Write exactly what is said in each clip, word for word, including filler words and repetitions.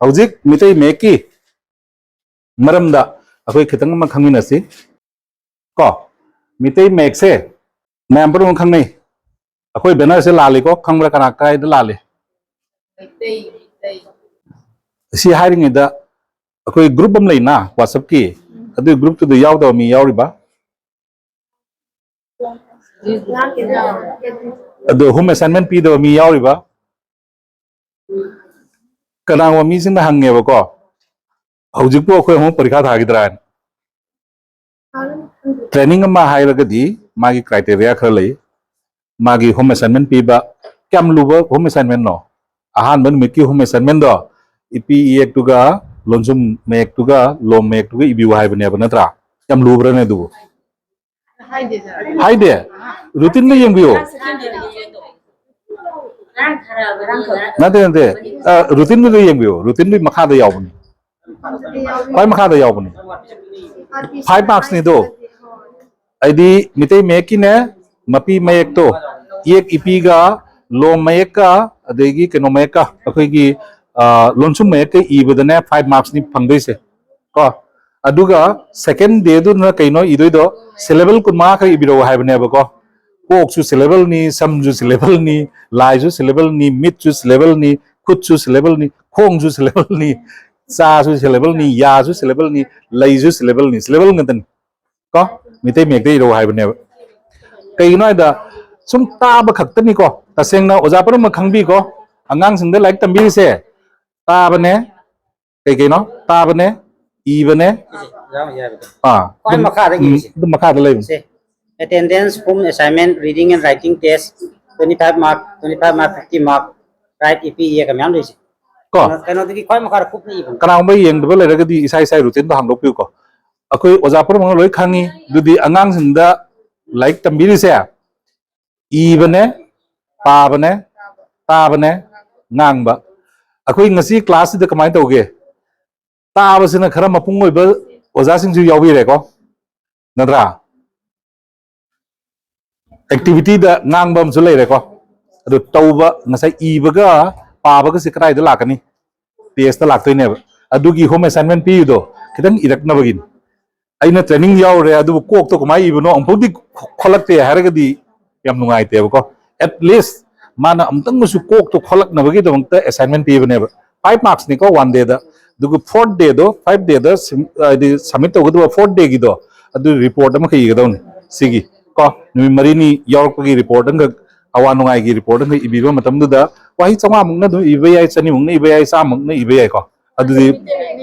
ꯍꯧꯖꯤꯛ ꯃꯤꯇꯩ ꯃꯌꯦꯛꯀꯤ ꯃꯔꯝꯗ ꯑꯩꯈꯣꯏ ꯈꯤꯇꯪ ꯑꯃ ꯈꯪꯃꯤꯟꯅꯁꯤ꯫ ꯀꯣ, ꯃꯤꯇꯩ ꯃꯌꯦꯛꯁꯦ ꯃꯌꯥꯝ ꯄꯨꯝꯅꯃꯛ ꯈꯪꯅꯩ꯫ ꯑꯩꯈꯣꯏ ꯕꯦꯅꯔꯁꯦ ꯂꯥꯜꯂꯤꯀꯣ? ꯈꯪꯕ꯭ꯔꯥ? ꯀꯅꯥ ꯀꯥꯏꯗ ꯂꯥꯜꯂꯤ? ꯁꯤ ꯍꯥꯏꯔꯤꯉꯩꯗ ꯑꯩꯈꯣꯏ ꯒ꯭ꯔꯨꯞ ꯑꯃ ꯂꯩꯅ WhatsApp-ꯀꯤ, ꯑꯗꯨꯒꯤ ꯒ꯭ꯔꯨꯞꯇꯨꯗ ꯌꯥꯎꯗꯕ ꯃꯤ ꯌꯥꯎꯔꯤꯕ? ꯑꯗꯨ ꯍꯣꯝ ꯑꯦꯁꯥꯏꯟꯃꯦꯟ ꯄꯤꯗꯕ ꯃꯤ ꯌꯥꯎꯔꯤꯕ? ꯀꯅꯥꯒꯨꯝꯕ ꯃꯤꯁꯤꯡꯅ ꯍꯪꯉꯦꯕꯀꯣ, "ꯍꯧꯖꯤꯛꯄꯨ ꯑꯩꯈꯣꯏ ꯑꯃꯨꯛ ꯄꯔꯤꯈꯥ ꯊꯥꯈꯤꯗ꯭ꯔꯥ?" ꯍꯥꯏꯅ꯫ ꯇ꯭ꯔꯦꯅꯤꯡ ꯑꯃ ꯍꯥꯏꯔꯒꯗꯤ ꯃꯥꯒꯤ ꯀ꯭ꯔꯥꯏꯇꯦꯔꯤꯌꯥ ꯈꯔ ꯂꯩ꯫ ꯃꯥꯒꯤ ꯍꯣꯝ ꯑꯦꯁꯥꯏꯟꯃꯦꯟ ꯄꯤꯕ, ꯀꯌꯥꯝ ꯂꯨꯕ ꯍꯣꯝ ꯑꯦꯁꯥꯏꯟꯃꯦꯟꯅꯣ? ꯑꯍꯥꯟꯕ ꯅꯨꯃꯤꯠꯀꯤ ꯍꯣꯝ ꯑꯦꯁꯥꯏꯟꯃꯦꯟꯗꯣ ꯏꯄꯤ ꯏꯌꯦꯛꯇꯨꯒ, ꯂꯣꯟꯁꯨꯝ ꯃꯌꯦꯛꯇꯨꯒ, ꯂꯣꯝ ꯃꯌꯦꯛꯇꯨꯒ ꯏꯕꯤꯌꯨ ꯍꯥꯏꯕꯅꯦꯕ, ꯅꯠꯇ꯭ꯔꯥ? ꯌꯥꯝ ꯂꯨꯕ꯭ꯔꯅꯦ ꯑꯗꯨꯕꯨ? ꯍꯥꯏꯗꯦ꯫ ꯔꯨꯇꯤꯟꯗ ꯌꯦꯡꯕꯤꯌꯨ꯫ ꯅꯠꯇꯦ, ꯅꯠꯇꯦ꯫ ꯑ, ꯔꯨꯇꯤꯟꯗꯨꯗ ꯌꯦꯡꯕꯤꯌꯨ꯫ ꯔꯨꯇꯤꯟꯗꯨꯒꯤ ꯃꯈꯥꯗ ꯌꯥꯎꯕꯅꯤ꯫ ꯈ꯭ꯋꯥꯏ ꯃꯈꯥꯗ ꯌꯥꯎꯕꯅꯤ꯫ ꯐꯥꯏꯚ ꯃꯥꯔꯛꯁꯅꯤꯗꯣ꯫ ꯑꯩꯗꯤ ꯃꯤꯇꯩ ꯃꯌꯦꯛꯀꯤꯅꯦ, ꯃꯄꯤ ꯃꯌꯦꯛꯇꯣ, ꯏꯌꯦꯛ ꯏꯄꯤꯒ, ꯂꯣꯝ ꯃꯌꯦꯛꯀ, ꯑꯗꯒꯤ ꯀꯩꯅꯣ ꯃꯌꯦꯛꯀ, ꯑꯩꯈꯣꯏꯒꯤ, ꯑ, ꯂꯣꯟꯁꯨꯝ ꯃꯌꯦꯛꯀ ꯏꯕꯗꯅꯦ ꯐꯥꯏꯚ ꯃꯥꯔꯛꯁꯅꯤ ꯐꯪꯗꯣꯏꯁꯦ꯫ ꯀꯣ, ꯑꯗꯨꯒ ꯁꯦꯀꯦꯟ ꯗꯦꯗꯨꯅ ꯀꯩꯅꯣ ꯏꯗꯣꯏꯗꯣ? ꯁꯤꯂꯦꯕꯜ ꯀꯨꯟꯃꯉꯥ ꯈꯛ ꯏꯕꯤꯔꯛꯑꯣ ꯍꯥꯏꯕꯅꯦꯕꯀꯣ꯫ ꯀꯣꯛꯁꯨ ꯁꯤꯂꯦꯕꯜꯅꯤ, ꯁꯝꯁꯨ ꯁꯤꯂꯦꯕꯜꯅꯤ, ꯂꯥꯏꯁꯨ ꯁꯤꯂꯦꯕꯜꯅꯤ, ꯃꯤꯠꯁꯨ ꯁꯤꯂꯦꯕꯜꯅꯤ, ꯈꯨꯠꯁꯨ ꯁꯤꯂꯦꯕꯜꯅꯤ, ꯈꯣꯡꯁꯨ ꯁꯤꯂꯦꯕꯜꯅꯤ, ꯆꯥꯁꯨ ꯁꯤꯂꯦꯕꯜꯅꯤ, ꯌꯥꯁꯨ ꯁꯤꯂꯦꯕꯜꯅꯤ, ꯂꯩꯁꯨ ꯁꯤꯂꯦꯕꯜꯅꯤ, ꯁꯤꯂꯦꯕꯜ ꯉꯥꯛꯇꯅꯤ꯫ ꯀꯣ, ꯃꯤꯇꯩ ꯃꯌꯦꯛꯇ ꯏꯔꯛꯑꯣ ꯍꯥꯏꯕꯅꯦꯕ꯫ ꯀꯩꯒꯤꯅꯣ ꯍꯥꯏꯗ, ꯁꯨꯝ ꯇꯥꯕ ꯈꯛꯇꯅꯤꯀꯣ꯫ ꯇꯁꯦꯡꯅ ꯑꯣꯖꯥ ꯄꯨꯝꯅꯃꯛ ꯈꯪꯕꯤꯀꯣ, ꯑꯉꯥꯡꯁꯤꯡꯗ ꯂꯥꯏꯔꯤꯛ ꯇꯝꯕꯤꯔꯤꯁꯦ ꯇꯥꯕꯅꯦ, ꯀꯩ ꯀꯩꯅꯣ? ꯇꯥꯕꯅꯦ, ꯏꯕꯅꯦ꯫ ꯁꯤꯁꯦ ꯑꯣꯖꯥ ꯍꯧꯖꯤꯛ ꯍꯥꯏꯕꯗꯣ꯫ ꯑꯥ, ꯈ꯭ꯋꯥꯏ ꯑꯗꯨꯝ, ꯃꯈꯥꯗ ꯎꯝ, ꯏꯔꯤꯁꯦ꯫ ꯑꯗꯨꯝ ꯃꯈꯥꯗ ꯂꯩꯕꯅꯦ꯫ ꯁꯦ, attendance, home assignment, reading and writing test, twenty five mark, twenty five mark, fifty mark, write, ꯏꯄꯤ ꯏꯌꯦꯛꯀ ꯃꯌꯥꯝ ꯂꯩꯁꯦ꯫ ꯀꯣ? ꯀꯩꯅꯣ-, ꯀꯩꯅꯣꯗꯒꯤ ꯈ꯭ꯋꯥꯏ ꯃꯈꯥꯗ ꯀꯨꯞꯅ ꯏꯕꯅꯦ꯫ ꯀꯅꯥꯒꯨꯝꯕ ꯌꯦꯡꯗꯕ ꯂꯩꯔꯒꯗꯤ ꯏꯁꯥ ꯏꯁꯥꯒꯤ ꯔꯨꯇꯤꯟꯗꯣ ꯍꯥꯡꯗꯣꯛꯄꯤꯌꯨꯀꯣ꯫ ꯑꯩꯈꯣꯏ ꯑꯣꯖꯥ ꯄꯨꯝꯅꯃꯛꯅ ꯂꯣꯏ ꯈꯪꯉꯤ꯫ ꯑꯗꯨꯗꯤ ꯑꯉꯥꯡꯁꯤꯡꯗ ꯂꯥꯏꯔꯤꯛ ꯇꯝꯕꯤꯔꯤꯁꯦ ꯏꯕꯅꯦ, ꯄꯥꯕꯅꯦ, ꯇꯥꯕꯅꯦ, ꯉꯥꯡꯕ꯫ ꯑꯩꯈꯣꯏ ꯉꯁꯤ ꯀ꯭ꯂꯥꯁꯁꯤꯗ ꯀꯃꯥꯏꯅ ꯇꯧꯒꯦ? ꯇꯥꯕꯁꯤꯅ ꯈꯔ ꯃꯄꯨꯡ ꯑꯣꯏꯕ ꯑꯣꯖꯥꯁꯤꯡꯁꯨ ꯌꯥꯎꯕꯤꯔꯦꯀꯣ, ꯅꯠꯇ꯭ꯔꯥ? ꯑꯦꯛꯇꯤꯚꯤꯇꯤꯗ ꯉꯥꯡꯕ ꯑꯃꯁꯨ ꯂꯩꯔꯦꯀꯣ꯫ ꯑꯗꯨ ꯇꯧꯕ, ꯉꯁꯥꯏ ꯏꯕꯒ ꯄꯥꯕꯒꯁꯦ ꯀꯗꯥꯏꯗ ꯂꯥꯛꯀꯅꯤ? ꯇꯦꯁꯇ ꯂꯥꯛꯇꯣꯏꯅꯦꯕ꯫ ꯑꯗꯨꯒꯤ ꯍꯣꯝ ꯑꯦꯁꯥꯏꯟꯃꯦꯟ ꯄꯤꯔꯤꯗꯣ ꯈꯤꯇꯪ ꯏꯔꯛꯅꯕꯒꯤꯅꯤ꯫ ꯑꯩꯅ ꯇ꯭ꯔꯦꯅꯤꯡ ꯌꯥꯎꯔꯦ, ꯑꯗꯨꯕꯨ ꯀꯣꯛꯇꯣ ꯀꯃꯥꯏꯅ ꯏꯕꯅꯣ ꯑꯃꯨꯛꯐꯥꯎꯗꯤ ꯈꯣ- ꯈꯣꯠꯂꯛꯇꯦ ꯍꯥꯏꯔꯒꯗꯤ ꯌꯥꯝ ꯅꯨꯡꯉꯥꯏꯇꯦꯕꯀꯣ꯫ ꯑꯦꯠ ꯂꯤꯁ ꯃꯥꯅ ꯑꯃꯨꯛꯇꯪꯒꯁꯨ ꯀꯣꯛꯇꯣ ꯈꯣꯠꯂꯛꯅꯕꯒꯤꯗꯃꯛꯇ ꯑꯦꯁꯥꯏꯟꯃꯦꯟ ꯄꯤꯕꯅꯦꯕ꯫ ꯐꯥꯏꯚ ꯃꯥꯔꯛꯁꯅꯤꯀꯣ ꯋꯥꯟ ꯗꯦꯗ꯫ ꯑꯗꯨꯒ ꯐꯣꯔꯠ ꯗꯦꯗꯣ, ꯐꯥꯏꯚ ꯗꯦꯗ ꯍꯥꯏꯗꯤ ꯁꯕꯃꯤꯠ ꯇꯧꯒꯗꯕ ꯐꯣꯔꯠ ꯗꯦꯒꯤꯗꯣ, ꯑꯗꯨ ꯔꯤꯄꯣꯔꯠ ꯑꯃꯈꯛ ꯏꯒꯗꯧꯅꯤ꯫ ꯁꯤꯒꯤ ꯀꯣ ꯅꯨꯃꯤꯠ ꯃꯔꯤꯅꯤ ꯌꯥꯎꯔꯛꯄꯒꯤ ꯔꯤꯄꯣꯔꯠ ꯑꯃꯈꯛ, ꯑꯋꯥ ꯅꯨꯡꯉꯥꯏꯒꯤ ꯔꯤꯄꯣꯔꯠ ꯑꯃꯈꯛ ꯏꯕꯤꯕ ꯃꯇꯝꯗꯨꯗ ꯋꯥꯍꯩ ꯆꯥꯝꯃꯉꯥꯃꯨꯛꯅ ꯑꯗꯨꯝ ꯏꯕ ꯌꯥꯏ, ꯆꯅꯤꯃꯨꯛꯅ ꯏꯕ ꯌꯥꯏ, ꯆꯥꯝꯃꯃꯨꯛꯅ ꯏꯕ ꯌꯥꯏꯀꯣ꯫ ꯑꯗꯨꯗꯤ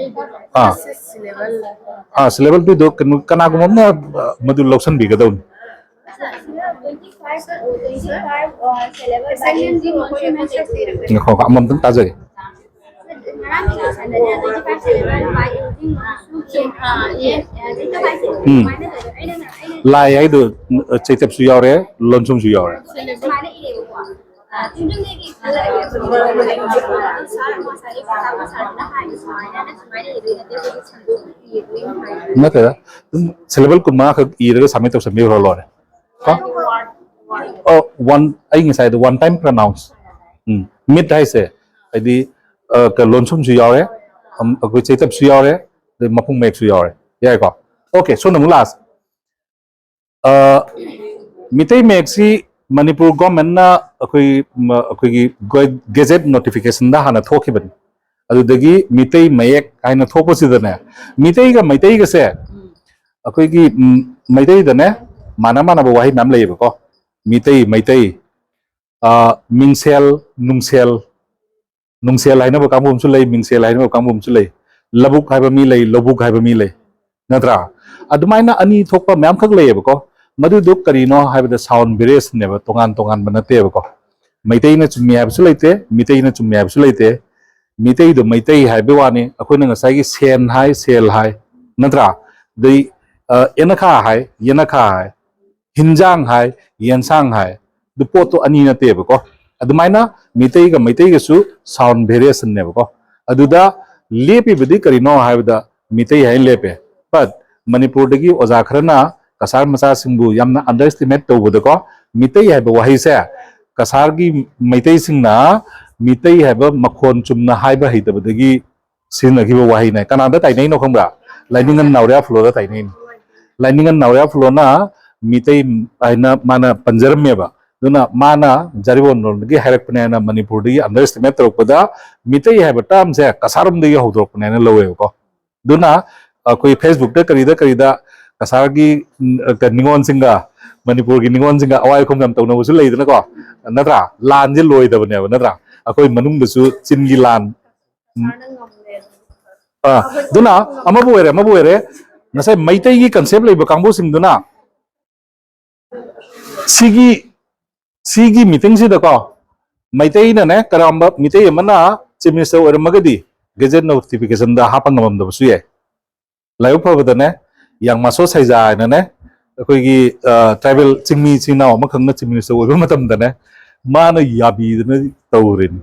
ꯑꯥ ꯑꯥ ꯁꯤꯂꯦꯕꯜ ꯇꯨꯗꯣ ꯀꯩꯅꯣ ꯀꯅꯥꯒꯨꯝꯕ ꯑꯃꯅ ꯑ, ꯃꯗꯨ ꯂꯧꯁꯤꯟꯕꯤꯒꯗꯧꯅꯤ꯫ ꯉꯥꯏꯈꯣ, ꯉꯥꯏꯈꯣ, ꯑꯃꯃꯝꯇꯪ ꯇꯥꯖꯒꯦ꯫ ꯎꯝ꯫ ꯂꯥꯏ ꯍꯥꯏꯗꯣ ꯆꯩꯇꯞꯁꯨ ꯌꯥꯎꯔꯦ, ꯂꯣꯟꯁꯨꯝꯁꯨ ꯌꯥꯎꯔꯦ꯫ ꯅꯠꯇꯦꯗ, ꯑꯗꯨꯝ ꯁꯤꯂꯦꯕꯜ ꯀꯨꯟꯃꯉꯥ ꯈꯛ ꯏꯔꯒ ꯁꯕꯃꯤꯠ ꯇꯧꯁꯟꯕꯤꯈ꯭ꯔ ꯂꯣꯏꯔꯦ꯫ ꯀꯣ? ꯑꯣ, ꯋꯥꯟ, ꯑꯩ ꯉꯁꯥꯏꯗꯣ ꯋꯥꯟ ꯇꯥꯏꯝ ꯄ꯭ꯔꯅꯥꯎꯟꯁ꯫ ꯎꯝ, ꯃꯤꯠ ꯍꯥꯏꯁꯦ ꯍꯥꯏꯗꯤ ꯑ, ꯀ- ꯂꯣꯟꯁꯨꯝꯁꯨ ꯌꯥꯎꯔꯦ, ꯑꯝ, ꯑꯩꯈꯣꯏ ꯆꯩꯇꯞꯁꯨ ꯌꯥꯎꯔꯦ, ꯑꯗꯩ ꯃꯄꯨꯡ ꯃꯌꯦꯛꯁꯨ ꯌꯥꯎꯔꯦ꯫ ꯌꯥꯏꯀꯣ? ꯑꯣꯀꯦ, ꯁꯣꯝꯗ ꯑꯃꯨꯛ ꯂꯥꯛꯑꯁꯤ꯫ ꯑ, ꯃꯤꯇꯩ ꯃꯌꯦꯛꯁꯤ ꯃꯅꯤꯄꯨꯔ ꯒꯣꯔꯃꯦꯟꯅ ꯑꯩꯈꯣꯏ ꯃ- ꯑꯩꯈꯣꯏꯒꯤ ꯒ- ꯒꯦꯖꯦꯠ ꯅꯣꯇꯤꯐꯤꯀꯦꯁꯟꯗ ꯍꯥꯟꯅ ꯊꯣꯛꯈꯤꯕꯅꯤ꯫ ꯑꯗꯨꯗꯒꯤ ꯃꯤꯇꯩ ꯃꯌꯦꯛ ꯍꯥꯏꯅ ꯊꯣꯛꯄꯁꯤꯗꯅꯦ, ꯃꯤꯇꯩꯒ ꯃꯩꯇꯩꯒꯁꯦ ꯑꯩꯈꯣꯏꯒꯤ ꯎꯝ, ꯃꯩꯇꯩꯗꯅꯦ ꯃꯥꯟꯅ ꯃꯥꯟꯅꯕ ꯋꯥꯍꯩ ꯃꯌꯥꯝ ꯂꯩꯌꯦꯕꯀꯣ꯫ ꯃꯤꯇꯩ, ꯃꯩꯇꯩ, ꯑ, ꯃꯤꯡꯁꯦꯜ, ꯅꯨꯡꯁꯦꯜ, ꯅꯨꯡꯁꯦꯜ ꯍꯥꯏꯅꯕ ꯀꯥꯡꯕꯨ ꯑꯃꯁꯨ ꯂꯩ, ꯃꯤꯡꯁꯦꯜ ꯍꯥꯏꯅꯕ ꯀꯥꯡꯕꯨ ꯑꯃꯁꯨ ꯂꯩ, ꯂꯧꯕꯨꯛ ꯍꯥꯏꯕ ꯃꯤ ꯂꯩ, ꯂꯧꯕꯨꯛ ꯍꯥꯏꯕ ꯃꯤ ꯂꯩ, ꯅꯠꯇ꯭ꯔꯥ? ꯑꯗꯨꯃꯥꯏꯅ ꯑꯅꯤ ꯊꯣꯛꯄ ꯃꯌꯥꯝꯈꯛ ꯂꯩꯌꯦꯕꯀꯣ꯫ ꯃꯗꯨꯗꯣ ꯀꯔꯤꯅꯣ ꯍꯥꯏꯕꯗ ꯁꯥꯎꯟ ꯚꯦꯔꯤꯌꯦꯁꯟꯅꯦꯕ, ꯇꯣꯉꯥꯟ ꯇꯣꯉꯥꯟꯕ ꯅꯠꯇꯦꯕꯀꯣ꯫ ꯃꯩꯇꯩꯅ ꯆꯨꯝꯃꯤ ꯍꯥꯏꯕꯁꯨ ꯂꯩꯇꯦ, ꯃꯤꯇꯩꯅ ꯆꯨꯝꯃꯤ ꯍꯥꯏꯕꯁꯨ ꯂꯩꯇꯦ꯫ ꯃꯤꯇꯩꯗꯣ ꯃꯩꯇꯩ ꯍꯥꯏꯕꯩ ꯋꯥꯅꯤ, ꯑꯩꯈꯣꯏꯅ ꯉꯁꯥꯏꯒꯤ ꯁꯦꯟ ꯍꯥꯏ, ꯁꯦꯜ ꯍꯥꯏ, ꯅꯠꯇ꯭ꯔꯥ? ꯑꯗꯩ ꯑ, ꯑꯦꯅꯈꯥ ꯍꯥꯏ, ꯌꯦꯅꯈꯥ ꯍꯥꯏ, ꯍꯤꯟꯖꯥꯡ ꯍꯥꯏ, ꯌꯦꯟꯁꯥꯡ ꯍꯥꯏ, ꯑꯗꯨ ꯄꯣꯠꯇꯣ ꯑꯅꯤ ꯅꯠꯇꯦꯕꯀꯣ꯫ ꯑꯗꯨꯃꯥꯏꯅ ꯃꯤꯇꯩꯒ ꯃꯩꯇꯩꯒꯁꯨ ꯁꯥꯎꯟ ꯚꯦꯔꯤꯌꯦꯁꯟꯅꯦꯕꯀꯣ꯫ ꯑꯗꯨꯗ ꯂꯦꯞꯄꯤꯕꯗꯤ ꯀꯔꯤꯅꯣ ꯍꯥꯏꯕꯗ ꯃꯤꯇꯩ ꯍꯥꯏꯅ ꯂꯦꯞꯄꯦ꯫ ꯕꯠ ꯃꯅꯤꯄꯨꯔꯗꯒꯤ ꯑꯣꯖꯥ ꯈꯔꯅ ꯀꯁꯥꯔ ꯃꯆꯥꯁꯤꯡꯕꯨ ꯌꯥꯝꯅ ꯑꯟꯗꯔ ꯑꯦꯁꯇꯤꯃꯦꯠ ꯇꯧꯕꯗꯀꯣ, ꯃꯤꯇꯩ ꯍꯥꯏꯕ ꯋꯥꯍꯩꯁꯦ ꯀꯁꯥꯔꯒꯤ ꯃꯩꯇꯩꯁꯤꯡꯅ ꯃꯤꯇꯩ ꯍꯥꯏꯕ ꯃꯈꯣꯟ ꯆꯨꯝꯅ ꯍꯥꯏꯕ ꯍꯩꯇꯕꯗꯒꯤ ꯁꯤꯖꯤꯟꯅꯈꯤꯕ ꯋꯥꯍꯩꯅꯦ꯫ ꯀꯅꯥꯗ ꯇꯥꯏꯅꯩꯅꯣ ꯈꯪꯕ꯭ꯔꯥ? ꯂꯥꯏꯅꯤꯡꯉꯟ ꯅꯥꯎꯔꯤꯌꯥ ꯐꯨꯂꯣꯗ ꯇꯥꯏꯅꯩꯅꯤ꯫ ꯂꯥꯏꯅꯤꯡꯉꯟ ꯅꯥꯎꯔꯤꯌꯥ ꯐꯨꯂꯣꯅ ꯃꯤꯇꯩ ꯍꯥꯏꯅ ꯃꯥꯅ ꯄꯟꯖꯔꯝꯃꯦꯕ꯫ ꯑꯗꯨꯅ ꯃꯥꯅ ꯖꯥꯔꯤꯕꯣꯟ ꯂꯣꯟꯗꯒꯤ ꯍꯥꯏꯔꯛꯄꯅꯦꯅ ꯃꯅꯤꯄꯨꯔꯗꯒꯤ underestimate ꯇꯧꯔꯛꯄꯗ ꯃꯤꯇꯩ ꯍꯥꯏꯕ termꯁꯦ ꯀꯁꯥꯔꯣꯝꯗꯒꯤ ꯍꯧꯗꯣꯔꯛꯄꯅꯦꯅ ꯂꯧꯋꯦꯕꯀꯣ꯫ ꯑꯗꯨꯅ ꯑꯩꯈꯣꯏ Facebookꯇ ꯀꯔꯤꯗ ꯀꯔꯤꯗ ꯀꯁꯥꯔꯒꯤ, ꯎꯝ, ꯅꯤꯉꯣꯜꯁꯤꯡꯒ ꯃꯅꯤꯄꯨꯔꯒꯤ ꯅꯤꯉꯣꯜꯁꯤꯡꯒ ꯑꯋꯥꯏ ꯑꯈꯨꯝ ꯌꯥꯝ ꯇꯧꯅꯕꯁꯨ ꯂꯩꯗꯅꯀꯣ, ꯅꯠꯇ꯭ꯔꯥ? ꯂꯥꯟꯁꯦ ꯂꯣꯏꯗꯕꯅꯦꯕ, ꯅꯠꯇ꯭ꯔꯥ? ꯑꯩꯈꯣꯏ ꯃꯅꯨꯡꯗꯁꯨ ꯆꯤꯟꯒꯤ ꯂꯥꯟ, ꯎꯝ, ꯑꯥ, ꯑꯗꯨꯅ ꯑꯃꯕꯨ ꯑꯣꯏꯔꯦ, ꯑꯃꯕꯨ ꯑꯣꯏꯔꯦ, ꯉꯁꯥꯏ ꯃꯩꯇꯩꯒꯤ concept ꯂꯩꯕ ꯀꯥꯡꯕꯨꯁꯤꯡꯗꯨꯅ ꯁꯤꯒꯤ, ꯁꯤꯒꯤ meetingꯁꯤꯗꯀꯣ, ꯃꯩꯇꯩꯅꯅꯦ, ꯀꯔꯝꯕ ꯃꯤꯇꯩ ꯑꯃꯅ Chief Minister ꯑꯣꯏꯔꯝꯃꯒꯗꯤ gazette notificationꯗ ꯍꯥꯞꯄ ꯉꯝꯃꯝꯗꯕꯁꯨ ꯌꯥꯏ꯫ ꯂꯥꯏꯕꯛ ꯐꯕꯗꯅꯦ, ꯌꯥꯡꯃꯥꯁꯣ ꯁꯩꯖꯥ ꯍꯥꯏꯅꯅꯦ, ꯑꯩꯈꯣꯏꯒꯤ, ꯑ, tribal ꯆꯤꯡꯃꯤ ꯏꯆꯤꯟ ꯏꯅꯥꯎ ꯑꯃꯈꯛꯅ Chief Minister ꯑꯣꯏꯕ ꯃꯇꯝꯗꯅꯦ, ꯃꯥꯅ ꯌꯥꯕꯤꯗꯅ ꯇꯧꯔꯤꯅꯤ꯫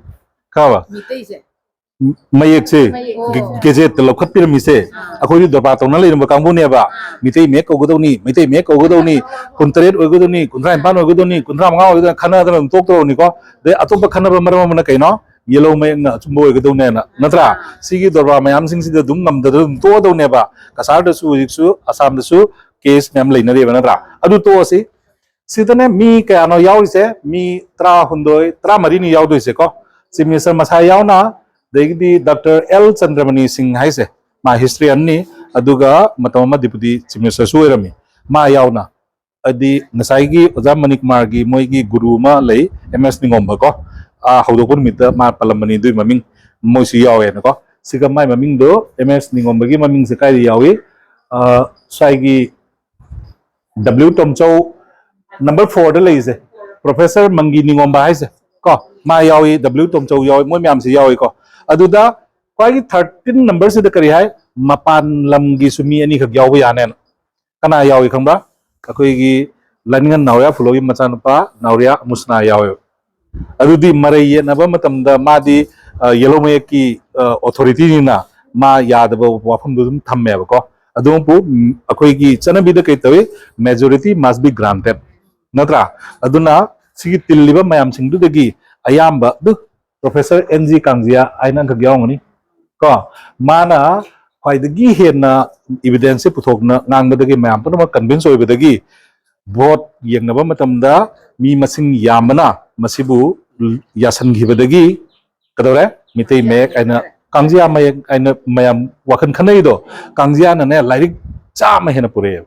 ꯈꯪꯉꯕ? ꯃꯩꯌꯦꯛꯁꯦ ꯃꯌꯦꯛ꯫ ꯒꯦ-, gazetteꯇ ꯂꯧꯈꯠꯄꯤꯔꯝꯃꯤꯁꯦ ꯑꯩꯈꯣꯏꯗꯤ ꯗꯣꯔꯕꯥꯔ ꯇꯧꯅ ꯂꯩꯔꯝꯕ ꯀꯥꯡꯕꯨꯅꯦꯕ꯫ ꯃꯤꯇꯩ ꯃꯌꯦꯛ ꯀꯧꯒꯗꯧꯅꯤ, ꯃꯩꯇꯩ ꯃꯌꯦꯛ ꯀꯧꯒꯗꯧꯅꯤ, ꯀꯨꯟꯇꯔꯦꯠ ꯑꯣꯏꯒꯗꯧꯅꯤ, ꯀꯨꯟꯊ꯭ꯔꯥ ꯅꯤꯄꯥꯟ ꯑꯣꯏꯒꯗꯧꯅꯤ, ꯀꯨꯟꯊ꯭ꯔꯥ ꯃꯉꯥ ꯑꯣꯏꯒꯗꯧꯅꯤ, ꯈꯟꯅꯗꯅ ꯑꯗꯨꯝ ꯇꯣꯛꯇꯧꯔꯅꯤꯀꯣ꯫ ꯑꯗꯩ ꯑꯇꯣꯞꯄ ꯈꯟꯅꯕ ꯃꯔꯝ ꯑꯃꯅ ꯀꯩꯅꯣ? ꯌꯦꯜꯂꯧ ꯃꯌꯦꯛꯅ ꯑꯆꯨꯝꯕ ꯑꯣꯏꯒꯗꯧꯅꯦꯅ, ꯅꯠꯇ꯭ꯔꯥ? ꯁꯤꯒꯤ ꯗꯣꯔꯕꯥꯔ ꯃꯌꯥꯝꯁꯤꯡꯁꯤꯗ ꯑꯗꯨꯝ ꯉꯝꯗꯗꯅ ꯑꯗꯨꯝ ꯇꯣꯛꯑꯗꯧꯅꯦꯕ꯫ ꯀꯁꯥꯔꯗꯁꯨ ꯍꯧꯖꯤꯛꯁꯨ, ꯑꯁꯥꯝꯗꯁꯨ case ꯃꯌꯥꯝ ꯂꯩꯅꯔꯤꯕ, ꯅꯠꯇ꯭ꯔꯥ? ꯑꯗꯨ ꯇꯣꯛꯑꯁꯤ꯫ ꯁꯤꯗꯅꯦ ꯃꯤ ꯀꯌꯥꯅꯣ ꯌꯥꯎꯔꯤꯁꯦ? ꯃꯤ ꯇꯔꯥꯍꯨꯝꯗꯣꯏ, ꯇꯔꯥꯃꯔꯤꯅꯤ ꯌꯥꯎꯗꯣꯏꯁꯦꯀꯣ꯫ Chief Minister ꯃꯁꯥ ꯌꯥꯎꯅ, ꯑꯗꯒꯤꯗꯤ Doctor L ꯆꯟꯗ꯭ꯔꯃꯅꯤ ꯁꯤꯡ ꯍꯥꯏꯁꯦ, ꯃꯥ historianꯅꯤ, ꯑꯗꯨꯒ ꯃꯇꯝ ꯑꯃ Deputy Chief Ministerꯁꯨ ꯑꯣꯏꯔꯝꯃꯤ, ꯃꯥ ꯌꯥꯎꯅ꯫ ꯍꯥꯏꯗꯤ ꯉꯁꯥꯏꯒꯤ ꯑꯣꯖꯥ ꯃꯅꯤꯀꯨꯃꯥꯔꯒꯤ ꯃꯣꯏꯒꯤ ꯒꯨꯔꯨ ꯑꯃ ꯂꯩ, M S ꯅꯤꯉꯣꯝꯕ ꯀꯣ, ꯑꯥ, ꯍꯧꯗꯣꯛꯄ ꯅꯨꯃꯤꯠꯇ ꯃꯥ ꯄꯜꯂꯝꯕꯅꯤ, ꯑꯗꯨꯏ ꯃꯃꯤꯡ ꯃꯣꯏꯁꯨ ꯌꯥꯎꯋꯦꯅꯀꯣ꯫ ꯁꯤꯒ ꯃꯥꯏ ꯃꯃꯤꯡꯗꯣ, M S ꯅꯤꯉꯣꯝꯕꯒꯤ ꯃꯃꯤꯡꯁꯦ ꯀꯥꯏꯗ ꯌꯥꯎꯏ? ꯑꯥ, ꯁ꯭ꯋꯥꯏꯒꯤ W ꯇꯣꯝꯆꯧ number fourꯗ ꯂꯩꯔꯤꯁꯦ, Professor ꯃꯪꯒꯤ ꯅꯤꯉꯣꯝꯕ ꯍꯥꯏꯁꯦ ꯀꯣ, ꯃꯥ ꯌꯥꯎꯏ, W ꯇꯣꯝꯆꯧ ꯌꯥꯎꯏ, ꯃꯣꯏ ꯃꯌꯥꯝꯁꯦ ꯌꯥꯎꯏꯀꯣ꯫ ꯑꯗꯨꯗ ꯈ꯭ꯋꯥꯏꯒꯤ thirteen numberꯁꯤꯗ ꯀꯔꯤ ꯍꯥꯏ? ꯃꯄꯥꯟ ꯂꯝꯒꯤꯁꯨ ꯃꯤ ꯑꯅꯤꯈꯛ ꯌꯥꯎꯕ ꯌꯥꯅꯦꯅ꯫ ꯀꯅꯥ ꯌꯥꯎꯏ ꯈꯪꯕ꯭ꯔꯥ? ꯑꯩꯈꯣꯏꯒꯤ ꯂꯥꯏꯅꯤꯡꯉꯟ ꯅꯥꯎꯔꯤꯌꯥ ꯐꯨꯂꯣꯒꯤ ꯃꯆꯥꯅꯨꯄꯥ ꯅꯥꯎꯔꯤꯌꯥ ꯃꯨꯁꯅꯥ ꯌꯥꯎꯋꯦꯕ꯫ ꯑꯗꯨꯗꯤ ꯃꯔꯩ ꯌꯦꯠꯅꯕ ꯃꯇꯝꯗ ꯃꯥꯗꯤ, ꯑ, ꯌꯦꯜꯂꯧ ꯃꯌꯦꯛꯀꯤ, ꯑ, authorityꯅꯤꯅ ꯃꯥ ꯌꯥꯗꯕ ꯋꯥꯐꯝꯗꯨ ꯑꯗꯨꯝ ꯊꯝꯃꯦꯕꯀꯣ꯫ ꯑꯗꯨꯕꯨ, ꯎꯝ, ꯑꯩꯈꯣꯏꯒꯤ ꯆꯠꯅꯕꯤꯗ ꯀꯩ ꯇꯧꯏ? Majority must be granted, ꯅꯠꯇ꯭ꯔꯥ? ꯑꯗꯨꯅ ꯁꯤꯒꯤ ꯇꯤꯜꯂꯤꯕ ꯃꯌꯥꯝꯁꯤꯡꯗꯨꯗꯒꯤ ꯑꯌꯥꯝꯕ ꯑꯗꯨ ꯄ꯭ꯔꯣꯐꯦꯁꯔ ꯑꯦꯟ ꯖꯤ ꯀꯥꯡꯖꯤꯌꯥ ꯍꯥꯏꯅ ꯑꯃꯈꯛ ꯌꯥꯎꯔꯝꯒꯅꯤ ꯀꯣ꯫ ꯃꯥꯅ ꯈ꯭ꯋꯥꯏꯗꯒꯤ ꯍꯦꯟꯅ ꯏꯕꯤꯗꯦꯟꯁꯁꯦ ꯄꯨꯊꯣꯛꯅ ꯉꯥꯡꯕꯗꯒꯤ, ꯃꯌꯥꯝ ꯄꯨꯝꯅꯃꯛ ꯀꯟꯚꯤꯟꯁ ꯑꯣꯏꯕꯗꯒꯤ, ꯚꯣꯠ ꯌꯦꯡꯅꯕ ꯃꯇꯝꯗ ꯃꯤ ꯃꯁꯤꯡ ꯌꯥꯝꯕꯅ ꯃꯁꯤꯕꯨ ꯌꯥꯁꯟꯈꯤꯕꯗꯒꯤ ꯀꯩꯗꯧꯔꯦ? ꯃꯤꯇꯩ ꯃꯌꯦꯛ ꯍꯥꯏꯅ, ꯀꯥꯡꯖꯤꯌꯥ ꯃꯌꯦꯛ ꯍꯥꯏꯅ ꯃꯌꯥꯝ ꯋꯥꯈꯜ ꯈꯟꯅꯩꯗꯣ, ꯀꯥꯡꯖꯤꯌꯥꯅꯅꯦ ꯂꯥꯏꯔꯤꯛ ꯆꯥꯝꯃ ꯍꯦꯟꯅ ꯄꯨꯔꯛꯑꯦꯕ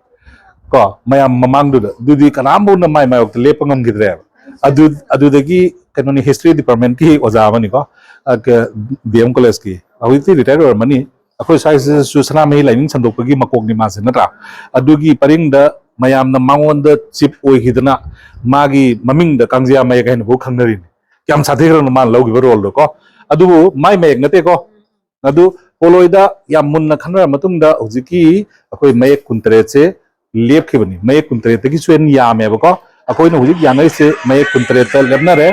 ꯀꯣ, ꯃꯌꯥꯝ ꯃꯃꯥꯡꯗꯨꯗ꯫ ꯑꯗꯨꯗꯤ ꯀꯅꯥꯝꯐꯥꯎꯅ ꯃꯥꯏ ꯃꯥꯌꯣꯛꯇ ꯂꯦꯞꯄ ꯉꯝꯈꯤꯗ꯭ꯔꯦꯕ꯫ ꯑꯗꯨ, ꯑꯗꯨꯗꯒꯤ ꯀꯩꯅꯣꯅꯤ, ꯍꯤꯁꯇ꯭ꯔꯤ ꯗꯤꯄꯥꯔꯠꯃꯦꯟꯀꯤ ꯑꯣꯖꯥ ꯑꯃꯅꯤꯀꯣ, ꯗꯤ ꯑꯦꯝ ꯀꯣꯂꯦꯖꯀꯤ, ꯍꯧꯖꯤꯛꯇꯤ ꯔꯤꯇꯥꯌꯔ ꯑꯣꯏꯔꯝꯃꯅꯤ꯫ ꯑꯩꯈꯣꯏ ꯁ꯭ꯋꯥꯏꯁꯤꯗꯁꯨ ꯁꯅꯥꯃꯍꯤ ꯂꯥꯏꯅꯤꯡ ꯁꯟꯗꯣꯛꯄꯒꯤ ꯃꯀꯣꯛꯅꯤ ꯃꯥꯁꯦ, ꯅꯠꯇ꯭ꯔꯥ? ꯑꯗꯨꯒꯤ ꯄꯔꯤꯡꯗ ꯃꯌꯥꯝꯅ ꯃꯉꯣꯟꯗ ꯆꯤꯞ ꯑꯣꯏꯈꯤꯗꯅ ꯃꯥꯒꯤ ꯃꯃꯤꯡꯗ ꯀꯥꯡꯖꯤꯌꯥ ꯃꯌꯦꯛ ꯍꯥꯏꯅꯐꯥꯎ ꯈꯪꯅꯔꯤꯅꯤ꯫ ꯀꯌꯥꯝ ꯁꯥꯊꯤꯈ꯭ꯔꯅꯣ ꯃꯥꯅ ꯂꯧꯈꯤꯕ ꯔꯣꯜꯗꯣ ꯀꯣ꯫ ꯑꯗꯨꯕꯨ ꯃꯥꯏ ꯃꯌꯦꯛ ꯅꯠꯇꯦꯀꯣ꯫ ꯑꯗꯨ ꯄꯣꯂꯣꯏꯗ ꯌꯥꯝ ꯃꯨꯟꯅ ꯈꯟꯅꯔ ꯃꯇꯨꯡꯗ ꯍꯧꯖꯤꯛꯀꯤ ꯑꯩꯈꯣꯏ ꯃꯌꯦꯛ ꯀꯨꯟꯇꯔꯦꯠꯁꯦ ꯂꯦꯞꯈꯤꯕꯅꯤ꯫ ꯃꯌꯦꯛ ꯀꯨꯟꯇꯔꯦꯠꯇꯒꯤꯁꯨ ꯍꯦꯟꯅ ꯌꯥꯝꯃꯦꯕꯀꯣ꯫ ꯑꯩꯈꯣꯏꯅ ꯍꯧꯖꯤꯛ ꯌꯥꯅꯔꯤꯁꯦ ꯃꯌꯦꯛ ꯀꯨꯟꯇꯔꯦꯠꯇ ꯂꯦꯞꯅꯔꯦ꯫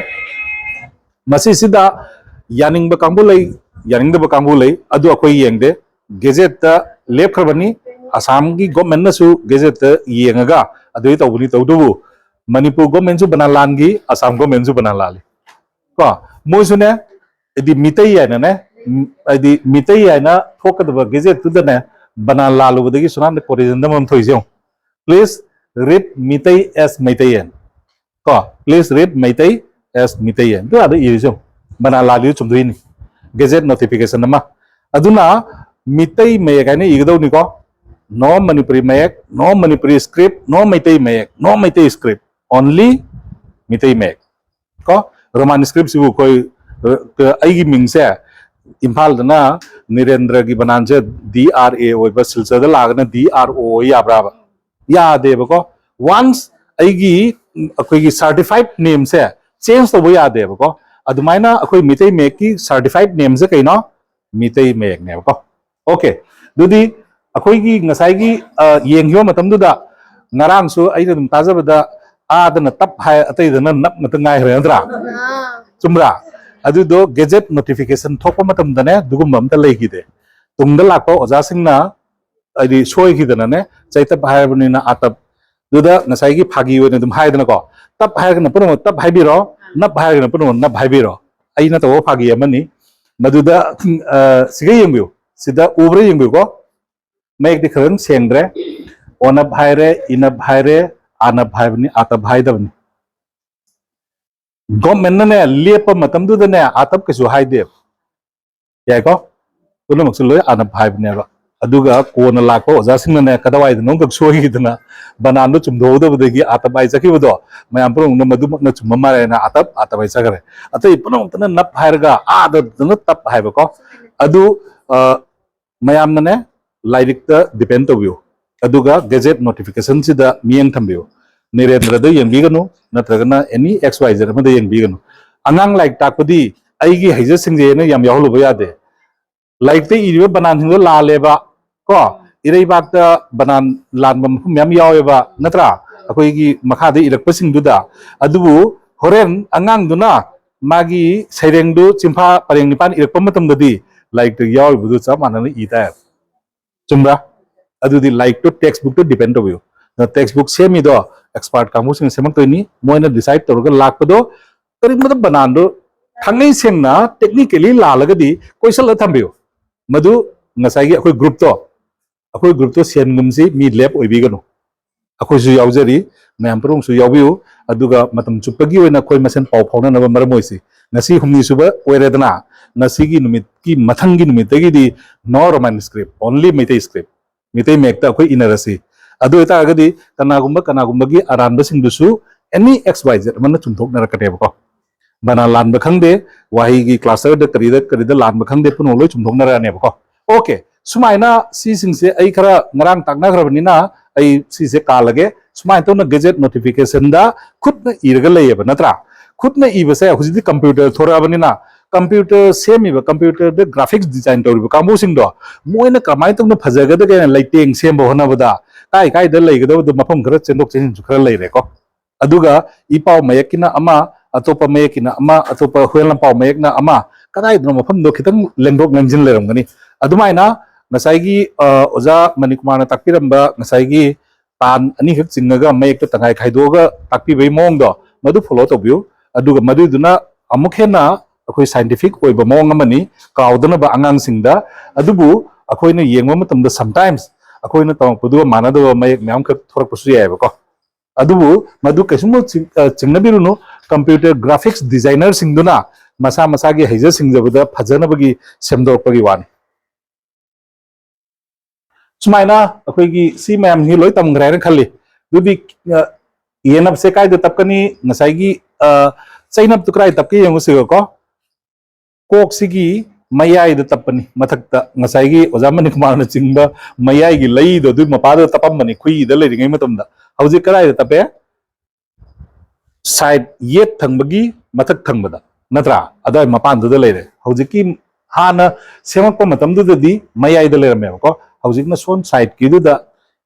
ꯃꯁꯤꯁꯤꯗ ꯌꯥꯅꯤꯡꯕ ꯀꯥꯡꯕꯨ ꯂꯩ, ꯌꯥꯅꯤꯡꯗꯕ ꯀꯥꯡꯕꯨ ꯂꯩ, ꯑꯗꯨ ꯑꯩꯈꯣꯏ ꯌꯦꯡꯗꯦ꯫ ꯒꯦꯖꯦꯠꯇ ꯂꯦꯞꯈ꯭ꯔꯕꯅꯤ꯫ ꯑꯁꯥꯝꯒꯤ ꯒꯣꯔꯃꯦꯟꯅꯁꯨ ꯒꯦꯖꯦꯠꯇ ꯌꯦꯡꯉꯒ ꯑꯗꯨꯗꯤ ꯇꯧꯕꯅꯤ꯫ ꯇꯧꯗꯨꯕꯨ ꯃꯅꯤꯄꯨꯔ ꯒꯣꯔꯃꯦꯟꯁꯨ ꯕꯅꯥꯟ ꯂꯥꯟꯈꯤ, ꯑꯁꯥꯝ ꯒꯣꯔꯃꯦꯟꯁꯨ ꯕꯅꯥꯟ ꯂꯥꯜꯂꯤ ꯀꯣ꯫ ꯃꯣꯏꯁꯨꯅꯦ, ꯍꯥꯏꯗꯤ ꯃꯤꯇꯩ ꯍꯥꯏꯅꯅꯦ, ꯎꯝ, ꯍꯥꯏꯗꯤ ꯃꯤꯇꯩ ꯍꯥꯏꯅ ꯊꯣꯛꯀꯗꯕ ꯒꯦꯖꯦꯠꯇꯨꯗꯅꯦ ꯕꯅꯥꯟ ꯂꯥꯜꯂꯨꯕꯗꯒꯤ ꯁꯨꯅꯥꯟꯗ ꯀꯣꯔꯤꯖꯟꯗꯝ ꯑꯃ ꯊꯣꯛꯏꯁꯦ ꯌꯦꯡꯉꯨ꯫ Please read ꯃꯤꯇꯩ as ꯃꯩꯇꯩꯌꯦꯟ ꯀꯣ꯫ Please read Meitei as ꯃꯩꯇꯩꯌꯦꯟ꯫ ꯑꯗꯨ ꯑꯥꯗ ꯏꯔꯤꯁꯦ ꯌꯦꯡꯉꯨ꯫ ꯕꯅꯥꯟ ꯂꯥꯜꯂꯤꯗꯨ ꯆꯨꯝꯗꯣꯏꯅꯤ꯫ ꯒꯦꯖꯦꯠ ꯅꯣꯇꯤꯐꯤꯀꯦꯁꯟ ꯑꯃ꯫ ꯑꯗꯨꯅ ꯃꯤꯇꯩ ꯃꯌꯦꯛ ꯍꯥꯏꯅ ꯏꯒꯗꯧꯅꯤꯀꯣ꯫ No ꯃꯅꯤꯄꯨꯔꯤ ꯃꯌꯦꯛ, no Manipuri script, no Meitei ꯃꯌꯦꯛ, no Meitei script, only Meitei ꯃꯌꯦꯛ ꯀꯣ꯫ ꯔꯣꯃꯥꯟ ꯁ꯭ꯀ꯭ꯔꯤꯞꯁꯤꯕꯨ ꯑꯩꯈꯣꯏ, ꯑ, ꯑꯩꯒꯤ ꯃꯤꯡꯁꯦ ꯏꯝꯐꯥꯜꯗꯅ ꯅꯤꯔꯦꯟꯗ꯭ꯔꯒꯤ ꯕꯅꯥꯟꯁꯦ ꯗꯤ ꯑꯥꯔ ꯑꯦ ꯑꯣꯏꯕ, ꯁꯤꯜꯆꯔꯗ ꯂꯥꯛꯑꯒꯅ ꯗꯤ ꯑꯥꯔ ꯑꯣ ꯑꯣꯏ ꯌꯥꯕ꯭ꯔꯥꯕ? ꯌꯥꯗꯦꯕꯀꯣ꯫ ꯋꯥꯟꯁ ꯑꯩꯒꯤ, ꯑꯩꯈꯣꯏꯒꯤ ꯁꯥꯔꯇꯤꯐꯥꯏꯠ ꯅꯦꯝꯁꯦ ꯆꯦꯟꯖ ꯇꯧꯕ ꯌꯥꯗꯦꯕꯀꯣ꯫ ꯑꯗꯨꯃꯥꯏꯅ ꯑꯩꯈꯣꯏ ꯃꯤꯇꯩ ꯃꯌꯦꯛꯀꯤ ꯁꯥꯔꯇꯤꯐꯥꯏꯠ ꯅꯦꯝꯁꯦ ꯀꯩꯅꯣ? ꯃꯤꯇꯩ ꯃꯌꯦꯛꯅꯦꯕꯀꯣ꯫ ꯑꯣꯀꯦ, ꯑꯗꯨꯗꯤ ꯑꯩꯈꯣꯏꯒꯤ ꯉꯁꯥꯏꯒꯤ, ꯑ, ꯌꯦꯡꯈꯤꯕ ꯃꯇꯝꯗꯨꯗ ꯉꯔꯥꯡꯁꯨ ꯑꯩꯅ ꯑꯗꯨꯝ ꯇꯥꯖꯕꯗ ꯑꯥꯗꯅ ꯇꯞ ꯍꯥꯏ, ꯑꯇꯩꯗꯅ ꯅꯞ ꯉꯥꯛꯇ ꯉꯥꯏꯈ꯭ꯔꯦ, ꯅꯠꯇ꯭ꯔꯥ? ꯆꯨꯝꯕ꯭ꯔꯥ? ꯑꯗꯨꯗꯣ ꯒꯦꯖꯦꯠ ꯅꯣꯇꯤꯐꯤꯀꯦꯁꯟ ꯊꯣꯛꯄ ꯃꯇꯝꯗꯅꯦ ꯑꯗꯨꯒꯨꯝꯕ ꯑꯝꯇ ꯂꯩꯈꯤꯗꯦ꯫ ꯇꯨꯡꯗ ꯂꯥꯛꯄ ꯑꯣꯖꯥꯁꯤꯡꯅ ꯍꯥꯏꯗꯤ ꯁꯣꯏꯈꯤꯗꯅꯅꯦ, ꯆꯩꯇꯞ ꯍꯥꯏꯔꯕꯅꯤꯅ ꯑꯥꯇꯞ, ꯑꯗꯨꯗ ꯉꯁꯥꯏꯒꯤ ꯐꯥꯒꯤ ꯑꯣꯏꯅ ꯑꯗꯨꯝ ꯍꯥꯏꯗꯅꯀꯣ, ꯇꯞ ꯍꯥꯏꯔꯒꯅ ꯄꯨꯝꯅꯃꯛ ꯇꯞ ꯍꯥꯏꯕꯤꯔꯣ, ꯅꯞ ꯍꯥꯏꯔꯒꯅ ꯄꯨꯝꯅꯃꯛ ꯅꯞ ꯍꯥꯏꯕꯤꯔꯣ꯫ ꯑꯩꯅ ꯇꯧꯕ ꯐꯥꯒꯤ ꯑꯃꯅꯤ꯫ ꯃꯗꯨꯗ, ꯑ, ꯁꯤꯒ ꯌꯦꯡꯕꯤꯌꯨ, ꯁꯤꯗ ꯎꯕ꯭ꯔꯥ ꯌꯦꯡꯕꯤꯌꯨꯀꯣ꯫ ꯃꯌꯦꯛꯇꯤ ꯈꯔ ꯁꯦꯡꯗ꯭ꯔꯦ꯫ ꯑꯣꯅꯞ ꯍꯥꯏꯔꯦ, ꯏꯅꯞ ꯍꯥꯏꯔꯦ, ꯑꯥꯅꯞ ꯍꯥꯏꯕꯅꯤ, ꯑꯥꯇꯞ ꯍꯥꯏꯗꯕꯅꯤ꯫ ꯒꯣꯔꯃꯦꯟꯅꯅꯦ ꯂꯦꯞꯄ ꯃꯇꯝꯗꯨꯗꯅꯦ ꯑꯥꯇꯞ ꯀꯩꯁꯨ ꯍꯥꯏꯗꯦꯕ꯫ ꯌꯥꯏꯀꯣ? ꯄꯨꯝꯅꯃꯛꯁꯨ ꯂꯣꯏ ꯑꯥꯅꯞ ꯍꯥꯏꯕꯅꯦꯕ꯫ ꯑꯗꯨꯒ ꯀꯣꯟꯅ ꯂꯥꯛꯄ ꯑꯣꯖꯥꯁꯤꯡꯅꯅꯦ ꯀꯗꯥꯋꯥꯏꯗꯅꯣ ꯑꯃꯈꯛ ꯁꯣꯏꯈꯤꯗꯅ ꯕꯅꯥꯟꯗꯣ ꯆꯨꯝꯊꯣꯛꯍꯧꯗꯕꯗꯒꯤ ꯑꯥꯇꯞ ꯍꯥꯏ ꯆꯠꯈꯤꯕꯗꯣ, ꯃꯌꯥꯝ ꯄꯨꯝꯅꯃꯛꯅ ꯃꯗꯨꯃꯛꯅ ꯆꯨꯝꯕ ꯃꯥꯜꯂꯦꯅ ꯑꯥꯇꯞ, ꯑꯥꯇꯞ ꯍꯥꯏ ꯆꯠꯈ꯭ꯔꯦ꯫ ꯑꯇꯩ ꯄꯨꯝꯅꯃꯛꯇꯅ ꯅꯞ ꯍꯥꯏꯔꯒ ꯑꯥꯗꯗꯅ ꯇꯞ ꯍꯥꯏꯕꯀꯣ꯫ ꯑꯗꯨ, ꯑ, ꯃꯌꯥꯝꯅꯅꯦ ꯂꯥꯏꯔꯤꯛꯇ depend ꯇꯧꯕꯤꯌꯨ, ꯑꯗꯨꯒ ꯒꯦꯖꯦꯠ ꯅꯣꯇꯤꯐꯤꯀꯦꯁꯟꯁꯤꯗ ꯃꯤꯠꯌꯦꯡ ꯊꯝꯕꯤꯌꯨ꯫ ꯅꯤꯔꯦꯟꯗ꯭ꯔꯗ ꯌꯦꯡꯕꯤꯒꯅꯨ, ꯅꯠꯇ꯭ꯔꯒꯅ any X Y Z ꯑꯃꯗ ꯌꯦꯡꯕꯤꯒꯅꯨ꯫ ꯑꯉꯥꯡ ꯂꯥꯏꯔꯤꯛ ꯇꯥꯛꯄꯗꯤ ꯑꯩꯒꯤ ꯍꯩꯖ ꯁꯤꯡꯖꯩꯅ ꯌꯥꯝ ꯌꯥꯎꯍꯜꯂꯨꯕ ꯌꯥꯗꯦ꯫ ꯂꯥꯏꯔꯤꯛꯇ ꯏꯔꯤꯕ ꯕꯅꯥꯟꯁꯤꯡꯗꯣ ꯂꯥꯜꯂꯦꯕ, ꯀꯣ, ꯏꯔꯩꯕꯥꯛꯇ ꯕꯅꯥꯟ ꯂꯥꯟꯕ ꯃꯐꯝ ꯃꯌꯥꯝ ꯌꯥꯎꯋꯦꯕ, ꯅꯠꯇ꯭ꯔꯥ? ꯑꯩꯈꯣꯏꯒꯤ ꯃꯈꯥꯗ ꯏꯔꯛꯄꯁꯤꯡꯗꯨꯗ꯫ ꯑꯗꯨꯕꯨ ꯍꯣꯔꯦꯟ ꯑꯉꯥꯡꯗꯨꯅ ꯃꯥꯒꯤ ꯁꯩꯔꯦꯡꯗꯨ ꯆꯤꯟꯐꯥ ꯄꯔꯦꯡ ꯅꯤꯄꯥꯟ ꯏꯔꯛꯄ ꯃꯇꯝꯗꯗꯤ ꯂꯥꯏꯔꯤꯛꯇ ꯌꯥꯎꯔꯤꯕꯗꯨ ꯆꯞ ꯃꯥꯟꯅꯅ ꯏ ꯇꯥꯏ꯫ ꯆꯨꯝꯕ꯭ꯔꯥ? ꯑꯗꯨꯗꯤ ꯂꯥꯏꯔꯤꯛꯇꯨ text book ꯇ depend ꯇꯧꯕꯤꯌꯨ꯫ ꯑꯗꯨꯅ text book ꯁꯦꯝꯃꯤꯗꯣ expert ꯀꯥꯡꯕꯨꯁꯤꯡꯅ ꯁꯦꯝꯃꯛꯇꯣꯏꯅꯤ꯫ ꯃꯣꯏꯅ decide ꯇꯧꯔꯒ ꯂꯥꯛꯄꯗꯣ ꯀꯔꯤꯒꯨꯝꯕꯗ ꯕꯅꯥꯟꯗꯣ ꯊꯥꯡꯉꯩ ꯁꯦꯡꯅ technically ꯂꯥꯜꯂꯒꯗꯤ ꯀꯣꯏꯁꯜꯂ ꯊꯝꯕꯤꯌꯨ꯫ ꯃꯗꯨ ꯉꯁꯥꯏꯒꯤ ꯑꯩꯈꯣꯏ group ꯇꯣ, ꯑꯩꯈꯣꯏ group ꯇꯣ ꯁꯦꯟꯒꯨꯝꯁꯤ ꯃꯤ ꯂꯦꯞ ꯑꯣꯏꯕꯤꯒꯅꯨ꯫ ꯑꯩꯈꯣꯏꯁꯨ ꯌꯥꯎꯖꯔꯤ, ꯃꯌꯥꯝ ꯄꯨꯝꯅꯃꯛꯁꯨ ꯌꯥꯎꯕꯤꯌꯨ꯫ ꯑꯗꯨꯒ ꯃꯇꯝ ꯆꯨꯞꯄꯒꯤ ꯑꯣꯏꯅ ꯑꯩꯈꯣꯏ ꯃꯁꯦꯟ ꯄꯥꯎ ꯐꯥꯎꯅꯅꯕ ꯃꯔꯝ ꯑꯣꯏꯁꯤ꯫ ꯉꯁꯤ ꯍꯨꯝꯅꯤ ꯁꯨꯕ ꯑꯣꯏꯔꯦꯗꯅ, ꯉꯁꯤꯒꯤ ꯅꯨꯃꯤꯠꯀꯤ ꯃꯊꯪꯒꯤ ꯅꯨꯃꯤꯠꯇꯒꯤꯗꯤ no Roman script, only Meitei script, Meitei ꯃꯌꯦꯛꯇ ꯑꯩꯈꯣꯏ ꯏꯅꯔꯁꯤ꯫ ꯑꯗꯨ ꯑꯣꯏꯇꯥꯔꯒꯗꯤ ꯀꯅꯥꯒꯨꯝꯕ ꯀꯅꯥꯒꯨꯝꯕꯒꯤ ꯑꯔꯥꯟꯕꯁꯤꯡꯗꯨꯁꯨ any X Y Z ꯑꯃꯅ ꯆꯨꯝꯊꯣꯛꯅꯔꯛꯀꯅꯦꯕꯀꯣ꯫ ꯕꯅꯥꯟ ꯂꯥꯟꯕ ꯈꯪꯗꯦ, ꯋꯥꯍꯩꯒꯤ cluster ꯗ ꯀꯔꯤꯗ ꯀꯔꯤꯗ ꯂꯥꯟꯕ ꯈꯪꯗꯦ, ꯄꯨꯝꯅꯃꯛ ꯂꯣꯏ ꯆꯨꯝꯊꯣꯛꯅꯔꯛꯑꯅꯦꯕꯀꯣ꯫ Okay, ꯁꯨꯃꯥꯏꯅ ꯁꯤꯁꯤꯡꯁꯦ ꯑꯩ ꯈꯔ ꯉꯔꯥꯡ ꯇꯥꯛꯅꯈ꯭ꯔꯕꯅꯤꯅ ꯑꯩ ꯁꯤꯁꯦ ꯀꯥꯜꯂꯒꯦ꯫ ꯁꯨꯃꯥꯏꯅ ꯇꯧꯅ gazette notification ꯗ ꯈꯨꯠꯅ ꯏꯔꯒ ꯂꯩꯌꯦꯕ, ꯅꯠꯇ꯭ꯔꯥ? ꯈꯨꯠꯅ ꯏꯕꯁꯦ ꯍꯧꯖꯤꯛꯇꯤ computer ꯊꯣꯔꯛꯑꯕꯅꯤꯅ, computer ꯁꯦꯝꯃꯤꯕ, computer ꯗ graphics design ꯇꯧꯔꯤꯕ ꯀꯥꯡꯕꯨꯁꯤꯡꯗꯣ, ꯃꯣꯏꯅ ꯀꯃꯥꯏꯅ ꯇꯧꯅ ꯐꯖꯒꯗꯒꯦꯅ ꯂꯩꯇꯦꯡ ꯁꯦꯝꯕ ꯍꯣꯠꯅꯕꯗ ꯀꯥꯏ ꯀꯥꯏꯗ ꯂꯩꯒꯗꯕꯗꯣ ꯃꯐꯝ ꯈꯔ ꯆꯦꯟꯊꯣꯛ ꯆꯦꯟꯁꯤꯟꯁꯨ ꯈꯔ ꯂꯩꯔꯦꯀꯣ꯫ ꯑꯗꯨꯒ ꯏ ꯄꯥꯎ ꯃꯌꯦꯛꯀꯤꯅ ꯑꯃ, ꯑꯇꯣꯞꯄ ꯃꯌꯦꯛꯀꯤꯅ ꯑꯃ, ꯑꯇꯣꯞꯄ ꯍꯨꯌꯦꯟ ꯂꯟꯄꯥꯎ ꯃꯌꯦꯛꯅ ꯑꯃ, ꯀꯗꯥꯏꯗꯅꯣ ꯃꯐꯝꯗꯣ ꯈꯤꯇꯪ ꯂꯦꯡꯗꯣꯛ ꯂꯦꯡꯁꯤꯟ ꯂꯩꯔꯝꯒꯅꯤ꯫ ꯑꯗꯨꯃꯥꯏꯅ ꯉꯁꯥꯏꯒꯤ, ꯑ, ꯑꯣꯖꯥ ꯃꯅꯤꯀꯨꯃꯥꯔꯅ ꯇꯥꯛꯄꯤꯔꯝꯕ ꯉꯁꯥꯏꯒꯤ ꯇꯥꯟ ꯑꯅꯤꯈꯛ ꯆꯤꯡꯉꯒ ꯃꯌꯦꯛꯇꯣ ꯇꯪꯈꯥꯏ ꯈꯥꯏꯗꯣꯛꯑꯒ ꯇꯥꯛꯄꯤꯕꯒꯤ ꯃꯑꯣꯡꯗꯣ, ꯃꯗꯨ follow ꯇꯧꯕꯤꯌꯨ꯫ ꯑꯗꯨꯒ ꯃꯗꯨꯏꯗꯨꯅ ꯑꯃꯨꯛ ꯍꯦꯟꯅ ꯑꯩꯈꯣꯏ ꯁꯥꯏꯟꯇꯤꯐꯤꯛ ꯑꯣꯏꯕ ꯃꯑꯣꯡ ꯑꯃꯅꯤ, ꯀꯥꯎꯗꯅꯕ ꯑꯉꯥꯡꯁꯤꯡꯗ꯫ ꯑꯗꯨꯕꯨ ꯑꯩꯈꯣꯏꯅ ꯌꯦꯡꯕ ꯃꯇꯝꯗ sometimes ꯑꯩꯈꯣꯏꯅ ꯇꯝꯃꯛꯄꯗꯨꯒ ꯃꯥꯟꯅꯗꯕ ꯃꯌꯦꯛ ꯃꯌꯥꯝ ꯈꯛ ꯊꯣꯔꯛꯄꯁꯨ ꯌꯥꯏꯑꯕꯀꯣ꯫ ꯑꯗꯨꯕꯨ ꯃꯗꯨ ꯀꯩꯁꯨꯝ ꯆꯤꯡ-, ꯑ, ꯆꯤꯡꯅꯕꯤꯔꯨꯅꯨ꯫ ꯀꯝꯄ꯭ꯌꯨꯇꯔ ꯒ꯭ꯔꯥꯐꯤꯛꯁ ꯗꯤꯖꯥꯏꯅꯔꯁꯤꯡꯗꯨꯅ ꯃꯁꯥ ꯃꯁꯥꯒꯤ ꯍꯩꯖ ꯁꯤꯡꯖꯕꯗ ꯐꯖꯅꯕꯒꯤ ꯁꯦꯝꯗꯣꯔꯛꯄꯒꯤ ꯋꯥꯅꯤ꯫ ꯁꯨꯃꯥꯏꯅ ꯑꯩꯈꯣꯏꯒꯤ ꯁꯤ ꯃꯌꯥꯝꯁꯤ ꯂꯣꯏ ꯇꯝꯈ꯭ꯔꯦ ꯍꯥꯏꯅ ꯈꯜꯂꯤ꯫ ꯑꯗꯨꯗꯤ, ꯑ, ꯌꯦꯟꯅꯞꯁꯦ ꯀꯥꯏꯗ ꯇꯞꯀꯅꯤ? ꯉꯁꯥꯏꯒꯤ, ꯑ, ꯆꯩꯅꯞꯇꯨ ꯀꯗꯥꯏ ꯇꯞꯀꯦ ꯌꯦꯡꯉꯨꯁꯤꯀꯣ꯫ ꯀꯣꯛꯁꯤꯒꯤ ꯃꯌꯥꯏꯗ ꯇꯞꯄꯅꯤ, ꯃꯊꯛꯇ ꯉꯁꯥꯏꯒꯤ ꯑꯣꯖꯥ ꯃꯅꯤꯀꯨꯃꯥꯔꯅ ꯆꯤꯡꯕ ꯃꯌꯥꯏꯒꯤ ꯂꯩꯗꯣ ꯑꯗꯨꯒꯤ ꯃꯄꯥꯗꯨꯗ ꯇꯞꯄꯝꯕꯅꯤ, ꯈꯨꯏꯗ ꯂꯩꯔꯤꯉꯩ ꯃꯇꯝꯗ꯫ ꯍꯧꯖꯤꯛ ꯀꯗꯥꯏꯗ ꯇꯞꯄꯦ? ꯁꯥꯏꯠ ꯌꯦꯠ ꯊꯪꯕꯒꯤ ꯃꯊꯛ ꯊꯪꯕꯗ, ꯅꯠꯇ꯭ꯔꯥ? ꯑꯗꯨꯋꯥꯏ ꯃꯄꯥꯟꯗꯨꯗ ꯂꯩꯔꯦ꯫ ꯍꯧꯖꯤꯛꯀꯤ ꯍꯥꯟꯅ ꯁꯦꯝꯃꯛꯄ ꯃꯇꯝꯗꯨꯗꯗꯤ ꯃꯌꯥꯏꯗ ꯂꯩꯔꯝꯃꯦꯕꯀꯣ꯫ ꯍꯧꯖꯤꯛꯅ ꯁꯣꯝ ꯁꯥꯏꯠꯀꯤꯗꯨꯗ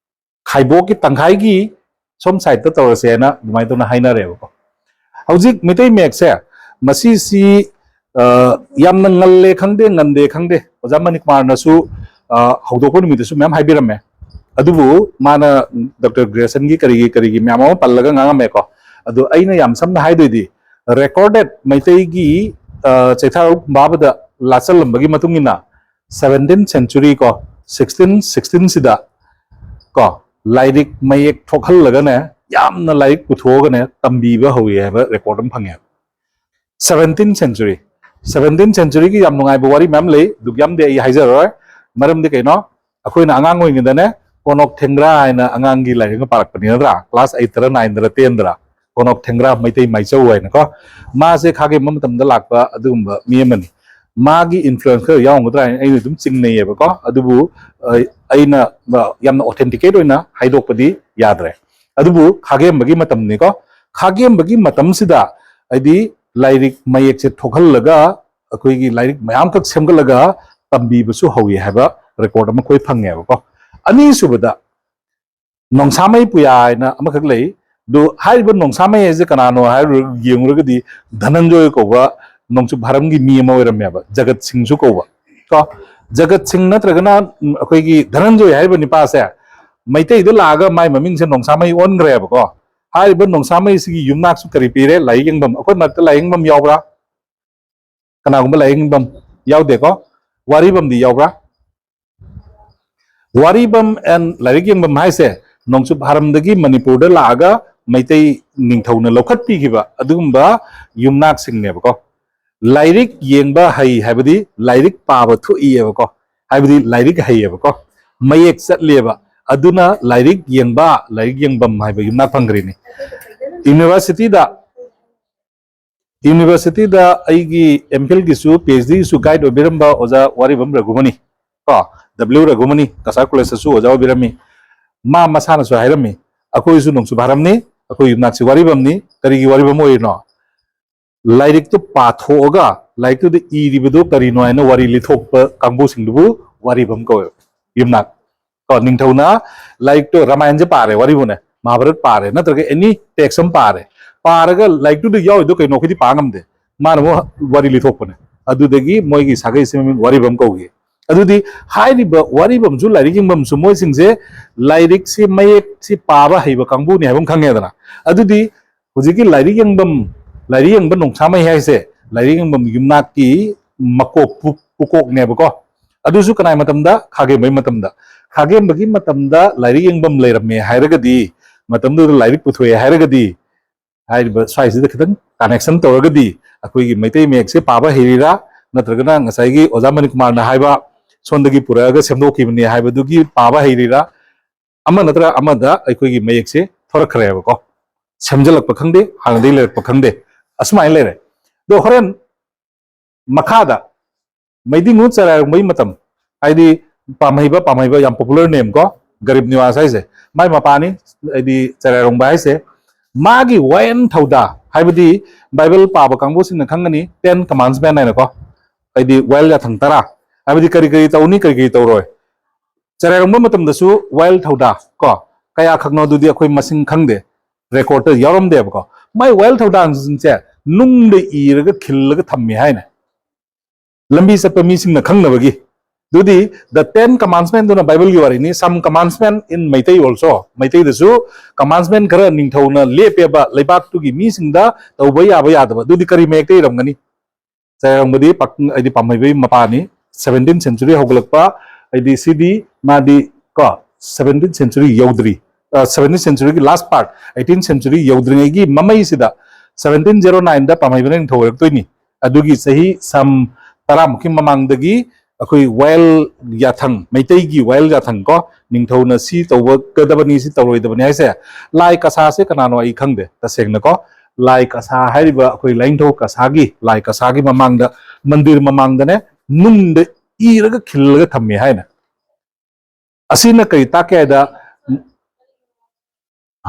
ꯈꯥꯏꯕꯣꯛꯀꯤ ꯇꯪꯈꯥꯏꯒꯤ ꯁꯣꯝ ꯁꯥꯏꯠꯇ ꯇꯧꯔꯁꯦꯅ ꯑꯗꯨꯃꯥꯏꯅ ꯇꯧꯅ ꯍꯥꯏꯅꯔꯦꯕꯀꯣ꯫ ꯍꯧꯖꯤꯛ ꯃꯩꯇꯩ ꯃꯌꯦꯛꯁꯦ, ꯃꯁꯤꯁꯤ, ꯑ, ꯌꯥꯝꯅ ꯉꯜꯂꯦ ꯈꯪꯗꯦ, ꯉꯟꯗꯦ ꯈꯪꯗꯦ, ꯑꯣꯖꯥ ꯃꯅꯤꯀꯨꯃꯥꯔꯅꯁꯨ, ꯑ, ꯍꯧꯗꯣꯛꯄ ꯅꯨꯃꯤꯠꯇꯁꯨ ꯃꯌꯥꯝ ꯍꯥꯏꯕꯤꯔꯝꯃꯦ꯫ ꯑꯗꯨꯕꯨ ꯃꯥꯅ ꯗꯣꯛꯇꯔ ꯒ꯭ꯔꯦꯁꯟꯒꯤ ꯀꯔꯤꯒꯤ ꯀꯔꯤꯒꯤ ꯃꯌꯥꯝ ꯑꯃ ꯄꯜꯂꯒ ꯉꯥꯡꯉꯝꯃꯦꯀꯣ꯫ ꯑꯗꯨ ꯑꯩꯅ ꯌꯥꯝ ꯁꯝꯅ ꯍꯥꯏꯗꯣꯏꯗꯤ, ꯔꯦꯀꯣꯔꯗꯦꯠ ꯃꯩꯇꯩꯒꯤ, ꯑ, ꯆꯩꯊꯥꯔꯣꯜ ꯈꯨꯟꯕꯥꯕꯗ ꯂꯥꯠꯆꯜꯂꯝꯕꯒꯤ ꯃꯇꯨꯡ ꯏꯟꯅ, ꯁꯚꯦꯟꯇꯤꯟ ꯁꯦꯟꯆꯨꯔꯤ ꯀꯣ, ꯁꯤꯛꯁꯇꯤꯟ ꯁꯤꯛꯁꯇꯤꯟꯁꯤꯗ ꯀꯣ, ꯂꯥꯏꯔꯤꯛ ꯃꯌꯦꯛ ꯊꯣꯛꯍꯜꯂꯒꯅꯦ, ꯌꯥꯝꯅ ꯂꯥꯏꯔꯤꯛ ꯄꯨꯊꯣꯛꯑꯒꯅꯦ ꯇꯝꯕꯤꯕ ꯍꯧꯋꯤ ꯍꯥꯏꯕ ꯔꯦꯀꯣꯔꯗ ꯑꯃ ꯐꯪꯉꯦ꯫ ꯁꯚꯦꯟꯇꯤꯟ ꯁꯦꯟꯆꯨꯔꯤ, ꯁꯚꯦꯟꯇꯤꯟ ꯁꯦꯟꯆꯨꯔꯤꯒꯤ ꯌꯥꯝ ꯅꯨꯡꯉꯥꯏꯕ ꯋꯥꯔꯤ ꯃꯌꯥꯝ ꯂꯩ, ꯗꯨꯛ ꯌꯥꯝꯗꯤ ꯑꯩ ꯍꯥꯏꯖꯔꯔꯣꯏ꯫ ꯃꯔꯝꯗꯤ ꯀꯩꯅꯣ? ꯑꯩꯈꯣꯏꯅ ꯑꯉꯥꯡ ꯑꯣꯏꯔꯤꯉꯩꯗꯅꯦ, ꯀꯣꯅꯣꯛ ꯊꯦꯡꯒ꯭ꯔꯥ ꯍꯥꯏꯅ ꯑꯉꯥꯡꯒꯤ ꯂꯥꯏꯔꯤꯛ ꯑꯃ ꯄꯥꯔꯛꯄꯅꯤ, ꯅꯠꯇ꯭ꯔꯥ? ꯀ꯭ꯂꯥꯁ ꯑꯩꯠꯇꯔ ꯅꯥꯏꯟꯗꯔ ꯇꯦꯟꯗꯔ, ꯀꯣꯅꯣꯛ ꯊꯦꯡꯒ꯭ꯔꯥ ꯃꯩꯇꯩ ꯃꯥꯏꯆꯧ ꯍꯥꯏꯅꯀꯣ꯫ ꯃꯥꯁꯦ ꯈꯥꯒꯦꯝꯕ ꯃꯇꯝꯗ ꯂꯥꯛꯄ ꯑꯗꯨꯒꯨꯝꯕ ꯃꯤ ꯑꯃꯅꯤ꯫ ꯃꯥꯒꯤ ꯏꯟꯐ꯭ꯂꯨꯌꯦꯟꯁ ꯈꯔ ꯌꯥꯎꯔꯝꯒꯗ꯭ꯔꯥ ꯍꯥꯏꯅ ꯑꯩꯅ ꯑꯗꯨꯝ ꯆꯤꯡꯅꯩꯌꯦꯕꯀꯣ꯫ ꯑꯗꯨꯕꯨ, ꯑ, ꯑꯩꯅ, ꯑ, ꯌꯥꯝꯅ ꯑꯣꯊꯦꯟꯇꯤꯀꯦꯠ ꯑꯣꯏꯅ ꯍꯥꯏꯗꯣꯛꯄꯗꯤ ꯌꯥꯗ꯭ꯔꯦ꯫ ꯑꯗꯨꯕꯨ ꯈꯥꯒꯦꯝꯕꯒꯤ ꯃꯇꯝꯅꯤꯀꯣ꯫ ꯈꯥꯒꯦꯝꯕꯒꯤ ꯃꯇꯝꯁꯤꯗ ꯍꯥꯏꯗꯤ ꯂꯥꯏꯔꯤꯛ ꯃꯌꯦꯛꯁꯦ ꯊꯣꯛꯍꯜꯂꯒ ꯑꯩꯈꯣꯏꯒꯤ ꯂꯥꯏꯔꯤꯛ ꯃꯌꯥꯝꯈꯛ ꯁꯦꯝꯒꯠꯂꯒ ꯇꯝꯕꯤꯕꯁꯨ ꯍꯧꯋꯤ ꯍꯥꯏꯕ ꯔꯦꯀꯣꯔꯗ ꯑꯃ ꯑꯩꯈꯣꯏ ꯐꯪꯉꯦꯕꯀꯣ꯫ ꯑꯅꯤꯁꯨꯕꯗ ꯅꯣꯡꯁꯥꯃꯩ ꯄꯨꯌꯥ ꯍꯥꯏꯅ ꯑꯃꯈꯛ ꯂꯩ꯫ ꯑꯗꯨ ꯍꯥꯏꯔꯤꯕ ꯅꯣꯡꯁꯥꯃꯩ ꯍꯥꯏꯁꯦ ꯀꯅꯥꯅꯣ ꯍꯥꯏꯔꯨꯔ-, ꯌꯦꯡꯉꯨꯔꯒꯗꯤ ꯙꯅꯟꯖꯣꯏ ꯀꯧꯕ ꯅꯣꯡꯆꯨꯞ ꯚꯥꯔꯝꯒꯤ ꯃꯤ ꯑꯃ ꯑꯣꯏꯔꯝꯃꯦꯕ, ꯖꯒꯠ ꯁꯤꯡꯁꯨ ꯀꯧꯕ ꯀꯣ꯫ ꯖꯒꯠ ꯁꯤꯡ ꯅꯠꯇ꯭ꯔꯒꯅ, ꯎꯝ, ꯑꯩꯈꯣꯏꯒꯤ ꯙꯅꯟꯖꯣꯏ ꯍꯥꯏꯔꯤꯕ ꯅꯤꯄꯥꯁꯦ ꯃꯩꯇꯩꯗ ꯂꯥꯛꯑꯒ ꯃꯥꯏ ꯃꯃꯤꯡꯁꯦ ꯅꯣꯡꯁꯥꯃꯩ ꯑꯣꯟꯈ꯭ꯔꯦꯕꯀꯣ꯫ ꯍꯥꯏꯔꯤꯕ ꯅꯣꯡꯁꯥꯃꯩꯁꯤꯒꯤ ꯌꯨꯝꯅꯥꯛꯁꯨ ꯀꯔꯤ ꯄꯤꯔꯦ? ꯂꯥꯏꯌꯦꯛ ꯌꯦꯡꯐꯝ꯫ ꯑꯩꯈꯣꯏ ꯃꯔꯛꯇ ꯂꯥꯏꯌꯦꯛ ꯌꯦꯡꯐꯝ ꯌꯥꯎꯕ꯭ꯔꯥ? ꯀꯅꯥꯒꯨꯝꯕ ꯂꯥꯏꯔꯤꯛ ꯌꯦꯡꯐꯝ ꯌꯥꯎꯗꯦꯀꯣ? ꯋꯥꯔꯤꯕꯝꯗꯤ ꯌꯥꯎꯕ꯭ꯔꯥ? ꯋꯥꯔꯤꯕꯝ ꯑꯦꯟ ꯂꯥꯏꯔꯤꯛ ꯌꯦꯡꯐꯝ ꯍꯥꯏꯁꯦ ꯅꯣꯡꯆꯨꯞ ꯍꯥꯔꯝꯗꯒꯤ ꯃꯅꯤꯄꯨꯔꯗ ꯂꯥꯛꯑꯒ ꯃꯩꯇꯩ ꯅꯤꯡꯊꯧꯅ ꯂꯧꯈꯠꯄꯤꯈꯤꯕ ꯑꯗꯨꯒꯨꯝꯕ ꯌꯨꯝꯅꯥꯛꯁꯤꯡꯅꯦꯕꯀꯣ꯫ ꯂꯥꯏꯔꯤꯛ ꯌꯦꯡꯕ ꯍꯩ ꯍꯥꯏꯕꯗꯤ ꯂꯥꯏꯔꯤꯛ ꯄꯥꯕ ꯊꯣꯛꯏꯑꯕꯀꯣ, ꯍꯥꯏꯕꯗꯤ ꯂꯥꯏꯔꯤꯛ ꯍꯩꯌꯦꯕꯀꯣ, ꯃꯌꯦꯛ ꯆꯠꯂꯦꯕ꯫ ꯑꯗꯨꯅ ꯂꯥꯏꯔꯤꯛ ꯌꯦꯡꯕ, ꯂꯥꯏꯔꯤꯛ ꯌꯦꯡꯐꯝ ꯍꯥꯏꯕ ꯌꯨꯝꯅꯥꯛ ꯐꯪꯈ꯭ꯔꯤꯅꯤ꯫ ꯌꯨꯅꯤꯚꯔꯁꯤꯇꯤꯗ ꯌꯨꯅꯤꯚꯔꯁꯤꯇꯤꯗ ꯑꯩꯒꯤ ꯑꯦꯝ ꯐꯤꯜꯒꯤꯁꯨ ꯄꯤ ꯑꯩꯆ ꯗꯤꯒꯤꯁꯨ ꯒꯥꯏꯗ ꯑꯣꯏꯕꯤꯔꯝꯕ ꯑꯣꯖꯥ ꯋꯥꯔꯤꯕꯝ ꯔꯘꯨꯃꯅꯤ, ꯀꯣ, ꯗꯕ꯭ꯂꯤꯎ ꯔꯘꯨꯃꯅꯤ ꯀꯁꯥꯔ ꯀꯣꯂꯦꯖꯇꯁꯨ ꯑꯣꯖꯥ ꯑꯣꯏꯕꯤꯔꯝꯃꯤ꯫ ꯃꯥ ꯃꯁꯥꯅꯁꯨ ꯍꯥꯏꯔꯝꯃꯤ, "ꯑꯩꯈꯣꯏꯁꯨ ꯅꯣꯡꯆꯨꯞ ꯍꯥꯔꯝꯅꯤ, ꯑꯩꯈꯣꯏ ꯌꯨꯝꯅꯥꯛꯁꯤ ꯋꯥꯔꯤꯕꯝꯅꯤ꯫ ꯀꯔꯤꯒꯤ ꯋꯥꯔꯤꯕꯝ ꯑꯣꯏꯔꯤꯅꯣ? ꯂꯥꯏꯔꯤꯛꯇꯨ ꯄꯥꯊꯣꯛꯑꯒ ꯂꯥꯏꯔꯤꯛꯇꯨꯗ ꯏꯔꯤꯕꯗꯨ ꯀꯔꯤꯅꯣ ꯍꯥꯏꯅ ꯋꯥꯔꯤ ꯂꯤꯊꯣꯛꯄ ꯀꯥꯡꯕꯨꯁꯤꯡꯗꯨꯕꯨ ꯋꯥꯔꯤꯕꯝ ꯀꯧꯋꯦꯕ, ꯌꯨꯝꯅꯥꯛ꯫ ꯀꯣ, ꯅꯤꯡꯊꯧꯅ ꯂꯥꯏꯔꯤꯛꯇꯣ, ꯔꯥꯃꯥꯌꯟꯁꯦ ꯄꯥꯔꯦ ꯋꯥꯔꯤꯕꯨꯅꯦ, ꯃꯍꯥꯚꯥꯔꯠ ꯄꯥꯔꯦ, ꯅꯠꯇ꯭ꯔꯒ ꯑꯦꯅꯤ ꯇꯦꯛꯁ ꯑꯃ ꯄꯥꯔꯦ, ꯄꯥꯔꯒ ꯂꯥꯏꯔꯤꯛꯇꯨꯗ ꯌꯥꯎꯔꯤꯗꯣ ꯀꯩꯅꯣ ꯑꯩꯈꯣꯏꯗꯤ ꯄꯥ ꯉꯝꯗꯦ, ꯃꯥꯅ ꯑꯃꯨꯛ ꯋꯥꯔꯤ ꯂꯤꯊꯣꯛꯄꯅꯦ꯫ ꯑꯗꯨꯗꯒꯤ ꯃꯣꯏꯒꯤ ꯁꯥꯒꯩꯁꯤ ꯃꯃꯤꯡ ꯋꯥꯔꯤꯕꯝ ꯀꯧꯈꯤ꯫ ꯑꯗꯨꯗꯤ ꯍꯥꯏꯔꯤꯕ ꯋꯥꯔꯤꯕꯝꯁꯨ ꯂꯥꯏꯔꯤꯛ ꯌꯦꯡꯐꯝꯁꯨ ꯃꯣꯏꯁꯤꯡꯁꯦ ꯂꯥꯏꯔꯤꯛꯁꯤ, ꯃꯌꯦꯛꯁꯤ ꯄꯥꯕ ꯍꯩꯕ ꯀꯥꯡꯕꯨꯅꯤ ꯍꯥꯏꯕ ꯑꯃ ꯈꯪꯉꯦꯗꯅ꯫ ꯑꯗꯨꯗꯤ ꯍꯧꯖꯤꯛꯀꯤ ꯂꯥꯏꯔꯤꯛ ꯌꯦꯡꯐꯝ, ꯂꯥꯏꯔꯤꯛ ꯌꯦꯡꯕ ꯅꯣꯡꯁꯥꯃꯩ ꯍꯥꯏꯁꯦ ꯂꯥꯏꯔꯤꯛ ꯌꯦꯡꯐꯝ ꯌꯨꯝꯅꯥꯛꯀꯤ ꯃꯀꯣꯛ, ꯄꯨ-, ꯄꯨꯀꯣꯛꯅꯦꯕꯀꯣ꯫ ꯑꯗꯨꯁꯨ ꯀꯅꯥꯏ ꯃꯇꯝꯗ? ꯈꯥꯒꯦꯝꯕꯩ ꯃꯇꯝꯗ꯫ ꯈꯥꯒꯦꯝꯕꯒꯤ ꯃꯇꯝꯗ ꯂꯥꯏꯔꯤꯛ ꯌꯦꯡꯐꯝ ꯂꯩꯔꯝꯃꯦ ꯍꯥꯏꯔꯒꯗꯤ, ꯃꯇꯝꯗꯨꯗ ꯂꯥꯏꯔꯤꯛ ꯄꯨꯊꯣꯛꯑꯦ ꯍꯥꯏꯔꯒꯗꯤ, ꯍꯥꯏꯔꯤꯕ ꯁ꯭ꯋꯥꯏꯁꯤꯗ ꯈꯤꯇꯪ ꯀꯅꯦꯛꯁꯟ ꯇꯧꯔꯒꯗꯤ, ꯑꯩꯈꯣꯏꯒꯤ ꯃꯩꯇꯩ ꯃꯌꯦꯛꯁꯦ ꯄꯥꯕ ꯍꯩꯔꯤꯔꯥ, ꯅꯠꯇ꯭ꯔꯒꯅ ꯉꯁꯥꯏꯒꯤ ꯑꯣꯖꯥ ꯃꯅꯤꯀꯨꯃꯥꯔꯅ ꯍꯥꯏꯕ ꯁꯣꯝꯗꯒꯤ ꯄꯨꯔꯛꯑꯒ ꯁꯦꯝꯗꯣꯛꯈꯤꯕꯅꯤ ꯍꯥꯏꯕꯗꯨꯒꯤ ꯄꯥꯕ ꯍꯩꯔꯤꯔꯥ, ꯑꯃ ꯅꯠꯇ꯭ꯔ ꯑꯃꯗ ꯑꯩꯈꯣꯏꯒꯤ ꯃꯌꯦꯛꯁꯦ ꯊꯣꯔꯛꯈ꯭ꯔꯦꯕꯀꯣ, ꯁꯦꯝꯖꯤꯜꯂꯛꯄ ꯈꯪꯗꯦ, ꯍꯥꯟꯅꯗꯒꯤ ꯂꯩꯔꯛꯄ ꯈꯪꯗꯦ, ꯑꯁꯨꯃꯥꯏꯅ ꯂꯩꯔꯦ꯫ ꯑꯗꯣ ꯍꯣꯔꯦꯟ ꯃꯈꯥꯗ ꯃꯩꯗꯤꯡꯉꯨ ꯆꯔꯥꯏꯔꯣꯡꯕꯒꯤ ꯃꯇꯝ, ꯍꯥꯏꯗꯤ ꯄꯥꯝꯍꯩꯕ, ꯄꯥꯝꯍꯩꯕ ꯌꯥꯝ ꯄꯣꯄꯨꯂꯔ ꯅꯦꯝ ꯀꯣ, ꯒꯔꯤꯕ ꯅꯤꯋꯥꯁ ꯍꯥꯏꯁꯦ, ꯃꯥꯏ ꯃꯄꯥꯅꯤ, ꯍꯥꯏꯗꯤ ꯆꯔꯥꯏꯔꯣꯡꯕ ꯍꯥꯏꯁꯦ, ꯃꯥꯒꯤ ꯋꯥꯌꯦꯜ ꯊꯧꯗꯥ, ꯍꯥꯏꯕꯗꯤ ꯕꯥꯏꯕꯜ ꯄꯥꯕ ꯀꯥꯡꯕꯨꯁꯤꯡꯅ ꯈꯪꯒꯅꯤ, ꯇꯦꯟ ꯀꯃꯥꯟꯁꯃꯦꯟ ꯍꯥꯏꯅꯀꯣ, ꯍꯥꯏꯗꯤ ꯋꯥꯌꯦꯜ ꯌꯥꯊꯪ ꯇꯔꯥ, ꯍꯥꯏꯕꯗꯤ ꯀꯔꯤ ꯀꯔꯤ ꯇꯧꯅꯤ, ꯀꯔꯤ ꯀꯔꯤ ꯇꯧꯔꯣꯏ꯫ ꯆꯔꯥꯏꯔꯣꯡꯕ ꯃꯇꯝꯗꯁꯨ ꯋꯥꯌꯦꯜ ꯊꯧꯗꯥ ꯀꯣ, ꯀꯌꯥ ꯈꯛꯅꯣ ꯑꯗꯨꯗꯤ ꯑꯩꯈꯣꯏ ꯃꯁꯤꯡ ꯈꯪꯗꯦ, ꯔꯦꯀꯣꯔꯠꯇ ꯌꯥꯎꯔꯝꯗꯦꯕꯀꯣ꯫ ꯃꯥꯏ ꯋꯥꯌꯦꯜ ꯊꯧꯗꯥꯡꯁꯤꯡꯁꯦ ꯅꯨꯡꯗ ꯏꯔꯒ ꯈꯤꯜꯂꯒ ꯊꯝꯃꯦ ꯍꯥꯏꯅ, ꯂꯝꯕꯤ ꯆꯠꯄ ꯃꯤꯁꯤꯡꯅ ꯈꯪꯅꯕꯒꯤ꯫ ꯑꯗꯨꯗꯤ the ten commandment ꯗꯨꯅ ꯕꯥꯏꯕꯜꯒꯤ ꯋꯥꯔꯤꯅꯤ, some commandment in Meitei also, ꯃꯩꯇꯩꯗꯁꯨ ꯀꯃꯥꯟꯁꯃꯦꯟ ꯈꯔ ꯅꯤꯡꯊꯧꯅ ꯂꯦꯞꯄꯦꯕ ꯂꯩꯕꯥꯛꯇꯨꯒꯤ ꯃꯤꯁꯤꯡꯗ ꯇꯧꯕ ꯌꯥꯕ ꯌꯥꯗꯕ꯫ ꯑꯗꯨꯗꯤ ꯀꯔꯤ ꯃꯌꯦꯛꯇ ꯏꯔꯝꯒꯅꯤ? ꯇꯥꯏꯔꯪꯕꯗꯤ ꯄꯥꯛ-, ꯍꯥꯏꯗꯤ ꯄꯥꯝꯍꯩꯕꯒꯤ ꯃꯄꯥꯅꯤ꯫ Seventeenth century ꯍꯧꯒꯠꯂꯛꯄ, ꯍꯥꯏꯗꯤ ꯁꯤꯗꯤ ꯃꯥꯗꯤ ꯀꯣ, seventeenth century ꯌꯧꯗ꯭ꯔꯤ, seventeenth centuryꯒꯤ last part, eighteenth century ꯌꯧꯗ꯭ꯔꯤꯉꯩꯒꯤ ꯃꯃꯩꯁꯤꯗ, seventeen zero nineꯗ ꯄꯥꯝꯍꯩꯕꯅ ꯅꯤꯡꯊꯧ ꯑꯣꯏꯔꯛꯇꯣꯏꯅꯤ꯫ ꯑꯗꯨꯒꯤ ꯆꯍꯤ ꯁꯝ ꯇꯔꯥꯃꯨꯛꯀꯤ ꯃꯃꯥꯡꯗꯒꯤ ꯑꯩꯈꯣꯏ ꯋꯥꯌꯦꯜ ꯌꯥꯊꯪ, ꯃꯩꯇꯩꯒꯤ ꯋꯥꯌꯦꯜ ꯌꯥꯊꯪ ꯀꯣ, ꯅꯤꯡꯊꯧꯅ ꯁꯤ ꯇꯧꯒꯗꯕꯅꯤ, ꯁꯤ ꯇꯧꯔꯣꯏꯗꯕꯅꯤ ꯍꯥꯏꯁꯦ꯫ ꯂꯥꯏ ꯀꯁꯥꯁꯦ ꯀꯅꯥꯅꯣ ꯑꯩ ꯈꯪꯗꯦ ꯇꯁꯦꯡꯅꯀꯣ꯫ ꯂꯥꯏ ꯀꯁꯥ ꯍꯥꯏꯔꯤꯕ ꯑꯩꯈꯣꯏ ꯂꯥꯏꯅꯤꯡꯊꯧ ꯀꯁꯥꯒꯤ, ꯂꯥꯏ ꯀꯁꯥꯒꯤ ꯃꯃꯥꯡꯗ, ꯃꯟꯗꯤꯔ ꯃꯃꯥꯡꯗꯅꯦ, ꯅꯨꯡꯗ ꯏꯔꯒ ꯈꯤꯜꯂꯒ ꯊꯝꯃꯦ ꯍꯥꯏꯅ꯫ ꯑꯁꯤꯅ ꯀꯔꯤ ꯇꯥꯛꯀꯦ ꯍꯥꯏꯗ,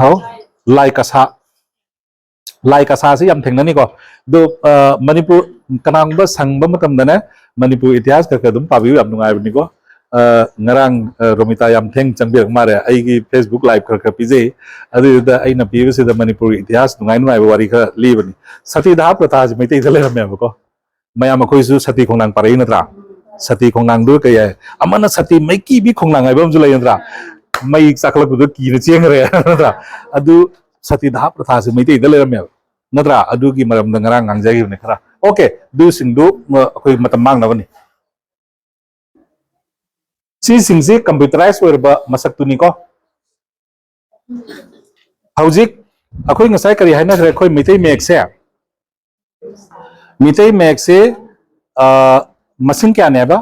ꯍꯥꯎ, ꯂꯥꯏ ꯀꯁꯥ, ꯂꯥꯏ ꯀꯁꯥꯁꯤ ꯌꯥꯝ ꯊꯦꯡꯅꯅꯤꯀꯣ꯫ ꯑꯗꯣ, ꯑ, ꯃꯅꯤꯄꯨꯔ, ꯀꯅꯥꯒꯨꯝꯕ ꯁꯪꯕ ꯃꯇꯝꯗꯅꯦ, ꯃꯅꯤꯄꯨꯔ ꯏꯇꯤꯍꯥꯁ ꯈꯔ ꯈꯔ ꯑꯗꯨꯝ ꯄꯥꯕꯤꯌꯨ, ꯌꯥꯝ ꯅꯨꯡꯉꯥꯏꯕꯅꯤꯀꯣ꯫ ꯑ, ꯉꯔꯥꯡ, ꯑ, ꯔꯣꯃꯤꯇꯥ ꯌꯥꯝ ꯊꯦꯡ ꯆꯪꯕꯤꯔꯛ ꯃꯥꯜꯂꯦ꯫ ꯑꯩꯒꯤ Facebook live ꯈꯔ ꯈꯔ ꯄꯤꯖꯩ꯫ ꯑꯗꯨꯗꯨꯗ ꯑꯩꯅ ꯄꯤꯕꯁꯤꯗ ꯃꯅꯤꯄꯨꯔꯒꯤ ꯏꯇꯤꯍꯥꯁ ꯅꯨꯡꯉꯥꯏ ꯅꯨꯡꯉꯥꯏꯕ ꯋꯥꯔꯤ ꯈꯔ ꯂꯤꯕꯅꯤ꯫ ꯁꯇꯤꯗꯥꯍ ꯄ꯭ꯔꯊꯥꯁꯤ ꯃꯩꯇꯩꯗ ꯂꯩꯔꯝꯃꯦꯕꯀꯣ꯫ ꯃꯌꯥꯝ ꯑꯩꯈꯣꯏꯁꯨ ꯁꯇꯤ ꯈꯣꯡꯅꯥꯡ ꯄꯥꯔꯛꯏ ꯅꯠꯇ꯭ꯔꯥ? ꯁꯇꯤ ꯈꯣꯡꯅꯥꯡꯗꯨ ꯀꯩ ꯍꯥꯏ? ꯑꯃꯅ ꯁꯇꯤ ꯃꯩꯀꯤꯕꯤ ꯈꯣꯡꯅꯥꯡ ꯍꯥꯏꯕ ꯑꯃꯁꯨ ꯂꯩ ꯅꯠꯇ꯭ꯔꯥ? ꯃꯩ ꯆꯥꯛꯈꯠꯂꯛꯄꯗꯨ ꯀꯤꯅ ꯆꯦꯟꯈ꯭ꯔꯦ ꯅꯠꯇ꯭ꯔꯥ? ꯑꯗꯨ ꯁꯇꯤꯗꯥꯍ ꯄ꯭ꯔꯊꯥꯁꯤ ꯃꯩꯇꯩꯗ ꯂꯩꯔꯝꯃꯦꯕ ꯅꯠꯇ꯭ꯔꯥ? ꯑꯗꯨꯒꯤ ꯃꯔꯝꯗ ꯉꯔꯥꯡ ꯉꯥꯡꯖꯈꯤꯕꯅꯤ ꯈꯔ꯫ ꯑꯣꯀꯦ, ꯑꯗꯨꯁꯤꯡꯗꯨ, ꯑ, ꯑꯩꯈꯣꯏ ꯃꯇꯝ ꯃꯥꯡꯅꯕꯅꯤ꯫ ꯁꯤꯁꯤꯡꯁꯤ computerized ꯑꯣꯏꯔꯕ ꯃꯁꯛꯇꯨꯅꯤꯀꯣ꯫ ꯍꯧꯖꯤꯛ ꯑꯩꯈꯣꯏ ꯉꯁꯥꯏ ꯀꯔꯤ ꯍꯥꯏꯅꯈ꯭ꯔꯦ? ꯑꯩꯈꯣꯏ ꯃꯩꯇꯩ ꯃꯌꯦꯛꯁꯦ, ꯃꯩꯇꯩ ꯃꯌꯦꯛꯁꯦ, ꯑ, ꯃꯁꯤꯡ ꯀꯌꯥꯅꯦ ꯍꯥꯏꯕ?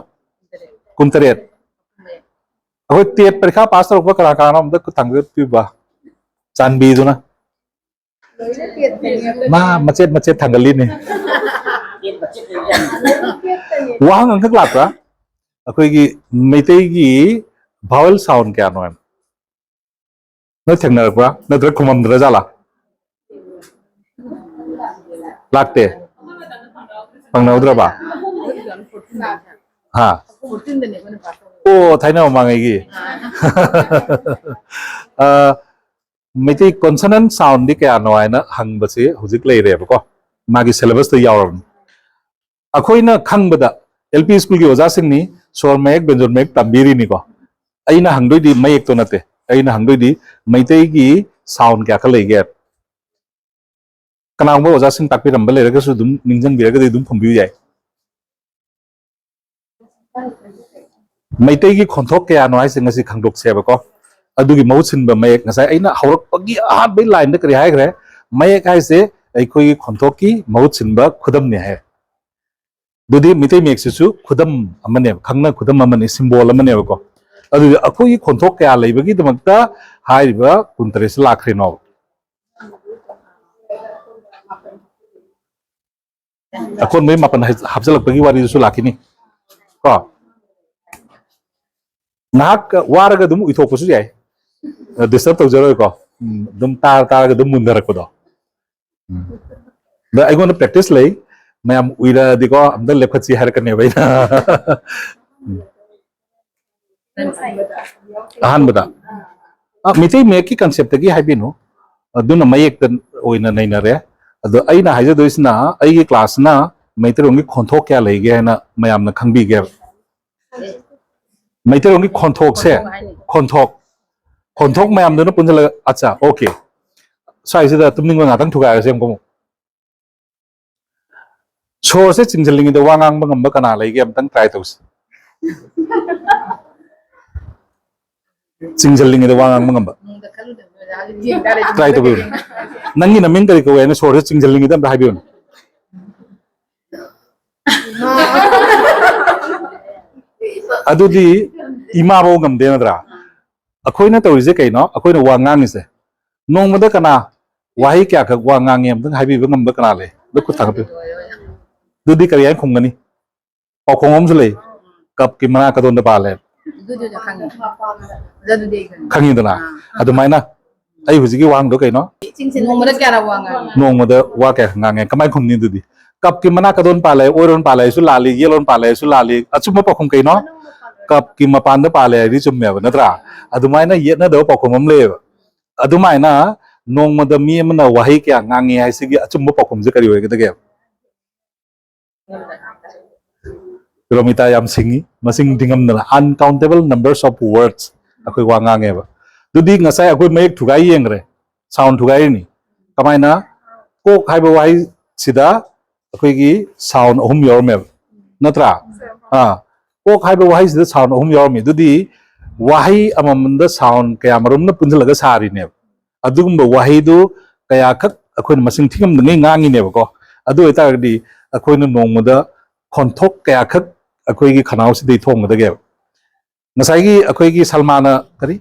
ꯀꯨꯟꯇꯔꯦꯠ꯫ ꯑꯩꯈꯣꯏ ꯇꯦꯠ ꯄꯔꯤꯈꯥ ꯄꯥꯁ ꯇꯧꯔꯛꯄ ꯀꯅꯥ ꯀꯅꯥꯅꯣ ꯑꯝꯇ ꯈꯨꯠ ꯊꯥꯡꯒꯠꯄꯤꯕ, ꯆꯥꯟꯕꯤꯗꯨꯅ꯫ ꯃꯥ ꯃꯆꯦꯠ ꯃꯆꯦꯠ ꯊꯥꯡꯒꯠꯂꯤꯅꯦ꯫ ꯋꯥꯍꯪ ꯑꯃꯈꯛ ꯂꯥꯛꯄ꯭ꯔꯥ? ꯑꯩꯈꯣꯏꯒꯤ ꯃꯩꯇꯩꯒꯤ vowel sound ꯀꯌꯥꯅꯣ ꯍꯥꯏꯅ? ꯅꯣꯏ ꯊꯦꯡꯅꯔꯛꯄ꯭ꯔꯥ? ꯅꯠꯇ꯭ꯔꯒ ꯈꯨꯝꯃꯝꯗ꯭ꯔ ꯖꯥꯠꯂꯥ? ꯂꯥꯛꯇꯦ? ꯐꯪꯅꯍꯧꯗ꯭ꯔꯕ? ꯍꯥ? ꯑꯣ, ꯊꯥꯏꯅ ꯃꯃꯥꯡꯉꯩꯒꯤ꯫ ꯑ, ꯃꯩꯇꯩ consonant soundꯗꯤ ꯀꯌꯥꯅꯣ ꯍꯥꯏꯅ ꯍꯪꯕꯁꯤ ꯍꯧꯖꯤꯛ ꯂꯩꯔꯦꯕꯀꯣ꯫ ꯃꯥꯒꯤ syllabusꯇ ꯌꯥꯎꯔꯕꯅꯤ꯫ ꯑꯩꯈꯣꯏꯅ ꯈꯪꯕꯗ, L P schoolꯒꯤ ꯑꯣꯖꯥꯁꯤꯡꯅꯤ, ꯁꯣꯔ ꯃꯌꯦꯛ, ꯕ꯭ꯌꯟꯖꯟ ꯃꯌꯦꯛ ꯇꯝꯕꯤꯔꯤꯅꯤꯀꯣ꯫ ꯑꯩꯅ ꯍꯪꯗꯣꯏꯗꯤ ꯃꯌꯦꯛꯇꯣ ꯅꯠꯇꯦ, ꯑꯩꯅ ꯍꯪꯗꯣꯏꯗꯤ ꯃꯩꯇꯩꯒꯤ sound ꯀꯌꯥꯈꯛ ꯂꯩꯒꯦ? ꯀꯅꯥꯒꯨꯝꯕ ꯑꯣꯖꯥꯁꯤꯡ ꯇꯥꯛꯄꯤꯔꯝꯕ ꯂꯩꯔꯒꯁꯨ ꯑꯗꯨꯝ ꯅꯤꯡꯁꯤꯡꯕꯤꯔꯒꯗꯤ ꯑꯗꯨꯝ ꯈꯨꯝꯕꯤꯌꯨ ꯌꯥꯏ꯫ ꯃꯩꯇꯩꯒꯤ ꯈꯣꯟꯊꯣꯛ ꯀꯌꯥꯅꯣ ꯍꯥꯏꯁꯦ ꯉꯁꯤ ꯈꯪꯗꯣꯛꯁꯦꯕꯀꯣ꯫ ꯑꯗꯨꯒꯤ ꯃꯍꯨꯠ ꯁꯤꯟꯕ ꯃꯌꯦꯛ, ꯉꯁꯥꯏ ꯑꯩꯅ ꯍꯧꯔꯛꯄꯒꯤ ꯑꯍꯥꯟꯕꯒꯤ ꯂꯥꯏꯟꯗ ꯀꯔꯤ ꯍꯥꯏꯈ꯭ꯔꯦ? ꯃꯌꯦꯛ ꯍꯥꯏꯁꯦ ꯑꯩꯈꯣꯏꯒꯤ ꯈꯣꯟꯊꯣꯛꯀꯤ ꯃꯍꯨꯠ ꯁꯤꯟꯕ ꯈꯨꯗꯝꯅꯤ ꯍꯥꯏ꯫ ꯑꯗꯨꯗꯤ ꯃꯩꯇꯩ ꯃꯌꯦꯛꯁꯤꯁꯨ ꯈꯨꯗꯝ ꯑꯃꯅꯦꯕ, ꯈꯪꯅ ꯈꯨꯗꯝ ꯑꯃꯅꯤ, ꯁꯤꯝꯕꯣꯜ ꯑꯃꯅꯦꯕꯀꯣ꯫ ꯑꯗꯨꯗꯤ ꯑꯩꯈꯣꯏꯒꯤ ꯈꯣꯟꯊꯣꯛ ꯀꯌꯥ ꯂꯩꯕꯒꯤꯗꯃꯛꯇ ꯍꯥꯏꯔꯤꯕ ꯀꯨꯟꯇꯔꯦꯠꯁꯤ ꯂꯥꯛꯈ꯭ꯔꯤꯅꯣ? ꯑꯀꯣꯟꯕꯩ ꯃꯥꯄꯟ ꯍꯥꯞꯆꯤꯜꯂꯛꯄꯒꯤ ꯋꯥꯔꯤꯗꯨꯁꯨ ꯂꯥꯛꯈꯤꯅꯤ ꯀꯣ꯫ ꯉꯥꯏꯍꯥꯛ ꯋꯥꯔꯒ ꯑꯗꯨꯝ ꯎꯏꯊꯣꯛꯄꯁꯨ ꯌꯥꯏ, ꯗꯤꯁꯇꯔꯕ ꯇꯧꯖꯔꯣꯏꯀꯣ꯫ ꯎꯝ, ꯑꯗꯨꯝ ꯇꯥꯔ ꯇꯥꯔꯒ ꯑꯗꯨꯝ ꯃꯨꯟꯊꯔꯛꯄꯗꯣ꯫ ꯎꯝ꯫ ꯑꯗ ꯑꯩꯉꯣꯟꯗ ꯄ꯭ꯔꯦꯛꯇꯤꯁ ꯂꯩ, ꯃꯌꯥꯝ ꯎꯏꯔꯛꯑꯗꯤꯀꯣ ꯑꯝꯇ ꯂꯦꯞꯈꯠꯁꯤ ꯍꯥꯏꯔꯛꯀꯅꯦꯕ ꯑꯩꯅ꯫ ꯎꯝ꯫ ꯑꯍꯥꯟꯕꯗ ꯑ, ꯃꯩꯇꯩ ꯃꯌꯦꯛꯀꯤ ꯀꯟꯁꯦꯞꯇꯒꯤ ꯍꯥꯏꯕꯤꯅꯨ, ꯑꯗꯨꯅ ꯃꯌꯦꯛꯇ ꯑꯣꯏꯅ ꯅꯩꯅꯔꯦ꯫ ꯑꯗꯣ ꯑꯩꯅ ꯍꯥꯏꯖꯗꯣꯏꯁꯤꯅ ꯑꯩꯒꯤ ꯀ꯭ꯂꯥꯁꯁꯤꯅ ꯃꯩꯇꯩꯔꯣꯟꯒꯤ ꯈꯣꯟꯊꯣꯛ ꯀꯌꯥ ꯂꯩꯒꯦ ꯍꯥꯏꯅ ꯃꯌꯥꯝꯅ ꯈꯪꯕꯤꯒꯦꯕ꯫ ꯃꯩꯇꯩꯔꯣꯟꯒꯤ ꯈꯣꯟꯊꯣꯛꯁꯦ, ꯈꯣꯟꯊꯣꯛ ꯃꯌꯥꯝꯗꯨꯅ ꯄꯨꯟꯁꯤꯜꯂꯒ, ꯑꯠꯆꯥ, ꯑꯣꯀꯦ, ꯁ꯭ꯋꯥꯏꯁꯤꯗ ꯇꯨꯝꯅꯤꯡꯕ ꯉꯥꯛꯇꯪ ꯊꯨꯒꯥꯏꯔꯁꯦ ꯑꯃꯨꯛ꯫ ꯁꯣꯔꯁꯦ ꯆꯤꯡꯁꯤꯜꯂꯤꯉꯩꯗ ꯋꯥ ꯉꯥꯡꯕ ꯉꯝꯕ ꯀꯅꯥ ꯂꯩꯒꯦ? ꯑꯝꯇꯪ ꯇ꯭ꯔꯥꯏ ꯇꯧꯁꯤ꯫ ꯆꯤꯡꯁꯤꯜꯂꯤꯉꯩꯗ ꯋꯥ ꯉꯥꯡꯕ ꯉꯝꯕ꯫ ꯇ꯭ꯔꯥꯏ ꯇꯧꯕꯤꯌꯨꯅꯦ꯫ ꯅꯪꯒꯤ ꯅꯃꯤꯡ ꯀꯔꯤ ꯀꯧꯋꯦ ꯍꯥꯏꯅ ꯁꯣꯔꯁꯦ ꯆꯤꯡꯁꯤꯜꯂꯤꯉꯩꯗ ꯑꯝꯇ ꯍꯥꯏꯕꯤꯌꯨꯅꯦ꯫ ꯑꯗꯨꯗꯤ ꯏꯃꯥꯐꯧ ꯉꯝꯗꯦ ꯅꯠꯇ꯭ꯔꯥ? ꯑꯩꯈꯣꯏꯅ ꯇꯧꯔꯤꯁꯦ ꯀꯩꯅꯣ? ꯑꯩꯈꯣꯏꯅ ꯋꯥ ꯉꯥꯡꯉꯤꯁꯦ ꯅꯣꯡꯃꯗ ꯀꯅꯥ ꯋꯥꯍꯩ ꯀꯌꯥꯈꯛ ꯋꯥ ꯉꯥꯡꯉꯦ ꯑꯝꯇꯪ ꯍꯥꯏꯕꯤꯕ ꯉꯝꯕ ꯀꯅꯥ ꯂꯩ? ꯑꯗꯨ ꯈꯨꯠ ꯊꯥꯡꯒꯠꯄꯤꯌꯨ꯫ ꯑꯗꯨꯗꯤ ꯀꯔꯤ ꯍꯥꯏꯅ ꯈꯨꯝꯒꯅꯤ? ꯄꯥꯎꯈꯣꯡ ꯑꯃꯁꯨ ꯂꯩ, "ꯀꯞꯀꯤ ꯃꯅꯥ ꯀꯗꯣꯟꯗ ꯄꯥꯜꯂꯦ"꯫ ꯑꯗꯨꯗꯤ ꯑꯩ ꯈꯪꯉꯤ꯫ ꯑꯗꯨꯗꯤ ꯑꯩ ꯈꯪꯉꯤ꯫ ꯈꯪꯉꯤꯗꯅ? ꯑꯥ꯫ ꯑꯗꯨꯃꯥꯏꯅ ꯑꯩ ꯍꯧꯖꯤꯛꯀꯤ ꯋꯥꯍꯪꯗꯣ ꯀꯩꯅꯣ? ꯅꯣꯡꯃꯗ ꯀꯌꯥꯔꯛ ꯋꯥ ꯉꯥꯡꯉꯤ? ꯅꯣꯡꯃꯗ ꯋꯥ ꯀꯌꯥ ꯉꯥꯡꯉꯦ? ꯀꯃꯥꯏꯅ ꯈꯨꯝꯅꯤ ꯑꯗꯨꯗꯤ? ꯀꯞꯀꯤ ꯃꯅꯥ ꯀꯗꯣꯟ ꯄꯥꯜꯂꯦ, ꯑꯣꯏꯔꯣꯟ ꯄꯥꯜꯂꯦ ꯍꯥꯏꯁꯨ ꯂꯥꯜꯂꯤ, ꯌꯦꯠꯂꯣꯟ ꯄꯥꯜꯂꯦ ꯍꯥꯏꯁꯨ ꯂꯥꯜꯂꯤ꯫ ꯑꯆꯨꯝꯕ ꯄꯥꯎꯈꯨꯝ ꯀꯩꯅꯣ? ꯀꯞꯀꯤ ꯃꯄꯥꯟꯗ ꯄꯥꯜꯂꯦ ꯍꯥꯏꯗꯤ ꯆꯨꯝꯃꯦꯕ, ꯅꯠꯇ꯭ꯔꯥ? ꯑꯗꯨꯃꯥꯏꯅ ꯌꯦꯠꯅꯗꯕ ꯄꯥꯎꯈꯨꯝ ꯑꯃ ꯂꯩꯌꯦꯕ꯫ ꯑꯗꯨꯃꯥꯏꯅ ꯅꯣꯡꯃꯗ ꯃꯤ ꯑꯃꯅ ꯋꯥꯍꯩ ꯀꯌꯥ ꯉꯥꯡꯉꯤ ꯍꯥꯏꯁꯤꯒꯤ ꯑꯆꯨꯝꯕ ꯄꯥꯎꯈꯨꯝꯁꯦ ꯀꯔꯤ ꯑꯣꯏꯒꯗꯒꯦ? ꯔꯣꯃꯤꯇꯥ ꯌꯥꯝ ꯁꯤꯡꯉꯤ, ꯃꯁꯤꯡ ꯊꯤꯉꯝꯗꯅ, uncountable numbers of words ꯑꯩꯈꯣꯏ ꯋꯥ ꯉꯥꯡꯉꯦꯕ꯫ ꯑꯗꯨꯗꯤ ꯉꯁꯥꯏ ꯑꯩꯈꯣꯏ ꯃꯌꯦꯛ ꯊꯨꯒꯥꯏ ꯌꯦꯡꯈ꯭ꯔꯦ, ꯁꯥꯎꯟ ꯊꯨꯒꯥꯏꯔꯤꯅꯤ꯫ ꯀꯃꯥꯏꯅ? ꯀꯣꯛ ꯍꯥꯏꯕ ꯋꯥꯍꯩꯁꯤꯗ ꯑꯩꯈꯣꯏꯒꯤ ꯁꯥꯎꯟ ꯑꯍꯨꯝ ꯌꯥꯎꯔꯝꯃꯦꯕ, ꯅꯠꯇ꯭ꯔꯥ? ꯑꯥ, ꯀꯣꯛ ꯍꯥꯏꯕ ꯋꯥꯍꯩꯁꯤꯗ ꯁꯥꯎꯟ ꯑꯍꯨꯝ ꯌꯥꯎꯔꯝꯃꯤ꯫ ꯑꯗꯨꯗꯤ ꯋꯥꯍꯩ ꯑꯃꯃꯝꯗ ꯁꯥꯎꯟ ꯀꯌꯥ ꯃꯔꯨꯝꯅ ꯄꯨꯟꯁꯤꯜꯂꯒ ꯁꯥꯔꯤꯅꯦꯕ꯫ ꯑꯗꯨꯒꯨꯝꯕ ꯋꯥꯍꯩꯗꯨ ꯀꯌꯥꯈꯛ ꯑꯩꯈꯣꯏꯅ ꯃꯁꯤꯡ ꯊꯤꯉꯝꯗꯉꯩ ꯉꯥꯡꯉꯤꯅꯦꯕꯀꯣ꯫ ꯑꯗꯨ ꯑꯣꯏꯇꯥꯔꯒꯗꯤ ꯑꯩꯈꯣꯏꯅ ꯅꯣꯡꯃꯗ ꯈꯣꯟꯊꯣꯛ ꯀꯌꯥꯈꯛ ꯑꯩꯈꯣꯏꯒꯤ ꯈꯅꯥꯎꯁꯤꯗꯩ ꯊꯣꯡꯒꯗꯒꯦꯕ? ꯉꯁꯥꯏꯒꯤ ꯑꯩꯈꯣꯏꯒꯤ ꯁꯜꯃꯥꯅ, ꯀꯔꯤ,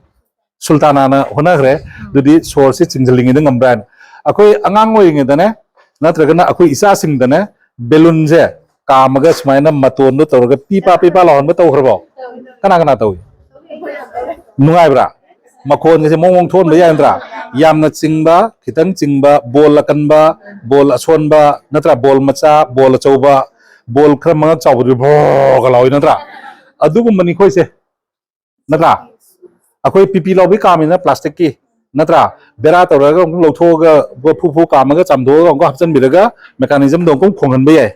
ꯁꯨꯜꯇꯥꯅꯥꯅ ꯍꯣꯠꯅꯈ꯭ꯔꯦ꯫ ꯑꯗꯨꯗꯤ ꯁꯣꯔꯁꯦ ꯆꯤꯡꯁꯤꯜꯂꯤꯉꯩꯗ ꯉꯝꯕ꯭ꯔꯥ ꯍꯥꯏꯅ꯫ ꯑꯩꯈꯣꯏ ꯑꯉꯥꯡ ꯑꯣꯏꯔꯤꯉꯩꯗꯅꯦ, ꯅꯠꯇ꯭ꯔꯒꯅ ꯑꯩꯈꯣꯏ ꯏꯆꯥꯁꯤꯡꯗꯅꯦ, ꯕꯦꯂꯨꯟꯁꯦ ꯀꯥꯝꯃꯒ ꯁꯨꯃꯥꯏꯅ ꯃꯇꯣꯟꯗꯣ ꯇꯧꯔꯒ ꯄꯤ ꯄꯥ ꯄꯤ ꯄꯥ ꯂꯥꯎꯍꯟꯕ ꯇꯧꯈ꯭ꯔꯕꯣ? ꯀꯅꯥ ꯀꯅꯥ ꯇꯧꯏ? ꯅꯨꯡꯉꯥꯏꯕ꯭ꯔꯥ? ꯃꯈꯣꯟꯒꯁꯦ ꯃꯑꯣꯡ ꯃꯑꯣꯡ ꯊꯣꯛꯍꯟꯕ ꯌꯥꯏ ꯅꯠꯇ꯭ꯔꯥ? ꯌꯥꯝꯅ ꯆꯤꯡꯕ, ꯈꯤꯇꯪ ꯆꯤꯡꯕ, ꯕꯣꯜ ꯑꯀꯟꯕ, ꯕꯣꯜ ꯑꯁꯣꯟꯕ, ꯅꯠꯇ꯭ꯔꯥ? ꯕꯣꯜ ꯃꯆꯥ, ꯕꯣꯜ ꯑꯆꯧꯕ, ꯕꯣꯜ ꯈꯔ ꯃꯉꯛ ꯆꯥꯎꯕꯗꯨ ꯕ꯭ꯔꯣꯒ ꯂꯥꯎꯏ ꯅꯠꯇ꯭ꯔꯥ? ꯑꯗꯨꯒꯨꯝꯕꯅꯤ ꯑꯩꯈꯣꯏꯁꯦ, ꯅꯠꯇ꯭ꯔꯥ? ꯑꯩꯈꯣꯏ ꯄꯤꯄꯤ ꯂꯥꯎꯕꯤ ꯀꯥꯝꯃꯤꯅ ꯄ꯭ꯂꯥꯁꯇꯤꯛꯀꯤ, ꯅꯠꯇ꯭ꯔꯥ? ꯕꯦꯔꯥ ꯇꯧꯔꯒ ꯑꯃꯨꯛ ꯂꯧꯊꯣꯛꯑꯒ ꯐꯨ ꯐꯨ ꯀꯥꯝꯃꯒ ꯆꯥꯝꯊꯣꯛꯑꯒ ꯑꯃꯨꯛ ꯍꯥꯞꯆꯤꯟꯕꯤꯔꯒ ꯃꯦꯀꯥꯅꯤꯖꯝꯗꯣ ꯑꯃꯨꯛ ꯈꯣꯡꯍꯟꯕ ꯌꯥꯏ꯫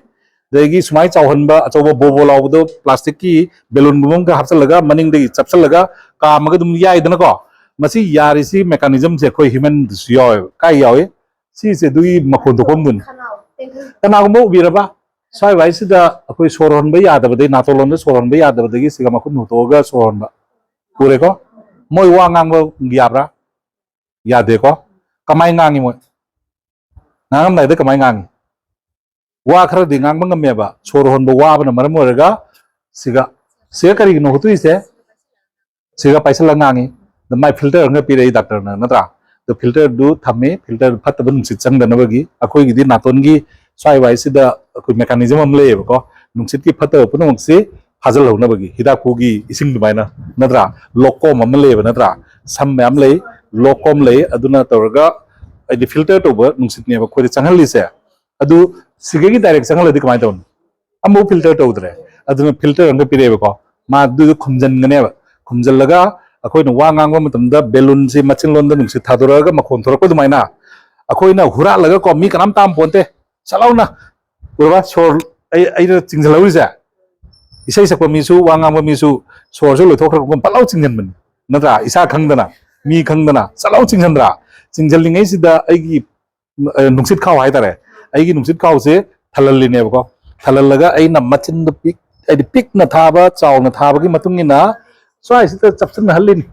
ꯑꯗꯒꯤ ꯁꯨꯃꯥꯏꯅ ꯆꯥꯎꯍꯟꯕ, ꯑꯆꯧꯕ ꯕꯣꯕꯣ ꯂꯥꯎꯕꯗꯣ ꯄ꯭ꯂꯥꯁꯇꯤꯛꯀꯤ ꯕꯦꯂꯨꯟꯒꯨꯝꯕ ꯑꯃꯒ ꯍꯥꯞꯆꯤꯜꯂꯒ ꯃꯅꯤꯡꯗꯒꯤ ꯆꯞꯁꯤꯜꯂꯒ ꯀꯥꯝꯃꯒ ꯑꯗꯨꯝ ꯌꯥꯏꯗꯅꯀꯣ꯫ ꯃꯁꯤ ꯌꯥꯔꯤꯁꯤ ꯃꯦꯀꯥꯅꯤꯖꯝꯁꯦ ꯑꯩꯈꯣꯏ ꯍ꯭ꯌꯨꯃꯦꯟꯗꯁꯨ ꯌꯥꯎꯋꯦꯕ꯫ ꯀꯥꯏ ꯌꯥꯎꯏ? ꯁꯤꯁꯦ ꯑꯗꯨꯒꯤ ꯃꯈꯣꯟ ꯊꯣꯛꯐꯝꯗꯨꯅꯤ꯫ ꯀꯅꯥꯒꯨꯝꯕ ꯎꯕꯤꯔꯕ? ꯁ꯭ꯋꯥꯏ ꯋꯥꯏꯁꯤꯗ ꯑꯩꯈꯣꯏ ꯁꯣꯔ ꯍꯣꯟꯕ ꯌꯥꯗꯕꯗꯒꯤ, ꯅꯥꯇꯣꯟ ꯂꯣꯝꯗ ꯁꯣꯔ ꯍꯣꯟꯕ ꯌꯥꯗꯕꯗꯒꯤ ꯁꯤꯒ ꯃꯈꯨꯠ ꯍꯨꯠꯇꯣꯛꯑꯒ ꯁꯣꯔ ꯍꯣꯟꯕ ꯎꯔꯦꯀꯣ? ꯃꯣꯏ ꯋꯥ ꯉꯥꯡꯕ ꯌꯥꯕ꯭ꯔꯥ? ꯌꯥꯗꯦꯀꯣ? ꯀꯃꯥꯏ ꯉꯥꯡꯉꯤ ꯃꯣꯏ? ꯉꯥꯡꯉꯝꯗꯥꯏꯗ ꯀꯃꯥꯏ ꯉꯥꯡꯉꯤ? ꯋꯥ ꯈꯔꯗꯤ ꯉꯥꯡꯕ ꯉꯝꯃꯦꯕ, ꯁꯣꯔ ꯍꯣꯟꯕ ꯋꯥꯕꯅ ꯃꯔꯝ ꯑꯣꯏꯔꯒ ꯁꯤꯒ, ꯁꯤꯒ ꯀꯔꯤꯒꯤꯅꯣ ꯍꯨꯠꯇꯣꯛꯏꯁꯦ? ꯁꯤꯒ ꯄꯥꯏꯁꯤꯜꯂꯒ ꯉꯥꯡꯉꯤ꯫ ꯑꯗ ꯃꯥꯏ ꯐꯤꯜꯇꯔ ꯑꯃ ꯄꯤꯔꯛꯏ ꯗꯥꯛꯇꯔꯅ, ꯅꯠꯇ꯭ꯔꯥ? ꯑꯗꯣ ꯐꯤꯜꯇꯔꯗꯨ ꯊꯝꯃꯤ, ꯐꯤꯜꯇꯔ ꯐꯠꯇꯕ ꯅꯨꯡꯁꯤꯠ ꯆꯪꯗꯅꯕꯒꯤ꯫ ꯑꯩꯈꯣꯏꯒꯤꯗꯤ ꯅꯥꯇꯣꯟꯒꯤ ꯁ꯭ꯋꯥꯏ ꯋꯥꯏꯁꯤꯗ ꯑꯩꯈꯣꯏ ꯃꯦꯀꯥꯅꯤꯖꯝ ꯑꯃ ꯂꯩꯌꯦꯕꯀꯣ, ꯅꯨꯡꯁꯤꯠꯀꯤ ꯐꯠꯇꯕ ꯄꯨꯝꯅꯃꯛꯁꯤ ꯐꯥꯖꯤꯜꯍꯧꯅꯕꯒꯤ, ꯍꯤꯗꯥꯛ ꯄꯨꯒꯤ ꯏꯁꯤꯡ ꯑꯗꯨꯃꯥꯏꯅ, ꯅꯠꯇ꯭ꯔꯥ? ꯂꯣꯀꯣꯝ ꯑꯃ ꯂꯩꯌꯦꯕ, ꯅꯠꯇ꯭ꯔꯥ? ꯁꯝ ꯃꯌꯥꯝ ꯂꯩ, ꯂꯣꯀꯣꯝ ꯂꯩ, ꯑꯗꯨꯅ ꯇꯧꯔꯒ ꯍꯥꯏꯗꯤ ꯐꯤꯜꯇꯔ ꯇꯧꯕ ꯅꯨꯡꯁꯤꯠꯅꯦꯕ ꯑꯩꯈꯣꯏꯗ ꯆꯪꯍꯜꯂꯤꯁꯦ꯫ ꯑꯗꯨ ꯁꯤꯒꯒꯤ ꯗꯥꯏꯔꯦꯛ ꯆꯪꯍꯜꯂꯗꯤ ꯀꯃꯥꯏꯅ ꯇꯧꯅꯤ? ꯑꯃꯐꯥꯎ ꯐꯤꯜꯇꯔ ꯇꯧꯗ꯭ꯔꯦ꯫ ꯑꯗꯨꯅ ꯐꯤꯜꯇꯔ ꯑꯃꯒ ꯄꯤꯔꯛꯑꯦꯕꯀꯣ, ꯃꯥ ꯑꯗꯨꯗꯣ ꯈꯨꯝꯖꯤꯟꯒꯅꯦꯕ꯫ ꯈꯨꯝꯖꯤꯜꯂꯒ ꯑꯩꯈꯣꯏꯅ ꯋꯥ ꯉꯥꯡꯕ ꯃꯇꯝꯗ ꯕꯦꯂꯨꯟꯁꯤ ꯃꯆꯤꯟꯂꯣꯝꯗ ꯅꯨꯡꯁꯤꯠ ꯊꯥꯗꯣꯔꯛꯑꯒ ꯃꯈꯣꯟ ꯊꯣꯔꯛꯄ ꯑꯗꯨꯃꯥꯏꯅ ꯑꯩꯈꯣꯏꯅ ꯍꯨꯔꯥꯜꯂꯒꯀꯣ, ꯃꯤ ꯀꯅꯥꯝ ꯇꯥꯝ ꯄꯣꯟꯇꯦ, ꯁꯠ ꯂꯥꯎꯅ, ꯎꯔꯕ? ꯁꯣꯔ ꯑꯩ, ꯑꯩꯅ ꯆꯤꯡꯁꯤꯜꯍꯧꯔꯤꯁꯦ, ꯏꯁꯩ ꯁꯛꯄ ꯃꯤꯁꯨ, ꯋꯥ ꯉꯥꯡꯕ ꯃꯤꯁꯨ ꯁꯣꯔꯁꯦ ꯂꯣꯏꯊꯣꯛꯈ꯭ꯔꯒ ꯐꯠ ꯂꯥꯎ ꯆꯤꯡꯁꯤꯟꯕꯅꯤ, ꯅꯠꯇ꯭ꯔꯥ? ꯏꯁꯥ ꯈꯪꯗꯅ, ꯃꯤ ꯈꯪꯗꯅ ꯁꯠ ꯂꯥꯎ ꯆꯤꯡꯁꯤꯟꯗ꯭ꯔꯥ? ꯆꯤꯡꯁꯤꯜꯂꯤꯉꯩꯁꯤꯗ ꯑꯩꯒꯤ ꯑ, ꯅꯨꯡꯁꯤꯠ ꯈꯥꯎ ꯍꯥꯏꯇꯥꯔꯦ, ꯑꯩꯒꯤ ꯅꯨꯡꯁꯤꯠ ꯈꯥꯎꯁꯦ ꯊꯜꯍꯜꯂꯤꯅꯦꯕꯀꯣ꯫ ꯊꯜꯍꯜꯂꯒ ꯑꯩꯅ ꯃꯆꯤꯟꯗꯣ ꯄꯤꯛ ꯍꯥꯏꯗꯤ ꯄꯤꯛꯅ ꯊꯥꯕ, ꯆꯥꯎꯅ ꯊꯥꯕꯒꯤ ꯃꯇꯨꯡ ꯏꯟꯅ ꯁ꯭ꯋꯥꯏꯁꯤꯗ ꯆꯞꯁꯤꯟꯅꯍꯜꯂꯤꯅꯤ꯫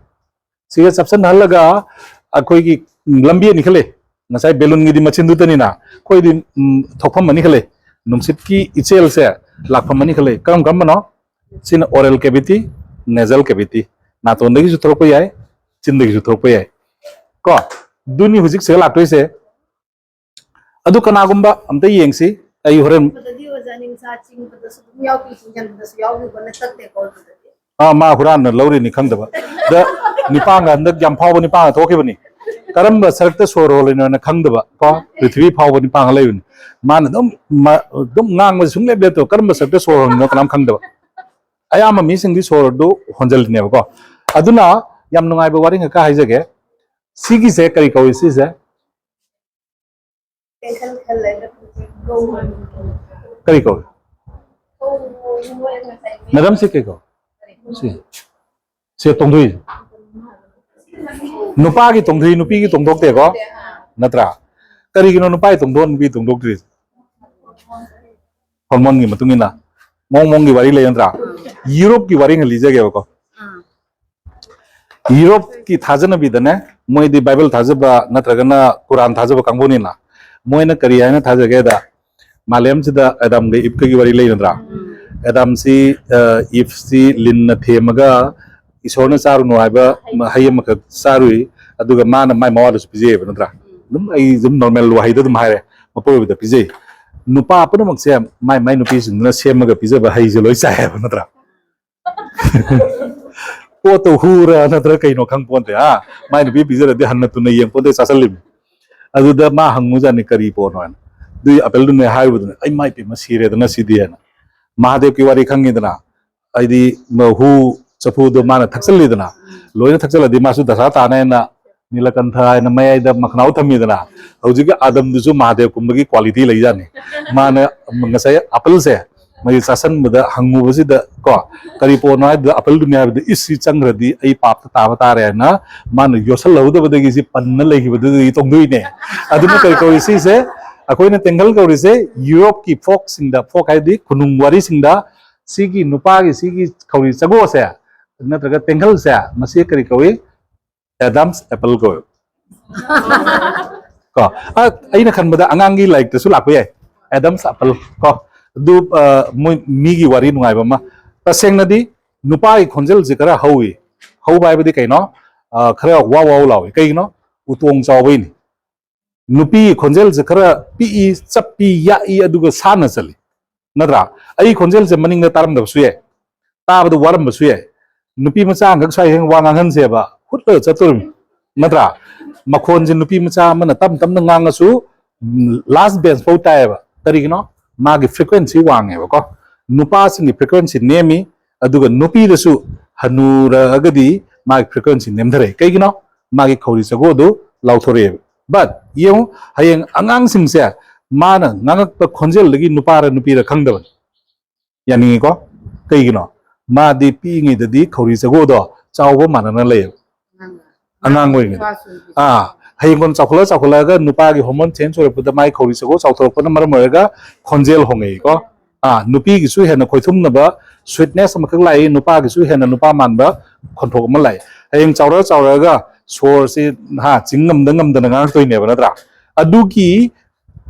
ꯁꯤꯒ ꯆꯞꯁꯤꯟꯅꯍꯜꯂꯒ ꯑꯩꯈꯣꯏꯒꯤ ꯂꯝꯕꯤ ꯑꯅꯤ ꯈꯜꯂꯦ꯫ ꯉꯁꯥꯏ ꯕꯦꯂꯨꯟꯒꯤꯗꯤ ꯃꯆꯤꯟꯗꯨꯗꯅꯤꯅ, ꯑꯩꯈꯣꯏꯗꯤ, ꯎꯝ, ꯊꯣꯛꯐꯝ ꯑꯅꯤ ꯈꯜꯂꯦ꯫ ꯅꯨꯡꯁꯤꯠꯀꯤ ꯏꯆꯦꯜꯁꯦ ꯂꯥꯛꯐꯝ ꯑꯅꯤ ꯈꯜꯂꯦ꯫ ꯀꯔꯝ ꯀꯔꯝꯕꯅꯣ? ꯁꯤꯅ oral cavity, nasal cavity, ꯅꯥꯇꯣꯟꯗꯒꯤꯁꯨ ꯊꯣꯛꯂꯛꯄ ꯌꯥꯏ, ꯆꯤꯟꯗꯒꯤꯁꯨ ꯊꯣꯛꯂꯛꯄ ꯌꯥꯏ꯫ ꯀꯣ, ꯑꯗꯨꯅꯤ ꯍꯧꯖꯤꯛ ꯁꯤꯗ ꯂꯥꯛꯇꯣꯏꯁꯦ꯫ ꯑꯗꯨ ꯀꯅꯥꯒꯨꯝꯕ ꯑꯝꯇ ꯌꯦꯡꯁꯤ, ꯑꯩ ꯍꯣꯔꯦꯟ꯫ ꯆꯤꯡꯕꯗꯗꯤ ꯑꯣꯖꯥ ꯅꯤꯡꯁꯥ ꯆꯤꯡꯕꯗꯁꯨ ꯑꯗꯨꯝ ꯌꯥꯎꯈꯤ, ꯆꯤꯡꯁꯤꯟꯕꯗꯁꯨ ꯌꯥꯎꯈꯤꯕ ꯅꯠꯇꯦꯀꯣ ꯑꯗꯨꯗꯗꯤ꯫ ꯑꯥ, ꯃꯥ ꯍꯨꯔꯥꯟꯅ ꯂꯧꯔꯤꯅꯤ ꯈꯪꯗꯕ꯫ ꯗ ꯅꯤꯄꯥꯡꯒ ꯍꯟꯗꯛ ꯌꯥꯝ ꯐꯥꯎꯕ ꯅꯤꯄꯥꯡꯒ ꯊꯣꯛꯈꯤꯕꯅꯤ꯫ ꯀꯔꯝꯕ ꯁꯔꯨꯛꯇ ꯁꯣꯔ ꯍꯣꯜꯂꯤꯅꯣꯅ ꯈꯪꯗꯕ ꯀꯣ, ꯄ꯭ꯔꯤꯊꯤꯕꯤ ꯐꯥꯎꯕ ꯅꯤꯄꯥꯡꯒ ꯂꯩꯕꯅꯤ꯫ ꯃꯥꯅ ꯑꯗꯨꯝ ꯃ-, ꯑꯗꯨꯝ ꯉꯥꯡꯕꯁꯦ ꯁꯨꯡꯂꯦꯞ ꯂꯦꯞꯇꯕ, ꯀꯔꯝꯕ ꯁꯔꯨꯛꯇ ꯁꯣꯔ ꯍꯣꯟꯂꯤꯅꯣ ꯀꯅꯥꯝ ꯈꯪꯗꯕ꯫ ꯑꯌꯥꯝꯕ ꯃꯤꯁꯤꯡꯗꯤ ꯁꯣꯔꯗꯨ ꯍꯣꯟꯖꯜꯂꯤꯅꯦꯕꯀꯣ꯫ ꯑꯗꯨꯅ ꯌꯥꯝ ꯅꯨꯡꯉꯥꯏꯕ ꯋꯥꯔꯤ ꯉꯥꯛꯇ ꯍꯥꯏꯖꯒꯦ꯫ ꯁꯤꯒꯤꯁꯦ ꯀꯔꯤ ꯀꯧꯏ ꯁꯤꯁꯦ? ꯀꯔꯤ ꯀꯧꯏ? ꯃꯦꯗꯥꯝ, ꯁꯤ ꯀꯩ ꯀꯧꯏ? ꯁꯤ, ꯁꯤ ꯇꯣꯡꯊꯣꯛꯏ꯫ ꯅꯨꯄꯥꯒꯤ ꯇꯣꯡꯊꯣꯛꯏ, ꯅꯨꯄꯤꯒꯤ ꯇꯣꯡꯊꯣꯛꯇꯦꯀꯣ? ꯅꯠꯇ꯭ꯔꯥ? ꯀꯔꯤꯒꯤꯅꯣ ꯅꯨꯄꯥꯒꯤ ꯇꯣꯡꯊꯣꯛ, ꯅꯨꯄꯤꯒꯤ ꯇꯣꯡꯊꯣꯛꯇ꯭ꯔꯤꯁꯦ? ꯍꯣꯔꯃꯣꯟꯒꯤ ꯃꯇꯨꯡ ꯏꯟꯅ ꯃꯑꯣꯡ ꯃꯑꯣꯡꯒꯤ ꯋꯥꯔꯤ ꯂꯩ ꯅꯠꯇ꯭ꯔꯥ? ꯌꯨꯔꯣꯞꯀꯤ ꯋꯥꯔꯤ ꯑꯃ ꯂꯤꯖꯒꯦꯕꯀꯣ꯫ ꯌꯨꯔꯣꯞꯀꯤ ꯊꯥꯖꯅꯕꯤꯗꯅꯦ, ꯃꯣꯏꯗꯤ ꯕꯥꯏꯕꯜ ꯊꯥꯖꯕ ꯅꯠꯇ꯭ꯔꯒꯅ ꯀꯨꯔꯥꯟ ꯊꯥꯖꯕ ꯀꯥꯡꯕꯨꯅꯤꯅ, ꯃꯣꯏꯅ ꯀꯔꯤ ꯍꯥꯏꯅ ꯊꯥꯖꯒꯦꯗ, ꯃꯥꯂꯦꯝꯁꯤꯗ ꯑꯦꯗꯝꯒ ꯏꯞꯀꯒꯤ ꯋꯥꯔꯤ ꯂꯩ ꯅꯠꯇ꯭ꯔꯥ? ꯑꯦꯗꯝꯁꯤ, ꯑ, ꯏꯞꯁꯤ ꯂꯤꯟꯅ ꯊꯦꯝꯃꯒ ꯏꯁꯣꯔꯅ ꯆꯥꯔꯨꯅꯨ ꯍꯥꯏꯕ ꯍꯩ ꯑꯃꯈꯛ ꯆꯥꯔꯨꯏ, ꯑꯗꯨꯒ ꯃꯥꯅ ꯃꯥꯏ ꯃꯋꯥꯗꯨꯁꯨ ꯄꯤꯖꯩꯌꯦꯕ ꯅꯠꯇ꯭ꯔꯥ? ꯑꯗꯨꯝ ꯑꯩ ꯑꯗꯨꯝ ꯅꯣꯔꯃꯦꯜ ꯋꯥꯍꯩꯗ ꯑꯗꯨꯝ ꯍꯥꯏꯔꯦ, ꯃꯄꯨꯔꯣꯏꯕꯗ ꯄꯤꯖꯩ꯫ ꯅꯨꯄꯥ ꯄꯨꯝꯅꯃꯛꯁꯦ ꯃꯥꯏ ꯃꯥꯏ ꯅꯨꯄꯤꯁꯤꯡꯗꯨꯅ ꯁꯦꯝꯃꯒ ꯄꯤꯖꯕ ꯍꯩꯁꯦ ꯂꯣꯏ ꯆꯥꯏ ꯍꯥꯏꯕ ꯅꯠꯇ꯭ꯔꯥ? ꯄꯣꯠꯇꯣ ꯍꯨꯔ ꯅꯠꯇ꯭ꯔ ꯀꯩꯅꯣ ꯈꯪ ꯄꯣꯟꯇꯦ꯫ ꯑꯥ, ꯃꯥꯏ ꯅꯨꯄꯤ ꯄꯤꯖꯔꯗꯤ ꯍꯟꯅ ꯇꯨꯟꯅ ꯌꯦꯡ ꯄꯣꯟꯇꯦ, ꯆꯥꯁꯜꯂꯤꯃꯤ꯫ ꯑꯗꯨꯗ ꯃꯥ ꯍꯪꯉꯨꯖꯥꯠꯅꯤ, "ꯀꯔꯤ ꯄꯣꯠꯅꯣ?" ꯍꯥꯏꯅ꯫ ꯑꯗꯨꯏ ꯑꯄꯦꯜꯗꯨꯅ ꯍꯥꯏꯔꯨꯕꯗꯨꯅ, "ꯑꯩ ꯃꯥꯏ ꯄꯦꯝꯃ ꯁꯤꯔꯦꯗꯅ ꯁꯤꯗꯤ" ꯍꯥꯏꯅ꯫ ꯃꯍꯥꯗꯦꯕꯀꯤ ꯋꯥꯔꯤ ꯈꯪꯉꯤꯗꯅ, ꯍꯥꯏꯗꯤ ꯍꯨ ꯆꯐꯨꯗꯣ ꯃꯥꯅ ꯊꯛꯆꯜꯂꯤꯗꯅ, ꯂꯣꯏꯅ ꯊꯛꯆꯜꯂꯗꯤ ꯃꯥꯁꯨ ꯗꯁꯥ ꯇꯥꯅꯦꯅ ꯅꯤꯂꯀꯟꯊ ꯍꯥꯏꯅ ꯃꯌꯥꯏꯗ ꯃꯈꯅꯥꯎ ꯊꯝꯃꯤꯗꯅ, ꯍꯧꯖꯤꯛꯀꯤ ꯑꯥꯗꯝꯗꯨꯁꯨ ꯃꯍꯥꯗꯦꯕ ꯀꯨꯝꯕꯒꯤ ꯀ꯭ꯋꯥꯂꯤꯇꯤ ꯂꯩꯖꯥꯠꯅꯤ꯫ ꯃꯥꯅ ꯉꯁꯥꯏ ꯑꯦꯄꯜꯁꯦ ꯃꯣꯏꯒꯤ ꯆꯥꯁꯟꯕꯗ ꯍꯪꯉꯨꯕꯁꯤꯗ ꯀꯣ, "ꯀꯔꯤ ꯄꯣꯠꯅꯣ?" ꯍꯥꯏꯗꯨꯗ ꯑꯦꯄꯜꯗꯨꯅꯤ ꯍꯥꯏꯕꯗ, "ꯏꯁ, ꯁꯤ ꯆꯪꯈ꯭ꯔꯗꯤ ꯑꯩ ꯄꯥꯞꯇ ꯇꯥꯕ ꯇꯥꯔꯦ" ꯍꯥꯏꯅ ꯃꯥꯅ ꯌꯣꯠꯁꯜꯍꯧꯗꯕꯗꯒꯤ ꯁꯤ ꯄꯟꯅ ꯂꯩꯈꯤꯕꯗꯨꯗꯒꯤ ꯇꯣꯡꯗꯣꯏꯅꯦ꯫ ꯑꯗꯨꯅ ꯀꯔꯤ ꯀꯧꯏ ꯁꯤꯁꯦ? ꯑꯩꯈꯣꯏꯅ ꯇꯦꯡꯒꯜ ꯀꯧꯔꯤꯁꯦ ꯌꯨꯔꯣꯞꯀꯤ ꯐꯣꯛꯁꯤꯡꯗ, ꯐꯣꯛ ꯍꯥꯏꯗꯤ ꯈꯨꯅꯨꯡ ꯋꯥꯔꯤꯁꯤꯡꯗ ꯁꯤꯒꯤ ꯅꯨꯄꯥꯒꯤ ꯁꯤꯒꯤ ꯈꯧꯔꯤ ꯆꯒꯣꯁꯦ ꯅꯠꯇ꯭ꯔꯒ ꯇꯦꯡꯒꯜꯁꯦ, ꯃꯁꯤ ꯀꯔꯤ ꯀꯧꯏ? ꯑꯦꯗꯝꯁ ꯑꯦꯄꯜ ꯀꯧꯏ꯫ ꯀꯣ, ꯑ, ꯑꯩꯅ ꯈꯟꯕꯗ ꯑꯉꯥꯡꯒꯤ ꯂꯥꯏꯔꯤꯛꯇꯁꯨ ꯂꯥꯛꯄ ꯌꯥꯏ, ꯑꯦꯗꯝꯁ ꯑꯦꯄꯜ꯫ ꯀꯣ, ꯑꯗꯨ, ꯑ, ꯃꯣꯏ ꯃꯤꯒꯤ ꯋꯥꯔꯤ ꯅꯨꯡꯉꯥꯏꯕ ꯑꯃ꯫ ꯇꯁꯦꯡꯅꯗꯤ ꯅꯨꯄꯥꯒꯤ ꯈꯣꯟꯖꯦꯜꯁꯦ ꯈꯔ ꯍꯧꯏ꯫ ꯍꯧꯕ ꯍꯥꯏꯕꯗꯤ ꯀꯩꯅꯣ? ꯑ, ꯈꯔ ꯋꯥꯎ ꯋꯥꯎ ꯂꯥꯎꯏ꯫ ꯀꯩꯒꯤꯅꯣ? ꯎꯇꯣꯡ ꯆꯥꯎꯕꯩꯅꯤ꯫ ꯅꯨꯄꯤꯒꯤ ꯈꯣꯟꯖꯦꯜꯁꯦ ꯈꯔ ꯄꯤꯛꯏ, ꯆꯞꯄꯤ, ꯌꯥꯛꯏ, ꯑꯗꯨꯒ ꯁꯥꯟꯅ ꯆꯠꯂꯤ, ꯅꯠꯇ꯭ꯔꯥ? ꯑꯩ ꯈꯣꯟꯖꯦꯜꯁꯦ ꯃꯅꯤꯡꯗ ꯇꯥꯔꯝꯗꯕꯁꯨ ꯌꯥꯏ, ꯇꯥꯕꯗ ꯋꯥꯔꯝꯕꯁꯨ ꯌꯥꯏ꯫ ꯅꯨꯄꯤ ꯃꯆꯥ ꯑꯃꯈꯛ ꯁ꯭ꯋꯥꯏ ꯍꯦꯛ ꯋꯥ ꯉꯥꯡꯍꯟꯁꯦꯕ, ꯍꯨꯠꯂꯒ ꯆꯠꯇꯣꯔꯤꯕꯅꯤ, ꯅꯠꯇ꯭ꯔꯥ? ꯃꯈꯣꯟꯁꯦ ꯅꯨꯄꯤ ꯃꯆꯥ ꯑꯃꯅ ꯇꯞ ꯇꯞꯅ ꯉꯥꯡꯉꯁꯨ, ꯂꯥꯁ ꯕꯦꯟꯁ ꯐꯥꯎ ꯇꯥꯏꯌꯦꯕ꯫ ꯀꯔꯤꯒꯤꯅꯣ? ꯃꯥꯒꯤ ꯐ꯭ꯔꯤꯀ꯭ꯋꯦꯟꯁꯤ ꯋꯥꯡꯉꯦꯕꯀꯣ꯫ ꯅꯨꯄꯥꯁꯤꯡꯒꯤ ꯐ꯭ꯔꯤꯀ꯭ꯋꯦꯟꯁꯤ ꯅꯦꯝꯃꯤ, ꯑꯗꯨꯒ ꯅꯨꯄꯤꯗꯁꯨ ꯍꯅꯨꯔꯛꯑꯒꯗꯤ ꯃꯥꯒꯤ ꯐ꯭ꯔꯤꯀ꯭ꯋꯦꯟꯁꯤ ꯅꯦꯝꯊꯔꯛꯏ꯫ ꯀꯩꯒꯤꯅꯣ? ꯃꯥꯒꯤ ꯈꯧꯔꯤ ꯆꯒꯣꯗꯨ ꯂꯥꯎꯊꯣꯔꯛꯑꯦꯕ꯫ ꯕꯠ ꯌꯦꯡꯉꯨ, ꯍꯌꯦꯡ ꯑꯉꯥꯡꯁꯤꯡꯁꯦ ꯃꯥꯅ ꯉꯥꯡꯉꯛꯄ ꯈꯣꯟꯖꯦꯜꯗꯒꯤ ꯅꯨꯄꯥꯔ ꯅꯨꯄꯤꯔ ꯈꯪꯗꯕꯅꯤ꯫ ꯌꯥꯅꯤꯡꯉꯤꯀꯣ? ꯀꯩꯒꯤꯅꯣ? ꯃꯥꯗꯤ ꯄꯤꯛꯏꯉꯩꯗꯗꯤ ꯈꯧꯔꯤ ꯆꯒꯣꯗꯣ ꯆꯥꯎꯕ ꯃꯥꯟꯅꯅ ꯂꯩꯌꯦꯕ꯫ ꯑꯉꯥꯡ ꯑꯣꯏꯔꯤꯉꯩꯗ꯫ ꯑꯥ, ꯍꯌꯦꯡ ꯀꯣꯟꯅ ꯆꯥꯎꯈꯠꯂ ꯆꯥꯎꯈꯠꯂꯛꯑꯒ ꯅꯨꯄꯥꯒꯤ ꯍꯣꯔꯃꯣꯟ ꯆꯦꯟꯖ ꯑꯣꯏꯔꯛꯄꯗ ꯃꯥꯒꯤ ꯈꯧꯔꯤ ꯆꯒꯣ ꯆꯥꯎꯊꯣꯔꯛꯄꯅ ꯃꯔꯝ ꯑꯣꯏꯔꯒ ꯈꯣꯟꯖꯦꯜ ꯍꯣꯡꯉꯛꯏꯀꯣ꯫ ꯑꯥ, ꯅꯨꯄꯤꯒꯤꯁꯨ ꯍꯦꯟꯅ ꯈꯣꯏꯊꯨꯝꯅꯕ ꯁ꯭ꯋꯤꯠꯅꯦꯁ ꯑꯃꯈꯛ ꯂꯥꯛꯏ, ꯅꯨꯄꯥꯒꯤꯁꯨ ꯍꯦꯟꯅ ꯅꯨꯄꯥ ꯃꯥꯟꯕ ꯈꯣꯟꯊꯣꯛ ꯑꯃ ꯂꯥꯛꯏ꯫ ꯍꯌꯦꯡ ꯆꯥꯎꯔ ꯆꯥꯎꯔꯛꯑꯒ ꯁꯣꯔꯁꯤ, ꯍꯥ, ꯆꯤꯡ ꯉꯝꯗ ꯉꯝꯗꯅ ꯉꯥꯡꯉꯛꯇꯣꯏꯅꯦꯕ, ꯅꯠꯇ꯭ꯔꯥ? ꯑꯗꯨꯒꯤ,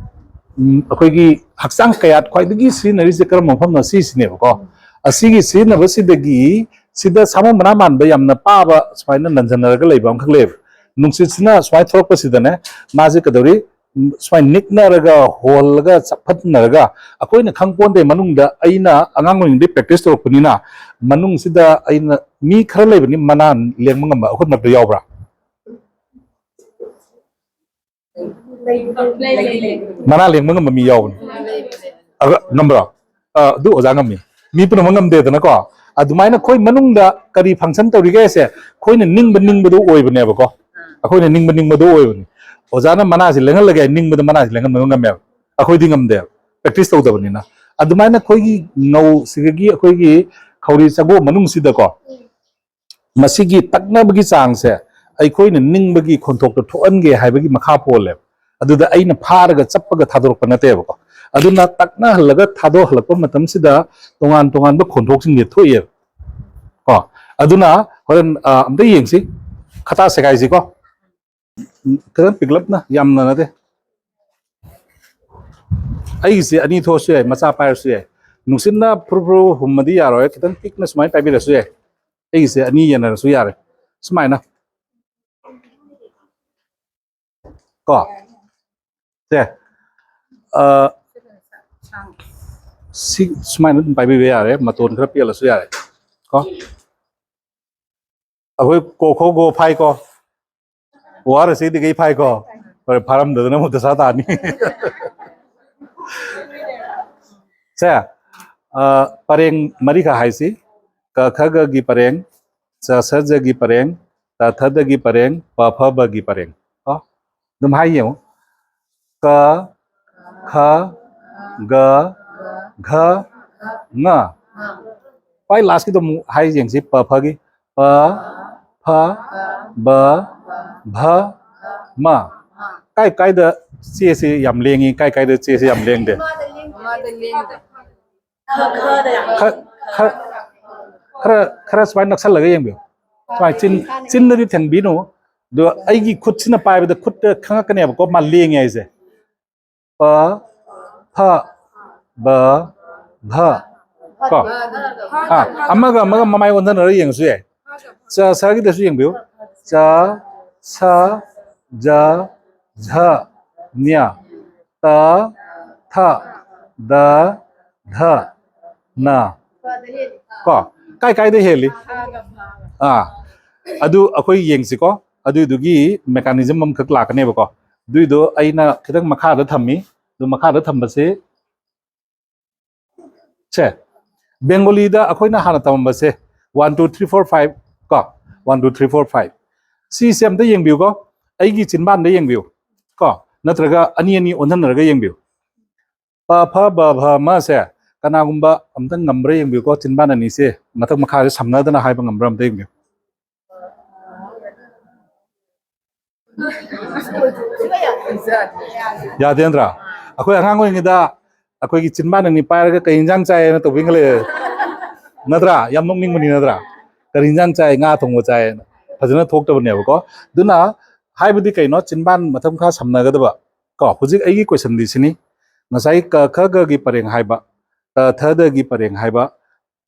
ꯎꯝ, ꯑꯩꯈꯣꯏꯒꯤ ꯍꯛꯆꯥꯡ ꯀꯌꯥꯠ ꯈ꯭ꯋꯥꯏꯗꯒꯤ ꯁꯤꯖꯤꯟꯅꯔꯤꯁꯦ ꯀꯔꯝꯕ ꯃꯐꯝꯅꯣ? ꯁꯤꯁꯤꯅꯦꯕꯀꯣ꯫ ꯑꯁꯤꯒꯤ ꯁꯤꯖꯤꯟꯅꯕꯁꯤꯗꯒꯤ ꯁꯤꯗ ꯁꯥꯃꯨ ꯃꯅꯥ ꯃꯥꯟꯕ ꯌꯥꯝꯅ ꯄꯥꯕ ꯁꯨꯃꯥꯏꯅ ꯅꯟꯖꯟꯅꯔꯒ ꯂꯩꯕ ꯑꯃꯈꯛ ꯂꯩꯌꯦꯕ꯫ ꯅꯨꯡꯁꯤꯠꯁꯤꯅ ꯁꯨꯃꯥꯏꯅ ꯊꯣꯛꯂꯛꯄꯁꯤꯗꯅꯦ, ꯃꯥꯁꯦ ꯀꯩꯗꯧꯔꯤ? ꯎꯝ, ꯁꯨꯃꯥꯏꯅ ꯅꯤꯛꯅꯔꯒ, ꯍꯣꯜꯂꯒ, ꯆꯞꯐꯠꯅꯔꯒ, ꯑꯩꯈꯣꯏꯅ ꯈꯪ ꯄꯣꯟꯗꯦ꯫ ꯃꯅꯨꯡꯗ ꯑꯩꯅ ꯑꯉꯥꯡ ꯑꯣꯏꯔꯤꯉꯩꯗꯩ ꯄ꯭ꯔꯦꯛꯇꯤꯁ ꯇꯧꯔꯛꯄꯅꯤꯅ, ꯃꯅꯨꯡꯁꯤꯗ ꯑꯩꯅ, ꯃꯤ ꯈꯔ ꯂꯩꯕꯅꯤ ꯃꯅꯥ ꯂꯦꯡꯕ ꯉꯝꯕ, ꯑꯩꯈꯣꯏ ꯃꯔꯛꯇ ꯌꯥꯎꯕ꯭ꯔꯥ? ꯃꯅꯥ ꯂꯦꯡꯕ ꯉꯝꯕ ꯃꯤ ꯌꯥꯎꯕꯅꯤ꯫ ꯑꯗ ꯉꯝꯕ꯭ꯔꯣ? ꯑ, ꯑꯗꯨ ꯑꯣꯖꯥ ꯉꯝꯃꯤ꯫ ꯃꯤ ꯄꯨꯝꯅꯃꯛ ꯉꯝꯗꯦꯗꯅꯀꯣ꯫ ꯑꯗꯨꯃꯥꯏꯅ ꯑꯩꯈꯣꯏ ꯃꯅꯨꯡꯗ ꯀꯔꯤ ꯐꯪꯁꯟ ꯇꯧꯔꯤꯒꯦ ꯍꯥꯏꯁꯦ, ꯑꯩꯈꯣꯏꯅ ꯅꯤꯡꯕ ꯅꯤꯡꯕꯗꯣ ꯑꯣꯏꯕꯅꯦꯕꯀꯣ꯫ ꯑꯩꯈꯣꯏꯅ ꯅꯤꯡꯕ ꯅꯤꯡꯕꯗꯣ ꯑꯣꯏꯕꯅꯤ꯫ ꯑꯣꯖꯥꯅ ꯃꯅꯥꯁꯤ ꯂꯦꯡꯍꯜꯂꯒꯦ ꯍꯥꯏ, ꯅꯤꯡꯕꯗ ꯃꯅꯥꯁꯤ ꯂꯦꯡꯍꯟꯕ ꯉꯝꯃꯦꯕ꯫ ꯑꯩꯈꯣꯏꯗꯤ ꯉꯝꯗꯦꯕ, ꯄ꯭ꯔꯦꯛꯇꯤꯁ ꯇꯧꯗꯕꯅꯤꯅ꯫ ꯑꯗꯨꯃꯥꯏꯅ ꯑꯩꯈꯣꯏꯒꯤ ꯉꯧꯁꯤꯗꯒꯤ ꯑꯩꯈꯣꯏꯒꯤ ꯈꯧꯔꯤ ꯆꯒꯣ ꯃꯅꯨꯡꯁꯤꯗꯀꯣ, ꯃꯁꯤꯒꯤ ꯇꯛꯅꯕꯒꯤ ꯆꯥꯡꯁꯦ ꯑꯩꯈꯣꯏꯅ ꯅꯤꯡꯕꯒꯤ ꯈꯣꯟꯊꯣꯛꯇ ꯊꯣꯛꯍꯟꯒꯦ ꯍꯥꯏꯕꯒꯤ ꯃꯈꯥ ꯄꯣꯜꯂꯦꯕ꯫ ꯑꯗꯨꯗ ꯑꯩꯅ ꯐꯥꯔꯒ ꯆꯞꯄꯒ ꯊꯥꯗꯣꯔꯛꯄ ꯅꯠꯇꯦꯕꯀꯣ꯫ ꯑꯗꯨꯅ ꯇꯛꯅ ꯍꯜꯂꯒ ꯊꯥꯗꯣꯛꯍꯜꯂꯛꯄ ꯃꯇꯝꯁꯤꯗ ꯇꯣꯉꯥꯟ ꯇꯣꯉꯥꯟꯕ ꯈꯣꯟꯊꯣꯛꯁꯤꯡꯁꯦ ꯊꯣꯛꯑꯦꯕ꯫ ꯀꯣ, ꯑꯗꯨꯅ ꯍꯣꯔꯦꯟ, ꯑ, ꯑꯝꯇ ꯌꯦꯡꯁꯤ, ꯈꯇꯥ ꯁꯦꯒꯥꯏꯁꯤꯀꯣ꯫ ꯈꯤꯇꯪ ꯄꯤꯛꯂꯞꯅ, ꯌꯥꯝꯅ ꯅꯠꯇꯦ꯫ ꯑꯩꯒꯤꯁꯦ ꯑꯅꯤ ꯊꯣꯛꯑꯁꯨ ꯌꯥꯏ, ꯃꯆꯥ ꯄꯥꯏꯔꯁꯨ ꯌꯥꯏ꯫ ꯅꯨꯡꯁꯤꯠꯅ ꯐꯨꯔꯨ ꯐꯨꯔꯨ ꯍꯨꯝꯃꯗꯤ ꯌꯥꯔꯣꯏ, ꯈꯤꯇꯪ ꯄꯤꯛꯅ ꯁꯨꯃꯥꯏꯅ ꯄꯥꯏꯕꯤꯔꯁꯨ ꯌꯥꯏ꯫ ꯑꯩꯒꯤꯁꯦ ꯑꯅꯤ ꯌꯦꯟꯅꯔꯁꯨ ꯌꯥꯔꯦ꯫ ꯁꯨꯃꯥꯏꯅ꯫ ꯀꯣ꯫ ꯁꯦ꯫ ꯑ, ꯁꯤ ꯁꯨꯃꯥꯏꯅ ꯑꯗꯨꯝ ꯄꯥꯏꯕꯤꯕ ꯌꯥꯔꯦ, ꯃꯇꯣꯟ ꯈꯔ ꯄꯦꯜꯂꯁꯨ ꯌꯥꯔꯦ꯫ ꯀꯣ꯫ ꯑꯩꯈꯣꯏ ꯀꯣ ꯈꯣ ꯒꯣ ꯐꯥꯏꯀꯣ꯫ ꯋꯥꯔꯁꯤꯗꯤ ꯀꯩ ꯐꯥꯏꯀꯣ꯫ ꯍꯣꯏ, ꯐꯥꯔꯝꯗꯗꯅ ꯑꯃꯨꯛ ꯗꯁꯥ ꯇꯥꯅꯤ꯫ ꯁꯦ, ꯑ, ꯄꯔꯦꯡ ꯃꯔꯤꯈꯛ ꯍꯥꯏꯁꯤ꯫ ꯀ ꯈ ꯒ ꯒꯤ ꯄꯔꯦꯡ, ꯆ ꯁ ꯖ ꯒꯤ ꯄꯔꯦꯡ, ꯇ ꯊ ꯗ ꯒꯤ ꯄꯔꯦꯡ, ꯄ ꯐ ꯕ ꯒꯤ ꯄꯔꯦꯡ꯫ ꯀꯣ? ꯑꯗꯨꯝ ꯍꯥꯏ ꯌꯦꯡꯉꯨ꯫ ꯀ, ꯈ, ꯒ, ꯘ, ꯉ꯫ ꯈ꯭ꯋꯥꯏ ꯂꯥꯁꯀꯤꯗꯣ ꯑꯃꯨꯛ ꯍꯥꯏ ꯌꯦꯡꯁꯤ, ꯄ ꯐꯒꯤ꯫ ꯄ, ꯐ, ꯕ, ꯚ, ꯃ꯫ ꯀꯥꯏ ꯀꯥꯏꯗ ꯆꯦꯁꯤ ꯌꯥꯝ ꯂꯦꯡꯉꯤ, ꯀꯥꯏ ꯀꯥꯏꯗ ꯆꯦꯁꯤ ꯌꯥꯝ ꯂꯦꯡꯗꯦ? ꯈ-, ꯈ-, ꯈꯔ, ꯈꯔ ꯁꯨꯃꯥꯏꯅ ꯅꯛꯁꯜꯂꯒ ꯌꯦꯡꯕꯤꯌꯨ꯫ ꯁꯨꯃꯥꯏꯅ ꯆꯤꯟ, ꯆꯤꯟꯗꯗꯤ ꯊꯦꯡꯕꯤꯅꯨ꯫ ꯑꯗꯣ ꯑꯩꯒꯤ ꯈꯨꯠꯁꯤꯅ ꯄꯥꯏꯕꯗ ꯈꯨꯠꯇ ꯈꯪꯉꯛꯀꯅꯦꯕꯀꯣ, ꯃꯥ ꯂꯦꯡꯉꯦ ꯍꯥꯏꯁꯦ꯫ ꯄ, ꯐ, ꯕ, ꯚ꯫ ꯀꯣ? ꯑꯥ, ꯑꯃꯒ ꯑꯃꯒ ꯃꯃꯥꯏ ꯑꯣꯟꯁꯤꯟꯅꯔ ꯌꯦꯡꯉꯁꯨ ꯌꯥꯏ꯫ ꯆ, ꯁꯒꯤꯗꯁꯨ ꯌꯦꯡꯕꯤꯌꯨ꯫ ꯆ, ꯁ, ꯖ, ꯖ, ꯅ꯭ꯌ꯫ ꯇ, ꯊ, ꯗ, ꯙ, ꯅ꯫ ꯀꯣ? ꯀꯥꯏ ꯀꯥꯏꯗ ꯍꯦꯜꯂꯤ? ꯑꯥ, ꯑꯗꯨ ꯑꯩꯈꯣꯏ ꯌꯦꯡꯁꯤꯀꯣ꯫ ꯑꯗꯨꯏꯗꯨꯒꯤ mechanism ꯑꯃꯈꯛ ꯂꯥꯛꯀꯅꯦꯕꯀꯣ꯫ ꯑꯗꯨꯏꯗꯣ ꯑꯩꯅ ꯈꯤꯇꯪ ꯃꯈꯥꯗ ꯊꯝꯃꯤ꯫ ꯑꯗꯨ ꯃꯈꯥꯗ ꯊꯝꯕꯁꯦ, ꯁꯦ, ꯕꯦꯡꯒꯣꯂꯤꯗ ꯑꯩꯈꯣꯏꯅ ꯍꯥꯟꯅ ꯇꯝꯃꯝꯕꯁꯦ, one, two, three, four, five, ꯀꯣ? One, two, three, four, five꯫ ꯁꯤꯁꯦ ꯑꯝꯇ ꯌꯦꯡꯕꯤꯌꯨꯀꯣ꯫ ꯑꯩꯒꯤ ꯆꯤꯟꯕꯥꯟꯗ ꯌꯦꯡꯕꯤꯌꯨ꯫ ꯀꯣ? ꯅꯠꯇ꯭ꯔꯒ ꯑꯅꯤ ꯑꯅꯤ ꯑꯣꯟꯁꯤꯟꯅꯔꯒ ꯌꯦꯡꯕꯤꯌꯨ꯫ ꯄ, ꯐ, ꯕ, ꯚ, ꯃ ꯁꯦ ꯀꯅꯥꯒꯨꯝꯕ ꯑꯝꯇ ꯉꯝꯕ꯭ꯔꯥ ꯌꯦꯡꯕꯤꯌꯨꯀꯣ꯫ ꯆꯤꯟꯕꯥꯟ ꯑꯅꯤꯁꯦ ꯃꯊꯛ ꯃꯈꯥꯁꯦ ꯁꯝꯅꯗꯅ ꯍꯥꯏꯕ ꯉꯝꯕ꯭ꯔꯥ ꯑꯝꯇ ꯌꯦꯡꯕꯤꯌꯨ꯫ ꯌꯥꯗꯦ ꯅꯠꯇ꯭ꯔꯥ? ꯑꯩꯈꯣꯏ ꯑꯉꯥꯡ ꯑꯣꯏꯔꯤꯉꯩꯗ ꯑꯩꯈꯣꯏꯒꯤ ꯆꯤꯟꯕꯥꯟ ꯑꯅꯤ ꯄꯥꯏꯔꯒ "ꯀꯩ ꯏꯟꯖꯥꯡ ꯆꯥꯏ?" ꯍꯥꯏꯅ ꯇꯧꯕꯤ ꯂꯩ, ꯅꯠꯇ꯭ꯔꯥ? ꯌꯥꯝ ꯅꯣꯛꯅꯤꯡꯕꯅꯤ, ꯅꯠꯇ꯭ꯔꯥ? "ꯀꯔꯤ ꯏꯟꯖꯥꯡ ꯆꯥꯏ?" "ꯉꯥ ꯊꯣꯡꯕ ꯆꯥꯏ" ꯍꯥꯏꯅ꯫ ꯐꯖꯅ ꯊꯣꯛꯇꯕꯅꯦꯕꯀꯣ꯫ ꯑꯗꯨꯅ ꯍꯥꯏꯕꯗꯤ ꯀꯩꯅꯣ? ꯆꯤꯟꯕꯥꯟ ꯃꯊꯪ ꯃꯈꯥ ꯁꯝꯅꯒꯗꯕ꯫ ꯀꯣ, ꯍꯧꯖꯤꯛ ꯑꯩꯒꯤ ꯀꯣꯏꯁꯟꯗꯤ ꯁꯤꯅꯤ, ꯉꯁꯥꯏ ꯀ ꯈ ꯒ ꯒꯤ ꯄꯔꯦꯡ ꯍꯥꯏꯕ, ꯇ ꯊ ꯗ ꯒꯤ ꯄꯔꯦꯡ ꯍꯥꯏꯕ,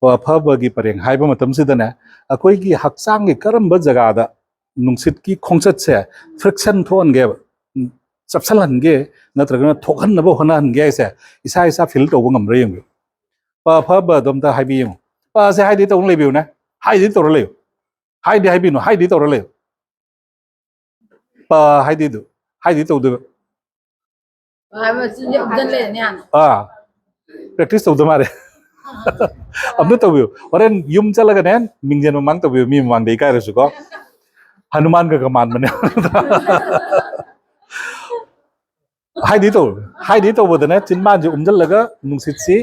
ꯄ ꯐ ꯕ ꯒꯤ ꯄꯔꯦꯡ ꯍꯥꯏꯕ ꯃꯇꯝꯁꯤꯗꯅꯦ, ꯑꯩꯈꯣꯏꯒꯤ ꯍꯛꯆꯥꯡꯒꯤ ꯀꯔꯝꯕ ꯖꯒꯥꯗ ꯅꯨꯡꯁꯤꯠꯀꯤ ꯈꯣꯡꯆꯠꯁꯦ ꯐ꯭ꯔꯤꯛꯁꯟ ꯊꯣꯛꯍꯟꯒꯦꯕ, ꯆꯞꯁꯤꯜꯍꯟꯒꯦ, ꯅꯠꯇ꯭ꯔꯒꯅ ꯊꯣꯛꯍꯟꯅꯕ ꯍꯣꯠꯅꯍꯟꯒꯦ ꯍꯥꯏꯁꯦ ꯏꯁꯥ ꯏꯁꯥ ꯐꯤꯜ ꯇꯧꯕ ꯉꯝꯕ꯭ꯔꯥ ꯌꯦꯡꯕꯤꯌꯨ꯫ ꯄ ꯐ ꯕ ꯗꯣ ꯑꯝꯇ ꯍꯥꯏꯕꯤ ꯌꯦꯡꯉꯨ꯫ ꯄ ꯁꯦ ꯍꯥꯏꯗꯤ ꯇꯧꯔ ꯂꯩꯕꯤꯌꯨꯅꯦ꯫ ꯍꯥꯏꯗꯤ ꯇꯧꯔ ꯂꯩꯌꯨ꯫ ꯍꯥꯏꯗꯤ ꯍꯥꯏꯕꯤꯅꯨ, ꯍꯥꯏꯗꯤ ꯇꯧꯔ ꯂꯩꯌꯨ꯫ ꯄ ꯍꯥꯏꯗꯤꯗꯨ, ꯍꯥꯏꯗꯤ ꯇꯧꯗꯣꯏꯕ꯫ ꯍꯥꯏꯕ ꯆꯤꯟꯁꯦ ꯎꯝꯖꯜ ꯂꯩꯔꯅꯤ ꯍꯥꯟꯅ꯫ ꯑꯥ, ꯄ꯭ꯔꯦꯛꯇꯤꯁ ꯇꯧꯗ ꯃꯥꯜꯂꯦ꯫ ꯑꯝꯇ ꯇꯧꯕꯤꯌꯨ꯫ ꯍꯣꯔꯦꯟ ꯌꯨꯝ ꯆꯠꯂꯒꯅꯦ, ꯃꯤꯡꯖꯦꯜ ꯃꯃꯥꯡ ꯇꯧꯕꯤꯌꯨ, ꯃꯤ ꯃꯃꯥꯡꯗ ꯏꯀꯥꯏꯔꯁꯨꯀꯣ꯫ ꯍꯅꯨꯃꯥꯟꯒ ꯃꯥꯟꯕꯅꯦ꯫ ꯍꯥꯏꯗꯤ ꯇꯧ, ꯍꯥꯏꯗꯤ ꯇꯧꯕꯗꯅꯦ, ꯆꯤꯟꯕꯥꯟꯁꯦ ꯎꯝꯖꯜꯂꯒ ꯅꯨꯡꯁꯤꯠꯁꯤ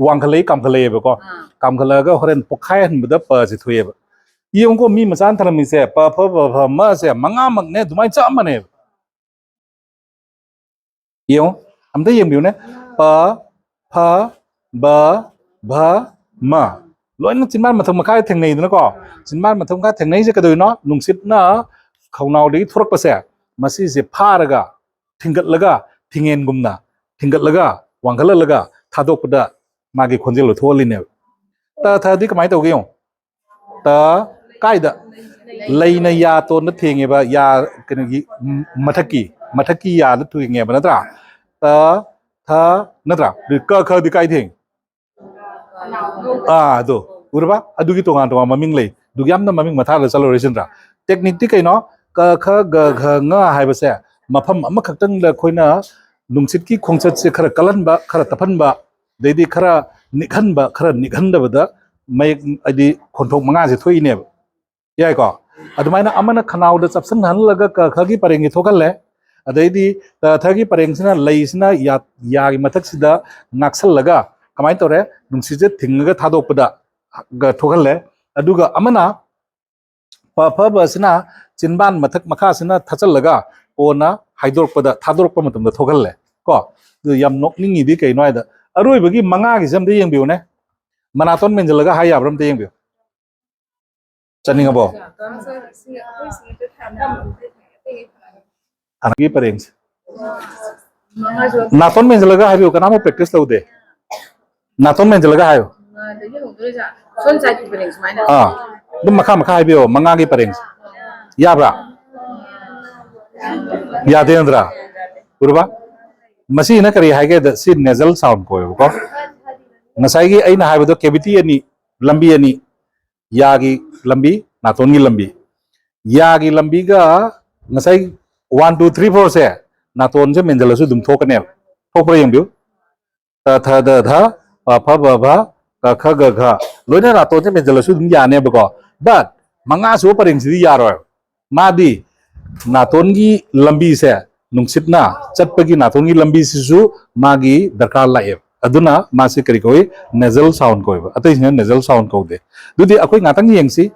ꯋꯥꯡꯈꯠꯂꯛꯏ, ꯀꯥꯝꯈꯠꯂꯛꯑꯦꯕꯀꯣ꯫ ꯑꯥ꯫ ꯀꯥꯝꯈꯠꯂꯛꯑꯒ ꯍꯣꯔꯦꯟ ꯄꯣꯛꯈꯥꯏꯍꯟꯕꯗ ꯄꯁꯦ ꯊꯣꯛꯑꯦꯕ꯫ ꯌꯦꯡꯉꯨꯀꯣ, ꯃꯤ ꯃꯆꯥꯅ ꯊꯔꯝꯃꯤꯁꯦ ꯄ ꯐ ꯕ ꯚ ꯃꯁꯦ ꯃꯉꯥꯃꯛꯅꯦ ꯑꯗꯨꯃꯥꯏꯅ ꯆꯞ ꯃꯥꯟꯅꯩꯕ꯫ ꯌꯦꯡꯉꯣ, ꯑꯝꯇ ꯌꯦꯡꯕꯤꯌꯨꯅꯦ꯫ ꯄ, ꯐ, ꯕ, ꯚ, ꯃ꯫ ꯂꯣꯏꯅ ꯆꯤꯟꯕꯥꯟ ꯃꯊꯛ ꯃꯈꯥꯗ ꯊꯦꯡꯅꯩꯗꯅꯀꯣ꯫ ꯆꯤꯟꯕꯥꯟ ꯃꯊꯛ ꯃꯈꯥ ꯊꯦꯡꯅꯩꯁꯦ ꯀꯩꯗꯧꯔꯤꯅꯣ? ꯅꯨꯡꯁꯤꯠꯅ ꯈꯧꯅꯥꯎꯗꯒꯤ ꯊꯣꯔꯛꯄꯁꯦ, ꯃꯁꯤꯁꯦ ꯐꯥꯔꯒ, ꯊꯤꯡꯒꯠꯂꯒ, ꯐꯤꯡꯉꯦꯟꯒꯨꯝꯅ ꯊꯤꯡꯒꯠꯂꯒ, ꯋꯥꯡꯈꯠꯍꯜꯂꯒ ꯊꯥꯗꯣꯛꯄꯗ ꯃꯥꯒꯤ ꯈꯣꯟꯖꯦꯜꯗꯣ ꯊꯣꯛꯍꯜꯂꯤꯅꯦꯕ꯫ ꯇ ꯊꯗꯤ ꯀꯃꯥꯏꯅ ꯇꯧꯒꯦ ꯌꯦꯡꯉꯣ꯫ ꯇ ꯀꯥꯏꯗ? ꯂꯩꯅ ꯌꯥ ꯇꯣꯟꯗ ꯊꯦꯡꯉꯦꯕ, ꯌꯥ ꯀꯩꯅꯣꯒꯤ, ꯎꯝ, ꯃꯊꯛꯀꯤ, ꯃꯊꯛꯀꯤ ꯌꯥꯗ ꯊꯦꯡꯉꯦꯕ, ꯅꯠꯇ꯭ꯔꯥ? ꯇ, ꯊ, ꯅꯠꯇ꯭ꯔꯥ? ꯑꯗꯨ ꯀ ꯈꯗꯤ ꯀꯥꯏ ꯊꯦꯡ? ꯑꯥ, ꯑꯗꯣ ꯎꯔꯕ? ꯑꯗꯨꯒꯤ ꯇꯣꯉꯥꯟ ꯇꯣꯉꯥꯟ ꯃꯃꯤꯡ ꯂꯩ꯫ ꯑꯗꯨ ꯌꯥꯝꯅ ꯃꯃꯤꯡ ꯃꯊꯥꯗ ꯆꯠꯂꯔꯣꯏꯁꯤꯟꯗ꯭ꯔꯥ? ꯇꯦꯛꯅꯤꯛꯇꯤ ꯀꯩꯅꯣ? ꯀ ꯈ ꯒ ꯘ ꯉ ꯍꯥꯏꯕꯁꯦ ꯃꯐꯝ ꯑꯃꯈꯛꯇꯪꯗ ꯑꯩꯈꯣꯏꯅ ꯅꯨꯡꯁꯤꯠꯀꯤ ꯈꯣꯡꯆꯠꯁꯦ ꯈꯔ ꯀꯜꯍꯟꯕ, ꯈꯔ ꯇꯞꯍꯟꯕ, ꯑꯗꯩꯗꯤ ꯈꯔ ꯅꯤꯛꯍꯟꯕ, ꯈꯔ ꯅꯤꯛꯍꯟꯗꯕꯗ ꯃꯌꯦꯛ, ꯍꯥꯏꯗꯤ ꯈꯣꯟꯊꯣꯛ ꯃꯉꯥꯁꯦ ꯊꯣꯛꯏꯅꯦꯕ꯫ ꯌꯥꯏꯀꯣ? ꯑꯗꯨꯃꯥꯏꯅ ꯑꯃꯅ ꯈꯅꯥꯎꯗ ꯆꯞꯁꯤꯟꯍꯜꯂꯒ ꯀ ꯈꯒꯤ ꯄꯔꯦꯡꯁꯦ ꯊꯣꯛꯍꯜꯂꯦ꯫ ꯑꯗꯩꯗꯤ ꯇ ꯊꯒꯤ ꯄꯔꯦꯡꯁꯤꯅ, ꯂꯩꯁꯤꯅ ꯌꯥ-, ꯌꯥꯒꯤ ꯃꯊꯛꯁꯤꯗ ꯉꯥꯛꯁꯜꯂꯒ ꯀꯃꯥꯏꯅ ꯇꯧꯔꯦ? ꯅꯨꯡꯁꯤꯠꯁꯦ ꯊꯤꯡꯉꯒ ꯊꯥꯗꯣꯛꯄꯗ ꯒ ꯊꯣꯛꯍꯜꯂꯦ꯫ ꯑꯗꯨꯒ ꯑꯃꯅ ꯄ ꯐ ꯕ ꯑꯁꯤꯅ ꯆꯤꯟꯕꯥꯟ ꯃꯊꯛ ꯃꯈꯥꯁꯤꯅ ꯊꯠꯆꯜꯂꯒ ꯀꯣꯟꯅ ꯍꯥꯏꯗꯣꯔꯛꯄꯗ, ꯊꯥꯗꯣꯔꯛꯄ ꯃꯇꯝꯗ ꯊꯣꯛꯍꯜꯂꯦ ꯀꯣ꯫ ꯑꯗꯨ ꯌꯥꯝ ꯅꯣꯛꯅꯤꯡꯉꯤꯗꯤ ꯀꯩꯅꯣ ꯍꯥꯏꯗ, ꯑꯔꯣꯏꯕꯒꯤ ꯃꯉꯥꯒꯤꯁꯦ ꯑꯝꯇ ꯌꯦꯡꯕꯤꯌꯨꯅꯦ, ꯃꯅꯥꯇꯣꯟ ꯃꯦꯟꯁꯤꯜꯂꯒ ꯍꯥꯏ ꯌꯥꯕ꯭ꯔꯥ ꯑꯝꯇ ꯌꯦꯡꯕꯤꯌꯨ꯫ ꯆꯠꯅꯤꯡꯉꯕꯣ? ꯍꯥꯟꯅꯒꯤ ꯄꯔꯦꯡꯁꯦ꯫ ꯅꯥꯇꯣꯟ ꯃꯦꯟꯁꯤꯜꯂꯒ ꯍꯥꯏꯕꯤꯌꯨ, ꯀꯅꯥꯃꯨꯛ ꯄ꯭ꯔꯦꯛꯇꯤꯁ ꯇꯧꯗꯦ? ꯅꯥꯇꯣꯟ ꯃꯦꯟꯁꯤꯜꯂꯒ ꯍꯥꯏꯌꯨ꯫ ꯑꯥ, ꯑꯗꯨꯝ ꯃꯈꯥ ꯃꯈꯥ ꯍꯥꯏꯕꯤꯌꯣ, ꯃꯉꯥꯒꯤ ꯄꯔꯦꯡꯁꯦ꯫ ꯌꯥꯕ꯭ꯔꯥ? ꯌꯥꯗꯦ ꯅꯠꯇ꯭ꯔꯥ? ꯎꯔꯕ? ꯃꯁꯤꯅ ꯀꯔꯤ ꯍꯥꯏꯒꯦꯗ, ꯁꯤ ꯅꯦꯖꯜ ꯁꯥꯎꯟ ꯀꯧꯋꯦꯕꯀꯣ꯫ ꯉꯁꯥꯏꯒꯤ ꯑꯩꯅ ꯍꯥꯏꯕꯗꯣ ꯀꯦꯕꯤꯇꯤ ꯑꯅꯤ, ꯂꯝꯕꯤ ꯑꯅꯤ, ꯌꯥꯒꯤ ꯂꯝꯕꯤ, ꯅꯥꯇꯣꯟꯒꯤ ꯂꯝꯕꯤ꯫ ꯌꯥꯒꯤ ꯂꯝꯕꯤꯒ ꯉꯁꯥꯏ ꯋꯥꯟ ꯇꯨ ꯊ꯭ꯔꯤ ꯐꯣꯔꯁꯦ ꯅꯥꯇꯣꯟꯁꯦ ꯃꯦꯟꯁꯤꯜꯂꯁꯨ ꯑꯗꯨꯝ ꯊꯣꯛꯀꯅꯦꯕ꯫ ꯊꯣꯛꯄ꯭ꯔꯥ ꯌꯦꯡꯕꯤꯌꯨ꯫ ꯇ ꯊ ꯗ ꯙ, ꯄ ꯐ ꯕ ꯚ, ꯀ ꯈ ꯒ ꯘ꯫ ꯂꯣꯏꯅ ꯅꯥꯇꯣꯟꯁꯦ ꯃꯦꯟꯁꯤꯜꯂꯁꯨ ꯑꯗꯨꯝ ꯌꯥꯅꯦꯕꯀꯣ꯫ But ꯃꯉꯥꯁꯨꯕ ꯄꯔꯦꯡꯁꯤꯗꯤ ꯌꯥꯔꯣꯏ꯫ ꯃꯥꯗꯤ ꯅꯥꯇꯣꯟꯒꯤ ꯂꯝꯕꯤꯁꯦ, ꯅꯨꯡꯁꯤꯠꯅ ꯆꯠꯄꯒꯤ ꯅꯥꯇꯣꯟꯒꯤ ꯂꯝꯕꯤꯁꯤꯁꯨ ꯃꯥꯒꯤ ꯗꯔꯀꯥꯔ ꯂꯥꯛꯑꯦꯕ꯫ ꯑꯗꯨꯅ ꯃꯥꯁꯤ ꯀꯔꯤ ꯀꯧꯏ? ꯅꯦꯖꯜ ꯁꯥꯎꯟ ꯀꯧꯋꯦꯕ꯫ ꯑꯇꯩꯁꯤꯅ ꯅꯦꯖꯜ ꯁꯥꯎꯟ ꯀꯧꯗꯦ꯫ ꯑꯗꯨꯗꯤ ꯑꯩꯈꯣꯏ ꯉꯥꯛꯇꯪ ꯌꯦꯡꯁꯤ,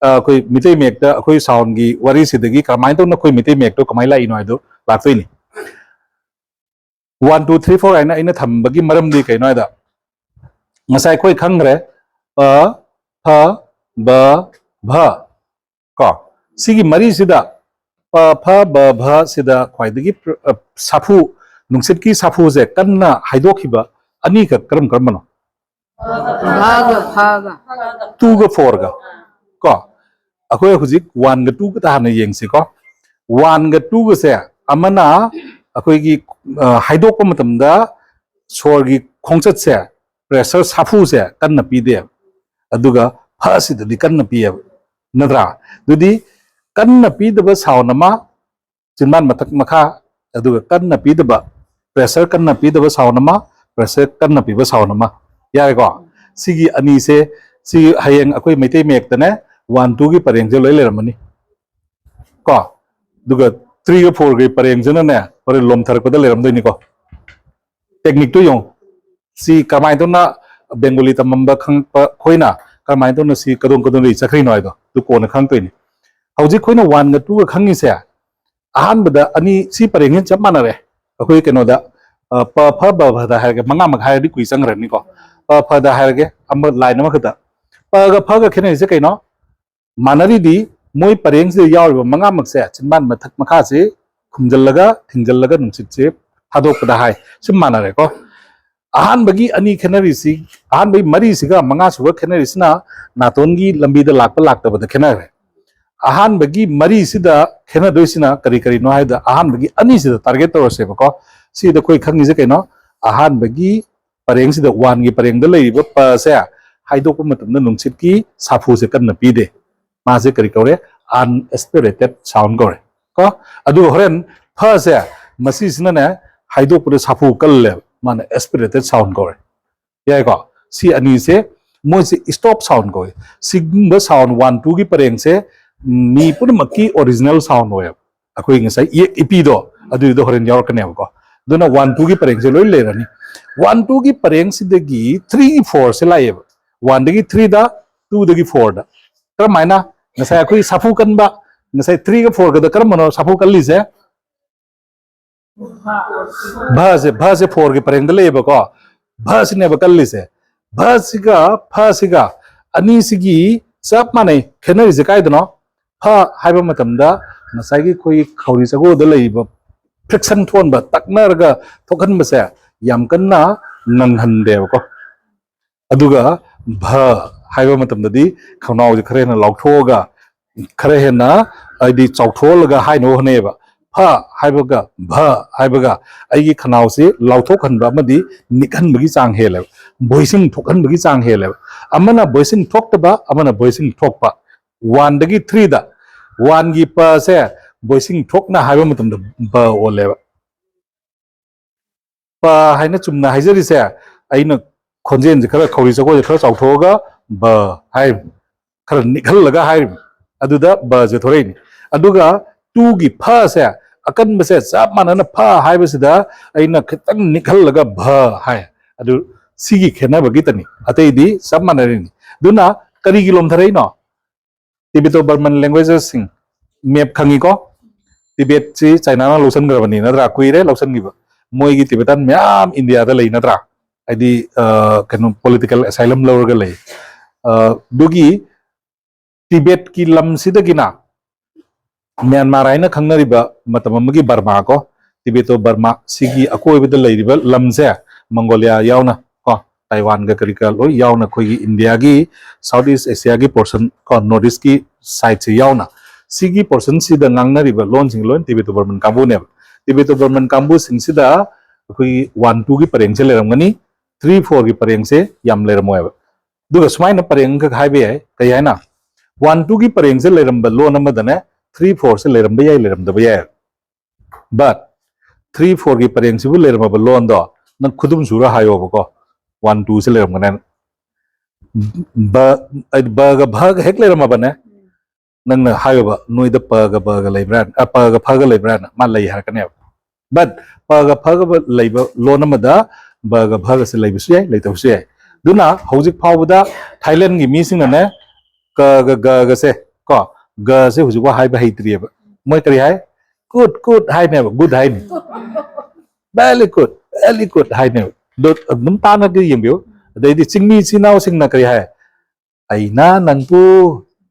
ꯑ, ꯑꯩꯈꯣꯏ ꯃꯤꯇꯩ ꯃꯌꯦꯛꯇ ꯑꯩꯈꯣꯏ ꯁꯥꯎꯟꯒꯤ ꯋꯥꯔꯤꯁꯤꯗꯒꯤ ꯀꯃꯥꯏꯅ ꯇꯧꯅ ꯑꯩꯈꯣꯏ ꯃꯤꯇꯩ ꯃꯌꯦꯛꯇꯣ ꯀꯃꯥꯏꯅ ꯂꯥꯛꯏꯅꯣ ꯍꯥꯏꯗꯣ ꯂꯥꯛꯇꯣꯏꯅꯤ꯫ ꯋꯥꯟ ꯇꯨ ꯊ꯭ꯔꯤ ꯐꯣꯔ ꯍꯥꯏꯅ ꯑꯩꯅ ꯊꯝꯕꯒꯤ ꯃꯔꯝꯗꯤ ꯀꯩꯅꯣ ꯍꯥꯏꯗ, ꯉꯁꯥꯏ ꯑꯩꯈꯣꯏ ꯈꯪꯈ꯭ꯔꯦ, ꯄ, ꯐ, ꯕ, ꯚ꯫ ꯀꯣ, ꯁꯤꯒꯤ ꯃꯔꯤꯁꯤꯗ, ꯄ ꯐ ꯕ ꯚ ꯁꯤꯗ ꯈ꯭ꯋꯥꯏꯗꯒꯤ ꯄ꯭ꯔ-, ꯑ, ꯁꯥꯐꯨ, ꯅꯨꯡꯁꯤꯠꯀꯤ ꯁꯥꯐꯨꯁꯦ ꯀꯟꯅ ꯍꯥꯏꯗꯣꯛꯈꯤꯕ ꯑꯅꯤꯈꯛ ꯀꯔꯝ ꯀꯔꯝꯕꯅꯣ? ꯚꯒ ꯐꯒ꯫ ꯇꯨꯒ ꯐꯣꯔꯒ꯫ ꯀꯣ, ꯑꯩꯈꯣꯏ ꯍꯧꯖꯤꯛ ꯋꯥꯟꯒ ꯇꯨꯒ ꯍꯥꯟꯅ ꯌꯦꯡꯁꯤꯀꯣ꯫ ꯋꯥꯟꯒ ꯇꯨꯒꯁꯦ ꯑꯃꯅ ꯑꯩꯈꯣꯏꯒꯤ, ꯑ, ꯍꯥꯏꯗꯣꯛꯄ ꯃꯇꯝꯗ ꯁꯣꯔꯒꯤ ꯈꯣꯡꯆꯠꯁꯦ, ꯄ꯭ꯔꯦꯁꯔ ꯁꯥꯐꯨꯁꯦ ꯀꯟꯅ ꯄꯤꯗꯦ, ꯑꯗꯨꯒ ꯐ ꯑꯁꯤꯗꯗꯤ ꯀꯟꯅ ꯄꯤꯌꯦꯕ, ꯅꯠꯇ꯭ꯔꯥ? ꯑꯗꯨꯗꯤ ꯀꯟꯅ ꯄꯤꯗꯕ ꯁꯥꯎꯟ ꯑꯃ, ꯆꯤꯟꯕꯥꯟ ꯃꯊꯛ ꯃꯈꯥ, ꯑꯗꯨꯒ ꯀꯟꯅ ꯄꯤꯗꯕ, ꯄ꯭ꯔꯦꯁꯔ ꯀꯟꯅ ꯄꯤꯗꯕ ꯁꯥꯎꯟ ꯑꯃ, ꯄ꯭ꯔꯦꯁꯔ ꯀꯟꯅ ꯄꯤꯕ ꯁꯥꯎꯟ ꯑꯃ꯫ ꯌꯥꯔꯦꯀꯣ? ꯁꯤꯒꯤ ꯑꯅꯤꯁꯦ, ꯁꯤ ꯍꯌꯦꯡ ꯑꯩꯈꯣꯏ ꯃꯩꯇꯩ ꯃꯌꯦꯛꯇꯅꯦ, ꯋꯥꯟ ꯇꯨꯒꯤ ꯄꯔꯦꯡꯁꯦ ꯂꯣꯏ ꯂꯩꯔꯝꯃꯅꯤ꯫ ꯀꯣ, ꯑꯗꯨꯒ ꯊ꯭ꯔꯤꯒ ꯐꯣꯔꯒꯤ ꯄꯔꯦꯡꯁꯤꯅꯅꯦ, ꯍꯣꯔꯦꯟ ꯂꯣꯝꯊꯔꯛꯄꯗ ꯂꯩꯔꯝꯗꯣꯏꯅꯤꯀꯣ꯫ ꯇꯦꯛꯅꯤꯛꯇꯨ ꯌꯦꯡꯉꯨ꯫ ꯁꯤ ꯀꯃꯥꯏꯅ ꯇꯧꯅ ꯕꯦꯡꯒꯣꯂꯤ ꯇꯝꯃꯝꯕ ꯈꯪꯉꯛꯄ ꯑꯩꯈꯣꯏꯅ ꯀꯃꯥꯏꯅ ꯇꯧꯅ ꯁꯤ ꯀꯗꯣꯝ ꯀꯗꯣꯝꯗꯒꯤ ꯆꯠꯈ꯭ꯔꯤꯅꯣ ꯍꯥꯏꯗꯣ ꯑꯗꯨ ꯀꯣꯟꯅ ꯈꯪꯉꯛꯇꯣꯏꯅꯤ꯫ ꯍꯧꯖꯤꯛ ꯑꯩꯈꯣꯏꯅ ꯋꯥꯟꯒ ꯇꯨꯒ ꯈꯪꯉꯤꯁꯦ, ꯑꯍꯥꯟꯕꯗ ꯑꯅꯤ, ꯁꯤ ꯄꯔꯦꯡꯁꯤ ꯆꯞ ꯃꯥꯟꯅꯔꯦ꯫ ꯑꯩꯈꯣꯏ ꯀꯩꯅꯣꯗ, ꯑ, ꯄ ꯐ ꯕ ꯐꯗ ꯍꯥꯏꯔꯒꯦ, ꯃꯉꯥꯃꯛ ꯍꯥꯏꯔꯗꯤ ꯀꯨꯏ ꯆꯪꯈ꯭ꯔꯅꯤꯀꯣ꯫ ꯄ ꯐꯗ ꯍꯥꯏꯔꯒꯦ, ꯑꯃ line ꯑꯃꯈꯛꯇ꯫ ꯄꯒ ꯐꯒ ꯈꯦꯠꯅꯔꯤꯁꯦ ꯀꯩꯅꯣ? ꯃꯥꯟꯅꯔꯤꯗꯤ ꯃꯣꯏ ꯄꯔꯦꯡꯁꯤꯗ ꯌꯥꯎꯔꯤꯕ ꯃꯉꯥꯃꯛꯁꯦ ꯆꯤꯟꯕꯥꯟ ꯃꯊꯛ ꯃꯈꯥꯁꯤ ꯈꯨꯝꯖꯤꯜꯂꯒ ꯊꯤꯡꯖꯤꯜꯂꯒ ꯅꯨꯡꯁꯤꯠꯁꯦ ꯊꯥꯗꯣꯛꯄꯗ ꯍꯥꯏ꯫ ꯁꯤ ꯃꯥꯟꯅꯔꯦꯀꯣ꯫ ꯑꯍꯥꯟꯕꯒꯤ ꯑꯅꯤ ꯈꯦꯠꯅꯔꯤꯁꯤ, ꯑꯍꯥꯟꯕꯒꯤ ꯃꯔꯤꯁꯤꯒ ꯃꯉꯥꯁꯨꯕ ꯈꯦꯠꯅꯔꯤꯁꯤꯅ ꯅꯥꯇꯣꯟꯒꯤ ꯂꯝꯕꯤꯗ ꯂꯥꯛꯄ ꯂꯥꯛꯇꯕꯗ ꯈꯦꯠꯅꯈ꯭ꯔꯦ꯫ ꯑꯍꯥꯟꯕꯒꯤ ꯃꯔꯤꯁꯤꯗ ꯈꯦꯠꯅꯗꯣꯏꯁꯤꯅ ꯀꯔꯤ ꯀꯔꯤꯅꯣ ꯍꯥꯏꯕꯗ, ꯑꯍꯥꯟꯕꯒꯤ ꯑꯅꯤꯁꯤꯗ target ꯇꯧꯔꯁꯦꯕꯀꯣ꯫ ꯁꯤꯗ ꯑꯩꯈꯣꯏ ꯈꯪꯉꯤꯁꯦ ꯀꯩꯅꯣ? ꯑꯍꯥꯟꯕꯒꯤ ꯄꯔꯦꯡꯁꯤꯗ, one ꯒꯤ ꯄꯔꯦꯡꯗ ꯂꯩꯔꯤꯕ ꯄꯁꯦ ꯍꯥꯏꯗꯣꯛꯄ ꯃꯇꯝꯗ ꯅꯨꯡꯁꯤꯠꯀꯤ ꯁꯥꯐꯨꯁꯦ ꯀꯟꯅ ꯄꯤꯗꯦ꯫ ꯃꯥꯁꯦ ꯀꯔꯤ ꯀꯧꯔꯦ? Unaspirated sound ꯀꯧꯔꯦ ꯀꯣ꯫ ꯑꯗꯨꯒ ꯍꯣꯔꯦꯟ ꯐꯁꯦ, ꯃꯁꯤꯁꯤꯅꯅꯦ ꯍꯥꯏꯗꯣꯛꯄꯗ ꯁꯥꯐꯨ ꯀꯜꯂꯦꯕ, ꯃꯥꯅ aspirated sound ꯀꯧꯔꯦ꯫ ꯌꯥꯏꯀꯣ? ꯁꯤ ꯑꯅꯤꯁꯦ ꯃꯣꯏꯁꯦ stop sound ꯀꯧꯏ꯫ ꯁꯤꯒꯨꯝꯕ sound one two ꯒꯤ ꯄꯔꯦꯡꯁꯦ ꯃꯤ ꯄꯨꯝꯅꯃꯛꯀꯤ original sound ꯑꯣꯏꯌꯦꯕ꯫ ꯑꯩꯈꯣꯏ ꯉꯁꯥꯏ ꯏꯌꯦꯛ ꯏꯄꯤꯗꯣ ꯑꯗꯨꯏꯗꯣ ꯍꯣꯔꯦꯟ ꯌꯥꯎꯔꯛꯀꯅꯦꯕꯀꯣ꯫ ꯑꯗꯨꯅ one two ꯒꯤ ꯄꯔꯦꯡꯁꯦ ꯂꯣꯏ ꯂꯩꯔꯅꯤ꯫ One two ꯒꯤ ꯄꯔꯦꯡꯁꯤꯗꯒꯤ three four ꯁꯦ ꯂꯥꯛꯑꯦꯕ꯫ One ꯗꯒꯤ three ꯗ, two ꯗꯒꯤ four ꯗ꯫ ꯀꯔꯝꯍꯥꯏꯅ? ꯉꯁꯥꯏ ꯑꯩꯈꯣꯏ ꯁꯥꯐꯨ ꯀꯟꯕ, ꯉꯁꯥꯏ three ꯒ four ꯒꯗ ꯀꯔꯝꯕꯅꯣ ꯁꯥꯐꯨ ꯀꯜꯂꯤꯁꯦ? ꯚꯁꯦ, ꯚꯁꯦ four ꯒꯤ ꯄꯔꯦꯡꯗ ꯂꯩꯌꯦꯕꯀꯣ꯫ ꯚꯁꯤꯅꯦꯕ ꯀꯜꯂꯤꯁꯦ꯫ ꯚꯁꯤꯒ ꯐꯁꯤꯒ ꯑꯅꯤꯁꯤꯒꯤ ꯆꯞ ꯃꯥꯟꯅꯩ꯫ ꯈꯦꯠꯅꯔꯤꯁꯦ ꯀꯥꯏꯗꯅꯣ? ꯐ ꯍꯥꯏꯕ ꯃꯇꯝꯗ ꯉꯁꯥꯏꯒꯤ ꯑꯩꯈꯣꯏꯒꯤ ꯈꯧꯔꯤ ꯆꯒꯣꯗ ꯂꯩꯔꯤꯕ friction ꯊꯣꯛꯍꯟꯕ, ꯇꯛꯅꯔꯒ ꯊꯣꯛꯍꯟꯕꯁꯦ ꯌꯥꯝ ꯀꯟꯅ ꯉꯪꯍꯟꯗꯦꯕꯀꯣ꯫ ꯑꯗꯨꯒ ꯚ ꯍꯥꯏꯕ ꯃꯇꯝꯗꯗꯤ ꯈꯧꯅꯥꯎꯁꯦ ꯈꯔ ꯍꯦꯟꯅ ꯂꯥꯎꯊꯣꯛꯑꯒ, ꯈꯔ ꯍꯦꯟꯅ, ꯍꯥꯏꯗꯤ, ꯆꯥꯎꯊꯣꯛꯍꯜꯂꯒ ꯍꯥꯏꯅꯕ ꯍꯣꯠꯅꯩꯌꯦꯕ꯫ ꯐ ꯍꯥꯏꯕꯒ ꯚ ꯍꯥꯏꯕꯒ ꯑꯩꯒꯤ ꯈꯅꯥꯎꯁꯤ ꯂꯥꯎꯊꯣꯛꯍꯟꯕ ꯑꯃꯗꯤ ꯅꯤꯛꯍꯟꯕꯒꯤ ꯆꯥꯡ ꯍꯦꯜꯂꯦꯕ, voicing ꯊꯣꯛꯍꯟꯕꯒꯤ ꯆꯥꯡ ꯍꯦꯜꯂꯦꯕ꯫ ꯑꯃꯅ voicing ꯊꯣꯛꯇꯕ, ꯑꯃꯅ voicing ꯊꯣꯛꯄ꯫ One ꯗꯒꯤ three ꯗ, one ꯒꯤ ꯄꯁꯦ voicing ꯊꯣꯛꯅ ꯍꯥꯏꯕ ꯃꯇꯝꯗ ꯕ ꯑꯣꯜꯂꯦꯕ꯫ ꯄ ꯍꯥꯏꯅ ꯆꯨꯝꯅ ꯍꯥꯏꯖꯔꯤꯁꯦ, ꯑꯩꯅ ꯈꯣꯟꯖꯦꯜꯁꯦ ꯈꯔ, ꯈꯧꯔꯤ ꯆꯒꯣꯏꯁꯦ ꯈꯔ ꯆꯥꯎꯊꯣꯛꯑꯒ ꯕ ꯍꯥꯏꯔꯤꯕꯅꯤ, ꯈꯔ ꯅꯤꯛꯍꯜꯂꯒ ꯍꯥꯏꯔꯤꯕꯅꯤ, ꯑꯗꯨꯗ ꯕꯁꯦ ꯊꯣꯔꯛꯏꯅꯤ꯫ ꯑꯗꯨꯒ two ꯒꯤ ꯐꯁꯦ, ꯑꯀꯟꯕꯁꯦ ꯆꯞ ꯃꯥꯟꯅꯅ ꯐ ꯍꯥꯏꯕꯁꯤꯗ ꯑꯩꯅ ꯈꯤꯇꯪ ꯅꯤꯛꯍꯜꯂꯒ ꯚ ꯍꯥꯏ꯫ ꯑꯗꯨ ꯁꯤꯒꯤ ꯈꯦꯠꯅꯕꯒꯤꯇꯅꯤ, ꯑꯇꯩꯗꯤ ꯆꯞ ꯃꯥꯟꯅꯔꯤꯅꯤ꯫ ꯑꯗꯨꯅ ꯀꯔꯤꯒꯤ ꯂꯣꯝꯊꯔꯛꯏꯅꯣ? Tibeto Burman languages ꯁꯤꯡ, map ꯈꯪꯉꯤꯀꯣ? ꯇꯤꯕꯦꯠꯁꯤ ꯆꯥꯏꯅꯥꯅ ꯂꯧꯁꯤꯟꯈ꯭ꯔꯕꯅꯤ, ꯅꯠꯇ꯭ꯔꯥ? ꯀꯨꯏꯔꯦ ꯂꯧꯁꯤꯟꯈꯤꯕ꯫ ꯃꯣꯏꯒꯤ ꯇꯤꯕꯦꯇꯥꯟ ꯃꯌꯥꯝ ꯏꯟꯗꯤꯌꯥꯗ ꯂꯩ ꯅꯠꯇ꯭ꯔꯥ? ꯍꯥꯏꯗꯤ ꯀꯩꯅꯣ, ꯄꯣꯂꯤꯇꯤꯀꯦꯜ ꯑꯦꯁꯥꯏꯂꯝ ꯂꯧꯔꯒ ꯂꯩ꯫ ꯑꯗꯨꯒꯤ ꯇꯤꯕꯦꯠꯀꯤ ꯂꯝꯁꯤꯗꯒꯤꯅ ꯃ꯭ꯌꯥꯟꯃꯥꯔ ꯍꯥꯏꯅ ꯈꯪꯅꯔꯤꯕ ꯃꯇꯝ ꯑꯃꯒꯤ ꯕꯔꯃꯥ ꯀꯣ, ꯇꯤꯕꯦꯇꯣ ꯕꯔꯃꯥ, ꯁꯤꯒꯤ ꯑꯀꯣꯏꯕꯗ ꯂꯩꯔꯤꯕ ꯂꯝꯁꯦ, ꯃꯪꯒꯣꯂꯤꯌꯥ ꯌꯥꯎꯅ ꯀꯣ, ꯇꯥꯏꯋꯥꯟꯒ ꯀꯔꯤ ꯀꯔꯥ ꯂꯣꯏ ꯌꯥꯎꯅ, ꯑꯩꯈꯣꯏꯒꯤ ꯏꯟꯗꯤꯌꯥꯒꯤ ꯁꯥꯎꯠ ꯏꯁ ꯑꯦꯁꯤꯌꯥꯒꯤ ꯄꯣꯔꯁꯟ ꯀꯣ, ꯅꯣꯔꯠ ꯏꯁꯀꯤ ꯁꯥꯏꯠꯁꯦ ꯌꯥꯎꯅ, ꯁꯤꯒꯤ ꯄꯣꯔꯁꯟꯁꯤꯗ ꯉꯥꯡꯅꯔꯤꯕ ꯂꯣꯟꯁꯤꯡ ꯂꯣꯏ ꯇꯤꯕꯦꯇꯣ ꯕꯔꯃꯟ ꯀꯥꯡꯕꯨꯅꯦꯕ꯫ ꯇꯤꯕꯦꯇꯣ ꯕꯔꯃꯟ ꯀꯥꯡꯕꯨꯁꯤꯡꯁꯤꯗ ꯑꯩꯈꯣꯏꯒꯤ ꯋꯥꯟ ꯇꯨꯒꯤ ꯄꯔꯦꯡꯁꯦ ꯂꯩꯔꯝꯒꯅꯤ, ꯊ꯭ꯔꯤ ꯐꯣꯔꯒꯤ ꯄꯔꯦꯡꯁꯦ ꯌꯥꯝ ꯂꯩꯔꯝꯃꯣꯏꯕ꯫ ꯑꯗꯨꯒ ꯁꯨꯃꯥꯏꯅ ꯄꯔꯦꯡ ꯑꯃꯈꯛ ꯍꯥꯏꯕ ꯌꯥꯏ, ꯀꯩ ꯍꯥꯏꯅ? ꯋꯥꯟ ꯇꯨꯒꯤ ꯄꯔꯦꯡꯁꯦ ꯂꯩꯔꯝꯕ ꯂꯣꯟ ꯑꯃꯗꯅꯦ, ꯊ꯭ꯔꯤ ꯐꯣꯔꯁꯦ ꯂꯩꯔꯝꯕ ꯌꯥꯏ, ꯂꯩꯔꯝꯗꯕ ꯌꯥꯏ꯫ ꯕꯠ ꯊ꯭ꯔꯤ ꯐꯣꯔꯒꯤ ꯄꯔꯦꯡꯁꯤꯕꯨ ꯂꯩꯔꯝꯃꯕ ꯂꯣꯟꯗꯣ ꯅꯪ ꯈꯨꯗꯨꯝ ꯁꯨꯔ ꯍꯥꯏꯌꯣꯕꯀꯣ, ꯋꯥꯟ ꯇꯨꯁꯦ ꯂꯩꯔꯝꯒꯅꯦꯅ꯫ ꯕ, ꯕꯒ ꯚꯒ ꯍꯦꯛ ꯂꯩꯔꯝꯃꯕꯅꯦ, ꯅꯪꯅ ꯍꯥꯏꯌꯣꯕ, "ꯅꯣꯏꯗ ꯄꯒ ꯕꯒ ꯂꯩꯕ꯭ꯔꯥ?" ꯑ, "ꯄꯒ ꯐꯒ ꯂꯩꯕ꯭ꯔꯥꯅ?" ꯃꯥ "ꯂꯩ" ꯍꯥꯏꯔꯛꯀꯅꯦꯕ꯫ ꯕꯠ ꯄꯒ ꯐꯒ ꯂꯩꯕ ꯂꯣꯟ ꯑꯃꯗ ꯕꯒ ꯐꯒꯁꯦ ꯂꯩꯕꯁꯨ ꯌꯥꯏ, ꯂꯩꯇꯕꯁꯨ ꯌꯥꯏ꯫ ꯑꯗꯨꯅ ꯍꯧꯖꯤꯛ ꯐꯥꯎꯕꯗ ꯊꯥꯏꯂꯦꯟꯒꯤ ꯃꯤꯁꯤꯡꯅꯅꯦ ꯀꯒ ꯒꯒꯁꯦ ꯀꯣ, ꯒꯁꯦ ꯍꯧꯖꯤꯛꯐꯥꯎ ꯍꯥꯏꯕ ꯍꯩꯇ꯭ꯔꯤꯑꯕ꯫ ꯃꯣꯏ ꯀꯔꯤ ꯍꯥꯏ? "ꯀꯨꯠ ꯀꯨꯠ" ꯍꯥꯏꯅꯦꯕ, "ꯒꯨꯠ" ꯍꯥꯏꯅꯤ꯫ "ꯕꯦꯂꯤ ꯒꯨꯠ, ꯕꯦꯂꯤ ꯒꯨꯠ" ꯍꯥꯏꯅꯦꯕ꯫ ꯑꯗꯣ ꯑꯗꯨꯝ ꯇꯥꯟꯅꯒꯦ ꯌꯦꯡꯕꯤꯌꯨ꯫ ꯑꯗꯩꯗꯤ ꯆꯤꯡꯃꯤ ꯏꯆꯤꯜ ꯏꯅꯥꯎꯁꯤꯡꯅ ꯀꯔꯤ ꯍꯥꯏ? "ꯑꯩꯅ ꯅꯪꯕꯨ",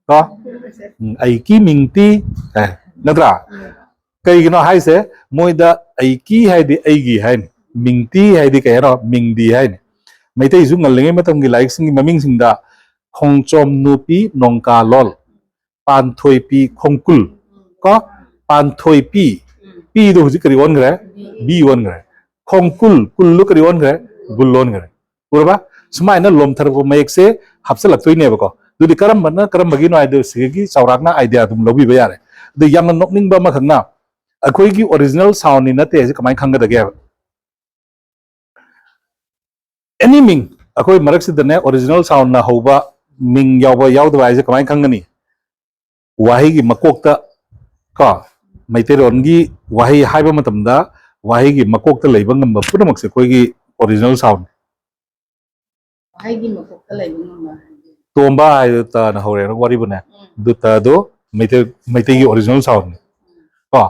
ꯀꯣ, ꯎꯝ, "ꯑꯩꯒꯤ ꯃꯤꯡꯗꯤ", ꯑꯦ, ꯅꯠꯇ꯭ꯔꯥ? ꯀꯩꯒꯤꯅꯣ ꯍꯥꯏꯁꯦ? ꯃꯣꯏꯗ "ꯑꯩꯒꯤ" ꯍꯥꯏꯗꯤ "ꯑꯩꯒꯤ" ꯍꯥꯏꯅꯤ, "ꯃꯤꯡꯗꯤ" ꯍꯥꯏꯗꯤ ꯀꯩ ꯍꯥꯏꯅꯣ? "ꯃꯤꯡꯗꯤ" ꯍꯥꯏꯅꯤ꯫ ꯃꯩꯇꯩꯁꯨ ꯉꯜꯂꯤꯉꯩ ꯃꯇꯝꯒꯤ ꯂꯥꯏꯔꯤꯛꯁꯤꯡꯒꯤ ꯃꯃꯤꯡꯁꯤꯡꯗ ꯈꯣꯡꯆꯣꯝ ꯅꯨꯄꯤ ꯅꯣꯡꯀꯥꯂꯣꯜ, ꯄꯥꯟꯊꯣꯏꯄꯤ ꯈꯣꯡꯀꯨꯜ, ꯀꯣ, ꯄꯥꯟꯊꯣꯏꯄꯤ, ꯄꯤꯗꯣ ꯍꯧꯖꯤꯛ ꯀꯔꯤ ꯑꯣꯟꯈ꯭ꯔꯦ? ꯕꯤ ꯑꯣꯟꯈ꯭ꯔꯦ꯫ ꯈꯣꯡꯀꯨꯜ, ꯀꯨꯜꯗꯣ ꯀꯔꯤ ꯑꯣꯟꯈ꯭ꯔꯦ? ꯒꯨꯜ ꯑꯣꯟꯈ꯭ꯔꯦ꯫ ꯎꯔꯕ? ꯁꯨꯃꯥꯏꯅ ꯂꯣꯝꯊꯔꯛꯄ ꯃꯌꯦꯛꯁꯦ ꯍꯥꯞꯆꯤꯜꯂꯛꯇꯣꯏꯅꯦꯕꯀꯣ꯫ ꯑꯗꯨꯗꯤ ꯀꯔꯝꯕꯅ ꯀꯔꯝꯕꯒꯤꯅꯣ ꯍꯥꯏꯗꯣ ꯁꯤꯒꯤ ꯆꯥꯎꯔꯥꯛꯅ idea ꯑꯗꯨꯝ ꯂꯧꯕꯤꯕ ꯌꯥꯔꯦ꯫ ꯑꯗꯨ ꯌꯥꯝꯅ ꯅꯣꯛꯅꯤꯡꯕ ꯑꯃꯈꯛꯅ, ꯑꯩꯈꯣꯏꯒꯤ original soundꯅꯤ ꯅꯠꯇꯦ ꯍꯥꯏꯁꯦ ꯀꯃꯥꯏꯅ ꯈꯪꯒꯗꯒꯦ ꯍꯥꯏꯕ? Any ꯃꯤꯡ, ꯑꯩꯈꯣꯏ ꯃꯔꯛꯁꯤꯗꯅꯦ original soundꯅ ꯍꯧꯕ ꯃꯤꯡ ꯌꯥꯎꯕ ꯌꯥꯎꯗꯕ ꯍꯥꯏꯁꯦ ꯀꯃꯥꯏꯅ ꯈꯪꯒꯅꯤ? ꯋꯥꯍꯩꯒꯤ ꯃꯀꯣꯛꯇ, ꯀꯣ, ꯃꯩꯇꯩꯂꯣꯟꯒꯤ ꯋꯥꯍꯩ ꯍꯥꯏꯕ ꯃꯇꯝꯗ ꯋꯥꯍꯩꯒꯤ ꯃꯀꯣꯛꯇ ꯂꯩꯕ ꯉꯝꯕ ꯄꯨꯝꯅꯃꯛꯁꯦ ꯑꯩꯈꯣꯏꯒꯤ original sound꯫ ꯋꯥꯍꯩꯒꯤ ꯃꯀꯣꯛꯇ ꯂꯩꯕ ꯉꯝꯕ ꯍꯥꯏꯗꯤ? ꯇꯣꯝꯕ ꯍꯥꯏꯗꯣ ꯇꯅ ꯍꯧꯔꯦꯅ ꯋꯥꯔꯤꯕꯨꯅꯦ꯫ ꯎꯝ꯫ ꯑꯗꯨ ꯇꯗꯣ ꯃꯩꯇꯩ, ꯃꯩꯇꯩꯒꯤ original soundꯅꯤ꯫ ꯀꯣ?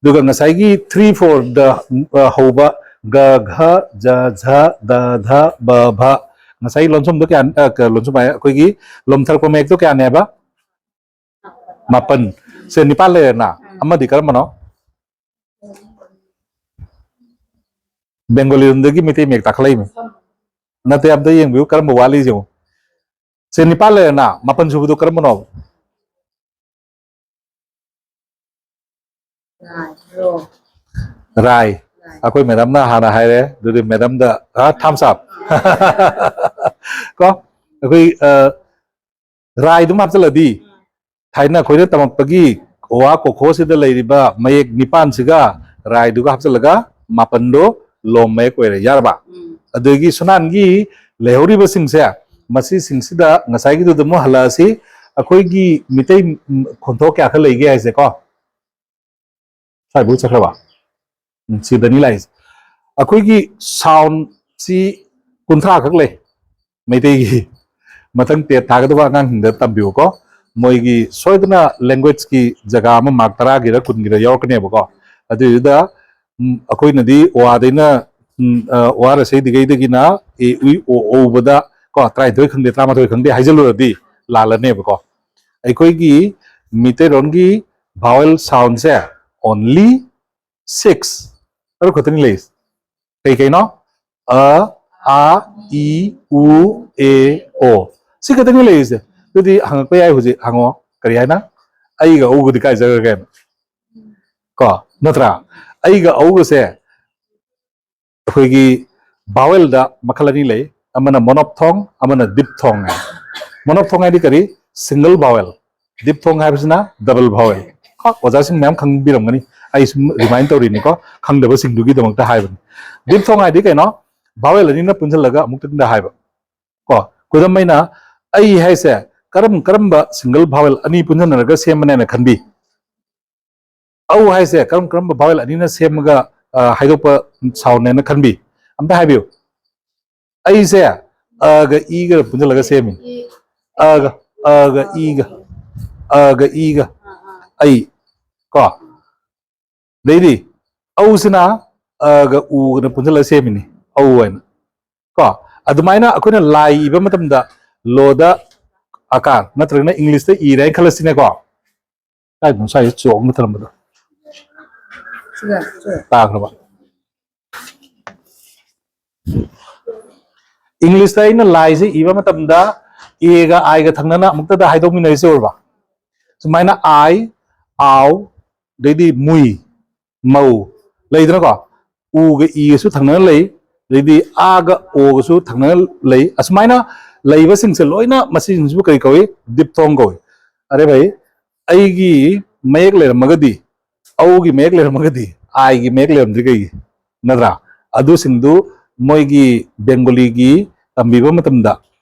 ꯑꯗꯨꯒ ꯉꯁꯥꯏꯒꯤ three four ꯗ, ꯑ, ꯍꯧꯕ ꯒ, ꯘ, ꯖ, ꯖ, ꯗ, ꯙ, ꯕ, ꯚ꯫ ꯉꯁꯥꯏꯒꯤ ꯂꯣꯟꯁꯨꯝꯗꯣ ꯀꯌꯥ, ꯑ, ꯀ-, ꯂꯣꯟꯁꯨꯝ ꯍꯥꯏ, ꯑꯩꯈꯣꯏꯒꯤ ꯂꯣꯝꯊꯔꯛꯄ ꯃꯌꯦꯛꯇꯣ ꯀꯌꯥꯅꯦꯕ? ꯃꯥꯄꯟ꯫ ꯁꯦ, ꯅꯤꯄꯥꯟ ꯂꯩꯔꯦꯅ꯫ ꯑꯃꯗꯤ ꯀꯔꯝꯕꯅꯣ? ꯕꯦꯡꯒꯣꯂꯤ ꯂꯣꯟꯗꯒꯤ ꯃꯩꯇꯩ ꯃꯌꯦꯛ ꯇꯥꯈꯠꯂꯛꯏꯃꯤ꯫ ꯅꯠꯇꯦ, ꯑꯝꯇ ꯌꯦꯡꯕꯤꯌꯨ, ꯀꯔꯝꯕ ꯋꯥꯠꯂꯤ ꯌꯦꯡꯉꯨ꯫ ꯁꯦ, ꯅꯤꯄꯥꯟ ꯂꯩꯔꯦꯅ, ꯃꯥꯄꯟ ꯁꯨꯕꯗꯣ ꯀꯔꯝꯕꯅꯣ? ꯔꯥꯏ꯫ ꯑꯩꯈꯣꯏ ꯃꯦꯗꯥꯝꯅ ꯍꯥꯟꯅ ꯍꯥꯏꯔꯦ, ꯑꯗꯨꯗꯤ ꯃꯦꯗꯥꯝꯗ, ꯑ, thumbs up꯫ ꯀꯣ, ꯑꯩꯈꯣꯏ, ꯑ, ꯔꯥꯏꯗꯨꯃ ꯍꯥꯞꯆꯤꯜꯂꯗꯤ, ꯊꯥꯏꯅ ꯑꯩꯈꯣꯏꯅ ꯇꯝꯃꯛꯄꯒꯤ ꯋꯥ ꯀꯣꯈꯣꯁꯤꯗ ꯂꯩꯔꯤꯕ ꯃꯌꯦꯛ ꯅꯤꯄꯥꯟꯁꯤꯒ ꯔꯥꯏꯗꯨꯒ ꯍꯥꯞꯆꯤꯜꯂꯒ ꯃꯥꯄꯟꯗꯣ ꯂꯣꯝ ꯃꯌꯦꯛ ꯑꯣꯏꯔꯦ, ꯌꯥꯔꯕ? ꯑꯗꯒꯤ ꯁꯨꯅꯥꯟꯒꯤ ꯂꯩꯍꯧꯔꯤꯕꯁꯤꯡꯁꯦ, ꯃꯁꯤꯁꯤꯡꯁꯤꯗ ꯉꯁꯥꯏꯒꯤꯗꯨꯗ ꯑꯃꯨꯛ ꯍꯜꯂꯛꯑꯁꯤ꯫ ꯑꯩꯈꯣꯏꯒꯤ ꯃꯤꯇꯩ, ꯎꯝ, ꯈꯣꯟꯊꯣꯛ ꯀꯌꯥ ꯈꯔ ꯂꯩꯒꯦ ꯍꯥꯏꯁꯦꯀꯣ? ꯁ꯭ꯋꯥꯏꯐꯥꯎ ꯆꯠꯈ꯭ꯔꯕ? ꯎꯝ, ꯁꯤꯗꯅꯤ ꯂꯥꯛꯏꯁꯦ꯫ ꯑꯩꯈꯣꯏꯒꯤ sound ꯁꯤ ꯀꯨꯟꯊ꯭ꯔꯥ ꯈꯛ ꯂꯩ ꯃꯩꯇꯩꯒꯤ꯫ ꯃꯊꯪ TET ꯊꯥꯒꯗꯕ ꯑꯉꯥꯡꯁꯤꯡꯗ ꯇꯝꯕꯤꯌꯨꯀꯣ꯫ ꯃꯣꯏꯒꯤ ꯁꯣꯏꯗꯅ language ꯀꯤ ꯖꯒꯥ ꯑꯃ mark ꯇꯔꯥꯒꯤꯔ ꯀꯨꯟꯒꯤꯔ ꯌꯥꯎꯔꯛꯀꯅꯦꯕꯀꯣ꯫ ꯑꯗꯨꯏꯗꯨꯗ, ꯎꯝ, ꯑꯩꯈꯣꯏꯅꯗꯤ ꯑꯣ ꯑꯥꯗꯩꯅ, ꯎꯝ, ꯑ, ꯑꯣ ꯑꯥ ꯔꯁꯩꯗꯤꯒꯩꯗꯒꯤꯅ ꯑꯦ, ꯎꯏ, ꯑꯣ, ꯎꯕꯗ ꯀꯣ, ꯇꯔꯥꯅꯤꯊꯣꯏ ꯈꯪꯗꯦ, ꯇꯔꯥꯃꯥꯊꯣꯏ ꯈꯪꯗꯦ ꯍꯥꯏꯖꯜꯂꯨꯔꯗꯤ ꯂꯥꯜꯂꯅꯦꯕꯀꯣ꯫ ꯑꯩꯈꯣꯏꯒꯤ ꯃꯤꯇꯩꯔꯣꯟꯒꯤ vowel sound ꯁꯦ only six, ꯇꯔꯨꯛ ꯈꯛꯇꯅꯤ ꯂꯩꯔꯤꯁꯦ꯫ ꯀꯩ ꯀꯩꯅꯣ? ꯑ, ꯑ, ꯏ, ꯎ, ꯑꯦ, ꯑꯣ꯫ ꯁꯤ ꯈꯛꯇꯅꯤ ꯂꯩꯔꯤꯁꯦ꯫ ꯑꯗꯨꯗꯤ ꯍꯪꯉꯛꯄ ꯌꯥꯏ ꯍꯧꯖꯤꯛ, ꯍꯪꯉꯣ꯫ ꯀꯔꯤ ꯍꯥꯏꯅ? ꯑꯩꯒ ꯑꯧꯒꯗꯤ ꯀꯥꯏ ꯆꯠꯈ꯭ꯔꯒꯦ? ꯀꯣ? ꯅꯠꯇ꯭ꯔꯥ? ꯑꯩꯒ ꯑꯧꯒꯁꯦ ꯑꯩꯈꯣꯏꯒꯤ vowel ꯗ ꯃꯈꯜ ꯑꯅꯤ ꯂꯩ, ꯑꯃꯅ monophthong, ꯑꯃꯅ diphthong ꯍꯥꯏ꯫ Monophthong ꯍꯥꯏꯗꯤ ꯀꯔꯤ? Single vowel꯫ Diphthong ꯍꯥꯏꯕꯁꯤꯅ double vowel꯫ ꯀꯣ, ꯑꯣꯖꯥꯁꯤꯡ ꯃꯌꯥꯝ ꯈꯪꯕꯤꯔꯝꯒꯅꯤ, ꯑꯩ ꯁꯨꯝ remind ꯇꯧꯔꯤꯅꯤꯀꯣ, ꯈꯪꯗꯕꯁꯤꯡꯗꯨꯒꯤꯗꯃꯛꯇ ꯍꯥꯏꯕꯅꯤ꯫ Diphthong ꯍꯥꯏꯗꯤ ꯀꯩꯅꯣ? Vowel ꯑꯅꯤꯅ ꯄꯨꯟꯁꯤꯜꯂꯒ ꯑꯃꯨꯛꯇꯪꯗ ꯍꯥꯏꯕ꯫ ꯀꯣ, ꯈꯨꯗꯝ ꯑꯣꯏꯅ, ꯑꯩ ꯍꯥꯏꯁꯦ ꯀꯔꯝ ꯀꯔꯝꯕ single vowel ꯑꯅꯤ ꯄꯨꯟꯁꯤꯟꯅꯔꯒ ꯁꯦꯝꯕꯅꯦꯅ ꯈꯟꯕꯤ? ꯑꯧ ꯍꯥꯏꯁꯦ ꯀꯔꯝ ꯀꯔꯝꯕ vowel ꯑꯅꯤꯅ ꯁꯦꯝꯃꯒ, ꯑ, ꯍꯥꯏꯗꯣꯛꯄ sound ꯅꯦꯅ ꯈꯟꯕꯤ? ꯑꯝꯇ ꯍꯥꯏꯕꯤꯌꯨ꯫ ꯑꯩꯁꯦ ꯑꯒ ꯏꯒ ꯄꯨꯟꯁꯤꯜꯂꯒ ꯁꯦꯝꯃꯤ꯫ ꯑꯒ, ꯑꯒ ꯏꯒ, ꯑꯒ ꯏꯒ, ꯑꯩ꯫ ꯀꯣ? ꯑꯗꯩꯗꯤ ꯑꯧꯁꯤꯅ ꯑꯒ ꯎꯒꯅ ꯄꯨꯟꯁꯤꯜꯂꯒ ꯁꯦꯝꯃꯤꯅꯤ, ꯑꯧ ꯍꯥꯏꯅ꯫ ꯀꯣ, ꯑꯗꯨꯃꯥꯏꯅ ꯑꯩꯈꯣꯏꯅ ꯂꯥꯏ ꯏꯕ ꯃꯇꯝꯗ ꯂꯣꯗ ꯑꯀꯥꯔ ꯅꯠꯇ꯭ꯔꯒꯅ ꯏꯪꯂꯤꯁꯇ ꯏꯔꯦ ꯍꯥꯏꯅ ꯈꯜꯂꯁꯤꯅꯦꯀꯣ꯫ ꯀꯥꯏꯗꯅꯣ ꯁ꯭ꯋꯥꯏꯗ ꯆꯣꯛ ꯑꯃ ꯊꯝꯕꯗꯣ? ꯁꯤꯗ, ꯁꯤꯗ꯫ ꯇꯥꯈ꯭ꯔꯕ? ꯏꯪꯂꯤꯁꯇ ꯑꯩꯅ ꯂꯥꯏꯁꯦ ꯏꯕ ꯃꯇꯝꯗ ꯑꯦꯒ ꯑꯥꯏꯒ ꯊꯪꯅꯅ ꯑꯃꯨꯛꯇꯗ ꯍꯥꯏꯗꯣꯛꯃꯤꯟꯅꯔꯤꯁꯦ ꯎꯔꯕ? ꯁꯨꯃꯥꯏꯅ ꯑꯥꯏ, ꯑꯥꯎ, ꯑꯗꯩꯗꯤ ꯃꯨꯏ, ꯃꯧ ꯂꯩꯗꯅꯀꯣ? ꯎꯒ ꯏꯒꯁꯨ ꯊꯪꯅꯅ ꯂꯩ, ꯑꯗꯩꯗꯤ ꯑꯥꯒ ꯑꯣꯒꯁꯨ ꯊꯪꯅꯅ ꯂꯩ꯫ ꯑꯁꯨꯃꯥꯏꯅ ꯂꯩꯕꯁꯤꯡꯁꯦ ꯂꯣꯏꯅ, ꯃꯁꯤꯁꯤꯡꯁꯤꯕꯨ ꯀꯔꯤ ꯀꯧꯏ? ꯗꯤꯞꯊꯣꯡ ꯀꯧꯏ꯫ ꯑꯔꯦ ꯚꯥꯏ, ꯑꯩꯒꯤ ꯃꯌꯦꯛ ꯂꯩꯔꯝꯃꯒꯗꯤ, ꯑꯧꯒꯤ ꯃꯌꯦꯛ ꯂꯩꯔꯝꯃꯒꯗꯤ ꯑꯥꯏꯒꯤ ꯃꯌꯦꯛ ꯂꯩꯔꯝꯗ꯭ꯔꯤ ꯀꯩꯒꯤ? ꯅꯠꯇ꯭ꯔꯥ? ꯑꯗꯨꯁꯤꯡꯗꯨ ꯃꯣꯏꯒꯤ ꯕꯦꯡꯒꯣꯂꯤꯒꯤ ꯇꯝꯕꯤꯕ ꯃꯇꯝꯗ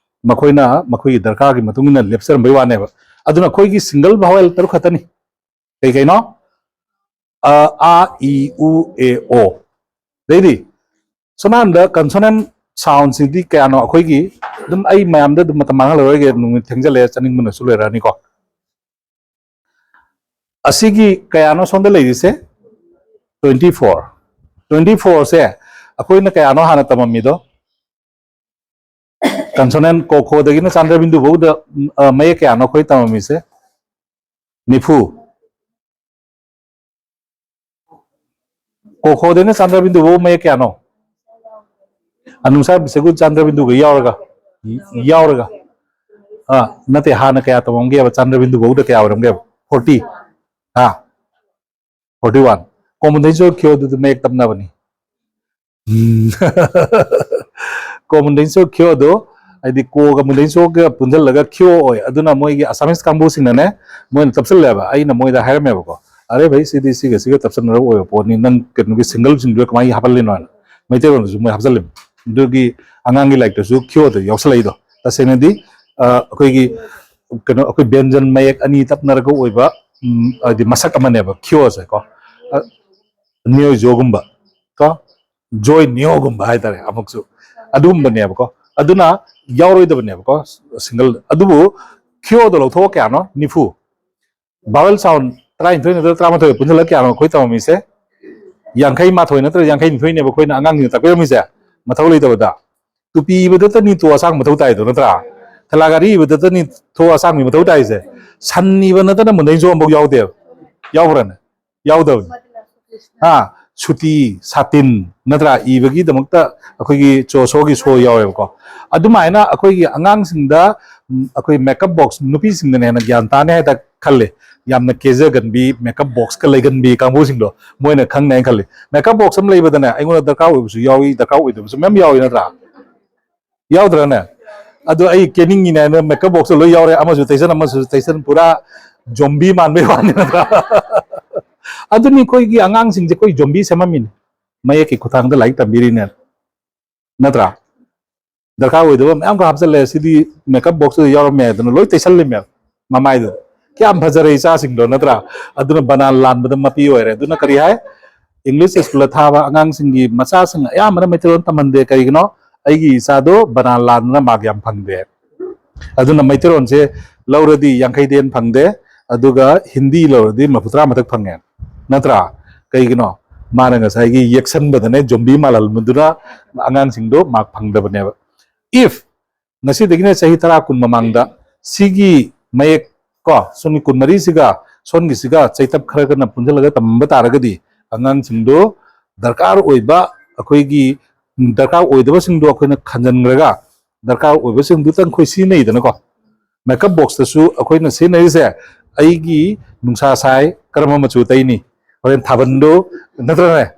ꯃꯈꯣꯏꯅ ꯃꯈꯣꯏꯒꯤ ꯗꯔꯀꯥꯔꯒꯤ ꯃꯇꯨꯡ ꯏꯟꯅ ꯂꯦꯞꯆꯔꯝꯕꯩ ꯋꯥꯅꯦꯕ꯫ ꯑꯗꯨꯅ ꯑꯩꯈꯣꯏꯒꯤ ꯁꯤꯡꯒꯜ ꯚꯥꯋꯦꯜ ꯇꯔꯨꯛ ꯈꯛꯇꯅꯤ꯫ ꯀꯩ ꯀꯩꯅꯣ? ꯑ, ꯑ, ꯏ, ꯎ, ꯑꯦ, ꯑꯣ꯫ ꯑꯗꯩꯗꯤ ꯁꯣꯝ ꯅꯥꯀꯟꯗ ꯀꯟꯁꯣꯅꯦꯟ ꯁꯥꯎꯟꯁꯤꯗꯤ ꯀꯌꯥꯅꯣ? ꯑꯩꯈꯣꯏꯒꯤ ꯑꯗꯨꯝ, ꯑꯩ ꯃꯌꯥꯝꯗ ꯑꯗꯨꯝ ꯃꯇꯝ ꯃꯥꯡꯍꯜꯂꯔꯣꯏꯒꯦ, ꯅꯨꯃꯤꯠ ꯊꯦꯡꯖꯜꯂꯛꯑꯦ, ꯆꯥꯅꯤꯡꯕꯅꯁꯨ ꯂꯣꯏꯔꯛꯑꯅꯤꯀꯣ꯫ ꯑꯁꯤꯒꯤ ꯀꯌꯥꯅꯣ ꯁꯣꯝꯗ ꯂꯩꯔꯤꯁꯦ? Twenty four. ꯇ꯭ꯋꯦꯟꯇꯤ ꯐꯣꯔꯁꯦ ꯑꯩꯈꯣꯏꯅ ꯀꯌꯥꯅꯣ ꯍꯥꯟꯅ ꯇꯝꯃꯝꯃꯤꯗꯣ? ꯀꯟꯁꯣꯅꯦꯟ ꯀꯣꯈꯣꯗꯒꯤꯅ ꯆꯥꯟꯗ꯭ꯔꯕꯤꯟꯗꯨ ꯐꯥꯎꯗ, ꯑ, ꯃꯌꯦꯛ ꯀꯌꯥꯅꯣ ꯑꯩꯈꯣꯏ ꯇꯝꯃꯝꯃꯤꯁꯦ? ꯅꯤꯐꯨ꯫ ꯀꯣꯈꯣꯗꯩꯅ ꯆꯥꯟꯗ꯭ꯔꯕꯤꯟꯗꯨ ꯐꯥꯎ ꯃꯌꯦꯛ ꯀꯌꯥꯅꯣ? ꯑꯅꯨꯁꯥꯔ ꯕꯤꯁꯦꯒꯨ ꯆꯥꯟꯗ꯭ꯔꯕꯤꯟꯗꯨꯒ ꯌꯥꯎꯔꯒ, ꯌꯥꯎꯔꯒ꯫ ꯑꯥ, ꯅꯠꯇꯦ, ꯍꯥꯟꯅ ꯀꯌꯥ ꯇꯝꯃꯝꯒꯦꯕ? ꯆꯥꯟꯗ꯭ꯔꯕꯤꯟꯗꯨ ꯐꯥꯎꯗ ꯀꯌꯥ ꯑꯣꯏꯔꯝꯒꯦꯕ? ꯐꯣꯔꯇꯤ꯫ ꯍꯥ? Forty one. ꯀꯣꯃꯟꯗꯩꯁꯨ ꯈ꯭ꯌꯣꯗꯨꯗ ꯃꯌꯦꯛ ꯇꯞꯅꯕꯅꯤ꯫ ꯎꯝ꯫ ꯀꯣ ꯃꯨꯟꯗꯦꯟꯁꯣ ꯈ꯭ꯌꯣꯗꯣ, ꯍꯥꯏꯗꯤ ꯀꯣꯒ ꯃꯨꯟꯗꯦꯟꯁꯣꯒ ꯄꯨꯟꯁꯤꯜꯂꯒ ꯈ꯭ꯌꯣ ꯑꯣꯏ꯫ ꯑꯗꯨꯅ ꯃꯣꯏꯒꯤ ꯑꯁꯥꯃꯤꯁ ꯀꯥꯡꯕꯨꯁꯤꯡꯅꯅꯦ, ꯃꯣꯏꯅ ꯇꯞꯁꯤꯜꯂꯦꯕ꯫ ꯑꯩꯅ ꯃꯣꯏꯗ ꯍꯥꯏꯔꯝꯃꯦꯕꯀꯣ, "ꯑꯔꯦ ꯚꯥꯏ, ꯁꯤꯗꯤ ꯁꯤꯒ ꯁꯤꯒ ꯇꯞꯁꯤꯟꯅꯔꯒ ꯑꯣꯏꯕ ꯄꯣꯠꯅꯤ, ꯅꯪ ꯀꯩꯅꯣꯒꯤ ꯁꯤꯡꯒꯜꯁꯤꯡꯗꯨꯗ ꯀꯃꯥꯏꯅ ꯍꯥꯞꯍꯜꯂꯤꯅꯣ?" ꯍꯥꯏꯅ ꯃꯩꯇꯩꯂꯣꯟꯗꯁꯨ ꯃꯣꯏ ꯍꯥꯞꯆꯜꯂꯤꯕ꯫ ꯑꯗꯨꯒꯤ ꯑꯉꯥꯡꯒꯤ ꯂꯥꯏꯔꯤꯛꯇꯁꯨ ꯈ꯭ꯌꯣꯗꯣ ꯌꯥꯎꯁꯜꯂꯛꯏꯗꯣ꯫ ꯇꯁꯦꯡꯅꯗꯤ, ꯑ, ꯑꯩꯈꯣꯏꯒꯤ ꯀꯩꯅꯣ, ꯑꯩꯈꯣꯏ ꯕꯦꯟꯖꯟ ꯃꯌꯦꯛ ꯑꯅꯤ ꯇꯞꯅꯔꯒ ꯑꯣꯏꯕ, ꯎꯝ, ꯍꯥꯏꯗꯤ ꯃꯁꯛ ꯑꯃꯅꯦꯕ ꯈ꯭ꯌꯣꯁꯦ ꯀꯣ꯫ ꯑ, ꯅ꯭ꯌꯣꯏꯖꯣꯒꯨꯝꯕ ꯀꯣ, ꯖꯣꯏ ꯅ꯭ꯌꯣꯒꯨꯝꯕ ꯍꯥꯏꯇꯥꯔꯦ, ꯑꯃꯨꯛꯁꯨ ꯑꯗꯨꯒꯨꯝꯕꯅꯦꯕꯀꯣ꯫ ꯑꯗꯨꯅ ꯌꯥꯎꯔꯣꯏꯗꯕꯅꯦꯕꯀꯣ, ꯁꯤꯡꯒꯜ꯫ ꯑꯗꯨꯕꯨ ꯈ꯭ꯌꯣꯗꯣ ꯂꯧꯊꯣꯛꯑ ꯀꯌꯥꯅꯣ? ꯅꯤꯐꯨ꯫ ꯚꯥꯋꯦꯜ ꯁꯥꯎꯟ ꯇꯔꯥꯅꯤꯊꯣꯏ ꯅꯠꯇ꯭ꯔꯒ ꯇꯔꯥꯃꯥꯊꯣꯏ ꯄꯨꯟꯁꯤꯜꯂꯒ ꯀꯌꯥꯅꯣ ꯑꯩꯈꯣꯏ ꯇꯝꯃꯝꯃꯤꯁꯦ? ꯌꯥꯡꯈꯩ ꯃꯥꯊꯣꯏ ꯅꯠꯇ꯭ꯔꯒ ꯌꯥꯡꯈꯩ ꯅꯤꯊꯣꯏꯅꯦꯕ ꯑꯩꯈꯣꯏꯅ ꯑꯉꯥꯡꯁꯤꯡꯗ ꯇꯥꯛꯄꯤꯔꯝꯃꯤꯁꯦ, ꯃꯊꯧ ꯂꯩꯇꯕꯗ꯫ ꯇꯨꯄꯤ ꯏꯕꯗꯇꯅꯤ ꯇꯣ ꯑꯁꯥꯡꯕ ꯃꯊꯧ ꯇꯥꯏꯗꯣ, ꯅꯠꯇ꯭ꯔꯥ? ꯊꯦꯂꯥ ꯒꯥꯔꯤ ꯏꯕꯗꯇꯅꯤ ꯊꯣ ꯑꯁꯥꯡꯕꯤ ꯃꯊꯧ ꯇꯥꯏꯁꯦ꯫ ꯁꯟ ꯏꯕ ꯅꯠꯇꯅ ꯃꯨꯟꯗꯩ ꯆꯣꯝꯕꯧ ꯌꯥꯎꯗꯦꯕ꯫ ꯌꯥꯎꯕ꯭ꯔꯥꯅꯦ? ꯌꯥꯎꯗꯕꯅꯤ꯫ ꯍꯥ? ꯁꯨꯇꯤ, ꯁꯥꯇꯤꯟ, ꯅꯠꯇ꯭ꯔꯥ? ꯏꯕꯒꯤꯗꯃꯛꯇ ꯑꯩꯈꯣꯏꯒꯤ ꯆꯣ ꯁꯣꯒꯤ ꯁꯣ ꯌꯥꯎꯋꯦꯕꯀꯣ꯫ ꯑꯗꯨꯃꯥꯏꯅ ꯑꯩꯈꯣꯏꯒꯤ ꯑꯉꯥꯡꯁꯤꯡꯗ, ꯎꯝ, ꯑꯩꯈꯣꯏ ꯃꯦꯀꯞ ꯕꯣꯛꯁ, ꯅꯨꯄꯤꯁꯤꯡꯗꯅ ꯍꯦꯟꯅ ꯒ꯭ꯌꯥꯟ ꯇꯥꯅꯤ ꯍꯥꯏꯅ ꯈꯜꯂꯦ꯫ ꯌꯥꯝꯅ ꯀꯦꯖꯒꯟꯕꯤ, ꯃꯦꯀꯞ ꯕꯣꯛꯁꯀ ꯂꯩꯒꯟꯕꯤ ꯀꯥꯡꯕꯨꯁꯤꯡꯗꯣ ꯃꯣꯏꯅ ꯈꯪꯅꯤ ꯍꯥꯏꯅ ꯈꯜꯂꯤ꯫ ꯃꯦꯀꯞ ꯕꯣꯛꯁ ꯑꯃ ꯂꯩꯕꯗꯅꯦ, ꯑꯩꯉꯣꯟꯗ ꯗꯔꯀꯥꯔ ꯑꯣꯏꯕꯁꯨ ꯌꯥꯎꯏ, ꯗꯔꯀꯥꯔ ꯑꯣꯏꯗꯕꯁꯨ ꯃꯌꯥꯝ ꯌꯥꯎꯏ, ꯅꯠꯇ꯭ꯔꯥ? ꯌꯥꯎꯗ꯭ꯔꯅꯦ? ꯑꯗꯣ ꯑꯩ ꯀꯦꯅꯤꯡꯉꯤꯅꯦ ꯍꯥꯏꯅ ꯃꯦꯀꯞ ꯕꯣꯛꯁꯇ ꯂꯣꯏ ꯌꯥꯎꯔꯦ, ꯑꯃꯁꯨ ꯇꯩꯁꯟ, ꯑꯃꯁꯨ ꯇꯩꯁꯟ, ꯄꯨꯔꯥ ꯖꯣꯝꯕꯤ ꯃꯥꯟꯕꯩ ꯋꯥꯅꯤ, ꯅꯠꯇ꯭ꯔꯥ? ꯑꯗꯨꯅꯤ ꯑꯩꯈꯣꯏꯒꯤ ꯑꯉꯥꯡꯁꯤꯡꯁꯦ ꯑꯩꯈꯣꯏ ꯖꯣꯝꯕꯤ ꯁꯦꯝꯃꯝꯃꯤꯅꯤ, ꯃꯌꯦꯛꯀꯤ ꯈꯨꯠꯊꯥꯡꯗ ꯂꯥꯏꯔꯤꯛ ꯇꯝꯕꯤꯔꯤꯅꯦ, ꯅꯠꯇ꯭ꯔꯥ? ꯗꯔꯀꯥꯔ ꯑꯣꯏꯗꯕ ꯃꯌꯥꯝ ꯈꯔ ꯍꯥꯞꯆꯜꯂꯦ, ꯁꯤꯗꯤ ꯃꯦꯀꯞ ꯕꯣꯛꯁꯇꯨꯗ ꯌꯥꯎꯔꯝꯃꯦ ꯑꯗꯨꯅ ꯂꯣꯏ ꯇꯩꯁꯜꯂꯤꯃꯦ ꯃꯃꯥꯏꯗꯨ꯫ ꯀꯌꯥꯝ ꯐꯖꯔꯦ ꯏꯆꯥꯁꯤꯡꯗꯣ, ꯅꯠꯇ꯭ꯔꯥ? ꯑꯗꯨꯅ ꯕꯅꯥꯟ ꯂꯥꯟꯕꯗ ꯃꯄꯤ ꯑꯣꯏꯔꯦ꯫ ꯑꯗꯨꯅ ꯀꯔꯤ ꯍꯥꯏ? ꯏꯪꯂꯤꯁ ꯁ꯭ꯀꯨꯜꯗ ꯊꯥꯕ ꯑꯉꯥꯡꯁꯤꯡꯒꯤ ꯃꯆꯥꯁꯤꯡ ꯑꯌꯥꯝꯕꯅ ꯃꯩꯇꯩꯂꯣꯟ ꯇꯝꯍꯟꯗꯦ꯫ ꯀꯔꯤꯒꯤꯅꯣ? ꯑꯩꯒꯤ ꯏꯆꯥꯗꯣ ꯕꯅꯥꯟ ꯂꯥꯟꯗꯅ ꯃꯥꯔꯛ ꯌꯥꯝ ꯐꯪꯗꯦ꯫ ꯑꯗꯨꯅ ꯃꯩꯇꯩꯂꯣꯟꯁꯦ ꯂꯧꯔꯗꯤ ꯌꯥꯡꯈꯩꯗꯤ ꯍꯦꯟꯅ ꯐꯪꯗꯦ, ꯑꯗꯨꯒ ꯍꯤꯟꯗꯤ ꯂꯧꯔꯗꯤ ꯃꯔꯐꯨꯇꯔꯥ ꯃꯊꯛ ꯐꯪꯉꯦ, ꯅꯠꯇ꯭ꯔꯥ? ꯀꯩꯒꯤꯅꯣ? ꯃꯥꯅ ꯉꯁꯥꯏꯒꯤ ꯌꯦꯛꯁꯟꯕꯗꯅꯦ, ꯖꯣꯝꯕꯤ ꯃꯥꯜꯍꯟꯕꯗꯨꯅ ꯑꯉꯥꯡꯁꯤꯡꯗꯣ ꯃꯥꯔꯛ ꯐꯪꯗꯕꯅꯦꯕ꯫ If ꯉꯁꯤꯗꯒꯤꯅ ꯆꯍꯤ ꯇꯔꯥ ꯀꯨꯟ ꯃꯃꯥꯡꯗ ꯁꯤꯒꯤ ꯃꯌꯦꯛ ꯀꯣ, ꯁꯣꯝꯒꯤ ꯀꯨꯟꯃꯔꯤꯁꯤꯒ ꯁꯣꯝꯒꯤꯁꯤꯒ ꯆꯩꯇꯞ ꯈꯔ ꯈꯔꯅ ꯄꯨꯟꯁꯤꯜꯂꯒ ꯇꯝꯕ ꯇꯥꯔꯒꯗꯤ, ꯑꯉꯥꯡꯁꯤꯡꯗꯣ ꯗꯔꯀꯥꯔ ꯑꯣꯏꯕ, ꯑꯩꯈꯣꯏꯒꯤ ꯗꯔꯀꯥꯔ ꯑꯣꯏꯗꯕꯁꯤꯡꯗꯣ ꯑꯩꯈꯣꯏꯅ ꯈꯟꯖꯟꯈ꯭ꯔꯒ, ꯗꯔꯀꯥꯔ ꯑꯣꯏꯕꯁꯤꯡꯗꯨꯇꯪ ꯑꯩꯈꯣꯏ ꯁꯤꯖꯤꯟꯅꯩꯗꯅꯀꯣ꯫ ꯃꯦꯀꯞ ꯕꯣꯛꯁꯇꯁꯨ ꯑꯩꯈꯣꯏꯅ ꯁꯤꯖꯤꯟꯅꯔꯤꯁꯦ, ꯑꯩꯒꯤ ꯅꯨꯡꯁꯥ ꯁꯥꯏ, ꯀꯔꯝꯕ ꯃꯆꯨ ꯇꯩꯅꯤ? ꯍꯣꯔꯦꯟ ꯊꯥꯕꯜꯗꯨ, ꯅꯠꯇ꯭ꯔꯅꯦ?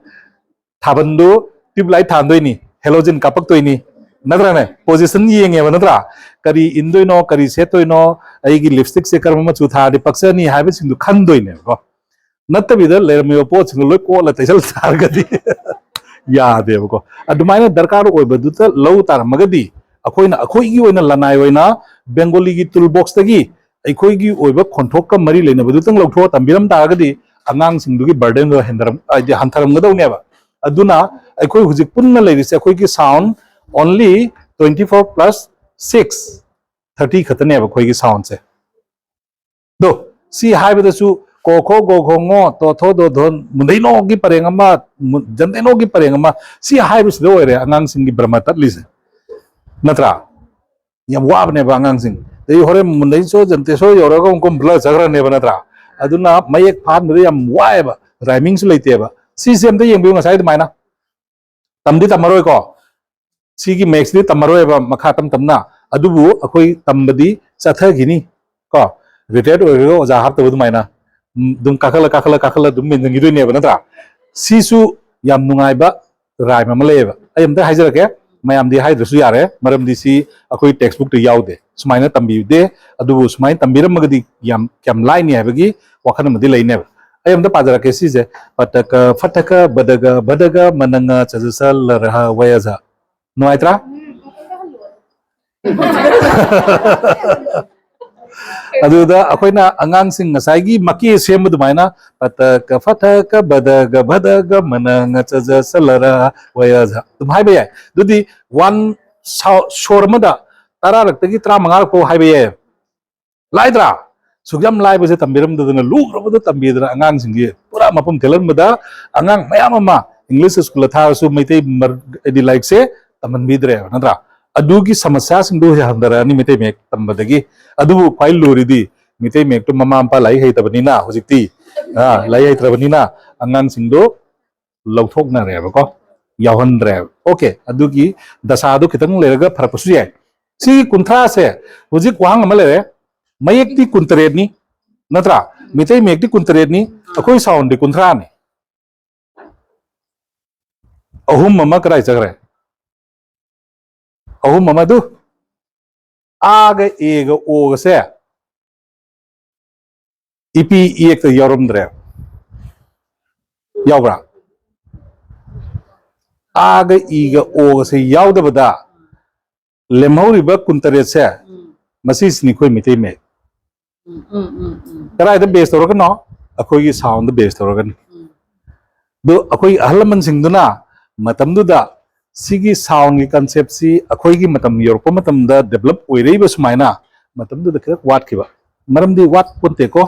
ꯊꯥꯕꯜꯗꯨ ꯇ꯭ꯌꯨꯕ ꯂꯥꯏꯠ ꯊꯥꯟꯗꯣꯏꯅꯤ, ꯍꯦꯂꯣꯖꯤꯟ ꯀꯥꯞꯄꯛꯇꯣꯏꯅꯤ, ꯅꯠꯇ꯭ꯔꯅꯦ? ꯄꯣꯖꯤꯁꯟ ꯌꯦꯡꯉꯦꯕ, ꯅꯠꯇ꯭ꯔꯥ? ꯀꯔꯤ ꯏꯟꯗꯣꯏꯅꯣ, ꯀꯔꯤ ꯁꯦꯠꯇꯣꯏꯅꯣ, ꯑꯩꯒꯤ ꯂꯤꯞꯁꯇꯤꯛꯁꯦ ꯀꯔꯝꯕ ꯃꯆꯨ ꯊꯥꯔꯗꯤ ꯄꯛꯆꯅꯤ ꯍꯥꯏꯕꯁꯤꯡꯗꯨ ꯈꯟꯗꯣꯏꯅꯦꯕꯀꯣ꯫ ꯅꯠꯇꯕꯤꯗ ꯂꯩꯔꯝꯃꯤꯕ ꯄꯣꯠꯁꯤꯡꯗꯣ ꯂꯣꯏ ꯀꯣꯠꯂ ꯇꯩꯁꯜ ꯇꯥꯔꯒꯗꯤ ꯌꯥꯗꯦꯕꯀꯣ꯫ ꯑꯗꯨꯃꯥꯏꯅ ꯗꯔꯀꯥꯔ ꯑꯣꯏꯕꯗꯨꯗ ꯂꯧ ꯇꯥꯔꯝꯃꯒꯗꯤ, ꯑꯩꯈꯣꯏꯅ, ꯑꯩꯈꯣꯏꯒꯤ ꯑꯣꯏꯅ ꯂꯅꯥꯏ ꯑꯣꯏꯅ ꯕꯦꯡꯒꯣꯂꯤꯒꯤ ꯇꯨꯜ ꯕꯣꯛꯁꯇꯒꯤ ꯑꯩꯈꯣꯏꯒꯤ ꯑꯣꯏꯕ ꯈꯣꯟꯊꯣꯛꯀ ꯃꯔꯤ ꯂꯩꯅꯕꯗꯨꯇꯪ ꯂꯧꯊꯣꯛꯑ ꯇꯝꯕꯤꯔꯝ ꯇꯥꯔꯒꯗꯤ, ꯑꯉꯥꯡꯁꯤꯡꯗꯨꯒꯤ ꯕꯔꯗꯦꯟꯗꯣ ꯍꯟꯊꯔꯝ-, ꯍꯥꯏꯗꯤ ꯍꯟꯊꯔꯝꯒꯗꯧꯅꯦꯕ꯫ ꯑꯗꯨꯅ ꯑꯩꯈꯣꯏ ꯍꯧꯖꯤꯛ ꯄꯨꯟꯅ ꯂꯩꯔꯤꯁꯦ, ꯑꯩꯈꯣꯏꯒꯤ sound only twenty four plus six, thirty ꯈꯛꯇꯅꯦꯕ ꯑꯩꯈꯣꯏꯒꯤ soundꯁꯦ꯫ ꯑꯗꯣ ꯁꯤ ꯍꯥꯏꯕꯗꯁꯨ ꯀꯣꯈꯣ ꯒꯣꯈꯣ ꯉꯣ ꯇꯣꯊꯣ ꯗꯣꯊꯣ ꯃꯨꯟꯗꯩꯅꯣꯒꯤ ꯄꯔꯦꯡ ꯑꯃ, ꯃꯨ-, ꯖꯟꯗꯩꯅꯣꯒꯤ ꯄꯔꯦꯡ ꯑꯃ, ꯁꯤ ꯍꯥꯏꯕꯁꯤꯗ ꯑꯣꯏꯔꯦ ꯑꯉꯥꯡꯁꯤꯡꯒꯤ ꯕ꯭ꯔꯃ ꯇꯠꯂꯤꯁꯦ, ꯅꯠꯇ꯭ꯔꯥ? ꯌꯥꯝ ꯋꯥꯕꯅꯦꯕ ꯑꯉꯥꯡꯁꯤꯡ꯫ ꯑꯗꯩ ꯍꯣꯔꯦꯟ ꯃꯨꯟꯗꯩꯁꯣ ꯖꯟꯇꯦꯁꯣ ꯌꯧꯔꯒ ꯑꯃꯨꯛ ꯀꯨꯝ ꯕ꯭ꯂꯔ ꯆꯠꯈ꯭ꯔꯅꯦꯕ, ꯅꯠꯇ꯭ꯔꯥ? ꯑꯗꯨꯅ ꯃꯌꯦꯛ ꯐꯥꯍꯟꯕꯗ ꯌꯥꯝ ꯋꯥꯏꯑꯦꯕ, ꯔꯥꯏꯃꯤꯡꯁꯨ ꯂꯩꯇꯦꯕ꯫ ꯁꯤꯁꯦ ꯑꯝꯇ ꯌꯦꯡꯕꯤꯌꯨ, ꯉꯁꯥꯏ ꯑꯗꯨꯃꯥꯏꯅ ꯇꯝꯗꯤ ꯇꯝꯃꯔꯣꯏꯀꯣ, ꯁꯤꯒꯤ ꯃꯌꯦꯛꯁꯤꯗꯤ ꯇꯝꯃꯔꯣꯏꯕ ꯃꯈꯥ ꯇꯝ ꯇꯝꯅ, ꯑꯗꯨꯕꯨ ꯑꯩꯈꯣꯏ ꯇꯝꯕꯗꯤ ꯆꯠꯊꯈꯤꯅꯤ ꯀꯣ, ꯔꯤꯇꯥꯌꯔ ꯑꯣꯏꯔꯒ ꯑꯣꯖꯥ ꯍꯥꯞꯇꯕ ꯑꯗꯨꯃꯥꯏꯅ ꯎꯝ, ꯑꯗꯨꯝ ꯀꯥꯈꯠꯂ ꯀꯥꯈꯠꯂ ꯀꯥꯈꯠꯂ ꯑꯗꯨꯝ ꯃꯦꯟꯁꯤꯟꯈꯤꯗꯣꯏꯅꯦꯕ, ꯅꯠꯇ꯭ꯔꯥ? ꯁꯤꯁꯨ ꯌꯥꯝ ꯅꯨꯡꯉꯥꯏꯕ ꯔꯥꯏꯝ ꯑꯃ ꯂꯩꯌꯦꯕ꯫ ꯑꯩ ꯑꯝꯇ ꯍꯥꯏꯖꯔꯛꯀꯦ, ꯃꯌꯥꯝꯗꯤ ꯍꯥꯏꯗ꯭ꯔꯁꯨ ꯌꯥꯔꯦ, ꯃꯔꯝꯗꯤ ꯁꯤ ꯑꯩꯈꯣꯏ ꯇꯦꯛꯁ ꯕꯨꯛꯇ ꯌꯥꯎꯗꯦ, ꯁꯨꯃꯥꯏꯅ ꯇꯝꯕꯤꯗꯦ꯫ ꯑꯗꯨꯕꯨ ꯁꯨꯃꯥꯏꯅ ꯇꯝꯕꯤꯔꯝꯃꯒꯗꯤ ꯌꯥꯝ ꯀꯌꯥꯝ ꯂꯥꯏꯅꯤ ꯍꯥꯏꯕꯒꯤ ꯋꯥꯈꯜ ꯑꯃꯗꯤ ꯂꯩꯅꯦꯕ꯫ ꯑꯩ ꯑꯝꯇ ꯄꯥꯖꯔꯛꯀꯦ ꯁꯤꯁꯦ: ꯄꯇꯀ ꯐꯇꯀ ꯕꯗꯒ ꯕꯗꯒ ꯃꯅꯉ ꯆꯖ ꯁ ꯂꯔꯍ ꯋꯌꯖ꯫ ꯅꯨꯡꯉꯥꯏꯇ꯭ꯔꯥ? ꯑꯗꯨꯗ ꯑꯩꯈꯣꯏꯅ ꯑꯉꯥꯡꯁꯤꯡ ꯉꯁꯥꯏꯒꯤ ꯃꯀꯦ ꯁꯦꯝꯕ ꯑꯗꯨꯃꯥꯏꯅ ꯄꯇꯀ ꯐꯇꯀ ꯕꯗꯒ ꯕꯗꯒ ꯃꯅꯉ ꯆꯖ ꯁ ꯂꯔꯍ ꯋꯌꯖ ꯑꯗꯨꯝ ꯍꯥꯏꯕ ꯌꯥꯏ꯫ ꯑꯗꯨꯗꯤ ꯋꯥꯟ ꯁꯣꯔ ꯑꯃꯗ ꯇꯔꯥꯔꯛꯇꯒꯤ ꯇꯔꯥꯃꯉꯥꯔꯛ ꯐꯥꯎ ꯍꯥꯏꯕ ꯌꯥꯏ꯫ ꯂꯥꯏꯗ꯭ꯔꯥ? ꯁꯨꯛ ꯌꯥꯝ ꯂꯥꯏꯕꯁꯦ ꯇꯝꯕꯤꯔꯝꯗꯗꯅ ꯂꯨꯈ꯭ꯔꯕꯗ ꯇꯝꯕꯤꯗꯅ ꯑꯉꯥꯡꯁꯤꯡꯒꯤ ꯄꯨꯔꯥ ꯃꯐꯝ ꯊꯤꯜꯍꯟꯕꯗ ꯑꯉꯥꯡ ꯃꯌꯥꯝ ꯑꯃ ꯏꯪꯂꯤꯁ ꯁ꯭ꯀꯨꯜꯗ ꯊꯥꯔꯁꯨ ꯃꯩꯇꯩ ꯃꯔ-, ꯍꯥꯏꯗꯤ ꯂꯥꯏꯔꯤꯛꯁꯦ ꯇꯝꯍꯟꯕꯤꯗ꯭ꯔꯦꯕ, ꯅꯠꯇ꯭ꯔꯥ? ꯑꯗꯨꯒꯤ ꯁꯃꯁ꯭ꯌꯥꯁꯤꯡꯗꯨ ꯍꯟꯊꯔꯛꯑꯅꯤ ꯃꯩꯇꯩ ꯃꯌꯦꯛ ꯇꯝꯕꯗꯒꯤ꯫ ꯑꯗꯨꯕꯨ ꯈ꯭ꯋꯥꯏ ꯂꯨꯔꯤꯗꯤ ꯃꯩꯇꯩ ꯃꯌꯦꯛꯇꯨ ꯃꯃꯥ ꯃꯄꯥ ꯂꯥꯏꯔꯤꯛ ꯍꯩꯇꯕꯅꯤꯅ ꯍꯧꯖꯤꯛꯇꯤ, ꯑ, ꯂꯥꯏꯔꯤꯛ ꯍꯩꯇ꯭ꯔꯕꯅꯤꯅ ꯑꯉꯥꯡꯁꯤꯡꯗꯣ ꯂꯧꯊꯣꯛꯅꯔꯦꯕꯀꯣ, ꯌꯥꯎꯍꯟꯗ꯭ꯔꯦꯕ꯫ ꯑꯣꯀꯦ, ꯑꯗꯨꯒꯤ ꯗꯁꯥꯗꯨ ꯈꯤꯇꯪ ꯂꯩꯔꯒ ꯐꯔꯛꯄꯁꯨ ꯌꯥꯏ꯫ ꯁꯤꯒꯤ ꯀꯨꯟꯊ꯭ꯔꯥꯁꯦ ꯍꯧꯖꯤꯛ ꯋꯥꯍꯪ ꯑꯃ ꯂꯩꯔꯦ, ꯃꯌꯦꯛꯇꯤ ꯀꯨꯟꯇꯔꯦꯠꯅꯤ, ꯅꯠꯇ꯭ꯔꯥ? ꯃꯤꯇꯩ ꯃꯌꯦꯛꯇꯤ ꯀꯨꯟꯇꯔꯦꯠꯅꯤ, ꯑꯩꯈꯣꯏ ꯁꯥꯎꯟꯗꯤ ꯀꯨꯟꯊ꯭ꯔꯥꯅꯤ꯫ ꯑꯍꯨꯝ ꯑꯃ ꯀꯗꯥꯏ ꯆꯠꯈ꯭ꯔꯦ? ꯑꯍꯨꯝ ꯑꯃ ꯑꯗꯨ ꯑꯥꯒ ꯑꯦꯒ ꯑꯣꯒꯁꯦ ꯏꯄꯤ ꯏꯌꯦꯛꯇ ꯌꯥꯎꯔꯝꯗ꯭ꯔꯦ꯫ ꯌꯥꯎꯕ꯭ꯔꯥ? ꯑꯥꯒ ꯏꯒ ꯑꯣꯒꯁꯦ ꯌꯥꯎꯗꯕꯗ ꯂꯦꯝꯍꯧꯔꯤꯕ ꯀꯨꯟꯇꯔꯦꯠꯁꯦ, ꯎꯝ꯫ ꯃꯁꯤꯁꯤꯅꯤ ꯑꯩꯈꯣꯏ ꯃꯩꯇꯩ ꯃꯌꯦꯛ꯫ ꯎꯝ, ꯎꯝ, ꯎꯝ, ꯎꯝ꯫ ꯀꯗꯥꯏꯗ ꯕꯦꯁ ꯇꯧꯔꯒꯅꯣ? ꯑꯩꯈꯣꯏꯒꯤ ꯁꯥꯎꯟꯗ ꯕꯦꯁ ꯇꯧꯔꯒꯅꯤ꯫ ꯎꯝ꯫ ꯑꯗꯨ ꯑꯩꯈꯣꯏ ꯑꯍꯜ ꯂꯃꯟꯁꯤꯡꯗꯨꯅ ꯃꯇꯝꯗꯨꯗ ꯁꯤꯒꯤ ꯁꯥꯎꯟꯒꯤ ꯀꯟꯁꯦꯞꯁꯤ ꯑꯩꯈꯣꯏꯒꯤ ꯃꯇꯝ ꯌꯧꯔꯛꯄ ꯃꯇꯝꯗ ꯗꯦꯕꯂꯞ ꯑꯣꯏꯔꯛꯏꯕ ꯁꯨꯃꯥꯏꯅ ꯃꯇꯝꯗꯨꯗ ꯈꯤꯇꯪ ꯋꯥꯠꯈꯤꯕ꯫ ꯃꯔꯝꯗꯤ ꯋꯥꯠꯄꯣꯟꯇꯦꯀꯣ,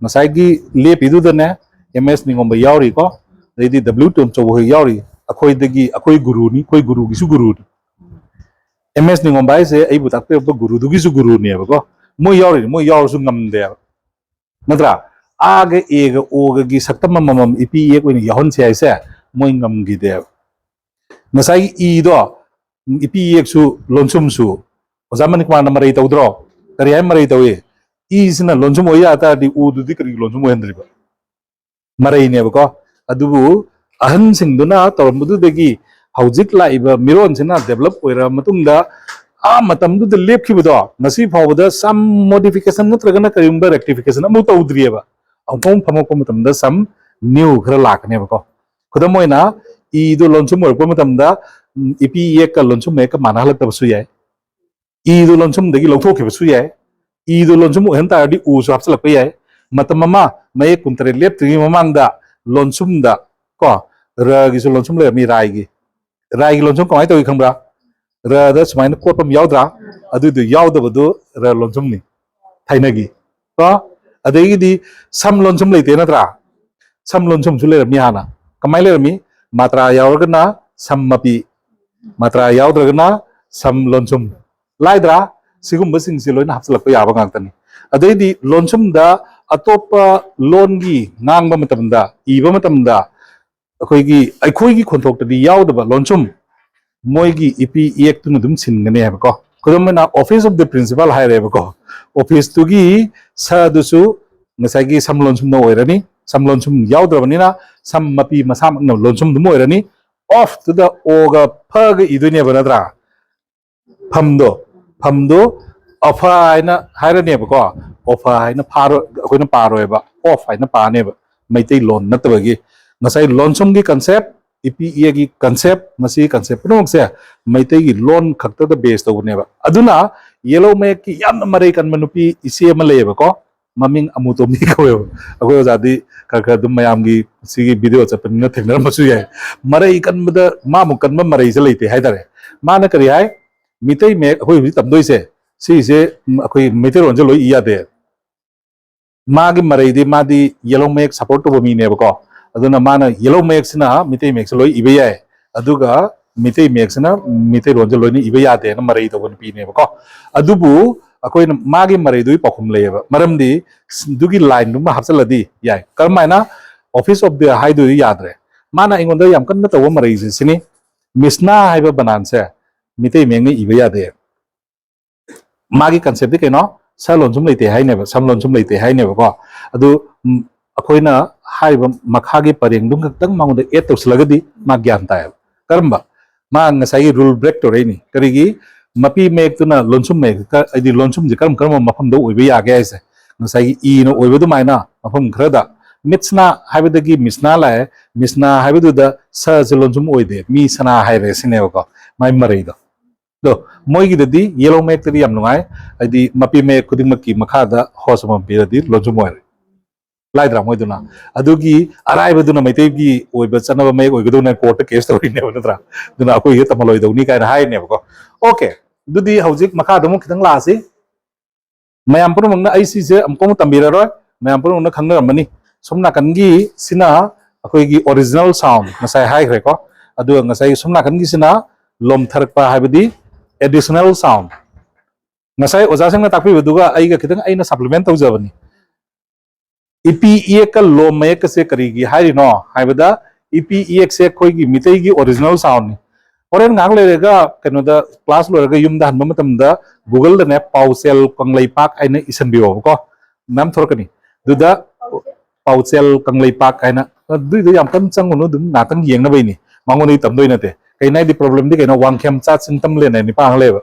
ꯉꯁꯥꯏꯒꯤ ꯂꯦꯞꯄꯤꯗꯨꯗꯅꯦ, ꯑꯦꯝ ꯑꯦꯁ ꯅꯤꯡꯉꯣꯝꯕ ꯌꯥꯎꯔꯤꯀꯣ, ꯑꯗꯩꯗꯤ ꯗꯕ꯭ꯂꯤꯎ ꯇꯣꯝꯆꯧꯕ ꯍꯣꯏ ꯌꯥꯎꯔꯤ꯫ ꯑꯩꯈꯣꯏꯗꯒꯤ, ꯑꯩꯈꯣꯏ ꯒꯨꯔꯨꯅꯤ, ꯑꯩꯈꯣꯏ ꯒꯨꯔꯨꯒꯤꯁꯨ ꯒꯨꯔꯨꯅꯤ꯫ ꯑꯦꯝ ꯑꯦꯁ ꯅꯤꯡꯉꯣꯝꯕ ꯍꯥꯏꯁꯦ ꯑꯩꯕꯨ ꯇꯥꯛꯄꯤꯔꯛꯄ ꯒꯨꯔꯨꯗꯨꯒꯤꯁꯨ ꯒꯨꯔꯨꯅꯦꯕꯀꯣ꯫ ꯃꯣꯏ ꯌꯥꯎꯔꯤꯅꯤ, ꯃꯣꯏ ꯌꯥꯎꯔꯁꯨ ꯉꯝꯗꯦꯕ, ꯅꯠꯇ꯭ꯔꯥ? ꯑꯥꯒ ꯑꯦꯒ ꯑꯣꯒꯒꯤ ꯁꯛꯇꯝ ꯑꯃꯃꯝ ꯏꯄꯤ ꯏꯌꯦꯛ ꯑꯣꯏꯅ ꯌꯥꯎꯍꯟꯁꯦ ꯍꯥꯏꯁꯦ ꯃꯣꯏ ꯉꯝꯈꯤꯗꯦꯕ꯫ ꯉꯁꯥꯏꯒꯤ ꯏꯗꯣ, ꯏꯄꯤ ꯏꯌꯦꯛꯁꯨ ꯂꯣꯟꯁꯨꯝꯁꯨ ꯑꯣꯖꯥ ꯃꯅꯤꯀꯨꯃꯥꯔꯅ ꯃꯔꯩ ꯇꯧꯗ꯭ꯔꯣ? ꯀꯔꯤ ꯍꯥꯏ ꯃꯔꯩ ꯇꯧꯏ? ꯏꯁꯤꯅ ꯂꯣꯟꯁꯨꯝ ꯑꯣꯏ ꯌꯥ ꯇꯥꯔꯗꯤ ꯎꯗꯨꯗꯤ ꯀꯔꯤꯒꯤ ꯂꯣꯟꯁꯨꯝ ꯑꯣꯏꯍꯟꯗ꯭ꯔꯤꯕ? ꯃꯔꯩꯅꯦꯕꯀꯣ꯫ ꯑꯗꯨꯕꯨ ꯑꯍꯟꯁꯤꯡꯗꯨꯅ ꯇꯧꯔꯝꯕꯗꯨꯗꯒꯤ ꯍꯧꯖꯤꯛ ꯂꯥꯛꯏꯕ ꯃꯤꯔꯣꯟꯁꯤꯅ ꯗꯦꯕꯂꯞ ꯑꯣꯏꯔꯕ ꯃꯇꯨꯡꯗ, ꯑꯥ ꯃꯇꯝꯗꯨꯗ ꯂꯦꯞꯈꯤꯕꯗꯣ ꯉꯁꯤ ꯐꯥꯎꯕꯗ some modification ꯅꯠꯇ꯭ꯔꯒꯅ ꯀꯔꯤꯒꯨꯝꯕ rectification ꯑꯃꯨꯛ ꯇꯧꯗ꯭ꯔꯤꯑꯕ꯫ ꯑꯃꯨꯛ ꯐꯃꯛꯄ ꯃꯇꯝꯗ some new ꯈꯔ ꯂꯥꯛꯀꯅꯦꯕꯀꯣ꯫ ꯈꯨꯗꯝ ꯑꯣꯏꯅ, ꯏꯗꯣ ꯂꯣꯟꯁꯨꯝ ꯑꯣꯏꯔꯛꯄ ꯃꯇꯝꯗ, ꯎꯝ, ꯏꯄꯤ ꯏꯌꯦꯛꯀ ꯂꯣꯟꯁꯨꯝ ꯃꯌꯦꯛꯀ ꯃꯥꯟꯅꯍꯜꯂꯛꯇꯕꯁꯨ ꯌꯥꯏ꯫ ꯏꯗꯨ ꯂꯣꯟꯁꯨꯝꯗꯒꯤ ꯂꯧꯊꯣꯛꯈꯤꯕꯁꯨ ꯌꯥꯏ꯫ ꯏꯗꯨ ꯂꯣꯟꯁꯨꯝ ꯑꯣꯏꯍꯟ ꯇꯥꯔꯗꯤ ꯎꯁꯨ ꯍꯥꯞꯆꯤꯜꯂꯛꯄ ꯌꯥꯏ꯫ ꯃꯇꯝ ꯑꯃ ꯃꯌꯦꯛ ꯀꯨꯟꯇꯔꯦꯠ ꯂꯦꯞꯇ꯭ꯔꯤꯉꯩ ꯃꯃꯥꯡꯗ ꯂꯣꯟꯁꯨꯝꯗ, ꯀꯣ, ꯔꯒꯤꯁꯨ ꯂꯣꯟꯁꯨꯝ ꯂꯩꯔꯝꯃꯤ, ꯔꯥꯏꯒꯤ꯫ ꯔꯥꯏꯒꯤ ꯂꯣꯟꯁꯨꯝ ꯀꯃꯥꯏꯅ ꯇꯧꯏ ꯈꯪꯕ꯭ꯔꯥ? ꯔꯗ ꯁꯨꯃꯥꯏꯅ ꯀꯣꯠꯄ ꯑꯃ ꯌꯥꯎꯗ꯭ꯔꯥ? ꯑꯗꯨꯏꯗꯨ ꯌꯥꯎꯗꯕꯗꯨ ꯔ ꯂꯣꯟꯁꯨꯝꯅꯤ, ꯊꯥꯏꯅꯒꯤ꯫ ꯀꯣ? ꯑꯗꯒꯤꯗꯤ ꯁꯝ ꯂꯣꯟꯁꯨꯝ ꯂꯩꯇꯦ ꯅꯠꯇ꯭ꯔꯥ? ꯁꯝ ꯂꯣꯟꯁꯨꯝꯁꯨ ꯂꯩꯔꯝꯃꯤ ꯍꯥꯟꯅ꯫ ꯀꯃꯥꯏꯅ ꯂꯩꯔꯝꯃꯤ? ꯃꯥꯇ꯭ꯔꯥ ꯌꯥꯎꯔꯒꯅ ꯁꯝ ꯃꯄꯤ, ꯃꯥꯇ꯭ꯔꯥ ꯌꯥꯎꯗ꯭ꯔꯒꯅ ꯁꯝ ꯂꯣꯟꯁꯨꯝ꯫ ꯂꯥꯏꯗ꯭ꯔꯥ? ꯁꯤꯒꯨꯝꯕꯁꯤꯡꯁꯦ ꯂꯣꯏꯅ ꯍꯥꯞꯆꯤꯜꯂꯛꯄ ꯌꯥꯕ ꯉꯥꯛꯇꯅꯤ꯫ ꯑꯗꯩꯗꯤ ꯂꯣꯟꯁꯨꯝꯗ ꯑꯇꯣꯞꯄ ꯂꯣꯟꯒꯤ ꯉꯥꯡꯕ ꯃꯇꯝꯗ, ꯏꯕ ꯃꯇꯝꯗ, ꯑꯩꯈꯣꯏꯒꯤ, ꯑꯩꯈꯣꯏꯒꯤ ꯈꯣꯟꯊꯣꯛꯇꯗꯤ ꯌꯥꯎꯗꯕ ꯂꯣꯟꯁꯨꯝ, ꯃꯣꯏꯒꯤ ꯏꯄꯤ ꯏꯌꯦꯛꯇꯨꯅ ꯑꯗꯨꯝ ꯁꯤꯟꯒꯅꯤ ꯍꯥꯏꯕꯀꯣ꯫ ꯈꯨꯗꯝ ꯑꯣꯏꯅ, office of the principal ꯍꯥꯏꯔꯦꯕꯀꯣ꯫ Office ꯇꯨꯒꯤ ꯁꯗꯨꯁꯨ ꯉꯁꯥꯏꯒꯤ ꯁꯝ ꯂꯣꯟꯁꯨꯝꯅ ꯑꯣꯏꯔꯅꯤ꯫ ꯁꯝ ꯂꯣꯟꯁꯨꯝ ꯌꯥꯎꯗ꯭ꯔꯕꯅꯤꯅ ꯁꯝ ꯃꯄꯤ ꯃꯁꯥꯃꯛꯅ ꯂꯣꯟꯁꯨꯝ ꯑꯗꯨꯝ ꯑꯣꯏꯔꯅꯤ꯫ Of ꯇꯨꯗ ꯑꯣꯒ ꯐꯒ ꯏꯗꯣꯏꯅꯦꯕ, ꯅꯠꯇ꯭ꯔꯥ? ꯐꯝꯗꯣ, ꯐꯝꯗꯣ ꯑꯐ ꯍꯥꯏꯅ ꯍꯥꯏꯔꯅꯦꯕꯀꯣ꯫ ꯑꯣꯐ ꯍꯥꯏꯅ ꯐꯥꯔꯣ-, ꯑꯩꯈꯣꯏꯅ ꯄꯥꯔꯣꯏꯕ, ꯑꯣꯐ ꯍꯥꯏꯅ ꯄꯥꯅꯦꯕ, ꯃꯩꯇꯩꯂꯣꯟ ꯅꯠꯇꯕꯒꯤ꯫ ꯉꯁꯥꯏ ꯂꯣꯟꯁꯨꯝꯒꯤ concept, ꯏꯄꯤ ꯏꯌꯦꯒꯤ concept, ꯃꯁꯤꯒꯤ concept ꯄꯨꯝꯅꯃꯛꯁꯦ ꯃꯩꯇꯩꯒꯤ ꯂꯣꯟ ꯈꯛꯇꯗ base ꯇꯧꯕꯅꯦꯕ꯫ ꯑꯗꯨꯅ ꯌꯦꯂꯧ ꯃꯌꯦꯛꯀꯤ ꯌꯥꯝꯅ ꯃꯔꯩ ꯀꯟꯕ ꯅꯨꯄꯤ ꯏꯆꯦ ꯑꯃ ꯂꯩꯌꯦꯕꯀꯣ, ꯃꯃꯤꯡ ꯑꯃꯨꯇꯣꯝꯕꯤ ꯀꯧꯋꯦꯕ꯫ ꯑꯩꯈꯣꯏ ꯑꯣꯖꯥꯗꯤ ꯈꯔ ꯈꯔ ꯑꯗꯨꯝ ꯃꯌꯥꯝꯒꯤ ꯁꯤꯒꯤ video ꯆꯠꯄꯅꯤꯅ ꯊꯦꯡꯅꯔꯝꯕꯁꯨ ꯌꯥꯏ꯫ ꯃꯔꯩ ꯀꯟꯕꯗ ꯃꯥꯃꯨꯛ ꯀꯟꯕ ꯃꯔꯩꯁꯦ ꯂꯩꯇꯦ ꯍꯥꯏꯇꯥꯔꯦ꯫ ꯃꯥꯅ ꯀꯔꯤ ꯍꯥꯏ? ꯃꯤꯇꯩ ꯃꯌꯦꯛ ꯑꯩꯈꯣꯏ ꯍꯧꯖꯤꯛ ꯇꯝꯗꯣꯏꯁꯦ, ꯁꯤꯁꯦ, ꯎꯝ, ꯑꯩꯈꯣꯏ ꯃꯩꯇꯩꯂꯣꯟꯁꯦ ꯂꯣꯏ ꯏ ꯌꯥꯗꯦ꯫ ꯃꯥꯒꯤ ꯃꯔꯩꯗꯤ, ꯃꯥꯗꯤ ꯌꯦꯂꯣꯡ ꯃꯌꯦꯛ ꯁꯞꯄꯣꯔꯠ ꯇꯧꯕ ꯃꯤꯅꯦꯕꯀꯣ꯫ ꯑꯗꯨꯅ ꯃꯥꯅ ꯌꯦꯂꯣꯡ ꯃꯌꯦꯛꯁꯤꯅ ꯃꯤꯇꯩ ꯃꯌꯦꯛꯁꯦ ꯂꯣꯏ ꯏꯕ ꯌꯥꯏ, ꯑꯗꯨꯒ ꯃꯤꯇꯩ ꯃꯌꯦꯛꯁꯤꯅ ꯃꯤꯇꯩꯂꯣꯟꯁꯦ ꯂꯣꯏꯅ ꯏꯕ ꯌꯥꯗꯦꯅ ꯃꯔꯩ ꯇꯧꯕ ꯅꯨꯄꯤꯅꯦꯕꯀꯣ꯫ ꯑꯗꯨꯕꯨ ꯑꯩꯈꯣꯏꯅ ꯃꯥꯒꯤ ꯃꯔꯩꯗꯨꯒꯤ ꯄꯥꯎꯈꯨꯝ ꯂꯩꯌꯦꯕ, ꯃꯔꯝꯗꯤ ꯑꯗꯨꯒꯤ ꯂꯥꯏꯟꯗꯨꯃ ꯍꯥꯞꯆꯜꯂꯗꯤ ꯌꯥꯏ꯫ ꯀꯔꯝ ꯍꯥꯏꯅ? ꯑꯣꯐꯤꯁ ꯑꯣꯐ ꯗ ꯍꯥꯏꯗꯨꯗꯤ ꯌꯥꯗ꯭ꯔꯦ꯫ ꯃꯥꯅ ꯑꯩꯉꯣꯟꯗ ꯌꯥꯝ ꯀꯟꯅ ꯇꯧꯕ ꯃꯔꯩꯁꯦ ꯁꯤꯅꯤ, ꯃꯤꯁꯅꯥ ꯍꯥꯏꯕ ꯕꯅꯥꯟꯁꯦ ꯃꯤꯇꯩ ꯃꯌꯦꯛꯅ ꯏꯕ ꯌꯥꯗꯦ꯫ ꯃꯥꯒꯤ ꯀꯟꯁꯦꯞꯇꯤ ꯀꯩꯅꯣ? ꯁ ꯂꯣꯟꯁꯨꯝ ꯂꯩꯇꯦ ꯍꯥꯏꯅꯦꯕ, ꯁꯝ ꯂꯣꯟꯁꯨꯝ ꯂꯩꯇꯦ ꯍꯥꯏꯅꯦꯕꯀꯣ꯫ ꯑꯗꯨ, ꯎꯝ, ꯑꯩꯈꯣꯏꯅ ꯍꯥꯏꯔꯤꯕ ꯃꯈꯥꯒꯤ ꯄꯔꯦꯡꯗꯨ ꯈꯛꯇꯪ ꯃꯉꯣꯟꯗ ꯑꯦꯗ ꯇꯧꯁꯤꯜꯂꯒꯗꯤ ꯃꯥ ꯒ꯭ꯌꯥꯟ ꯇꯥꯏꯌꯦꯕ꯫ ꯀꯔꯝꯕ? ꯃꯥ ꯉꯁꯥꯏꯒꯤ ꯔꯨꯜ ꯕ꯭ꯔꯦꯛ ꯇꯧꯔꯛꯏꯅꯤ꯫ ꯀꯔꯤꯒꯤ? ꯃꯄꯤ ꯃꯌꯦꯛꯇꯨꯅ ꯂꯣꯟꯁꯨꯝ ꯃꯌꯦꯛ, ꯀ-, ꯍꯥꯏꯗꯤ ꯂꯣꯟꯁꯨꯝꯁꯦ ꯀꯔꯝ ꯀꯔꯝꯕ ꯃꯐꯝꯗ ꯑꯣꯏꯕ ꯌꯥꯒꯦ ꯍꯥꯏꯁꯦ, ꯉꯁꯥꯏꯒꯤ ꯏꯅ ꯑꯣꯏꯕ ꯑꯗꯨꯃꯥꯏꯅ ꯃꯐꯝ ꯈꯔꯗ, ꯃꯤꯠꯁꯅꯥ ꯍꯥꯏꯕꯗꯒꯤ ꯃꯤꯁꯅꯥ ꯂꯥꯛꯑꯦ, ꯃꯤꯁꯅꯥ ꯍꯥꯏꯕꯗꯨꯗ ꯁꯁꯦ ꯂꯣꯟꯁꯨꯝ ꯑꯣꯏꯗꯦ, ꯃꯤ ꯁꯅꯥ ꯍꯥꯏꯔꯦ ꯁꯤꯅꯦꯕꯀꯣ, ꯃꯥꯏ ꯃꯔꯩꯗꯣ꯫ ꯑꯗꯣ ꯃꯣꯏꯒꯤꯗꯗꯤ ꯌꯦꯂꯣꯡ ꯃꯌꯦꯛꯇꯗꯤ ꯌꯥꯝ ꯅꯨꯡꯉꯥꯏ, ꯍꯥꯏꯗꯤ ꯃꯄꯤ ꯃꯌꯦꯛ ꯈꯨꯗꯤꯡꯃꯛꯀꯤ ꯃꯈꯥꯗ ꯍꯣꯁ ꯑꯃꯃꯝ ꯄꯤꯔꯗꯤ ꯂꯣꯟꯁꯨꯝ ꯑꯣꯏꯔꯦ꯫ ꯂꯥꯏꯗ꯭ꯔꯥ ꯃꯣꯏꯗꯨꯅ? ꯑꯗꯨꯒꯤ ꯑꯔꯥꯏꯕꯗꯨꯅ ꯃꯩꯇꯩꯒꯤ ꯑꯣꯏꯕ ꯆꯠꯅꯕ ꯃꯌꯦꯛ ꯑꯣꯏꯒꯗꯧꯅꯦ, ꯀꯣꯔꯠꯇ ꯀꯦꯁ ꯇꯧꯔꯤꯅꯦꯕ, ꯅꯠꯇ꯭ꯔꯥ? ꯑꯗꯨꯅ ꯑꯩꯈꯣꯏꯒꯤ ꯇꯝꯍꯜꯂꯣꯏꯗꯧꯅꯤ ꯀꯥꯏꯅ ꯍꯥꯏꯔꯤꯅꯦꯕꯀꯣ꯫ ꯑꯣꯀꯦ, ꯑꯗꯨꯗꯤ ꯍꯧꯖꯤꯛ ꯃꯈꯥꯗ ꯑꯃꯨꯛ ꯈꯤꯇꯪ ꯂꯥꯛꯑꯁꯤ꯫ ꯃꯌꯥꯝ ꯄꯨꯝꯅꯃꯛꯅ ꯑꯩ ꯁꯤꯁꯦ ꯑꯃꯨꯛ ꯑꯃꯨꯛ ꯇꯝꯕꯤꯔꯔꯣꯏ, ꯃꯌꯥꯝ ꯄꯨꯝꯅꯃꯛꯅ ꯈꯪꯅꯔꯝꯃꯅꯤ꯫ ꯁꯣꯝ ꯅꯥꯀꯟꯒꯤ ꯁꯤꯅ ꯑꯩꯈꯣꯏꯒꯤ ꯑꯣꯔꯤꯖꯤꯅꯦꯜ ꯁꯥꯎꯟ ꯉꯁꯥꯏ ꯍꯥꯏꯈ꯭ꯔꯦꯀꯣ꯫ ꯑꯗꯨꯒ ꯉꯁꯥꯏꯒꯤ ꯁꯣꯝ ꯅꯥꯀꯟꯒꯤꯁꯤꯅ ꯂꯣꯝꯊꯔꯛꯄ, ꯍꯥꯏꯕꯗꯤ ꯑꯦꯗꯤꯁꯅꯦꯜ ꯁꯥꯎꯟ꯫ ꯉꯁꯥꯏ ꯑꯣꯖꯥꯁꯤꯡꯅ ꯇꯥꯛꯄꯤꯕꯗꯨꯒ ꯑꯩꯒ ꯈꯤꯇꯪ ꯑꯩꯅ ꯁꯄ꯭ꯂꯤꯃꯦꯟ ꯇꯧꯖꯕꯅꯤ꯫ ꯏꯄꯤ ꯏꯌꯦꯛꯀ ꯂꯣꯝ ꯃꯌꯦꯛꯀꯁꯦ ꯀꯔꯤꯒꯤ ꯍꯥꯏꯔꯤꯅꯣ ꯍꯥꯏꯕꯗ, ꯏꯄꯤ ꯏꯌꯦꯛꯁꯦ ꯑꯩꯈꯣꯏꯒꯤ ꯃꯤꯇꯩꯒꯤ ꯑꯣꯔꯤꯖꯤꯅꯦꯜ ꯁꯥꯎꯟꯅꯤ꯫ ꯍꯣꯔꯦꯟ ꯉꯥꯏꯍꯥꯛ ꯂꯩꯔꯒ ꯀꯩꯅꯣꯗ, ꯀ꯭ꯂꯥꯁ ꯂꯣꯏꯔꯒ ꯌꯨꯝꯗ ꯍꯟꯕ ꯃꯇꯝꯗ ꯒꯨꯒꯜꯗꯅꯦ ꯄꯥꯎꯆꯦꯜ ꯀꯪꯂꯩꯄꯥꯛ ꯍꯥꯏꯅ ꯏꯁꯟꯕꯤꯌꯣꯕꯀꯣ, ꯃꯌꯥꯝ ꯊꯣꯔꯛꯀꯅꯤ꯫ ꯑꯗꯨꯗ ꯄꯥꯎꯆꯦꯜ ꯀꯪꯂꯩꯄꯥꯛ ꯍꯥꯏꯅ, ꯑꯗꯨꯏꯗꯣ ꯌꯥꯝ ꯀꯟꯅ ꯆꯪꯉꯨꯅꯨ, ꯑꯗꯨꯝ ꯉꯥꯛꯇꯪ ꯌꯦꯡꯅꯕꯩꯅꯤ, ꯃꯉꯣꯟꯗꯒꯤ ꯇꯝꯗꯣꯏ ꯅꯠꯇꯦ꯫ ꯀꯩꯅꯣ ꯍꯥꯏꯗꯤ ꯄ꯭ꯔꯣꯕ꯭ꯂꯦꯝꯗꯤ ꯀꯩꯅꯣ, ꯋꯥꯡꯈꯦꯝꯆꯥꯠ ꯆꯤꯡꯇꯝꯂꯦꯟ ꯍꯥꯏꯅ ꯅꯤꯄꯥ ꯑꯃ ꯂꯩꯌꯦꯕ,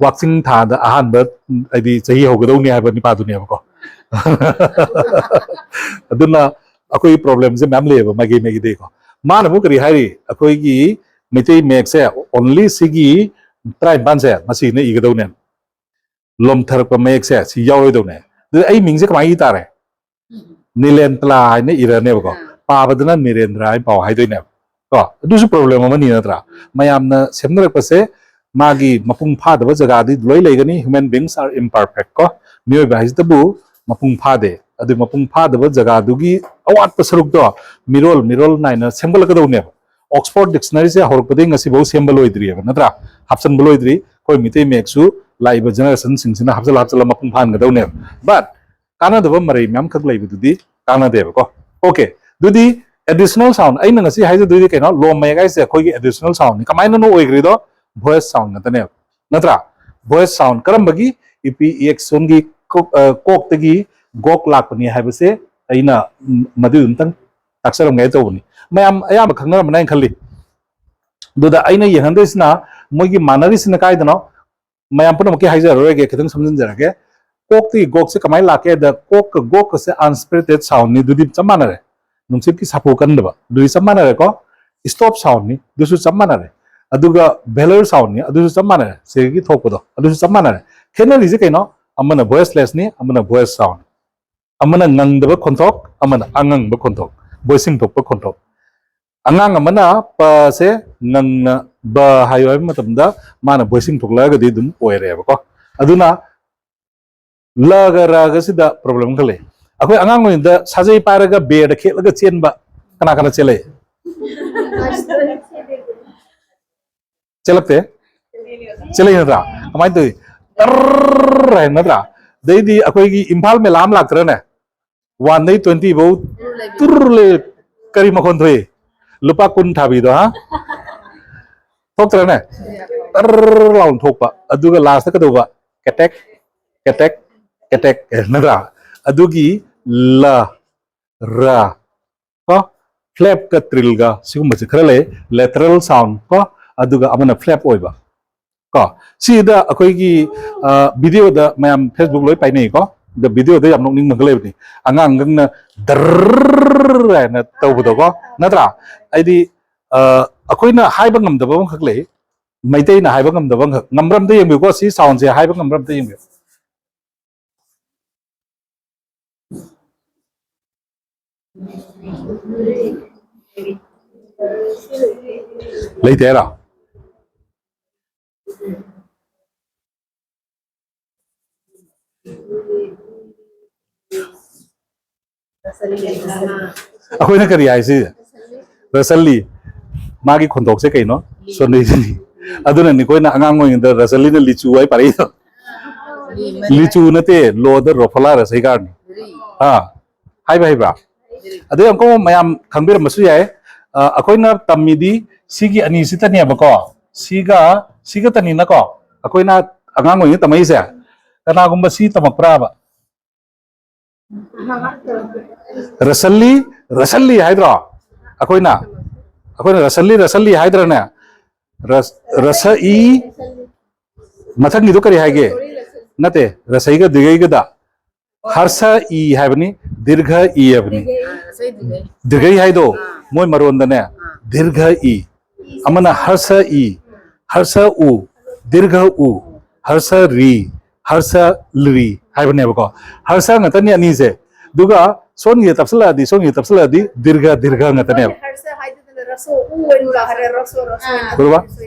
ꯋꯥꯛꯆꯤꯡ ꯊꯥꯗ ꯑꯍꯥꯟꯕ, ꯍꯥꯏꯗꯤ ꯆꯍꯤ ꯍꯧꯒꯗꯧꯅꯤ ꯍꯥꯏꯕ ꯅꯤꯄꯥꯗꯨꯅꯦꯕꯀꯣ꯫ ꯑꯗꯨꯅ ꯑꯩꯈꯣꯏꯒꯤ ꯄ꯭ꯔꯣꯕ꯭ꯂꯦꯝꯁꯦ ꯃꯌꯥꯝ ꯂꯩꯌꯦꯕ ꯃꯥꯏꯀꯩ ꯃꯥꯏꯀꯩꯗꯩꯀꯣ꯫ ꯃꯥꯅ ꯑꯃꯨꯛ ꯀꯔꯤ ꯍꯥꯏꯔꯤ? ꯑꯩꯈꯣꯏꯒꯤ ꯃꯩꯇꯩ ꯃꯌꯦꯛꯁꯦ ꯑꯣꯟꯂꯤ ꯁꯤꯒꯤ ꯇꯔꯥꯅꯤꯄꯥꯟꯁꯦ ꯃꯁꯤꯅ ꯏꯒꯗꯧꯅꯦ, ꯂꯣꯝꯊꯔꯛꯄ ꯃꯌꯦꯛꯁꯦ ꯁꯤ ꯌꯥꯎꯔꯣꯏꯗꯧꯅꯦ꯫ ꯑꯗꯨꯗꯤ ꯑꯩ ꯃꯤꯡꯁꯦ ꯀꯃꯥꯏꯅ ꯏ ꯇꯥꯔꯦ? ꯅꯤꯂꯦꯟꯇ꯭ꯂꯥ ꯍꯥꯏꯅ ꯏꯔꯅꯦꯕꯀꯣ꯫ ꯑꯥ꯫ ꯄꯥꯕꯗꯅ ꯅꯤꯔꯦꯟꯗ꯭ꯔ ꯍꯥꯏꯅ ꯄꯥꯎ ꯍꯥꯏꯗꯣꯏꯅꯦꯕ ꯀꯣ꯫ ꯑꯗꯨꯁꯨ ꯄ꯭ꯔꯣꯕ꯭ꯂꯦꯝ ꯑꯃꯅꯤ, ꯅꯠꯇ꯭ꯔꯥ? ꯃꯌꯥꯝꯅ ꯁꯦꯝꯅꯔꯛꯄꯁꯦ ꯃꯥꯒꯤ ꯃꯄꯨꯡ ꯐꯥꯗꯕ ꯖꯒꯥꯗꯤ ꯂꯣꯏ ꯂꯩꯒꯅꯤ꯫ Human beings are imperfect ꯀꯣ, ꯃꯤꯑꯣꯏꯕ ꯍꯥꯏꯁꯤꯗꯕꯨ ꯃꯄꯨꯡ ꯐꯥꯗꯦ꯫ ꯑꯗꯨ ꯃꯄꯨꯡ ꯐꯥꯗꯕ ꯖꯒꯥꯗꯨꯒꯤ ꯑꯋꯥꯠꯄ ꯁꯔꯨꯛꯇꯣ ꯃꯤꯔꯣꯜ ꯃꯤꯔꯣꯜ ꯅꯥꯏꯅ ꯁꯦꯝꯒꯠꯂꯛꯀꯗꯧꯅꯦꯕ꯫ ꯑꯣꯛꯁꯐꯣꯔꯗ ꯗꯤꯛꯁꯅꯔꯤꯁꯦ ꯍꯧꯔꯛꯄꯗꯒꯤ ꯉꯁꯤꯐꯥꯎ ꯁꯦꯝꯕ ꯂꯣꯏꯗ꯭ꯔꯤꯑꯕ, ꯅꯠꯇ꯭ꯔꯥ? ꯍꯥꯞꯆꯤꯟꯕ ꯂꯣꯏꯗ꯭ꯔꯤ꯫ ꯑꯩꯈꯣꯏ ꯃꯤꯇꯩ ꯃꯌꯦꯛꯁꯨ ꯂꯥꯛꯏꯕ ꯖꯦꯅꯦꯔꯦꯁꯟꯁꯤꯡꯁꯤꯅ ꯍꯥꯞꯆꯤꯜꯂ ꯍꯥꯞꯆꯤꯜꯂ ꯃꯄꯨꯡ ꯐꯥꯍꯟꯒꯗꯧꯅꯦꯕ꯫ ꯕꯠ ꯀꯥꯟꯅꯗꯕ ꯃꯔꯩ ꯃꯌꯥꯝꯈꯛ ꯂꯩꯕꯗꯨꯗꯤ ꯀꯥꯟꯅꯗꯦꯕꯀꯣ꯫ ꯑꯣꯀꯦ, ꯑꯗꯨꯗꯤ ꯑꯦꯗꯤꯁꯅꯦꯜ ꯁꯥꯎꯟ ꯑꯩꯅ ꯉꯁꯤ ꯍꯥꯏꯖꯗꯣꯏꯗꯤ ꯀꯩꯅꯣ? ꯂꯣꯝ ꯃꯌꯦꯛ ꯍꯥꯏꯁꯦ ꯑꯩꯈꯣꯏꯒꯤ ꯑꯦꯗꯤꯁꯅꯦꯜ ꯁꯥꯎꯟꯅꯤ꯫ ꯀꯃꯥꯏꯅꯅꯣ ꯑꯣꯏꯈ꯭ꯔꯤꯗꯣ? ꯚꯣꯌꯦꯁ ꯁꯥꯎꯟ ꯉꯥꯛꯇꯅꯦꯕ, ꯅꯠꯇ꯭ꯔꯥ? ꯚꯣꯌꯦꯁ ꯁꯥꯎꯟ ꯀꯔꯝꯕꯒꯤ? ꯏ ꯄꯤ ꯏ ꯑꯦꯛꯁꯟꯒꯤ ꯀꯣꯛ-, ꯑ, ꯀꯣꯛꯇꯒꯤ ꯒꯣꯛ ꯂꯥꯛꯄꯅꯤ ꯍꯥꯏꯕꯁꯦ ꯑꯩꯅ, ꯎꯝ, ꯃꯗꯨ ꯑꯝꯇꯪ ꯇꯥꯛꯆꯔꯝꯒꯦ ꯇꯧꯕꯅꯤ꯫ ꯃꯌꯥꯝ ꯑꯌꯥꯝꯕ ꯈꯪꯅꯔꯝꯃꯅꯤ ꯍꯥꯏꯅ ꯈꯜꯂꯤ꯫ ꯑꯗꯨꯗ ꯑꯩꯅ ꯌꯦꯡꯍꯟꯗꯣꯏꯁꯤꯅ ꯃꯣꯏꯒꯤ ꯃꯥꯟꯅꯔꯤꯁꯤꯅ ꯀꯥꯏꯗꯅꯣ? ꯃꯌꯥꯝ ꯄꯨꯝꯅꯃꯛꯀꯤ ꯍꯥꯏꯖꯔꯔꯣꯏꯒꯦ, ꯈꯤꯇꯪ ꯁꯝꯖꯤꯟꯖꯔꯒꯦ꯫ ꯀꯣꯛꯇꯒꯤ ꯒꯣꯛꯁꯦ ꯀꯃꯥꯏꯅ ꯂꯥꯛꯀꯦ ꯍꯥꯏꯗ, ꯀꯣꯛꯀ ꯒꯣꯛꯀꯁꯦ ꯑꯟꯁꯄꯤꯔꯦꯇꯦꯠ ꯁꯥꯎꯟꯅꯤ, ꯑꯗꯨꯗꯤ ꯆꯞ ꯃꯥꯟꯅꯔꯦ꯫ ꯅꯨꯡꯁꯤꯠꯀꯤ ꯁꯥꯐꯨ ꯀꯟꯗꯕ, ꯑꯗꯨꯗꯤ ꯆꯞ ꯃꯥꯟꯅꯔꯦꯀꯣ꯫ ꯁ꯭ꯇꯣꯞ ꯁꯥꯎꯟꯅꯤ, ꯑꯗꯨꯁꯨ ꯆꯞ ꯃꯥꯟꯅꯔꯦ꯫ ꯑꯗꯨꯒ ꯚꯦꯂꯔ ꯁꯥꯎꯟꯅꯤ, ꯑꯗꯨꯁꯨ ꯆꯞ ꯃꯥꯟꯅꯔꯦ꯫ ꯁꯤꯗꯒꯤ ꯊꯣꯛꯄꯗꯣ ꯑꯗꯨꯁꯨ ꯆꯞ ꯃꯥꯟꯅꯔꯦ꯫ ꯈꯦꯠꯅꯔꯤꯁꯦ ꯀꯩꯅꯣ? ꯑꯃꯅ ꯚꯣꯌꯦꯁꯂꯦꯁꯅꯤ, ꯑꯃꯅ ꯚꯣꯌꯦꯁ ꯁꯥꯎꯟ꯫ ꯑꯃꯅ ꯉꯪꯗꯕ ꯈꯣꯟꯊꯣꯛ, ꯑꯃꯅ ꯑꯉꯪꯕ ꯈꯣꯟꯊꯣꯛ, ꯚꯣꯏꯁꯤꯡ ꯊꯣꯛꯄ ꯈꯣꯟꯊꯣꯛ꯫ ꯑꯉꯥꯡ ꯑꯃꯅ ꯄꯁꯦ ꯉꯪꯅ ꯕ ꯍꯥꯏꯌꯨ ꯍꯥꯏꯕ ꯃꯇꯝꯗ ꯃꯥꯅ ꯚꯣꯏꯁꯤꯡ ꯊꯣꯛꯂꯛꯑꯒꯗꯤ ꯑꯗꯨꯝ ꯑꯣꯏꯔꯦꯕꯀꯣ꯫ ꯑꯗꯨꯅ ꯂꯒ ꯔꯒꯁꯤꯗ ꯄ꯭ꯔꯣꯕ꯭ꯂꯦꯝ ꯈꯔ ꯂꯩ꯫ ꯑꯩꯈꯣꯏ ꯑꯉꯥꯡ ꯑꯣꯏꯔꯤꯉꯩꯗ ꯁꯥꯖꯩ ꯄꯥꯏꯔꯒ ꯕꯦꯗ ꯈꯦꯠꯂꯒ ꯆꯦꯟꯕ ꯀꯅꯥ ꯀꯅꯥ ꯆꯦꯜꯂꯛꯏ? ꯆꯦꯜꯂꯛꯇꯦ? ꯆꯦꯜꯂꯛꯏ ꯅꯠꯇ꯭ꯔꯥ? ꯀꯃꯥꯏꯅ ꯇꯧꯏ? ꯇꯔ ꯍꯥꯏ ꯅꯠꯇ꯭ꯔꯥ? ꯑꯗꯩꯗꯤ ꯑꯩꯈꯣꯏꯒꯤ ꯏꯝꯐꯥꯜ ꯃꯦꯂꯥ ꯑꯃ ꯂꯥꯛꯇ꯭ꯔꯅꯦ? ꯋꯥꯟꯗꯩ ꯇ꯭ꯋꯦꯟꯇꯤ ꯐꯧ ꯇꯨꯔ ꯂꯩ꯫ ꯀꯔꯤ ꯃꯈꯣꯟ ꯊꯣꯛꯏ? ꯂꯨꯄꯥ ꯀꯨꯟ ꯊꯥꯕꯤꯗꯣ, ꯍꯥ? ꯊꯣꯛꯇ꯭ꯔꯅꯦ? ꯇꯔ ꯂꯥꯎꯅ ꯊꯣꯛꯄ꯫ ꯑꯗꯨꯒ ꯂꯥꯁꯇ ꯀꯩꯗꯧꯕ? ꯀꯦꯇꯦꯛ, ꯀꯦꯇꯦꯛ, ꯀꯦꯇꯦꯛ, ꯅꯠꯇ꯭ꯔꯥ? ꯑꯗꯨꯒꯤ ꯂ, ꯔ, ꯀꯣ, ꯐ꯭ꯂꯦꯞꯀ ꯇ꯭ꯔꯤꯜꯒ ꯁꯤꯒꯨꯝꯕꯁꯦ ꯈꯔ ꯂꯩ꯫ ꯂꯦꯇꯔꯦꯜ ꯁꯥꯎꯟ ꯀꯣ, ꯑꯗꯨꯒ ꯑꯃꯅ ꯐ꯭ꯂꯦꯞ ꯑꯣꯏꯕ ꯀꯣ꯫ ꯁꯤꯗ ꯑꯩꯈꯣꯏꯒꯤ, ꯑ, ꯚꯤꯗꯤꯑꯣꯗ ꯃꯌꯥꯝ Facebook ꯂꯣꯏ ꯄꯥꯏꯅꯩꯀꯣ꯫ ꯑꯗ ꯚꯤꯗꯤꯑꯣꯗ ꯌꯥꯝ ꯅꯣꯛꯅꯤꯡꯕ ꯑꯃ ꯂꯩꯕꯅꯤ꯫ ꯑꯉꯥꯡꯗꯪꯅ ꯗꯔ ꯍꯥꯏꯅ ꯇꯧꯕꯗꯣꯀꯣ, ꯅꯠꯇ꯭ꯔꯥ? ꯍꯥꯏꯗꯤ, ꯑ, ꯑꯩꯈꯣꯏꯅ ꯍꯥꯏꯕ ꯉꯝꯗꯕ ꯑꯃꯈꯛ ꯂꯩ, ꯃꯩꯇꯩꯅ ꯍꯥꯏꯕ ꯉꯝꯗꯕ ꯑꯃꯈꯛ꯫ ꯉꯝꯕ꯭ꯔꯥ ꯑꯝꯇ ꯌꯦꯡꯕꯤꯌꯨꯀꯣ, ꯁꯤ ꯁꯥꯎꯟꯁꯦ ꯍꯥꯏꯕ ꯉꯝꯕ꯭ꯔꯥ ꯑꯝꯇ ꯌꯦꯡꯕꯤꯌꯨ꯫ ꯂꯩꯇꯦ ꯍꯥꯏꯔꯣ? ꯑꯩꯈꯣꯏꯅ ꯀꯔꯤ ꯍꯥꯏꯁꯤ? ꯔꯁꯜꯂꯤ꯫ ꯃꯥꯒꯤ ꯈꯣꯟꯊꯣꯛꯁꯦ ꯀꯩꯅꯣ? ꯁꯣꯟꯗꯩꯁꯤꯅꯤ꯫ ꯑꯗꯨꯅꯅꯤ ꯑꯩꯈꯣꯏꯅ ꯑꯉꯥꯡ ꯑꯣꯏꯔꯤꯉꯩꯗ ꯔꯁꯜꯂꯤꯅ ꯂꯤꯆꯨ ꯍꯥꯏ ꯄꯥꯔꯛꯏꯗꯣ꯫ ꯂꯤꯆꯨ ꯅꯠꯇꯦ, ꯂꯣꯗ ꯔꯣꯐꯂꯥ ꯔꯁꯩꯒꯥꯔꯅꯤ꯫ ꯑꯥ, ꯍꯥꯏꯕ ꯍꯩꯕ꯭ꯔꯥ? ꯑꯗꯩ ꯑꯃꯨꯛꯀ ꯃꯌꯥꯝ ꯈꯪꯕꯤꯔꯝꯕꯁꯨ ꯌꯥꯏ꯫ ꯑ, ꯑꯩꯈꯣꯏꯅ ꯇꯝꯃꯤꯗꯤ ꯁꯤꯒꯤ ꯑꯅꯤꯁꯤꯇꯅꯦꯕꯀꯣ꯫ ꯁꯤꯒ ꯁꯤꯒꯇꯅꯤꯅꯀꯣ ꯑꯩꯈꯣꯏꯅ ꯑꯉꯥꯡ ꯑꯣꯏꯔꯤꯉꯩ ꯇꯝꯃꯛꯏꯁꯦ꯫ ꯀꯅꯥꯒꯨꯝꯕ ꯁꯤ ꯇꯝꯃꯛꯄ꯭ꯔꯥꯕ? ꯔꯁꯜꯂꯤ, ꯔꯁꯜꯂꯤ ꯍꯥꯏꯗ꯭ꯔꯣ? ꯑꯩꯈꯣꯏꯅ ꯑꯩꯈꯣꯏꯅ ꯔꯁꯜꯂꯤ, ꯔꯁꯜꯂꯤ ꯍꯥꯏꯗ꯭ꯔꯅꯦ? ꯔꯁ ꯔꯁ ꯏ ꯃꯊꯪꯒꯤꯗꯣ ꯀꯔꯤ ꯍꯥꯏꯒꯦ? ꯅꯠꯇꯦ, ꯔꯁꯩꯒ ꯗꯤꯒꯩꯒꯗ ꯍꯔꯁ ꯏ ꯍꯥꯏꯕꯅꯤ, ꯗꯤꯔꯘ ꯏ ꯍꯥꯏꯕꯅꯤ꯫ ꯗꯤꯔꯘ ꯏ ꯍꯥꯏꯗꯣ ꯃꯣꯏ ꯃꯔꯣꯟꯗꯅꯦ, ꯗꯤꯔꯘ ꯏ꯫ ꯑꯃꯅ ꯍꯔꯁ ꯏ, ꯍꯔꯁ ꯎ, ꯗꯤꯔꯘ ꯎ, ꯍꯔꯁ ꯔꯤ, ꯍꯔꯁ ꯂ꯭ꯔꯤ ꯍꯥꯏꯕꯅꯦꯕꯀꯣ꯫ ꯍꯔꯁ ꯉꯥꯛꯇꯅꯤ ꯑꯅꯤꯁꯦ꯫ ꯑꯗꯨꯒ ꯁꯣꯟꯒꯤꯗ ꯇꯞꯁꯤꯜꯂꯛꯑꯗꯤ, ꯁꯣꯟꯒꯤꯗ ꯇꯞꯁꯤꯜꯂꯛꯑꯗꯤ ꯗꯤꯔꯒ, ꯗꯤꯔꯒ ꯉꯥꯛꯇꯅꯦꯕ꯫ ꯍꯔꯁ ꯍꯥꯏꯗꯨꯗꯅ ꯔꯁꯣ ꯎ ꯑꯣꯏꯅ ꯍꯔꯦ ꯔꯁꯣ ꯔꯁꯣ ꯑꯣꯏꯅ ꯎꯔꯕ?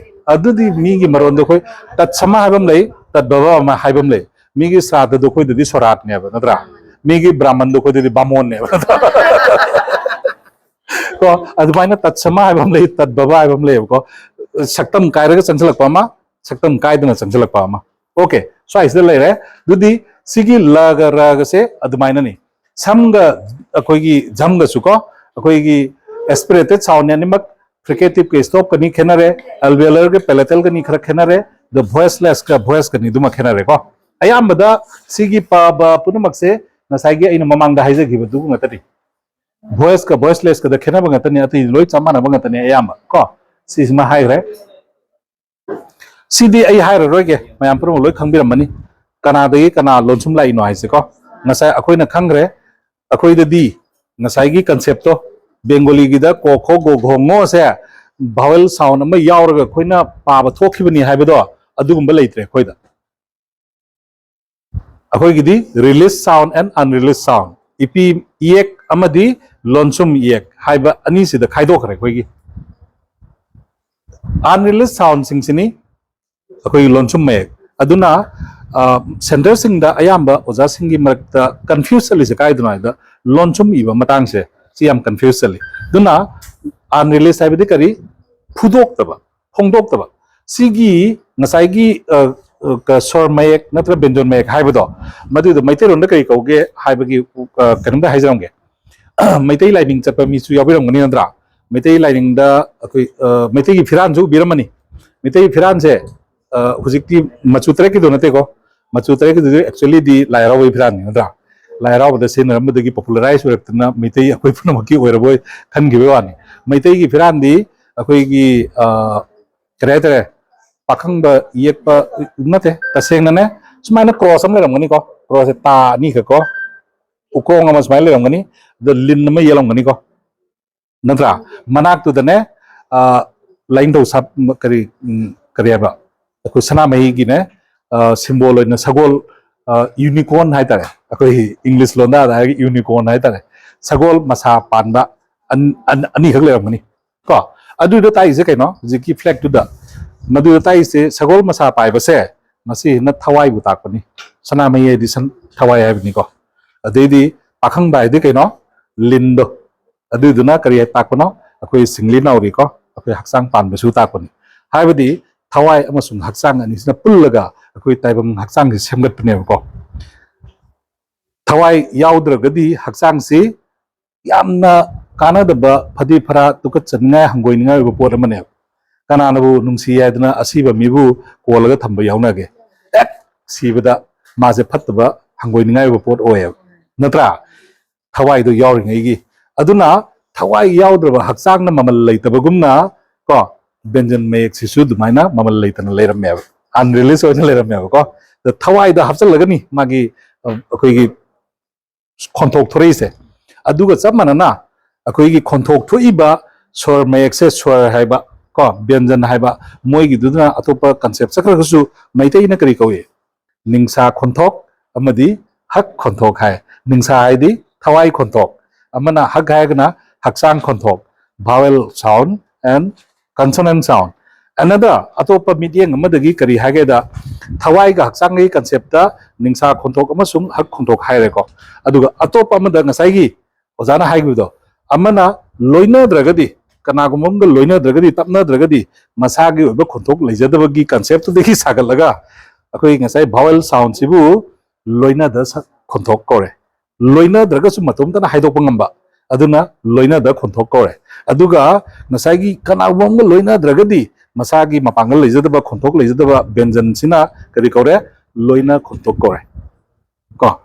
ꯑꯗꯨꯗꯤ ꯃꯤꯒꯤ ꯃꯔꯣꯟꯗꯣ ꯑꯩꯈꯣꯏ ꯇꯠꯁꯃ ꯍꯥꯏꯕ ꯑꯃ ꯂꯩ, ꯇꯠꯚꯕ ꯑꯃ ꯍꯥꯏꯕ ꯑꯃ ꯂꯩ꯫ ꯃꯤꯒꯤ ꯁ꯭ꯔꯥꯗꯗꯣ ꯑꯩꯈꯣꯏꯗꯗꯤ ꯁꯣꯔꯥꯠꯅꯦꯕ, ꯅꯠꯇ꯭ꯔꯥ? ꯃꯤꯒꯤ ꯕ꯭ꯔꯥꯍꯃꯟꯗꯣ ꯑꯩꯈꯣꯏꯗꯗꯤ ꯕꯥꯃꯣꯟꯅꯦꯕ, ꯅꯠꯇ꯭ꯔꯥ? ꯀꯣ, ꯑꯗꯨꯃꯥꯏꯅ ꯇꯠꯁꯃ ꯍꯥꯏꯕ ꯑꯃ ꯂꯩ, ꯇꯠꯚꯕ ꯍꯥꯏꯕ ꯑꯃ ꯂꯩꯌꯦꯕꯀꯣ꯫ ꯁꯛꯇꯝ ꯀꯥꯏꯔꯒ ꯆꯪꯁꯤꯜꯂꯛꯄ ꯑꯃ, ꯁꯛꯇꯝ ꯀꯥꯏꯗꯅ ꯆꯪꯁꯤꯜꯂꯛꯄ ꯑꯃ꯫ ꯑꯣꯀꯦ, ꯁ꯭ꯋꯥꯏꯁꯤꯗ ꯂꯩꯔꯦ꯫ ꯑꯗꯨꯗꯤ ꯁꯤꯒꯤ ꯂꯒ ꯔꯒꯁꯦ ꯑꯗꯨꯃꯥꯏꯅꯅꯤ꯫ ꯁꯝꯒ ꯑꯩꯈꯣꯏꯒꯤ ꯖꯝꯒꯁꯨ ꯀꯣ, ꯑꯩꯈꯣꯏꯒꯤ ꯑꯦꯁꯄꯤꯔꯦꯇꯦꯠ ꯁꯥꯎꯟ ꯑꯅꯤꯃꯛ ꯐ꯭ꯔꯤꯀꯦꯇꯤꯞꯀ ꯁ꯭ꯇꯣꯞꯀꯅꯤ ꯈꯦꯠꯅꯔꯦ, ꯑꯦꯜꯕꯤꯌꯂꯔꯒ ꯄꯦꯂꯦꯇꯦꯜꯒꯅꯤ ꯈꯔ ꯈꯦꯠꯅꯔꯦ, ꯑꯗ ꯚꯣꯏꯁꯂꯦꯁꯀ ꯚꯣꯏꯁꯀꯅꯤ ꯑꯗꯨꯃ ꯈꯦꯠꯅꯔꯦꯀꯣ꯫ ꯑꯌꯥꯝꯕꯗ ꯁꯤꯒꯤ ꯄ ꯕ ꯄꯨꯝꯅꯃꯛꯁꯦ ꯉꯁꯥꯏꯒꯤ ꯑꯩꯅ ꯃꯃꯥꯡꯗ ꯍꯥꯏꯖꯈꯤꯕꯗꯨ ꯉꯥꯛꯇꯅꯤ꯫ ꯚꯣꯏꯁꯀ ꯚꯣꯏꯁꯂꯦꯁꯀꯗ ꯈꯦꯠꯅꯕ ꯉꯥꯛꯇꯅꯤ, ꯑꯇꯩ ꯂꯣꯏ ꯆꯞ ꯃꯥꯟꯅꯕ ꯉꯥꯛꯇꯅꯤ ꯑꯌꯥꯝꯕ ꯀꯣ꯫ ꯁꯤꯁꯤꯃ ꯍꯥꯏꯈ꯭ꯔꯦ꯫ ꯁꯤꯗꯤ ꯑꯩ ꯍꯥꯏꯔꯔꯣꯏꯒꯦ, ꯃꯌꯥꯝ ꯄꯨꯝꯅꯃꯛ ꯂꯣꯏ ꯈꯪꯕꯤꯔꯝꯃꯅꯤ꯫ ꯀꯅꯥꯗꯒꯤ ꯀꯅꯥ ꯂꯣꯟꯁꯨꯝ ꯂꯥꯛꯏꯅꯣ ꯍꯥꯏꯁꯦꯀꯣ꯫ ꯉꯁꯥꯏ ꯑꯩꯈꯣꯏꯅ ꯈꯪꯈ꯭ꯔꯦ, ꯑꯩꯈꯣꯏꯗꯗꯤ ꯉꯁꯥꯏꯒꯤ ꯀꯟꯁꯦꯞꯇꯣ, ꯕꯦꯡꯒꯣꯂꯤꯒꯤꯗ ꯀꯣ ꯈꯣ ꯒꯣ ꯘꯣ ꯉꯣꯁꯦ ꯚꯥꯋꯦꯜ ꯁꯥꯎꯟ ꯑꯃ ꯌꯥꯎꯔꯒ ꯑꯩꯈꯣꯏꯅ ꯄꯥꯕ ꯊꯣꯛꯈꯤꯕꯅꯤ ꯍꯥꯏꯕꯗꯣ, ꯑꯗꯨꯒꯨꯝꯕ ꯂꯩꯇ꯭ꯔꯦ ꯑꯩꯈꯣꯏꯗ꯫ ꯑꯩꯈꯣꯏꯒꯤꯗꯤ released sound and unreleased sound, ꯏꯄꯤ ꯏꯌꯦꯛ ꯑꯃꯗꯤ ꯂꯣꯟꯁꯨꯝ ꯏꯌꯦꯛ ꯍꯥꯏꯕ ꯑꯅꯤꯁꯤꯗ ꯈꯥꯏꯗꯣꯛꯈ꯭ꯔꯦ ꯑꯩꯈꯣꯏꯒꯤ꯫ Unreleased soundꯁꯤꯡꯁꯤꯅꯤ ꯑꯩꯈꯣꯏꯒꯤ ꯂꯣꯟꯁꯨꯝ ꯃꯌꯦꯛ꯫ ꯑꯗꯨꯅ ꯁꯦꯟꯇꯔꯁꯤꯡꯗ ꯑꯌꯥꯝꯕ ꯑꯣꯖꯥꯁꯤꯡꯒꯤ ꯃꯔꯛꯇ ꯀꯟꯐ꯭ꯌꯨꯁ ꯆꯠꯂꯤꯁꯦ ꯀꯥꯏꯗꯅꯣ ꯍꯥꯏꯗ, ꯂꯣꯟꯁꯨꯝ ꯏꯕ ꯃꯇꯥꯡꯁꯦ ꯁꯤ ꯌꯥꯝ ꯀꯟꯐ꯭ꯌꯨꯁ ꯆꯠꯂꯤ꯫ ꯑꯗꯨꯅ ꯑꯟꯔꯤꯂꯤꯁ ꯍꯥꯏꯕꯗꯤ ꯀꯔꯤ? ꯐꯨꯗꯣꯛꯇꯕ, ꯐꯣꯡꯗꯣꯛꯇꯕ꯫ ꯁꯤꯒꯤ ꯉꯁꯥꯏꯒꯤ ꯁ꯭ꯋꯔ ꯃꯌꯦꯛ ꯅꯠꯇ꯭ꯔꯒ ꯕꯦꯟꯖꯣꯟ ꯃꯌꯦꯛ ꯍꯥꯏꯕꯗꯣ, ꯃꯗꯨꯗꯣ ꯃꯩꯇꯩꯂꯣꯟꯗ ꯀꯔꯤ ꯀꯧꯒꯦ ꯍꯥꯏꯕꯒꯤ ꯀꯩꯅꯣꯝꯇ ꯍꯥꯏꯖꯔꯝꯒꯦ꯫ ꯃꯩꯇꯩ ꯂꯥꯏꯅꯤꯡ ꯆꯠꯄ ꯃꯤꯁꯨ ꯌꯥꯎꯕꯤꯔꯝꯒꯅꯤ ꯅꯠꯇ꯭ꯔꯥ? ꯃꯩꯇꯩ ꯂꯥꯏꯅꯤꯡꯗ ꯑꯩꯈꯣꯏ ꯃꯩꯇꯩꯒꯤ ꯐꯤꯔꯥꯟꯁꯨ ꯎꯕꯤꯔꯝꯃꯅꯤ꯫ ꯃꯩꯇꯩꯒꯤ ꯐꯤꯔꯥꯟꯁꯦ ꯍꯧꯖꯤꯛꯇꯤ ꯃꯆꯨ ꯇꯔꯦꯠꯀꯤꯗꯣ ꯅꯠꯇꯦꯀꯣ꯫ ꯃꯆꯨ ꯇꯔꯦꯠꯀꯤꯗꯨꯗꯤ actually ꯗꯤ ꯂꯥꯏ ꯍꯔꯥꯎꯕꯒꯤ ꯐꯤꯔꯥꯟꯅꯤ ꯅꯠꯇ꯭ꯔꯥ? ꯂꯥꯏ ꯍꯔꯥꯎꯕꯗ ꯁꯤꯖꯤꯟꯅꯔꯝꯕꯗꯒꯤ ꯄꯣꯄꯨꯂꯔꯥꯏꯁ ꯑꯣꯏꯔꯛꯇꯅ ꯃꯩꯇꯩ ꯑꯩꯈꯣꯏ ꯄꯨꯝꯅꯃꯛꯀꯤ ꯑꯣꯏꯔꯕꯣꯏ ꯈꯟꯈꯤꯕꯒꯤ ꯋꯥꯅꯤ꯫ ꯃꯩꯇꯩꯒꯤ ꯐꯤꯔꯥꯟꯗꯤ ꯑꯩꯈꯣꯏꯒꯤ ꯀꯔꯤ ꯍꯥꯏꯇꯥꯔꯦ, ꯄꯥꯈꯪꯕ ꯌꯦꯛꯄ ꯅꯠꯇꯦ, ꯇꯁꯦꯡꯅꯅꯦ ꯁꯨꯃꯥꯏꯅ ꯀ꯭ꯔꯣꯁ ꯑꯃ ꯂꯩꯔꯝꯒꯅꯤꯀꯣ꯫ ꯀ꯭ꯔꯣꯁꯁꯦ ꯇꯥ ꯑꯅꯤꯈꯛ ꯀꯣ, ꯎꯀꯣꯡ ꯑꯃ ꯁꯨꯃꯥꯏꯅ ꯂꯩꯔꯝꯒꯅꯤ, ꯑꯗ ꯂꯤꯟ ꯑꯃ ꯌꯦꯛꯂꯝꯒꯅꯤꯀꯣ, ꯅꯠꯇ꯭ꯔꯥ? ꯃꯅꯥꯛꯇꯨꯗꯅꯦ ꯂꯥꯏꯅꯤꯡꯊꯧ ꯀꯔꯤ ꯀꯔꯤ ꯍꯥꯏꯕ, ꯑꯩꯈꯣꯏ ꯁꯅꯥꯃꯍꯤꯒꯤꯅꯦ ꯁꯤꯝꯕꯣꯜ ꯑꯣꯏꯅ ꯁꯒꯣꯜ, ꯌꯨꯅꯤꯀꯣꯔꯟ ꯍꯥꯏꯇꯥꯔꯦ, ꯑꯩꯈꯣꯏ ꯏꯪꯂꯤꯁ ꯂꯣꯟꯗꯥꯗ ꯍꯥꯏꯔꯒ ꯌꯨꯅꯤꯀꯣꯔꯟ ꯍꯥꯏꯇꯥꯔꯦ, ꯁꯒꯣꯜ ꯃꯁꯥ ꯄꯥꯟꯕ ꯑꯅꯤꯈꯛ ꯂꯩꯔꯝꯒꯅꯤ ꯀꯣ꯫ ꯑꯗꯨꯗ ꯇꯥꯛꯏꯁꯦ ꯀꯩꯅꯣ? ꯍꯧꯖꯤꯛꯀꯤ ꯐ꯭ꯂꯦꯛꯇꯨꯗ ꯃꯗꯨꯗ ꯇꯥꯛꯏꯁꯦ ꯁꯒꯣꯜ ꯃꯁꯥ ꯄꯥꯏꯕꯁꯦ, ꯃꯁꯤꯁꯤꯅ ꯊꯋꯥꯏꯕꯨ ꯇꯥꯛꯄꯅꯤ꯫ ꯁꯅꯥꯃꯍꯤ ꯍꯥꯏꯗꯤ ꯊꯋꯥꯏ ꯍꯥꯏꯕꯅꯤꯀꯣ꯫ ꯑꯗꯩꯗꯤ ꯄꯥꯈꯪꯕ ꯍꯥꯏꯗꯤ ꯀꯩꯅꯣ? ꯂꯤꯟꯗꯣ꯫ ꯑꯗꯨꯗꯨꯅ ꯀꯔꯤ ꯇꯥꯛꯄꯅꯣ? ꯑꯩꯈꯣꯏ ꯁꯤꯡꯂꯤ ꯅꯥꯎꯔꯤꯀꯣ, ꯑꯩꯈꯣꯏ ꯍꯛꯆꯥꯡ ꯄꯥꯟꯕꯁꯨ ꯇꯥꯛꯄꯅꯤ꯫ ꯍꯥꯏꯕꯗꯤ ꯊꯋꯥꯏ ꯑꯃꯁꯨꯡ ꯍꯛꯆꯥꯡ ꯑꯅꯤꯁꯤꯅ ꯄꯨꯜꯂꯒ ꯑꯩꯈꯣꯏ ꯇꯥꯏꯕꯪ ꯍꯛꯆꯥꯡꯁꯤ ꯁꯦꯝꯒꯠꯄꯅꯦꯕꯀꯣ꯫ ꯊꯋꯥꯏ ꯌꯥꯎꯗ꯭ꯔꯒꯗꯤ ꯍꯛꯆꯥꯡꯁꯤ ꯌꯥꯝꯅ ꯀꯥꯟꯅꯗꯕ, ꯐꯗꯤ ꯐꯔꯥ ꯇꯨꯀꯠꯆꯅꯤꯡꯉꯥꯏ, ꯍꯪꯒꯣꯏꯅꯤꯡꯉꯥꯏ ꯑꯣꯏꯕ ꯄꯣꯠ ꯑꯃꯅꯦꯕ꯫ ꯀꯅꯥꯅꯕꯨ ꯅꯨꯡꯁꯤ ꯍꯥꯏꯗꯅ ꯑꯁꯤꯕ ꯃꯤꯕꯨ ꯀꯣꯜꯂꯒ ꯊꯝꯕ ꯌꯥꯎꯅꯒꯦ? ꯍꯦꯛ ꯁꯤꯕꯗ ꯃꯥꯁꯦ ꯐꯠꯇꯕ, ꯍꯪꯒꯣꯏꯅꯤꯡꯉꯥꯏ ꯑꯣꯏꯕ ꯄꯣꯠ ꯑꯣꯏꯌꯦꯕ, ꯅꯠꯇ꯭ꯔꯥ? ꯊꯋꯥꯏꯗꯣ ꯌꯥꯎꯔꯤꯉꯩꯒꯤ꯫ ꯑꯗꯨꯅ ꯊꯋꯥꯏ ꯌꯥꯎꯗ꯭ꯔꯕ ꯍꯛꯆꯥꯡꯅ ꯃꯃꯜ ꯂꯩꯇꯕꯒꯨꯝꯅ ꯀꯣ, ꯕꯦꯟꯖꯟ ꯃꯌꯦꯛꯁꯤꯁꯨ ꯑꯗꯨꯃꯥꯏꯅ ꯃꯃꯜ ꯂꯩꯇꯅ ꯂꯩꯔꯝꯃꯦꯕ, ꯑꯟꯔꯤꯂꯤꯁ ꯑꯣꯏꯅ ꯂꯩꯔꯝꯃꯦꯕꯀꯣ꯫ ꯑꯗ ꯊꯋꯥꯏꯗ ꯍꯥꯞꯆꯤꯜꯂꯒꯅꯤ ꯃꯥꯒꯤ, ꯑ, ꯑꯩꯈꯣꯏꯒꯤ ꯈꯣꯟꯊꯣꯛ ꯊꯣꯔꯛꯏꯁꯦ꯫ ꯑꯗꯨꯒ ꯆꯞ ꯃꯥꯟꯅꯅ ꯑꯩꯈꯣꯏꯒꯤ ꯈꯣꯟꯊꯣꯛ ꯊꯣꯛꯏꯕ ꯁ꯭ꯋꯔ ꯃꯌꯦꯛꯁꯦ, ꯁ꯭ꯋꯔ ꯍꯥꯏꯕ ꯀꯣ, ꯕꯦꯟꯖꯟ ꯍꯥꯏꯕ, ꯃꯣꯏꯒꯤꯗꯨꯗꯅ ꯑꯇꯣꯞꯄ ꯀꯟꯁꯦꯞ ꯆꯠꯈ꯭ꯔꯒꯁꯨ, ꯃꯩꯇꯩꯅ ꯀꯔꯤ ꯀꯧꯏ? ꯅꯤꯡꯁꯥ ꯈꯣꯟꯊꯣꯛ ꯑꯃꯗꯤ ꯍꯛ ꯈꯣꯟꯊꯣꯛ ꯍꯥꯏ꯫ ꯅꯤꯡꯁꯥ ꯍꯥꯏꯗꯤ ꯊꯋꯥꯏ ꯈꯣꯟꯊꯣꯛ, ꯑꯃꯅ ꯍꯛ ꯍꯥꯏꯔꯒꯅ ꯍꯛꯆꯥꯡ ꯈꯣꯟꯊꯣꯛ, vowel sound and consonant sound꯫ Another, ꯑꯇꯣꯞꯄ ꯃꯤꯠꯌꯦꯡ ꯑꯃꯗꯒꯤ ꯀꯔꯤ ꯍꯥꯏꯒꯦꯗ, ꯊꯋꯥꯏꯒ ꯍꯛꯆꯥꯡꯒꯤ ꯀꯟꯁꯦꯞꯇ ꯅꯤꯡꯁꯥ ꯈꯣꯟꯊꯣꯛ ꯑꯃꯁꯨꯡ ꯍꯛ ꯈꯣꯟꯊꯣꯛ ꯍꯥꯏꯔꯦꯀꯣ꯫ ꯑꯗꯨꯒ ꯑꯇꯣꯞꯄ ꯑꯃꯗ ꯉꯁꯥꯏꯒꯤ ꯑꯣꯖꯥꯅ ꯍꯥꯏꯈꯤꯕꯗꯣ, ꯑꯃꯅ ꯂꯣꯏꯅꯗ꯭ꯔꯒꯗꯤ, ꯀꯅꯥꯒꯨꯝꯕ ꯑꯃꯒ ꯂꯣꯏꯅꯗ꯭ꯔꯒꯗꯤ, ꯇꯞꯅꯗ꯭ꯔꯒꯗꯤ ꯃꯁꯥꯒꯤ ꯑꯣꯏꯕ ꯈꯣꯟꯊꯣꯛ ꯂꯩꯖꯗꯕꯒꯤ ꯀꯟꯁꯦꯞꯇꯨꯗꯒꯤ ꯁꯥꯒꯠꯂꯒ ꯑꯩꯈꯣꯏ ꯉꯁꯥꯏ ꯚꯥꯋꯦꯜ ꯁꯥꯎꯟꯁꯤꯕꯨ ꯂꯣꯏꯅꯗ ꯁ- ꯈꯣꯟꯊꯣꯛ ꯀꯧꯔꯦ꯫ ꯂꯣꯏꯅꯗ꯭ꯔꯒꯁꯨ ꯃꯇꯣꯝꯇꯅ ꯍꯥꯏꯗꯣꯛꯄ ꯉꯝꯕ, ꯑꯗꯨꯅ ꯂꯣꯏꯅꯗ ꯈꯣꯟꯊꯣꯛ ꯀꯧꯔꯦ꯫ ꯑꯗꯨꯒ ꯉꯁꯥꯏꯒꯤ ꯀꯅꯥꯒꯨꯝꯕ ꯑꯃꯒ ꯂꯣꯏꯅꯗ꯭ꯔꯒꯗꯤ ꯃꯁꯥꯒꯤ ꯃꯄꯥꯡꯒꯜ ꯂꯩꯖꯗꯕ, ꯈꯣꯟꯊꯣꯛ ꯂꯩꯖꯗꯕ ꯕꯦꯟꯖꯟꯁꯤꯅ ꯀꯔꯤ ꯀꯧꯔꯦ? ꯂꯣꯏꯅ ꯈꯣꯟꯊꯣꯛ ꯀꯧꯔꯦ꯫ ꯀꯣ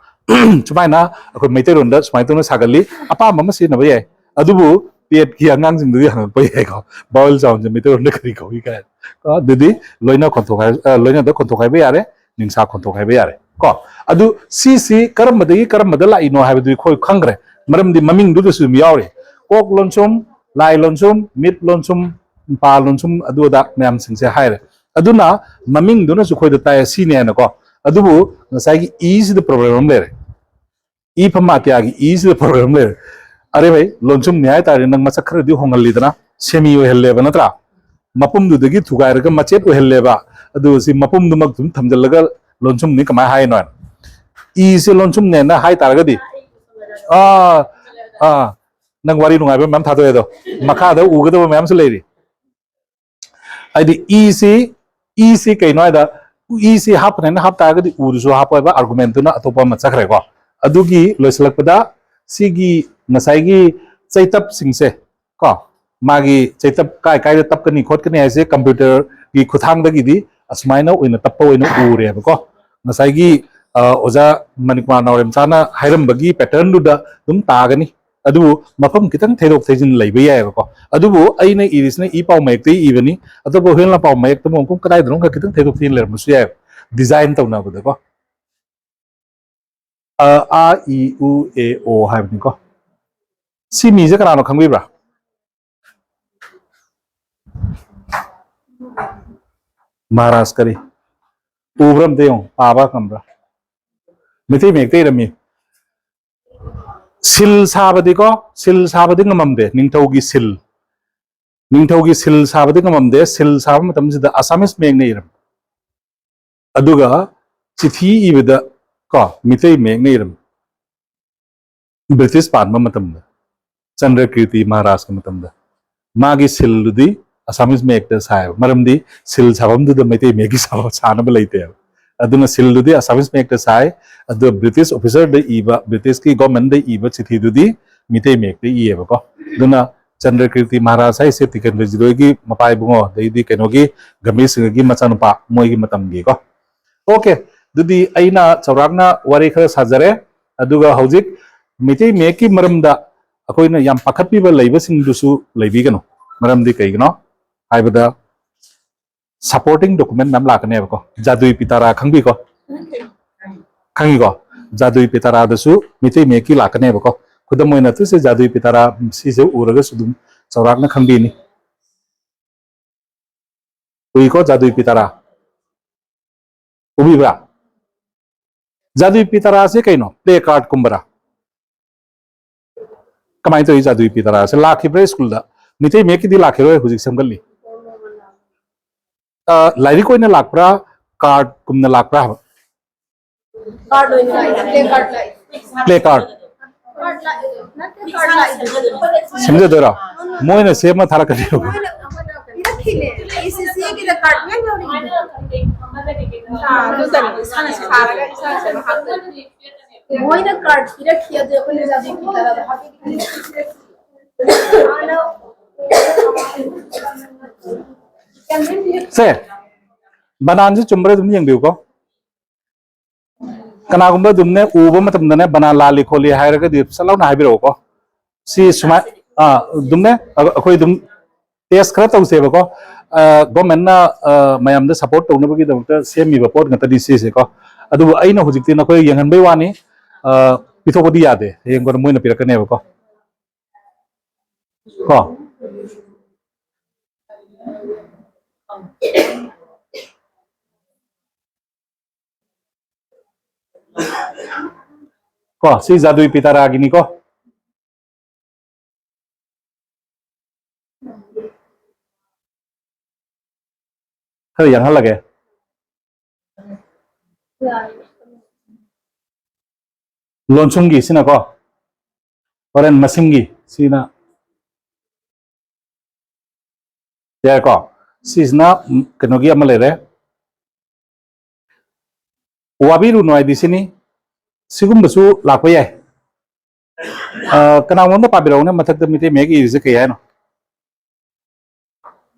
ꯁꯨꯃꯥꯏꯅ ꯑꯩꯈꯣꯏ ꯃꯩꯇꯩꯂꯣꯟꯗ ꯁꯨꯃꯥꯏꯅ ꯇꯧꯅ ꯁꯥꯒꯠꯂꯤ꯫ ꯑꯄꯥꯝꯕ ꯑꯃ ꯁꯤꯖꯤꯟꯅꯕ ꯌꯥꯏ, ꯑꯗꯨꯕꯨ ꯇꯦꯠꯀꯤ ꯑꯉꯥꯡꯁꯤꯡꯗꯨꯗꯤ ꯍꯪꯉꯛꯄ ꯌꯥꯏꯀꯣ, ꯚꯥꯋꯦꯜ ꯁꯥꯎꯟꯁꯦ ꯃꯩꯇꯩꯂꯣꯟꯗ ꯀꯔꯤ ꯀꯧꯏ ꯀꯥꯏꯅ꯫ ꯀꯣ ꯑꯗꯨꯗꯤ ꯂꯣꯏꯅ ꯈꯣꯟꯊꯣꯛ ꯍꯥꯏ-, ꯑ, ꯂꯣꯏꯅꯗ ꯈꯣꯟꯊꯣꯛ ꯍꯥꯏꯕ ꯌꯥꯔꯦ, ꯅꯤꯡꯁꯥ ꯈꯣꯟꯊꯣꯛ ꯍꯥꯏꯕ ꯌꯥꯔꯦ꯫ ꯀꯣ ꯑꯗꯨ ꯁꯤꯁꯤ ꯀꯔꯝꯕꯗꯒꯤ ꯀꯔꯝꯕꯗ ꯂꯥꯛꯏꯅꯣ ꯍꯥꯏꯕꯗꯨꯗꯤ ꯑꯩꯈꯣꯏ ꯈꯪꯈ꯭ꯔꯦ, ꯃꯔꯝꯗꯤ ꯃꯃꯤꯡꯗꯨꯗꯁꯨ ꯑꯗꯨꯝ ꯌꯥꯎꯔꯤ꯫ ꯀꯣꯛ ꯂꯣꯟꯁꯨꯝ, ꯂꯥꯏ ꯂꯣꯟꯁꯨꯝ, ꯃꯤꯠ ꯂꯣꯟꯁꯨꯝ, ꯄꯥ ꯂꯣꯟꯁꯨꯝ, ꯑꯗꯨ ꯑꯗꯥ ꯃꯌꯥꯝꯁꯤꯡꯁꯦ ꯍꯥꯏꯔꯦ꯫ ꯑꯗꯨꯅ ꯃꯃꯤꯡꯗꯨꯅꯁꯨ ꯑꯩꯈꯣꯏꯗ ꯇꯥꯏ ꯁꯤꯅꯦꯅꯀꯣ꯫ ꯑꯗꯨꯕꯨ ꯉꯁꯥꯏꯒꯤ ꯏꯁꯤꯗ ꯄ꯭ꯔꯣꯕ꯭ꯂꯦꯝ ꯑꯃ ꯂꯩꯔꯦ꯫ ꯏ ꯐꯝ ꯑꯇ꯭ꯌꯥꯒꯤ ꯏꯁꯤꯗ ꯄ꯭ꯔꯣꯕ꯭ꯂꯦꯝ ꯂꯩꯔꯦ꯫ ꯑꯔꯦ ꯚꯥꯏ, ꯂꯣꯟꯁꯨꯝꯅꯤ ꯍꯥꯏꯇꯥꯔꯗꯤ ꯅꯪ ꯃꯁꯛ ꯈꯔꯗꯤ ꯍꯣꯡꯍꯜꯂꯤꯗꯅ, ꯁꯦꯃꯤ ꯑꯣꯏꯍꯜꯂꯦꯕ, ꯅꯠꯇ꯭ꯔꯥ? ꯃꯄꯨꯝꯗꯨꯗꯒꯤ ꯊꯨꯒꯥꯏꯔꯒ ꯃꯆꯦꯠ ꯑꯣꯏꯍꯜꯂꯦꯕ꯫ ꯑꯗꯨ ꯁꯤ ꯃꯄꯨꯝꯗꯨꯃꯛ ꯑꯗꯨꯝ ꯊꯝꯖꯤꯜꯂꯒ ꯂꯣꯟꯁꯨꯝꯅꯤ ꯀꯃꯥꯏꯅ ꯍꯥꯏꯅꯣ ꯍꯥꯏꯅ? ꯏꯁꯦ ꯂꯣꯟꯁꯨꯝꯅꯦꯅ ꯍꯥꯏ ꯇꯥꯔꯒꯗꯤ, ꯑꯥ, ꯑꯥ, ꯅꯪ ꯋꯥꯔꯤ ꯅꯨꯡꯉꯥꯏꯕ ꯃꯌꯥꯝ ꯊꯥꯗꯣꯛꯑꯦ, ꯑꯗꯣ ꯃꯈꯥꯗ ꯎꯒꯗꯕ ꯃꯌꯥꯝꯁꯨ ꯂꯩꯔꯤ꯫ ꯍꯥꯏꯗꯤ ꯏꯁꯤ, ꯏꯁꯤ ꯀꯩꯅꯣ ꯍꯥꯏꯗ, ꯏꯁꯤ ꯍꯥꯞꯄꯅꯦꯅ ꯍꯥꯞ ꯇꯥꯔꯒꯗꯤ ꯎꯗꯨꯁꯨ ꯍꯥꯞꯄꯣꯏꯕ, ꯑꯥꯔꯒꯨꯃꯦꯟꯇꯨꯅ ꯑꯇꯣꯞꯄ ꯑꯃ ꯆꯠꯈ꯭ꯔꯦꯀꯣ꯫ ꯑꯗꯨꯒꯤ ꯂꯣꯏꯁꯤꯜꯂꯛꯄꯗ ꯁꯤꯒꯤ ꯉꯁꯥꯏꯒꯤ ꯆꯩꯇꯞꯁꯤꯡꯁꯦ ꯀꯣ, ꯃꯥꯒꯤ ꯆꯩꯇꯞ ꯀꯥꯏ ꯀꯥꯏꯗ ꯇꯞꯀꯅꯤ ꯈꯣꯠꯀꯅꯤ ꯍꯥꯏꯁꯦ ꯀꯝꯄ꯭ꯌꯨꯇꯔꯒꯤ ꯈꯨꯠꯊꯥꯡꯗꯒꯤꯗꯤ ꯑꯁꯨꯃꯥꯏꯅ ꯑꯣꯏꯅ ꯇꯞꯄ ꯑꯣꯏꯅ ꯎꯔꯦꯕꯀꯣ꯫ ꯉꯁꯥꯏꯒꯤ, ꯑ, ꯑꯣꯖꯥ ꯃꯅꯤꯀꯨꯃꯥꯔ ꯅꯥꯎꯔꯦꯝꯆꯥꯅ ꯍꯥꯏꯔꯝꯕꯒꯤ ꯄꯦꯇꯔꯟꯗꯨꯗ ꯑꯗꯨꯝ ꯇꯥꯒꯅꯤ꯫ ꯑꯗꯨꯕꯨ ꯃꯐꯝ ꯈꯤꯇꯪ ꯊꯩꯗꯣꯛ ꯊꯩꯖꯤꯟ ꯂꯩꯕ ꯌꯥꯏꯑꯕꯀꯣ꯫ ꯑꯗꯨꯕꯨ ꯑꯩꯅ ꯏꯔꯤꯁꯤꯅ ꯏ ꯄꯥꯎ ꯃꯌꯦꯛꯇꯒꯤ ꯏꯕꯅꯤ, ꯑꯇꯣꯞꯄ ꯍꯨꯌꯦꯟ ꯂꯥꯟꯄꯥꯎ ꯃꯌꯦꯛꯇ ꯑꯃꯨꯛ ꯈꯤꯇꯪ ꯊꯩꯗꯣꯛ ꯊꯩꯖꯤꯟ ꯂꯩꯔꯝꯕꯁꯨ ꯌꯥꯏꯑꯕ, ꯗꯤꯖꯥꯏꯟ ꯇꯧꯅꯕꯗꯀꯣ꯫ ꯑ, ꯑ, ꯏ, ꯎ, ꯑꯦ, ꯑꯣ ꯍꯥꯏꯕꯅꯤꯀꯣ꯫ ꯁꯤ ꯃꯤꯁꯦ ꯀꯅꯥꯅꯣ ꯈꯪꯕꯤꯕ꯭ꯔꯥ? ꯃꯍꯥꯔꯥꯖ ꯀꯔꯤ? ꯎꯕ꯭ꯔꯥ ꯑꯝꯇ ꯌꯦꯡꯉꯨ, ꯄꯥꯕ ꯉꯝꯕ꯭ꯔꯥ? ꯃꯩꯇꯩ ꯃꯌꯦꯛꯇ ꯏꯔꯝꯃꯤ꯫ ꯁꯤꯜ ꯁꯥꯕꯗꯤꯀꯣ, ꯁꯤꯜ ꯁꯥꯕꯗꯤ ꯉꯝꯃꯝꯗꯦ, ꯅꯤꯡꯊꯧꯒꯤ ꯁꯤꯜ꯫ ꯅꯤꯡꯊꯧꯒꯤ ꯁꯤꯜ ꯁꯥꯕꯗꯤ ꯉꯝꯃꯝꯗꯦ, ꯁꯤꯜ ꯁꯥꯕ ꯃꯇꯝꯁꯤꯗ ꯑꯁꯥꯃꯤꯁ ꯃꯌꯦꯛꯅ ꯏꯔꯝꯃꯤ꯫ ꯑꯗꯨꯒ ꯆꯤꯊꯤ ꯏꯕꯗ ꯀꯣ ꯃꯤꯇꯩ ꯃꯌꯦꯛꯅ ꯏꯔꯝꯃꯤ꯫ ꯕ꯭ꯔꯤꯇꯤꯁ ꯄꯥꯟꯕ ꯃꯇꯝꯗ, ꯆꯟꯗ꯭ꯔꯀꯤꯔꯇꯤ ꯃꯍꯥꯔꯥꯖꯀꯤ ꯃꯇꯝꯗ ꯃꯥꯒꯤ ꯁꯤꯜꯗꯨꯗꯤ ꯑꯁꯥꯃꯤꯁ ꯃꯌꯦꯛꯇ ꯁꯥꯏꯕ꯫ ꯃꯔꯝꯗꯤ ꯁꯤꯜ ꯁꯥꯐꯝꯗꯨꯗ ꯃꯩꯇꯩ ꯃꯌꯦꯛꯀꯤ ꯁꯥꯕ-, ꯁꯥꯅꯕ ꯂꯩꯇꯦꯕ꯫ ꯑꯗꯨꯅ ꯁꯤꯜꯗꯨꯗꯤ ꯑꯁꯥꯃꯤꯁ ꯃꯌꯦꯛꯇ ꯁꯥꯏ꯫ ꯑꯗꯨꯒ ꯕ꯭ꯔꯤꯇꯤꯁ ꯑꯣꯐꯤꯁꯔꯗ ꯏꯕ, ꯕ꯭ꯔꯤꯇꯤꯁꯀꯤ ꯒꯣꯔꯃꯦꯟꯗ ꯏꯕ ꯆꯤꯊꯤꯗꯨꯗꯤ ꯃꯤꯇꯩ ꯃꯌꯦꯛꯇ ꯏꯌꯦꯕꯀꯣ꯫ ꯑꯗꯨꯅ ꯆꯟꯗ꯭ꯔꯀꯤꯔꯇꯤ ꯃꯍꯥꯔꯥꯖ ꯍꯥꯏꯁꯦ ꯇꯤꯀꯦꯟꯗ꯭ꯔ ꯖꯤꯔꯣꯏꯒꯤ ꯃꯄꯥ ꯏꯕꯨꯡꯉꯣ, ꯑꯗꯩꯗꯤ ꯀꯩꯅꯣꯒꯤ ꯒꯝꯚꯤꯔ ꯁꯤꯡꯍꯒꯤ ꯃꯆꯥꯅꯨꯄꯥ, ꯃꯣꯏꯒꯤ ꯃꯇꯝꯒꯤꯀꯣ꯫ ꯑꯣꯀꯦ, ꯑꯗꯨꯗꯤ ꯑꯩꯅ ꯆꯥꯎꯔꯥꯛꯅ ꯋꯥꯔꯤ ꯈꯔ ꯁꯥꯖꯔꯦ꯫ ꯑꯗꯨꯒ ꯍꯧꯖꯤꯛ ꯃꯩꯇꯩ ꯃꯌꯦꯛꯀꯤ ꯃꯔꯝꯗ ꯑꯩꯈꯣꯏꯅ ꯌꯥꯝ ꯄꯥꯈꯠꯄꯤꯕ ꯂꯩꯕꯁꯤꯡꯗꯨꯁꯨ ꯂꯩꯕꯤꯒꯅꯨ꯫ ꯃꯔꯝꯗꯤ ꯀꯩꯒꯤꯅꯣ ꯍꯥꯏꯕꯗ, ꯁꯄꯣꯔꯇꯤꯡ ꯗꯣꯀꯨꯃꯦꯟ ꯃꯌꯥꯝ ꯂꯥꯛꯀꯅꯦꯕꯀꯣ꯫ ꯖꯥꯗꯨꯏ ꯄꯤꯇꯥꯔꯥ ꯈꯪꯕꯤꯀꯣ? ꯈꯪꯉꯤꯀꯣ? ꯖꯥꯗꯨꯏ ꯄꯤꯇꯥꯔꯥꯗꯁꯨ ꯃꯩꯇꯩ ꯃꯌꯦꯛꯀꯤ ꯂꯥꯛꯀꯅꯦꯕꯀꯣ꯫ ꯈꯨꯗꯝ ꯑꯣꯏꯅ, ꯇꯨꯁꯦ ꯖꯥꯗꯨꯏ ꯄꯤꯇꯥꯔꯥ, ꯁꯤꯁꯦ ꯎꯔꯒꯁꯨ ꯑꯗꯨꯝ ꯆꯥꯎꯔꯥꯛꯅ ꯈꯪꯕꯤꯅꯤ꯫ ꯎꯏꯀꯣ, ꯖꯥꯗꯨꯏ ꯄꯤꯇꯥꯔꯥ? ꯎꯕꯤꯕ꯭ꯔꯥ? ꯖꯥꯗꯨꯏ ꯄꯤꯇꯥꯔꯥꯁꯦ ꯀꯩꯅꯣ? ꯄ꯭ꯂꯦ ꯀꯥꯔꯠꯀꯨꯝꯕꯔꯥ? ꯀꯃꯥꯏꯅ ꯇꯧꯏ ꯖꯥꯗꯨꯏ ꯄꯤꯇꯥꯔꯥꯁꯦ? ꯂꯥꯛꯈꯤꯕ꯭ꯔꯥ ꯁ꯭ꯀꯨꯜꯗ? ꯃꯤꯇꯩ ꯃꯌꯦꯛꯀꯤꯗꯤ ꯂꯥꯛꯈꯤꯔꯣꯏ, ꯍꯧꯖꯤꯛ ꯁꯦꯝꯒꯠꯂꯤ꯫ ꯑ, ꯂꯥꯏꯔꯤꯛ ꯑꯣꯏꯅ ꯂꯥꯛꯄ꯭ꯔꯥ, ꯀꯥꯔꯠꯀꯨꯝꯅ ꯂꯥꯛꯄ꯭ꯔꯥ ꯍꯥꯏꯕ? ꯀꯥꯔꯠ ꯑꯣꯏꯅ ꯂꯥꯛꯑꯦ, ꯄ꯭ꯂꯦ ꯀꯥꯔꯠ ꯂꯥꯛꯑꯦ꯫ Play card? ꯀꯥꯔꯠ ꯂꯥꯛꯑꯦ꯫ ꯅꯠꯇꯦ, ꯀꯥꯔꯠ ꯂꯥꯛꯑꯦ꯫ ꯁꯦꯝꯖꯗꯣꯏꯔꯣ? ꯃꯣꯏꯅ ꯁꯦꯝꯃ ꯊꯥꯔꯛꯀꯅꯦꯕ꯫ ꯃꯣꯏꯅ ꯄꯤꯔꯛꯈꯤꯅꯦ꯫ ꯑꯦ ꯁꯤ ꯁꯤꯒꯤꯗ ꯀꯥꯔꯠ ꯃꯌꯥꯝ ꯌꯥꯎꯔꯤꯗꯨꯗꯤ꯫ ꯑꯥ, ꯑꯗꯨ ꯇꯧꯔꯦ꯫ ꯏꯁꯥꯅ ꯁꯥꯔꯒ ꯏꯁꯥꯅ ꯁꯦꯝꯃ ꯍꯥꯞꯇꯣꯏꯅꯦ꯫ ꯃꯣꯏꯅ ꯀꯥꯔꯠ ꯄꯤꯔꯛꯈꯤ, ꯑꯗꯨ ꯑꯩꯈꯣꯏꯅ ꯖꯥꯗꯨꯏ ꯄꯤꯇꯥꯔꯥꯗꯣ ꯍꯥꯞꯄꯤꯈꯤꯕꯅꯦ꯫ ꯁꯦ, ꯕꯅꯥꯟꯁꯦ ꯆꯨꯝꯕ꯭ꯔꯥ ꯑꯗꯨꯝ ꯌꯦꯡꯕꯤꯌꯨꯀꯣ꯫ ꯀꯅꯥꯒꯨꯝꯕ ꯑꯗꯨꯝꯅꯦ ꯎꯕ ꯃꯇꯝꯗꯅꯦ ꯕꯅꯥꯟ ꯂꯥꯜꯂꯤ ꯈꯣꯠꯂꯤ ꯍꯥꯏꯔꯒꯗꯤ ꯁꯠ ꯂꯥꯎꯅ ꯍꯥꯏꯕꯤꯔꯛꯎꯀꯣ꯫ ꯁꯤ ꯁꯨꯃꯥꯏ-, ꯑꯥ, ꯑꯗꯨꯝꯅꯦ ꯑ-, ꯑꯩꯈꯣꯏ ꯑꯗꯨꯝ ꯇꯦꯁ ꯈꯔ ꯇꯧꯁꯦꯕꯀꯣ꯫ ꯑ, ꯒꯣꯔꯃꯦꯟꯅ, ꯑ, ꯃꯌꯥꯝꯗ ꯁꯄꯣꯔꯠ ꯇꯧꯅꯕꯒꯤꯗꯃꯛꯇ ꯁꯦꯝꯃꯤꯕ ꯄꯣꯠ ꯉꯥꯛꯇꯅꯤ ꯁꯤꯁꯦꯀꯣ꯫ ꯑꯗꯨꯕꯨ ꯑꯩꯅ ꯍꯧꯖꯤꯛꯇꯤ ꯅꯈꯣꯏ ꯌꯦꯡꯍꯟꯕꯩ ꯋꯥꯅꯤ, ꯑ, ꯄꯤꯊꯣꯛꯄꯗꯤ ꯌꯥꯗꯦ꯫ ꯍꯌꯦꯡ ꯀꯣꯟꯅ ꯃꯣꯏꯅ ꯄꯤꯔꯛꯀꯅꯦꯕꯀꯣ꯫ ꯀꯣ? ꯀꯣ, ꯁꯤ ꯖꯥꯗꯨꯏ ꯄꯤꯇꯥꯔꯥꯒꯤꯅꯤꯀꯣ꯫ ꯈꯔ ꯌꯥꯡꯍꯜꯂꯒꯦ꯫ ꯂꯣꯟꯁꯨꯝꯒꯤ ꯁꯤꯅꯀꯣ, ꯍꯣꯔꯦꯟ ꯃꯁꯤꯝꯒꯤ ꯁꯤꯅ ꯌꯥꯏꯀꯣ꯫ ꯁꯤꯁꯤꯅ, ꯎꯝ, ꯀꯩꯅꯣꯒꯤ ꯑꯃ ꯂꯩꯔꯦ꯫ ꯋꯥꯕꯤꯔꯨꯅꯨ ꯍꯥꯏꯗꯤ ꯁꯤꯅꯤ꯫ ꯁꯤꯒꯨꯝꯕꯁꯨ ꯂꯥꯛꯄ ꯌꯥꯏ꯫ ꯑ, ꯀꯅꯥꯒꯨꯝꯕ ꯑꯝꯇ ꯄꯥꯕꯤꯔꯛꯎꯅꯦ, ꯃꯊꯛꯇ ꯃꯤꯇꯩ ꯃꯌꯦꯛ ꯏꯔꯤꯁꯦ ꯀꯩ ꯍꯥꯏꯅꯣ?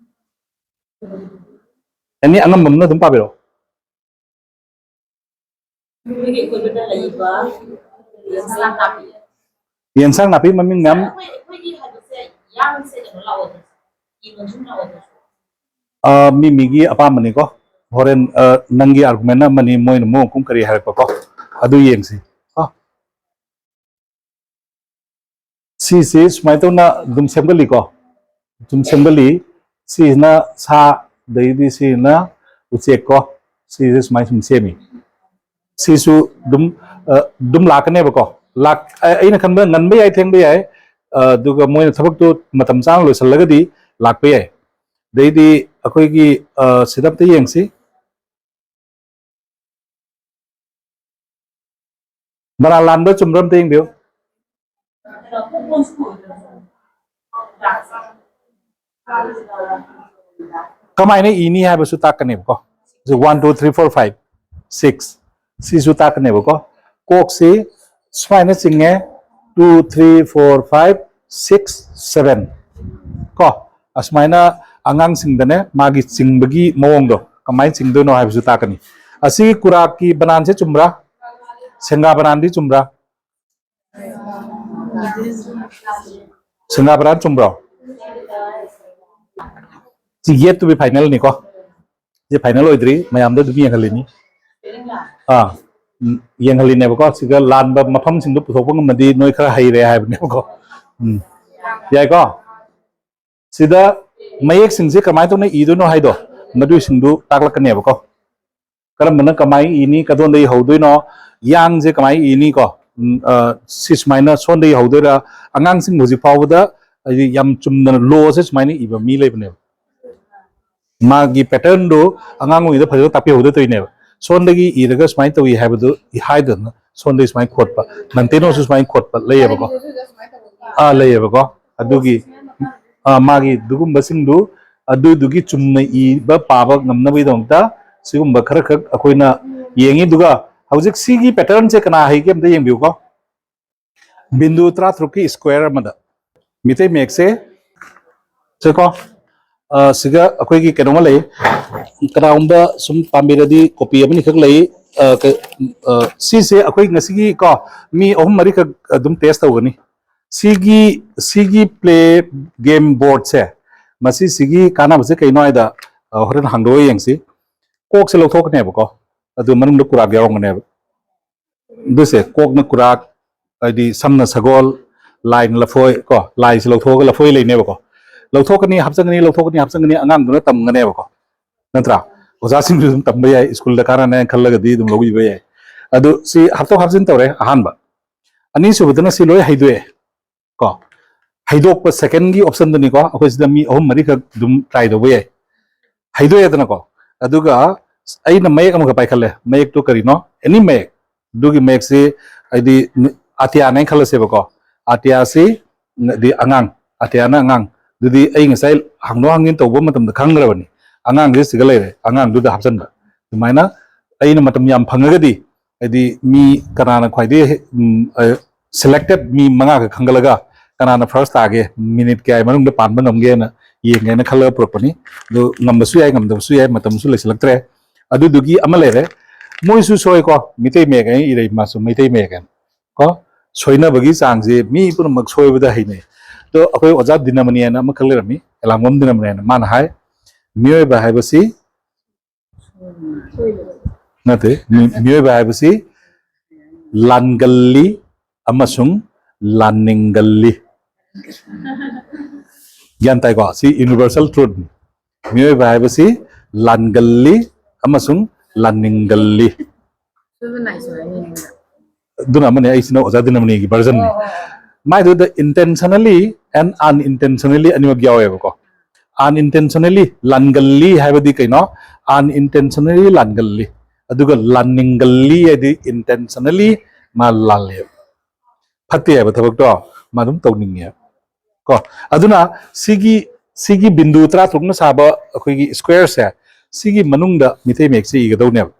ꯑꯦꯅꯤ ꯑꯉꯝꯕ ꯑꯃꯅ ꯑꯗꯨꯝ ꯄꯥꯕꯤꯔꯛꯑꯣ꯫ ꯅꯣꯏꯒꯤ ꯑꯀꯣꯏꯕꯗ ꯂꯩꯕ ꯌꯦꯟꯁꯥꯡ ꯅꯥꯄꯤ꯫ ꯌꯦꯟꯁꯥꯡ ꯅꯥꯄꯤ ꯃꯃꯤꯡ ꯃꯌꯥꯝ꯫ ꯑꯩꯈꯣꯏ, ꯑꯩꯈꯣꯏꯒꯤ ꯍꯥꯏꯕꯁꯦ ꯌꯥꯝꯁꯦ ꯀꯩꯅꯣ ꯂꯥꯛꯑꯣꯏꯗ꯭ꯔꯁꯨ, ꯏ ꯃꯟꯖꯨꯝ ꯂꯥꯛꯑꯣꯏꯗ꯭ꯔꯁꯨ꯫ ꯑ, ꯃꯤ ꯃꯤꯒꯤ ꯑꯄꯥꯝꯕꯅꯤꯀꯣ꯫ ꯍꯣꯔꯦꯟ, ꯑ, ꯅꯪꯒꯤ ꯑꯥꯔꯒꯨꯃꯦꯟ ꯑꯃꯅꯤ, ꯃꯣꯏꯅ ꯃꯑꯣꯡ ꯀꯨꯝ ꯀꯔꯤ ꯍꯥꯏꯔꯛꯄꯀꯣ, ꯑꯗꯨ ꯌꯦꯡꯁꯤ ꯀꯣ꯫ ꯁꯤꯁꯤ ꯁꯨꯃꯥꯏꯅ ꯇꯧꯅ ꯑꯗꯨꯝ ꯁꯦꯝꯒꯠꯂꯤꯀꯣ꯫ ꯑꯗꯨꯝ ꯁꯦꯝꯒꯠꯂꯤ꯫ ꯁꯤꯁꯤꯅ ꯁꯥ, ꯑꯗꯩꯗꯤ ꯁꯤꯁꯤꯅ ꯎꯆꯦꯛ ꯀꯣ꯫ ꯁꯤꯁꯦ ꯁꯨꯃꯥꯏꯅ ꯁꯨꯝ ꯁꯦꯝꯃꯤ꯫ ꯁꯤꯁꯨ ꯑꯗꯨꯝ, ꯑ, ꯑꯗꯨꯝ ꯂꯥꯛꯀꯅꯦꯕꯀꯣ꯫ ꯂꯥꯛ-, ꯑ-, ꯑꯩꯅ ꯈꯟꯕꯗ ꯉꯟꯕ ꯌꯥꯏ, ꯊꯦꯡꯕ ꯌꯥꯏ꯫ ꯑ, ꯑꯗꯨꯒ ꯃꯣꯏꯅ ꯊꯕꯛꯇꯨ ꯃꯇꯝ ꯆꯥꯅ ꯂꯣꯏꯁꯤꯜꯂꯒꯗꯤ ꯂꯥꯛꯄ ꯌꯥꯏ꯫ ꯑꯗꯩꯗꯤ ꯑꯩꯈꯣꯏꯒꯤ, ꯑ, ꯁꯤꯗ ꯑꯝꯇ ꯌꯦꯡꯁꯤ꯫ ꯕꯔꯥ ꯂꯥꯟꯕ ꯆꯨꯝꯕ꯭ꯔꯥ ꯑꯝꯇ ꯌꯦꯡꯕꯤꯌꯨ꯫ ꯀꯃꯥꯏꯅ ꯏꯅꯤ ꯍꯥꯏꯕꯁꯨ ꯇꯥꯛꯀꯅꯦꯕꯀꯣ꯫ ꯁꯤ one, two, three, four, five, six, ꯁꯤꯁꯨ ꯇꯥꯛꯀꯅꯦꯕꯀꯣ꯫ ꯀꯣꯛꯁꯤ ꯁꯨꯃꯥꯏꯅ ꯆꯤꯡꯉꯦ: two, three, four, five, six, seven꯫ ꯀꯣ, ꯑꯁꯨꯃꯥꯏꯅ ꯑꯉꯥꯡꯁꯤꯡꯗꯅꯦ, ꯃꯥꯒꯤ ꯆꯤꯡꯕꯒꯤ ꯃꯑꯣꯡꯗꯣ ꯀꯃꯥꯏꯅ ꯆꯤꯡꯗꯣꯏꯅꯣ ꯍꯥꯏꯕꯁꯨ ꯇꯥꯛꯀꯅꯤ꯫ ꯑꯁꯤꯒꯤ ꯀꯨꯔꯥꯛꯀꯤ ꯕꯅꯥꯟꯁꯦ ꯆꯨꯝꯕ꯭ꯔꯥ? ꯁꯦꯡꯒꯥ ꯕꯅꯥꯟꯗꯤ ꯆꯨꯝꯕ꯭ꯔꯥ? ꯁꯦꯡꯒꯥ ꯕꯅꯥꯟ ꯆꯨꯝꯕ꯭ꯔꯣ? ꯁꯤ yet to be final ꯅꯤꯀꯣ꯫ ꯁꯤ final ꯑꯣꯏꯗ꯭ꯔꯤ, ꯃꯌꯥꯝꯗ ꯑꯗꯨꯝ ꯌꯦꯡꯍꯜꯂꯤꯅꯤ꯫ ꯑꯥ, ꯎꯝ, ꯌꯦꯡꯍꯜꯂꯤꯅꯦꯕꯀꯣ꯫ ꯁꯤꯒ ꯂꯥꯟꯕ ꯃꯐꯝꯁꯤꯡꯗꯣ ꯄꯨꯊꯣꯛꯄ ꯉꯝꯃꯗꯤ ꯅꯣꯏ ꯈꯔ ꯍꯩꯔꯦ ꯍꯥꯏꯕꯅꯦꯕꯀꯣ꯫ ꯎꯝ, ꯌꯥꯏꯀꯣ? ꯁꯤꯗ ꯃꯌꯦꯛꯁꯤꯡꯁꯦ ꯀꯃꯥꯏꯅ ꯇꯧꯅ ꯏꯗꯣꯏꯅꯣ ꯍꯥꯏꯗꯣ, ꯃꯗꯨꯏꯁꯤꯡꯗꯨ ꯇꯥꯛꯂꯛꯀꯅꯦꯕꯀꯣ꯫ ꯀꯔꯝꯕꯅ ꯀꯃꯥꯏꯅ ꯏꯅꯤ, ꯀꯗꯣꯝꯗꯒꯤ ꯍꯧꯗꯣꯏꯅꯣ, ꯌꯥꯡꯁꯦ ꯀꯃꯥꯏꯅ ꯏꯅꯤ ꯀꯣ꯫ ꯎꯝ, ꯑ, ꯁꯤ ꯁꯨꯃꯥꯏꯅ ꯁꯣꯟꯗꯒꯤ ꯍꯧꯗꯣꯏꯔꯥ? ꯑꯉꯥꯡꯁꯤꯡ ꯍꯧꯖꯤꯛ ꯐꯥꯎꯕꯗ ꯍꯥꯏꯗꯤ ꯌꯥꯝ ꯆꯨꯝꯅ ꯂꯣꯁꯦ ꯁꯨꯃꯥꯏꯅ ꯏꯕ ꯃꯤ ꯂꯩꯕꯅꯦꯕ꯫ ꯃꯥꯒꯤ patternꯗꯨ ꯑꯉꯥꯡ ꯑꯣꯏꯔꯤꯉꯩꯗ ꯐꯖꯅ ꯇꯥꯛꯄꯤꯍꯧꯗ ꯇꯧꯔꯤꯅꯦꯕ꯫ ꯁꯣꯝꯗꯒꯤ ꯏꯔꯒ ꯁꯨꯃꯥꯏꯅ ꯇꯧꯏ ꯍꯥꯏꯕꯗꯨ ꯏ-, ꯍꯥꯏꯗꯅ ꯁꯣꯝꯗꯒꯤ ꯁꯨꯃꯥꯏꯅ ꯈꯣꯠꯄ, ꯅꯟꯇꯦꯅꯣꯁꯨ ꯁꯨꯃꯥꯏꯅ ꯈꯣꯠꯄ ꯂꯩꯌꯦꯕꯀꯣ꯫ ꯑꯥ, ꯂꯩꯌꯦꯕꯀꯣ꯫ ꯑꯗꯨꯒꯤ, ꯑꯥ, ꯃꯥꯒꯤ ꯑꯗꯨꯒꯨꯝꯕꯁꯤꯡꯗꯨ, ꯑꯗꯨꯗꯨꯒꯤ ꯆꯨꯝꯅ ꯏꯕ ꯄꯥꯕ ꯉꯝꯅꯕꯒꯤꯗꯃꯛꯇ ꯁꯤꯒꯨꯝꯕ ꯈꯔ ꯈꯛ ꯑꯩꯈꯣꯏꯅ ꯌꯦꯡꯉꯤ꯫ ꯑꯗꯨꯒ ꯍꯧꯖꯤꯛ ꯁꯤꯒꯤ pattern ꯁꯦ ꯀꯅꯥ ꯍꯩꯒꯦ ꯑꯝꯇ ꯌꯦꯡꯕꯤꯌꯨꯀꯣ꯫ ꯕꯤꯟꯗꯨ ꯇꯔꯥꯇꯔꯨꯛꯀꯤ square ꯑꯃꯗ꯫ ꯃꯤꯇꯩ ꯃꯌꯦꯛꯁꯦ ꯁꯤꯀꯣ, ꯑ, ꯁꯤꯒ ꯑꯩꯈꯣꯏꯒꯤ ꯀꯩꯅꯣꯝꯃ ꯂꯩ꯫ ꯀꯅꯥꯒꯨꯝꯕ ꯁꯨꯝ ꯄꯥꯝꯕꯤꯔꯗꯤ copy ꯑꯃꯅꯤꯈꯛ ꯂꯩ꯫ ꯑ, ꯀ-, ꯑ, ꯁꯤꯁꯦ ꯑꯩꯈꯣꯏ ꯉꯁꯤꯒꯤ ꯀꯣ, ꯃꯤ ꯑꯍꯨꯝ ꯃꯔꯤꯈꯛ ꯑꯗꯨꯝ test ꯇꯧꯒꯅꯤ꯫ ꯁꯤꯒꯤ, ꯁꯤꯒꯤ play game board ꯁꯦ, ꯃꯁꯤꯁꯤꯒꯤ ꯀꯥꯟꯅꯕꯁꯦ ꯀꯩꯅꯣ ꯍꯥꯏꯗ, ꯑ, ꯍꯣꯔꯦꯟ ꯍꯥꯡꯗꯣꯛꯑ ꯌꯦꯡꯁꯤ꯫ ꯀꯣꯛꯁꯦ ꯂꯧꯊꯣꯛꯀꯅꯦꯕꯀꯣ, ꯑꯗꯨ ꯃꯅꯨꯡꯗ ꯀꯨꯔꯥꯛ ꯌꯥꯎꯔꯝꯒꯅꯦꯕ꯫ ꯑꯗꯨꯁꯦ ꯀꯣꯛꯅ ꯀꯨꯔꯥꯛ, ꯍꯥꯏꯗꯤ ꯁꯝꯅ ꯁꯒꯣꯜ, ꯂꯥꯏꯅ ꯂꯐꯣꯏ ꯀꯣ, ꯂꯥꯏꯁꯦ ꯂꯧꯊꯣꯛꯑꯒ ꯂꯐꯣꯏ ꯂꯩꯅꯦꯕꯀꯣ꯫ ꯂꯧꯊꯣꯛꯀꯅꯤ, ꯍꯥꯞꯆꯟꯒꯅꯤ, ꯂꯧꯊꯣꯛꯀꯅꯤ, ꯍꯥꯞꯆꯟꯒꯅꯤ, ꯑꯉꯥꯡꯗꯨꯅ ꯇꯝꯒꯅꯦꯕꯀꯣ꯫ ꯅꯠꯇ꯭ꯔꯥ? ꯑꯣꯖꯥꯁꯤꯡꯁꯨ ꯑꯗꯨꯝ ꯇꯝꯕ ꯌꯥꯏ, ꯁ꯭ꯀꯨꯜꯗ ꯀꯥꯟꯅꯅꯦꯅ ꯈꯜꯂꯒꯗꯤ ꯑꯗꯨꯝ ꯂꯧꯕꯤꯕ ꯌꯥꯏ꯫ ꯑꯗꯨ ꯁꯤ ꯍꯥꯞꯇꯣꯛ ꯍꯥꯞꯆꯤꯟ ꯇꯧꯔꯦ ꯑꯍꯥꯟꯕ꯫ ꯑꯅꯤꯁꯨꯕꯗꯅ ꯁꯤ ꯂꯣꯏ ꯍꯩꯗꯣꯛꯑꯦ ꯀꯣ꯫ ꯍꯩꯗꯣꯛꯄ second ꯒꯤ option ꯗꯨꯅꯤꯀꯣ꯫ ꯑꯩꯈꯣꯏ ꯁꯤꯗ ꯃꯤ ꯑꯍꯨꯝ ꯃꯔꯤꯈꯛ ꯑꯗꯨꯝ try ꯇꯧꯕ ꯌꯥꯏ꯫ ꯍꯩꯗꯣꯛꯑꯦꯗꯅꯀꯣ꯫ ꯑꯗꯨꯒ ꯑꯩꯅ ꯃꯌꯦꯛ ꯑꯃꯈꯛ ꯄꯥꯏꯈꯠꯂꯦ꯫ ꯃꯌꯦꯛꯇꯨ ꯀꯔꯤꯅꯣ? Any ꯃꯌꯦꯛ꯫ ꯑꯗꯨꯒꯤ ꯃꯌꯦꯛꯁꯤ ꯍꯥꯏꯗꯤ ꯑꯇꯤꯌꯥꯅꯦꯅ ꯈꯜꯂꯁꯦꯕꯀꯣ꯫ ꯑꯇꯤꯌꯥꯁꯤ ꯗꯤ ꯑꯉꯥꯡ, ꯑꯇꯤꯌꯥꯅ ꯑꯉꯥꯡ꯫ ꯑꯗꯨꯗꯤ ꯑꯩ ꯉꯁꯥꯏ ꯍꯥꯡꯗꯣꯛ ꯍꯥꯡꯖꯤꯟ ꯇꯧꯕ ꯃꯇꯝꯗ ꯈꯪꯈ꯭ꯔꯕꯅꯤ꯫ ꯑꯉꯥꯡꯁꯤ ꯁꯤꯒ ꯂꯩꯔꯦ, ꯑꯉꯥꯡꯗꯨꯗ ꯍꯥꯞꯆꯟꯕ꯫ ꯑꯗꯨꯃꯥꯏꯅ ꯑꯩꯅ ꯃꯇꯝ ꯌꯥꯝ ꯐꯪꯉꯒꯗꯤ, ꯍꯥꯏꯗꯤ ꯃꯤ ꯀꯅꯥꯅ ꯈ꯭ꯋꯥꯏꯗꯒꯤ ꯍꯦ-, ꯎꯝ, ꯑ, selected ꯃꯤ ꯃꯉꯥꯈꯛ ꯈꯟꯒꯠꯂꯒ ꯀꯅꯥꯅ first ꯇꯥꯒꯦ, minute ꯀꯌꯥꯒꯤ ꯃꯅꯨꯡꯗ ꯄꯥꯟꯕ ꯉꯝꯒꯦꯅ ꯌꯦꯡꯒꯦꯅ ꯈꯜꯂꯒ ꯄꯨꯔꯛꯄꯅꯤ꯫ ꯑꯗꯨ ꯉꯝꯕꯁꯨ ꯌꯥꯏ, ꯉꯝꯗꯕꯁꯨ ꯌꯥꯏ, ꯃꯇꯝꯁꯨ ꯂꯩꯁꯤꯜꯂꯛꯇ꯭ꯔꯦ꯫ ꯑꯗꯨꯗꯨꯒꯤ ꯑꯃ ꯂꯩꯔꯦ꯫ ꯃꯣꯏꯁꯨ ꯁꯣꯏꯀꯣ, ꯃꯤꯇꯩ ꯃꯌꯦꯛ ꯍꯥꯏꯅ ꯏꯔꯩ, ꯃꯥꯁꯨ ꯃꯩꯇꯩ ꯃꯌꯦꯛ ꯍꯥꯏꯅ꯫ ꯀꯣ, ꯁꯣꯏꯅꯕꯒꯤ ꯆꯥꯡꯁꯦ ꯃꯤ ꯄꯨꯝꯅꯃꯛ ꯁꯣꯏꯕꯗ ꯍꯩꯅꯩ꯫ ꯑꯗꯣ ꯑꯩꯈꯣꯏ ꯑꯣꯖꯥ ꯗꯤꯅꯃꯅꯤ ꯍꯥꯏꯅ ꯑꯃꯈꯛ ꯂꯩꯔꯝꯃꯤ, ꯑꯦꯂꯥꯡꯕꯝ ꯗꯤꯅꯃꯅꯤ ꯍꯥꯏꯅ, ꯃꯥꯅ ꯍꯥꯏ, ꯃꯤꯑꯣꯏꯕ ꯍꯥꯏꯕꯁꯤ, ꯅꯠꯇꯦ, ꯃꯤ-, ꯃꯤꯑꯣꯏꯕ ꯍꯥꯏꯕꯁꯤ ꯂꯥꯟꯒꯜꯂꯤ ꯑꯃꯁꯨꯡ ꯂꯥꯟꯅꯤꯡꯒꯜꯂꯤ꯫ ꯒ꯭ꯌꯥꯟ ꯇꯥꯏꯀꯣ? ꯁꯤ universal truth ꯅꯤ꯫ ꯃꯤꯑꯣꯏꯕ ꯍꯥꯏꯕꯁꯤ ꯂꯥꯟꯒꯜꯂꯤ ꯑꯃꯁꯨꯡ ꯂꯥꯟꯅꯤꯡꯒꯜꯂꯤ꯫ ꯑꯗꯨꯅ ꯑꯃꯅꯤ, ꯑꯩꯁꯤꯅ ꯑꯣꯖꯥ ꯗꯤꯅꯃꯅꯤꯒꯤ version ꯅꯤ꯫ ꯃꯥꯏꯗꯨꯗ intentionally and unintentionally ꯑꯅꯤꯃꯛ ꯌꯥꯎꯋꯦꯕꯀꯣ꯫ Unintentionally ꯂꯥꯟꯒꯜꯂꯤ ꯍꯥꯏꯕꯗꯤ ꯀꯩꯅꯣ? Unintentionally ꯂꯥꯟꯒꯜꯂꯤ꯫ ꯑꯗꯨꯒ ꯂꯥꯟꯅꯤꯡꯒꯜꯂꯤ ꯍꯥꯏꯗꯤ intentionally ꯃꯥ ꯂꯥꯜꯂꯦꯕ, ꯐꯠꯇꯦ ꯍꯥꯏꯕ ꯊꯕꯛꯇꯣ ꯃꯥ ꯑꯗꯨꯝ ꯇꯧꯅꯤꯡꯉꯦꯕ꯫ ꯀꯣ, ꯑꯗꯨꯅ ꯁꯤꯒꯤ ꯁꯤꯒꯤ ꯕꯤꯟꯗꯨ ꯇꯔꯥ ꯇꯔꯨꯛꯅ ꯁꯥꯕ ꯑꯩꯈꯣꯏꯒꯤ square ꯁꯦ, ꯁꯤꯒꯤ ꯃꯅꯨꯡꯗ ꯃꯤꯇꯩ ꯃꯌꯦꯛꯁꯦ ꯏꯒꯗꯧꯅꯦꯕ꯫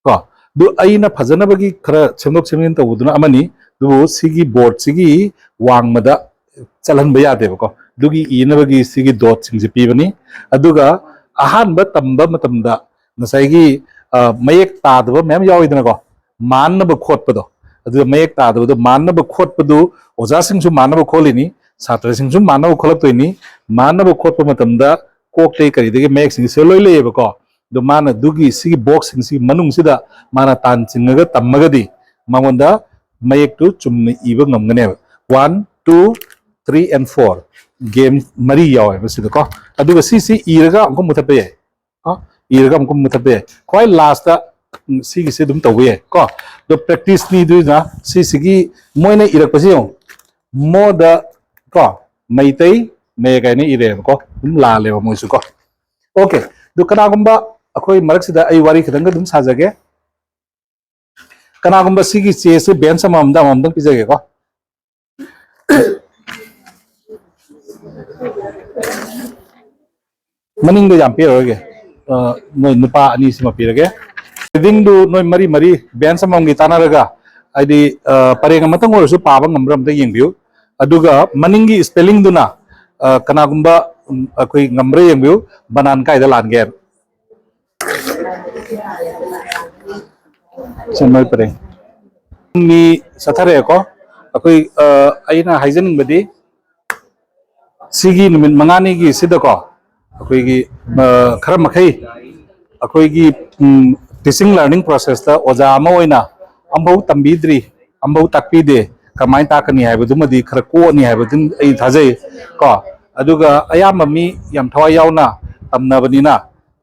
ꯀꯣ, ꯑꯗꯨ ꯑꯩꯅ ꯐꯖꯅꯕꯒꯤ ꯈꯔ ꯁꯦꯝꯗꯣꯛ ꯁꯦꯝꯖꯤꯟ ꯇꯧꯕꯗꯨꯅ ꯑꯃꯅꯤ, ꯑꯗꯨꯕꯨ ꯁꯤꯒꯤ board ꯁꯤꯒꯤ ꯋꯥꯡꯃꯗ ꯆꯠꯍꯟꯕ ꯌꯥꯗꯦꯕꯀꯣ꯫ ꯑꯗꯨꯒꯤ ꯏꯅꯕꯒꯤ ꯁꯤꯒꯤ dot ꯁꯤꯡꯁꯦ ꯄꯤꯕꯅꯤ꯫ ꯑꯗꯨꯒ ꯑꯍꯥꯟꯕ ꯇꯝꯕ ꯃꯇꯝꯗ ꯉꯁꯥꯏꯒꯤ, ꯑ, ꯃꯌꯦꯛ ꯇꯥꯗꯕ ꯃꯌꯥꯝ ꯌꯥꯎꯋꯤꯗꯅꯀꯣ, ꯃꯥꯟꯅꯕ ꯈꯣꯠꯄꯗꯣ, ꯑꯗꯨꯗ ꯃꯌꯦꯛ ꯇꯥꯗꯕꯗꯣ ꯃꯥꯟꯅꯕ ꯈꯣꯠꯄꯗꯨ ꯑꯣꯖꯥꯁꯤꯡꯁꯨ ꯃꯥꯟꯅꯕ ꯈꯣꯠꯂꯤꯅꯤ, ꯁꯥꯇ꯭ꯔꯁꯤꯡꯁꯨ ꯃꯥꯟꯅꯕ ꯈꯣꯠꯂꯛꯇꯣꯏꯅꯤ꯫ ꯃꯥꯟꯅꯕ ꯈꯣꯠꯄ ꯃꯇꯝꯗ ꯀꯣꯛꯇꯒꯤ ꯀꯔꯤꯗꯒꯤ ꯃꯌꯦꯛꯁꯤꯡꯁꯦ ꯂꯣꯏ ꯂꯩꯌꯦꯕꯀꯣ꯫ ꯑꯗꯣ ꯃꯥꯅ ꯑꯗꯨꯒꯤ ꯁꯤꯒꯤ box ꯁꯤꯡꯁꯤꯒꯤ ꯃꯅꯨꯡꯁꯤꯗ ꯃꯥꯅ ꯇꯥꯟ ꯆꯤꯡꯉꯒ ꯇꯝꯃꯒꯗꯤ ꯃꯉꯣꯟꯗ ꯃꯌꯦꯛꯇꯨ ꯆꯨꯝꯅ ꯏꯕ ꯉꯝꯒꯅꯦꯕ꯫ One, two, three and four, game ꯃꯔꯤ ꯌꯥꯎꯋꯦꯕ ꯁꯤꯗꯀꯣ꯫ ꯑꯗꯨꯒ ꯁꯤꯁꯤ ꯏꯔꯒ ꯑꯃꯨꯛꯀ ꯃꯨꯊꯠꯄ ꯌꯥꯏ꯫ ꯀꯣ, ꯏꯔꯒ ꯑꯃꯨꯛꯀ ꯃꯨꯊꯠꯄ ꯌꯥꯏ꯫ ꯈ꯭ꯋꯥꯏ last ꯇ, ꯎꯝ, ꯁꯤꯒꯤꯁꯦ ꯑꯗꯨꯝ ꯇꯧꯕ ꯌꯥꯏ ꯀꯣ꯫ ꯑꯗꯣ practice ꯅꯤꯗꯨꯅ ꯁꯤꯁꯤꯒꯤ ꯃꯣꯏꯅ ꯏꯔꯛꯄꯁꯦ ꯌꯦꯡꯉꯨ꯫ ꯃꯣꯗ ꯀꯣ, ꯃꯩꯇꯩ ꯃꯌꯦꯛ ꯍꯥꯏꯅ ꯏꯔꯦꯕꯀꯣ꯫ ꯑꯗꯨꯝ ꯂꯥꯜꯂꯦꯕ ꯃꯣꯏꯁꯨ ꯀꯣ꯫ Okay, ꯑꯗꯨ ꯀꯅꯥꯒꯨꯝꯕ ꯑꯩꯈꯣꯏ ꯃꯔꯛꯁꯤꯗ ꯑꯩ ꯋꯥꯔꯤ ꯈꯤꯇꯪꯒ ꯑꯗꯨꯝ ꯁꯥꯖꯒꯦ꯫ ꯀꯅꯥꯒꯨꯝꯕ ꯁꯤꯒꯤ ꯆꯦꯁꯦ bench ꯑꯃꯃꯝꯗ ꯑꯃꯃꯝꯗꯪ ꯄꯤꯖꯒꯦꯀꯣ꯫ ꯃꯅꯤꯡꯗ ꯌꯥꯝ ꯄꯤꯔꯔꯣꯏꯒꯦ꯫ ꯑ, ꯅꯣꯏ ꯅꯨꯄꯥ ꯑꯅꯤꯁꯤꯃ ꯄꯤꯔꯒꯦ꯫ Reading ꯗꯨ ꯅꯣꯏ ꯃꯔꯤ ꯃꯔꯤ bench ꯑꯃꯃꯝꯒꯤ ꯇꯥꯟꯅꯔꯒ, ꯍꯥꯏꯗꯤ, ꯑ, ꯄꯔꯦꯡ ꯑꯃꯇꯪ ꯑꯣꯏꯔꯁꯨ ꯄꯥꯕ ꯉꯝꯕ꯭ꯔꯥ ꯑꯝꯇ ꯌꯦꯡꯕꯤꯌꯨ꯫ ꯑꯗꯨꯒ ꯃꯅꯤꯡꯒꯤ spelling ꯗꯨꯅ, ꯑ, ꯀꯅꯥꯒꯨꯝꯕ, ꯎꯝ, ꯑꯩꯈꯣꯏ ꯉꯝꯕ꯭ꯔꯥ ꯌꯦꯡꯕꯤꯌꯨ, ꯕꯅꯥꯟ ꯀꯥꯏꯗ ꯂꯥꯟꯒꯦ ꯍꯥꯏꯕ꯫ ꯁꯤ ꯃꯣꯏ ꯄꯔꯦꯡ꯫ ꯃꯤ ꯆꯠꯊꯔꯛꯑꯦꯀꯣ꯫ ꯑꯩꯈꯣꯏ, ꯑ, ꯑꯩꯅ ꯍꯥꯏꯖꯅꯤꯡꯕꯗꯤ ꯁꯤꯒꯤ ꯅꯨꯃꯤꯠ ꯃꯉꯥꯅꯤꯒꯤ ꯁꯤꯗꯀꯣ ꯑꯩꯈꯣꯏꯒꯤ, ꯑ, ꯈꯔ ꯃꯈꯩ ꯑꯩꯈꯣꯏꯒꯤ, ꯎꯝ, teaching learning process ꯇ ꯑꯣꯖꯥ ꯑꯃ ꯑꯣꯏꯅ ꯑꯃꯐꯥꯎ ꯇꯝꯕꯤꯗ꯭ꯔꯤ, ꯑꯃꯐꯥꯎ ꯇꯥꯛꯄꯤꯗꯦ, ꯀꯃꯥꯏꯅ ꯇꯥꯛꯀꯅꯤ ꯍꯥꯏꯕꯗꯨꯃꯗꯤ ꯈꯔ ꯀꯣꯛꯑꯅꯤ ꯍꯥꯏꯕꯗꯨꯝ ꯑꯩ ꯊꯥꯖꯩ ꯀꯣ꯫ ꯑꯗꯨꯒ ꯑꯌꯥꯝꯕ ꯃꯤ ꯌꯥꯝ ꯊꯋꯥꯏ ꯌꯥꯎꯅ ꯇꯝꯅꯕꯅꯤꯅ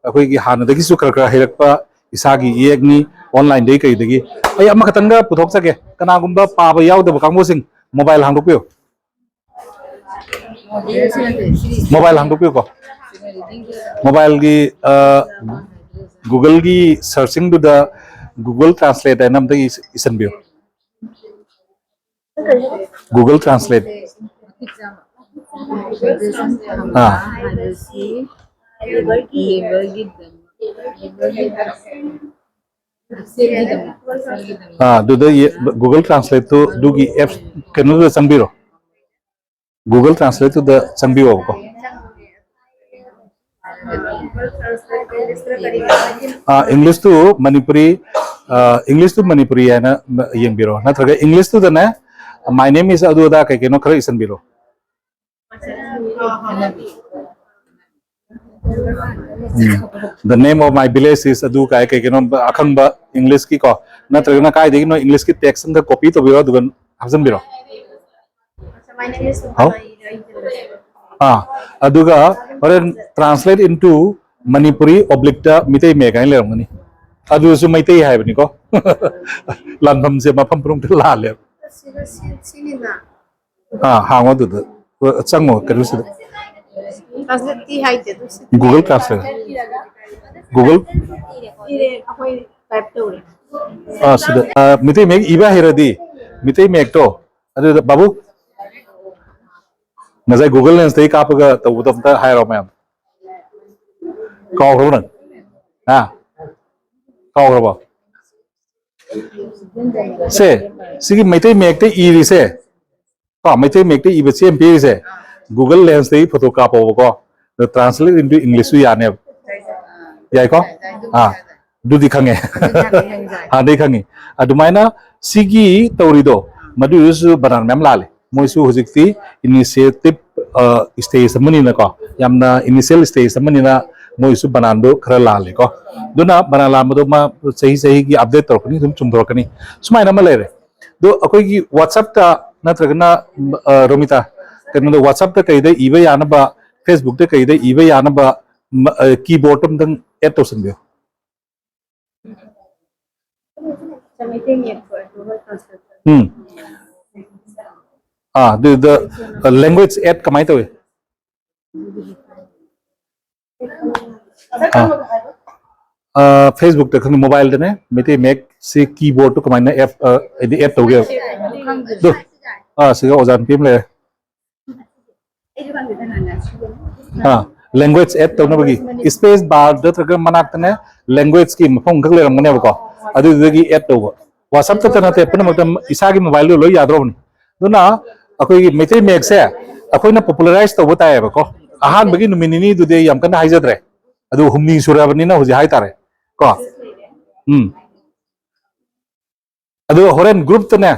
ꯑꯩꯈꯣꯏꯒꯤ ꯍꯥꯟꯅꯗꯒꯤꯁꯨ ꯈꯔ ꯈꯔ ꯍꯩꯔꯛꯄ ꯏꯁꯥꯒꯤ ꯏꯌꯦꯛꯅꯤ, online ꯗꯒꯤ ꯀꯩꯗꯒꯤ꯫ ꯑꯩ ꯑꯃꯈꯛꯇꯪꯒ ꯄꯨꯊꯣꯛꯆꯒꯦ, ꯀꯅꯥꯒꯨꯝꯕ ꯄꯥꯕ ꯌꯥꯎꯗꯕ ꯀꯥꯡꯕꯨꯁꯤꯡ mobile ꯍꯥꯡꯗꯣꯛꯄꯤꯌꯨ꯫ Mobile ꯍꯥꯡꯗꯣꯛꯄꯤꯌꯨꯀꯣ꯫ Mobile ꯒꯤ, ꯑ, Google-ꯒꯤ searching-ꯗꯨꯗ Google Translate ꯍꯥꯏꯅ ꯑꯝꯇ ꯏꯁ- ꯏꯁꯤꯟꯕꯤꯌꯨ꯫ Google Translate꯫ ꯑꯥ꯫ ꯑꯥ, ꯑꯗꯨꯗ ꯌꯦ- Google Translate-ꯇꯨ ꯑꯗꯨꯒꯤ apps ꯀꯩꯅꯣꯗꯨꯗ ꯆꯪꯕꯤꯔꯣ꯫ Google Translate-ꯇꯨꯗ ꯆꯪꯕꯤꯌꯣꯕꯀꯣ꯫ Ah, English to Manipuri, ah, English to Manipuri ꯍꯥꯏꯅ ꯌꯦꯡꯕꯤꯔꯣ, ꯅꯠꯇ꯭ꯔꯒ English-ꯇꯨꯗꯅꯦ, "My name is" ꯑꯗꯨ ꯑꯗꯥ ꯀꯩ ꯀꯩꯅꯣ ꯈꯔ ꯏꯁꯤꯟꯕꯤꯔꯣ꯫ ꯎꯝ꯫ "The name of my village is" ꯑꯗꯨ ꯀꯥꯏ ꯀꯩ ꯀꯩꯅꯣ ꯑꯈꯪꯕ English-ꯀꯤ ꯀꯣ, ꯅꯠꯇ꯭ꯔꯒꯅ ꯀꯥꯏꯗꯒꯤꯅꯣ English-ꯀꯤ text ꯑꯝꯇ copy ꯇꯧꯕꯤꯔꯣ, ꯑꯗꯨꯒ ꯍꯥꯞꯆꯤꯟꯕꯤꯔꯣ꯫ ꯍꯥꯎ? ꯑꯥ, ꯑꯗꯨꯒ ꯍꯣꯔꯦꯟ translate into Manipuri oblique-ꯇ ꯃꯤꯇꯩ ꯃꯌꯦꯛ ꯍꯥꯏꯅ ꯂꯩꯔꯝꯒꯅꯤ꯫ ꯑꯗꯨꯁꯨ ꯃꯩꯇꯩ ꯍꯥꯏꯕꯅꯤꯀꯣ꯫ ꯂꯥꯟꯐꯝꯁꯦ ꯃꯐꯝ ꯄꯨꯝꯅꯃꯛꯇ ꯂꯥꯜꯂꯦꯕ꯫ ꯑꯥ, ꯍꯥꯡꯉꯣ ꯑꯗꯨꯗ꯫ ꯆꯪꯉꯣ ꯀꯩꯅꯣꯁꯤꯗ꯫ Translate-ꯇꯤ ꯍꯥꯏꯗꯦ ꯑꯗꯨ ꯁꯤ Google Translate꯫ Google꯫ ꯏꯔꯦ, ꯑꯩꯈꯣꯏ type ꯇꯧꯔꯦ꯫ ꯑꯥ, ꯁꯤꯗ꯫ ꯑꯥ, ꯃꯤꯇꯩ ꯃꯌꯦꯛ ꯏꯕ ꯍꯩꯔꯗꯤ, ꯃꯤꯇꯩ ꯃꯌꯦꯛꯇꯣ ꯑꯗꯨꯗ, ꯕꯥꯕꯨ, ꯉꯁꯥꯏ Google Lens-ꯇꯒꯤ ꯀꯥꯞꯄꯒ ꯇꯧꯕꯗꯣ ꯑꯝꯇ ꯍꯥꯏꯔꯣ ꯃꯌꯥꯝ꯫ ꯀꯥꯎꯈ꯭ꯔꯕ ꯅꯪ? ꯍꯥ? ꯀꯥꯎꯈ꯭ꯔꯕꯣ? ꯁꯦ, ꯁꯤꯒꯤ ꯃꯩꯇꯩ ꯃꯌꯦꯛꯇ ꯏꯔꯤꯁꯦ, ꯀꯣ, ꯃꯩꯇꯩ ꯃꯌꯦꯛꯇ ꯏꯕ ꯆꯦ ꯑꯃ ꯄꯤꯔꯤꯁꯦ, Google Lens-ꯇꯒꯤ photo ꯀꯥꯞꯄꯣꯕꯀꯣ, ꯑꯗꯣ translate into English-ꯁꯨ ꯌꯥꯅꯦꯕ꯫ ꯌꯥꯏꯀꯣ? ꯑꯥ, ꯑꯗꯨꯗꯤ ꯈꯪꯉꯦ꯫ ꯍꯥꯟꯅꯗꯩ ꯈꯪꯉꯤ꯫ ꯑꯗꯨꯃꯥꯏꯅ ꯁꯤꯒꯤ ꯇꯧꯔꯤꯗꯣ, ꯃꯗꯨꯗꯨꯁꯨ ꯕꯅꯥꯟ ꯃꯌꯥꯝ ꯂꯥꯜꯂꯦ꯫ ꯃꯣꯏꯁꯨ ꯍꯧꯖꯤꯛꯇꯤ initiative, ꯑ, stage ꯑꯃꯅꯤꯅꯀꯣ, ꯌꯥꯝꯅ initial stage ꯑꯃꯅꯤꯅ ꯃꯣꯏꯁꯨ ꯕꯅꯥꯟꯗꯣ ꯈꯔ ꯂꯥꯜꯂꯦꯀꯣ꯫ ꯑꯗꯨꯅ ꯕꯅꯥꯟ ꯂꯥꯟꯕꯗꯣ ꯃꯥ ꯆꯍꯤ ꯆꯍꯤꯒꯤ update ꯇꯧꯔꯛꯀꯅꯤ, ꯑꯗꯨꯝ ꯆꯨꯝꯊꯣꯔꯛꯀꯅꯤ꯫ ꯁꯨꯃꯥꯏꯅ ꯑꯃ ꯂꯩꯔꯦ꯫ ꯑꯗꯣ ꯑꯩꯈꯣꯏꯒꯤ WhatsApp-ꯇ ꯅꯠꯇ꯭ꯔꯒꯅ, ꯑ, ꯔꯣꯃꯤꯇꯥ, ꯀꯩꯅꯣꯗ WhatsApp-ꯇ ꯀꯩꯗ ꯏꯕ ꯌꯥꯅꯕ, Facebook-ꯇ ꯀꯩꯗ ꯏꯕ ꯌꯥꯅꯕ, ꯃ-, ꯑ, keyboard ꯑꯝꯇꯪ add ꯇꯧꯁꯟꯕꯤꯌꯨ꯫ ꯎꯝ꯫ ꯑꯥ, ꯑꯗꯨꯗ, ꯑ, language add ꯀꯃꯥꯏꯅ ꯇꯧꯏ? ꯑꯥ꯫ ꯐꯦꯁꯕꯨꯛꯇ ꯈꯪꯗꯦ, ꯃꯣꯕꯥꯏꯜꯗꯅꯦ, ꯃꯩꯇꯩ ꯃꯌꯦꯛꯁꯤ ꯀꯤꯕꯣꯔꯗꯇꯣ ꯀꯃꯥꯏꯅ ꯑꯦꯞ ꯍꯥꯏꯗꯤ ꯑꯦꯗ ꯇꯧꯒꯦ? ꯑꯗꯨ ꯑꯥ, ꯁꯤꯒ ꯑꯣꯖꯥ ꯅꯨꯄꯤ ꯑꯃ ꯂꯩꯔꯦ꯫ ꯑꯥ, ꯂꯦꯡꯒ꯭ꯋꯦꯖ ꯑꯦꯗ ꯇꯧꯅꯕꯒꯤ ꯁ꯭ꯄꯦꯁ ꯕꯥꯔ ꯅꯠꯇ꯭ꯔꯒ ꯃꯅꯥꯛꯇꯅꯦ, ꯂꯦꯡꯒ꯭ꯋꯦꯖꯀꯤ ꯃꯐꯝ ꯈꯛ ꯂꯩꯔꯝꯒꯅꯦꯕꯀꯣ꯫ ꯑꯗꯨꯗꯨꯗꯒꯤ ꯑꯦꯗ ꯇꯧꯕ꯫ WhatsApp ꯈꯛꯇ ꯅꯠꯇꯦ, ꯄꯨꯝꯅꯃꯛꯇ ꯏꯁꯥꯒꯤ ꯃꯣꯕꯥꯏꯜꯗ ꯂꯣꯏ ꯌꯥꯗ꯭ꯔꯣꯕꯅꯤ꯫ ꯑꯗꯨꯅ ꯑꯩꯈꯣꯏꯒꯤ ꯃꯩꯇꯩ ꯃꯌꯦꯛꯁꯦ ꯑꯩꯈꯣꯏꯅ ꯄꯣꯄꯨꯂꯔꯥꯏꯁ ꯇꯧꯕ ꯇꯥꯏꯌꯦꯕꯀꯣ꯫ ꯑꯍꯥꯟꯕꯒꯤ ꯅꯨꯃꯤꯠ ꯅꯤꯅꯤꯗꯨꯗꯤ ꯑꯩ ꯌꯥꯝ ꯀꯟꯅ ꯍꯥꯏꯖꯗ꯭ꯔꯦ, ꯑꯗꯨ ꯍꯨꯝꯅꯤ ꯁꯨꯔꯕꯅꯤꯅ ꯍꯧꯖꯤꯛ ꯍꯥꯏꯇꯥꯔꯦ ꯀꯣ꯫ ꯎꯝ꯫ ꯑꯗꯨꯒ ꯍꯣꯔꯦꯟ ꯒ꯭ꯔꯨꯞꯇꯅꯦ,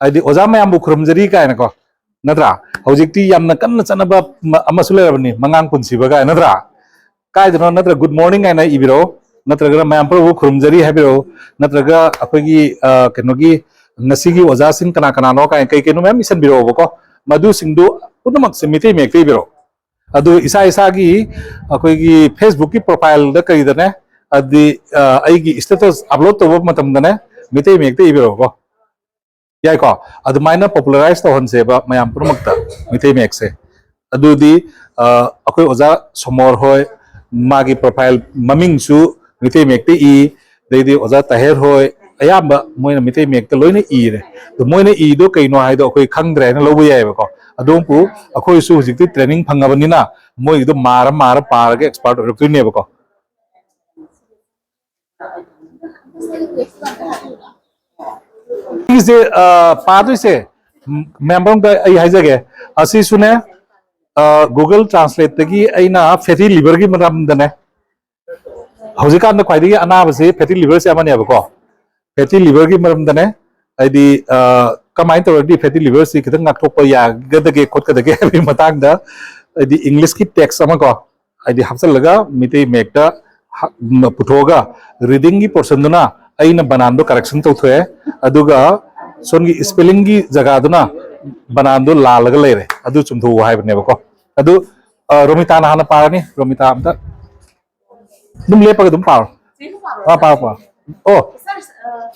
ꯍꯥꯏꯗꯤ "ꯑꯣꯖꯥ ꯃꯌꯥꯝꯕꯨ ꯈꯨꯔꯨꯝꯖꯔꯤ" ꯀꯥꯏꯅꯀꯣ, ꯅꯠꯇ꯭ꯔꯥ? ꯍꯧꯖꯤꯛꯇꯤ ꯌꯥꯝꯅ ꯀꯟꯅ ꯆꯠꯅꯕ ꯑꯃꯁꯨ ꯂꯩꯔꯕꯅꯤ, "ꯃꯉꯥꯡ ꯄꯨꯟꯁꯤꯕ" ꯀꯥꯏꯅ, ꯅꯠꯇ꯭ꯔꯥ? ꯀꯥꯏꯗꯅꯣ, ꯅꯠꯇ꯭ꯔꯒ "ꯒꯨꯗ ꯃꯣꯔꯅꯤꯡ" ꯍꯥꯏꯅ ꯏꯕꯤꯔꯛꯑꯣ, ꯅꯠꯇ꯭ꯔꯒꯅ "ꯃꯌꯥꯝ ꯄꯨꯝꯅꯃꯛꯄꯨ ꯈꯨꯔꯨꯝꯖꯔꯤ" ꯍꯥꯏꯕꯤꯔꯛꯑꯣ, ꯅꯠꯇ꯭ꯔꯒ ꯑꯩꯈꯣꯏꯒꯤ, ꯑ, ꯀꯩꯅꯣꯒꯤ, "ꯉꯁꯤꯒꯤ ꯑꯣꯖꯥꯁꯤꯡ ꯀꯅꯥ ꯀꯅꯥꯅꯣ" ꯀꯥꯏꯅ ꯀꯩ ꯀꯩꯅꯣ ꯃꯌꯥꯝ ꯏꯁꯟꯕꯤꯔꯛꯑꯣꯕꯀꯣ꯫ ꯃꯗꯨꯁꯤꯡꯗꯨ ꯄꯨꯝꯅꯃꯛꯁꯦ ꯃꯩꯇꯩ ꯃꯌꯦꯛꯇ ꯏꯕꯤꯔꯛꯑꯣ꯫ ꯑꯗꯨ ꯏꯁꯥ ꯏꯁꯥꯒꯤ ꯑꯩꯈꯣꯏꯒꯤ ꯐꯦꯁꯕꯨꯛꯀꯤ ꯄ꯭ꯔꯣꯐꯥꯏꯜꯗ ꯀꯔꯤꯗꯅꯦ, ꯑꯗꯨꯗꯤ, ꯑ, ꯑꯩꯒꯤ ꯁ꯭ꯇꯦꯇꯁ ꯑꯞꯂꯣꯗ ꯇꯧꯕ ꯃꯇꯝꯗꯅꯦ, ꯃꯩꯇꯩ ꯃꯌꯦꯛꯇ ꯏꯕꯤꯔꯛꯑꯣꯀꯣ꯫ ꯌꯥꯏꯀꯣ? ꯑꯗꯨꯃꯥꯏꯅ ꯄꯣꯄꯨꯂꯔꯥꯏꯁ ꯇꯧꯍꯟꯁꯦꯕ ꯃꯌꯥꯝ ꯄꯨꯝꯅꯃꯛꯇ ꯃꯩꯇꯩ ꯃꯌꯦꯛꯁꯦ꯫ ꯑꯗꯨꯗꯤ, ꯑ, ꯑꯩꯈꯣꯏ ꯑꯣꯖꯥ ꯁꯣꯃꯣꯔ ꯍꯣꯏ, ꯃꯥꯒꯤ ꯄ꯭ꯔꯣꯐꯥꯏꯜ ꯃꯃꯤꯡꯁꯨ ꯃꯩꯇꯩ ꯃꯌꯦꯛꯇ ꯏ, ꯑꯗꯩꯗꯤ ꯑꯣꯖꯥ ꯇꯥꯍꯦꯔ ꯍꯣꯏ, ꯑꯌꯥꯝꯕ ꯃꯣꯏꯅ ꯃꯩꯇꯩ ꯃꯌꯦꯛꯇ ꯂꯣꯏꯅ ꯏꯔꯦ꯫ ꯑꯗꯣ ꯃꯣꯏꯅ ꯏꯗꯣ ꯀꯩꯅꯣ ꯍꯥꯏꯗꯣ ꯑꯩꯈꯣꯏ ꯈꯪꯗ꯭ꯔꯦ ꯍꯥꯏꯅ ꯂꯧꯕ ꯌꯥꯏꯑꯕꯀꯣ꯫ ꯑꯗꯨꯕꯨ ꯑꯩꯈꯣꯏꯁꯨ ꯍꯧꯖꯤꯛꯇꯤ ꯇ꯭ꯔꯦꯅꯤꯡ ꯐꯪꯉꯕꯅꯤꯅ ꯃꯣꯏꯒꯤꯗꯣ ꯃꯥꯔ ꯃꯥꯔ ꯄꯥꯔꯒ ꯑꯦꯛꯁꯄꯥꯔꯠ ꯑꯣꯏꯔꯛꯇꯣꯏꯅꯦꯕꯀꯣ꯫ ꯁꯤꯒꯤꯁꯦ, ꯑ, ꯄꯥꯗꯣꯏꯁꯦ, ꯃꯌꯥꯝ ꯃꯃꯥꯡꯗ ꯑꯩ ꯍꯥꯏꯖꯒꯦ, ꯑꯁꯤꯁꯨꯅꯦ, ꯑ, ꯒꯨꯒꯜ ꯇ꯭ꯔꯥꯟꯁꯂꯦꯠꯇꯒꯤ ꯑꯩꯅ ꯐꯦꯇꯤ ꯂꯤꯚꯔꯒꯤ ꯃꯔꯝꯗꯅꯦ, ꯍꯧꯖꯤꯛꯀꯥꯟꯗ ꯈ꯭ꯋꯥꯏꯗꯒꯤ ꯑꯅꯥꯕꯁꯤ ꯐꯦꯇꯤ ꯂꯤꯚꯔꯁꯦ ꯑꯃꯅꯦꯕꯀꯣ꯫ ꯐꯦꯇꯤ ꯂꯤꯚꯔꯒꯤ ꯃꯔꯝꯗꯅꯦ, ꯍꯥꯏꯗꯤ, ꯑ, ꯀꯃꯥꯏꯅ ꯇꯧꯔꯗꯤ ꯐꯦꯇꯤ ꯂꯤꯚꯔꯁꯤ ꯈꯤꯇꯪ ꯉꯥꯛꯊꯣꯛꯄ ꯌꯥꯒꯗꯒꯦ ꯈꯣꯠꯀꯗꯒꯦ ꯍꯥꯏꯕꯒꯤ ꯃꯇꯥꯡꯗ, ꯍꯥꯏꯗꯤ, ꯏꯪꯂꯤꯁꯀꯤ ꯇꯦꯛꯁ ꯑꯃ ꯀꯣ, ꯍꯥꯏꯗꯤ, ꯍꯥꯞꯆꯤꯜꯂꯒ ꯃꯩꯇꯩ ꯃꯌꯦꯛꯇ ꯍꯥ-, ꯃ-, ꯄꯨꯊꯣꯛꯑꯒ ꯔꯤꯗꯤꯡꯒꯤ ꯄꯣꯔꯁꯟꯗꯨꯅ ꯑꯩꯅ ꯕꯅꯥꯟꯗꯣ ꯀꯔꯦꯛꯁꯟ ꯇꯧꯊꯣꯛꯑꯦ, ꯑꯗꯨꯒ ꯁꯣꯝꯒꯤ ꯁ꯭ꯄꯦꯂꯤꯡꯒꯤ ꯖꯒꯥꯗꯨꯅ ꯕꯅꯥꯟꯗꯣ ꯂꯥꯜꯂꯒ ꯂꯩꯔꯦ, ꯑꯗꯨ ꯆꯨꯝꯊꯣꯛꯑꯣ ꯍꯥꯏꯕꯅꯦꯕꯀꯣ꯫ ꯑꯗꯨ, ꯑ, ꯔꯣꯃꯤꯇꯥꯅ ꯍꯥꯟꯅ ꯄꯥꯔꯅꯤ꯫ ꯔꯣꯃꯤꯇꯥ ꯑꯝꯇ ꯑꯗꯨꯝ ꯂꯦꯞꯄꯒ ꯑꯗꯨꯝ ꯄꯥꯔꯣ꯫ ꯑꯥ, ꯄꯥꯔꯣ, ꯄꯥꯔꯣ꯫ ꯑꯣ,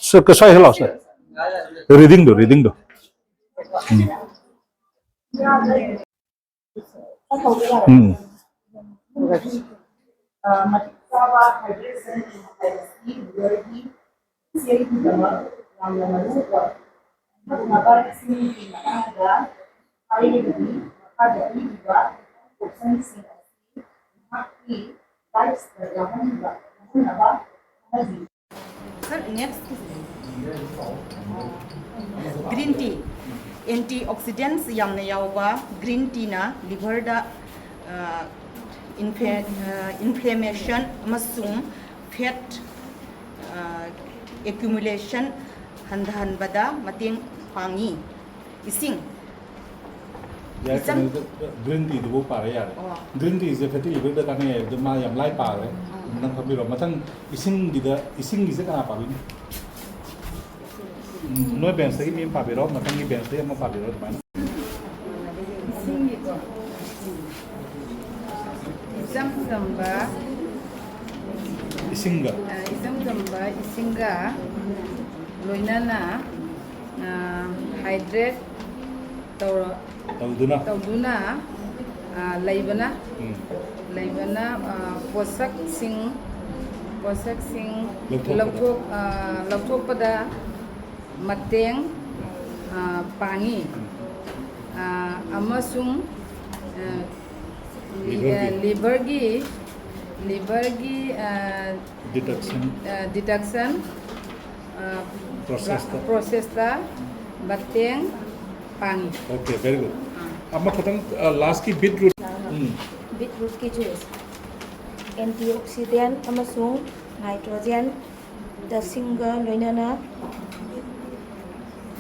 ꯁ-, ꯀ-, ꯁ꯭ꯋꯥꯏ ꯁꯤ ꯂꯥꯛꯑꯣ, ꯁ꯭ꯋꯥꯏ꯫ ꯔꯤꯗꯤꯡꯗꯣ, ꯔꯤꯗꯤꯡꯗꯣ꯫ ꯎꯝ꯫ ꯎꯝ꯫ ꯆꯥꯕ ꯍꯥꯏꯗ꯭ꯔꯦꯁꯟ ꯍꯥꯏꯕꯁꯤ ꯂꯤꯚꯔꯒꯤ ꯁꯦꯜꯒꯤꯗꯃꯛ ꯌꯥꯝꯅ ꯃꯔꯨ ꯑꯣꯏ꯫ ꯊꯛꯅꯕ ꯏꯁꯤꯡꯒꯤ ꯃꯇꯥꯡꯗ ꯍꯥꯏꯔꯒꯗꯤ ꯃꯈꯥꯗ ꯄꯤꯔꯤꯕ ꯑꯣꯞꯁꯟꯁꯤꯡ ꯑꯁꯤ ꯅꯍꯥꯛꯀꯤ ꯂꯥꯏꯐꯁꯇ ꯌꯥꯎꯍꯟꯕ ꯌꯥꯎꯍꯟꯅꯕ ꯍꯣꯠꯅꯕꯤꯌꯨ꯫ Sir, next. Green tea. Antioxidants ꯌꯥꯝꯅ ꯌꯥꯎꯕ green teaꯅ liverꯗ, ꯑ, infe-, ꯑ, inflammation ꯑꯃꯁꯨꯡ fat, ꯑ, accumulation ꯍꯟꯊꯍꯟꯕꯗ ꯃꯇꯦꯡ ꯄꯥꯡꯉꯤ꯫ ꯏꯁꯤꯡ꯫ ꯌꯥꯏ, ꯏꯆꯝ- ꯀꯩꯅꯣꯗ, green teaꯗꯨꯕꯨ ꯄꯥꯔꯦ ꯌꯥꯔꯦ꯫ ꯑꯣ꯫ Green teaꯁꯦ fatty liverꯗ ꯀꯥꯟꯅꯩ ꯍꯥꯏꯕꯗꯣ ꯃꯥ ꯌꯥꯝ ꯂꯥꯏ ꯄꯥꯈ꯭ꯔꯦ꯫ ꯎꯝ꯫ ꯅꯪ ꯈꯪꯕꯤꯔꯣ? ꯃꯊꯪ ꯏꯁꯤꯡꯒꯤꯗ, ꯏꯁꯤꯡꯒꯤꯁꯦ ꯀꯅꯥ ꯄꯥꯕꯤꯅꯤ? ꯎꯝ, ꯅꯣꯏ benchꯇꯒꯤ ꯃꯤ ꯑꯃ ꯄꯥꯕꯤꯔꯣ, ꯃꯊꯪꯒꯤ benchꯇꯒꯤ ꯑꯃ ꯄꯥꯕꯤꯔꯣ, ꯑꯗꯨꯃꯥꯏꯅ꯫ ꯏꯁꯤꯡꯒꯤꯀꯣ꯫ ꯏꯆꯝ ꯆꯝꯕ꯫ ꯏꯁꯤꯡꯒ꯫ ꯑ, ꯏꯆꯝ ꯆꯝꯕ ꯏꯁꯤꯡꯒ ꯂꯣꯏꯅꯅ, ꯑ, hydrate ꯇꯧꯔ-, ꯇꯧꯗꯨꯅ꯫ ꯇꯧꯗꯨꯅ, ꯑ, ꯂꯩꯕꯅ, ꯎꯝ꯫ ꯂꯩꯕꯅ, ꯑ, ꯄꯣꯠꯁꯛꯁꯤꯡ, ꯄꯣꯠꯁꯛꯁꯤꯡ ꯂꯧꯊꯣꯛꯄꯗ꯫ ꯂꯧꯊꯣꯛ-, ꯑ, ꯂꯧꯊꯣꯛꯄꯗ ꯃꯇꯦꯡ, ꯑ, ꯄꯥꯡꯉꯤ꯫ ꯎꯝ꯫ ꯑ, ꯑꯃꯁꯨꯡ, ꯑ, liverꯒꯤ꯫ ꯑ, liverꯒꯤ, liverꯒꯤ, ꯑ, deduction꯫ ꯑ, deduction, ꯑ, processꯇ꯫ Processꯇ ꯃꯇꯦꯡ ꯄꯥꯡꯉꯤ꯫ Okay, very good꯫ ꯑꯥ꯫ ꯑꯃꯈꯛꯇꯪ, ꯑ, lastꯀꯤ beetroot꯫ ꯎꯝ꯫ Beetrootꯀꯤ juice꯫ Antioxidant ꯑꯃꯁꯨꯡ nitrogen ꯗꯁꯤꯡꯒ ꯂꯣꯏꯅꯅ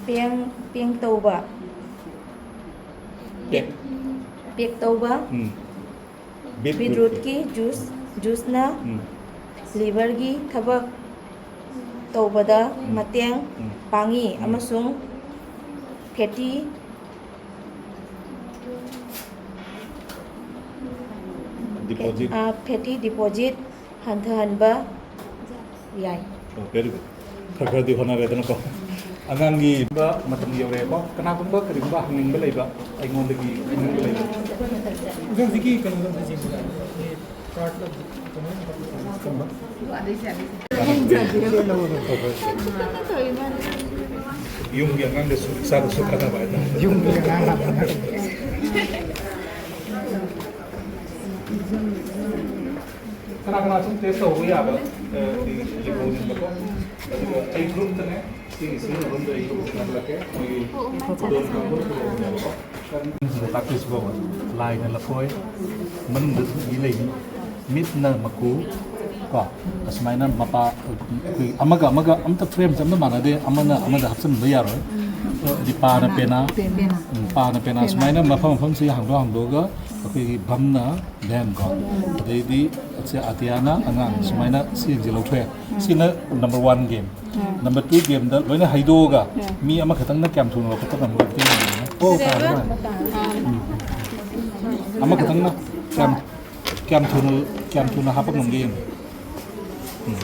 ꯄꯦꯡ, ꯄꯦꯡ ꯇꯧꯕ꯫ Pack꯫ Pack ꯇꯧꯕ꯫ ꯎꯝ꯫ Beetrootꯀꯤ꯫ Beetrootꯀꯤ juice, juiceꯅ ꯎꯝ꯫ Liverꯒꯤ ꯊꯕꯛ ꯇꯧꯕꯗ ꯎꯝ꯫ ꯃꯇꯦꯡ ꯎꯝ꯫ ꯄꯥꯡꯉꯤ ꯎꯝ꯫ ꯑꯃꯁꯨꯡ fatty deposit꯫ ꯑ, fatty deposit ꯍꯟꯊꯍꯟꯕ ꯌꯥꯏ꯫ Oh, very good. ꯈꯔ ꯈꯔꯗꯤ ꯍꯣꯠꯅꯔꯦꯗꯅꯀꯣ꯫ ꯑꯉꯥꯡꯒꯤ ꯃꯇꯝ ꯌꯧꯔꯛꯑꯦꯀꯣ꯫ ꯀꯅꯥꯒꯨꯝꯕ ꯀꯔꯤꯒꯨꯝꯕ ꯍꯪꯅꯤꯡꯕ ꯂꯩꯕ, ꯑꯩꯉꯣꯟꯗꯒꯤ ꯍꯪꯅꯤꯡꯕ ꯂꯩꯕ? ꯑꯣꯖꯥ, ꯍꯧꯖꯤꯛꯀꯤ ꯀꯩꯅꯣꯗꯣ ꯑꯝꯇ ꯌꯦꯡꯕꯤꯔꯛꯑꯣ꯫ ꯌꯨꯝꯒꯤ ꯑꯉꯥꯡꯗꯁꯨ ꯏꯆꯥꯗꯁꯨ ꯀꯥꯟꯅꯕ ꯍꯥꯏꯇꯥꯔꯦ꯫ ꯌꯨꯝꯒꯤ ꯑꯉꯥꯡ ꯍꯥꯞꯅꯕ꯫ ꯀꯅꯥ ꯀꯅꯥ ꯁꯨꯝ ꯇꯦꯁ ꯇꯧꯕ ꯌꯥꯕ, ꯑ, ꯂꯤꯀꯣꯟꯅꯤꯡꯕꯀꯣ? ꯑꯗꯨꯒ ꯑꯩ ꯒ꯭ꯔꯨꯞꯇꯅꯦ, ꯁꯤꯒꯤ ꯁꯤꯖꯤꯟꯅꯐꯝꯗꯣ ꯑꯩ ꯒ꯭ꯔꯨꯞꯇ ꯊꯥꯖꯤꯜꯂꯛꯀꯦ꯫ ꯃꯣꯏꯒꯤ ꯈꯨꯗꯣꯜ ꯀꯥꯡꯕꯨ ꯈꯨꯗꯣꯜ ꯇꯥꯛꯇꯣꯏꯁꯤꯀꯣ, ꯂꯥꯏꯅ ꯂꯐꯣꯏ, ꯃꯅꯨꯡꯗ ꯏ ꯂꯩꯅꯤ, ꯃꯤꯠꯅ ꯃꯀꯨ, ꯀꯣ, ꯑꯁꯨꯃꯥꯏꯅ ꯃꯄꯥ, ꯑꯩꯈꯣꯏ ꯑꯃꯒ ꯑꯃꯒ ꯑꯝꯇ ꯐ꯭ꯔꯦꯝꯁꯦ ꯑꯝꯇ ꯃꯥꯟꯅꯗꯦ, ꯑꯃꯅ ꯑꯃꯗ ꯍꯥꯞꯆꯤꯟꯕ ꯌꯥꯔꯣꯏ꯫ ꯑꯗꯤ ꯄꯥꯅ ꯄꯦꯅꯥ, ꯄꯦꯅꯥ꯫ ꯎꯝ, ꯄꯥꯅ ꯄꯦꯅꯥ ꯄꯦꯅꯥ꯫ ꯁꯨꯃꯥꯏꯅ ꯃꯐꯝ ꯃꯐꯝꯁꯤ ꯍꯥꯡꯗꯣꯛ ꯍꯥꯡꯗꯣꯛꯑꯒ ꯑꯩꯈꯣꯏꯒꯤ ꯚꯝꯅ ꯚꯦꯝ ꯀꯣ, ꯑꯗꯩꯗꯤ ꯁꯦ ꯑꯇꯤꯌꯥꯅ ꯑꯉꯥꯡ, ꯁꯨꯃꯥꯏꯅ ꯁꯤ ꯌꯦꯡꯁꯤ ꯂꯧꯊꯣꯛꯑꯦ꯫ ꯁꯤꯅ number one game. Number two ꯒꯦꯝꯗ ꯂꯣꯏꯅ ꯍꯩꯗꯣꯛꯑꯒ ꯃꯤ ꯑꯃꯈꯛꯇꯪꯅ ꯀꯌꯥꯝ ꯊꯨꯅ ꯂꯧꯈꯠꯄ ꯉꯝꯒꯦ? ꯑꯣ, ꯇꯥꯔꯦ, ꯇꯥꯔꯦ꯫ ꯎꯝ꯫ ꯑꯃꯈꯛꯇꯪꯅ ꯀꯌꯥꯝ, ꯀꯌꯥꯝ ꯊꯨꯅ, ꯀꯌꯥꯝ ꯊꯨꯅ ꯍꯥꯞꯄ ꯉꯝꯒꯦ ꯌꯦꯡꯉꯣ꯫ ꯎꯝ꯫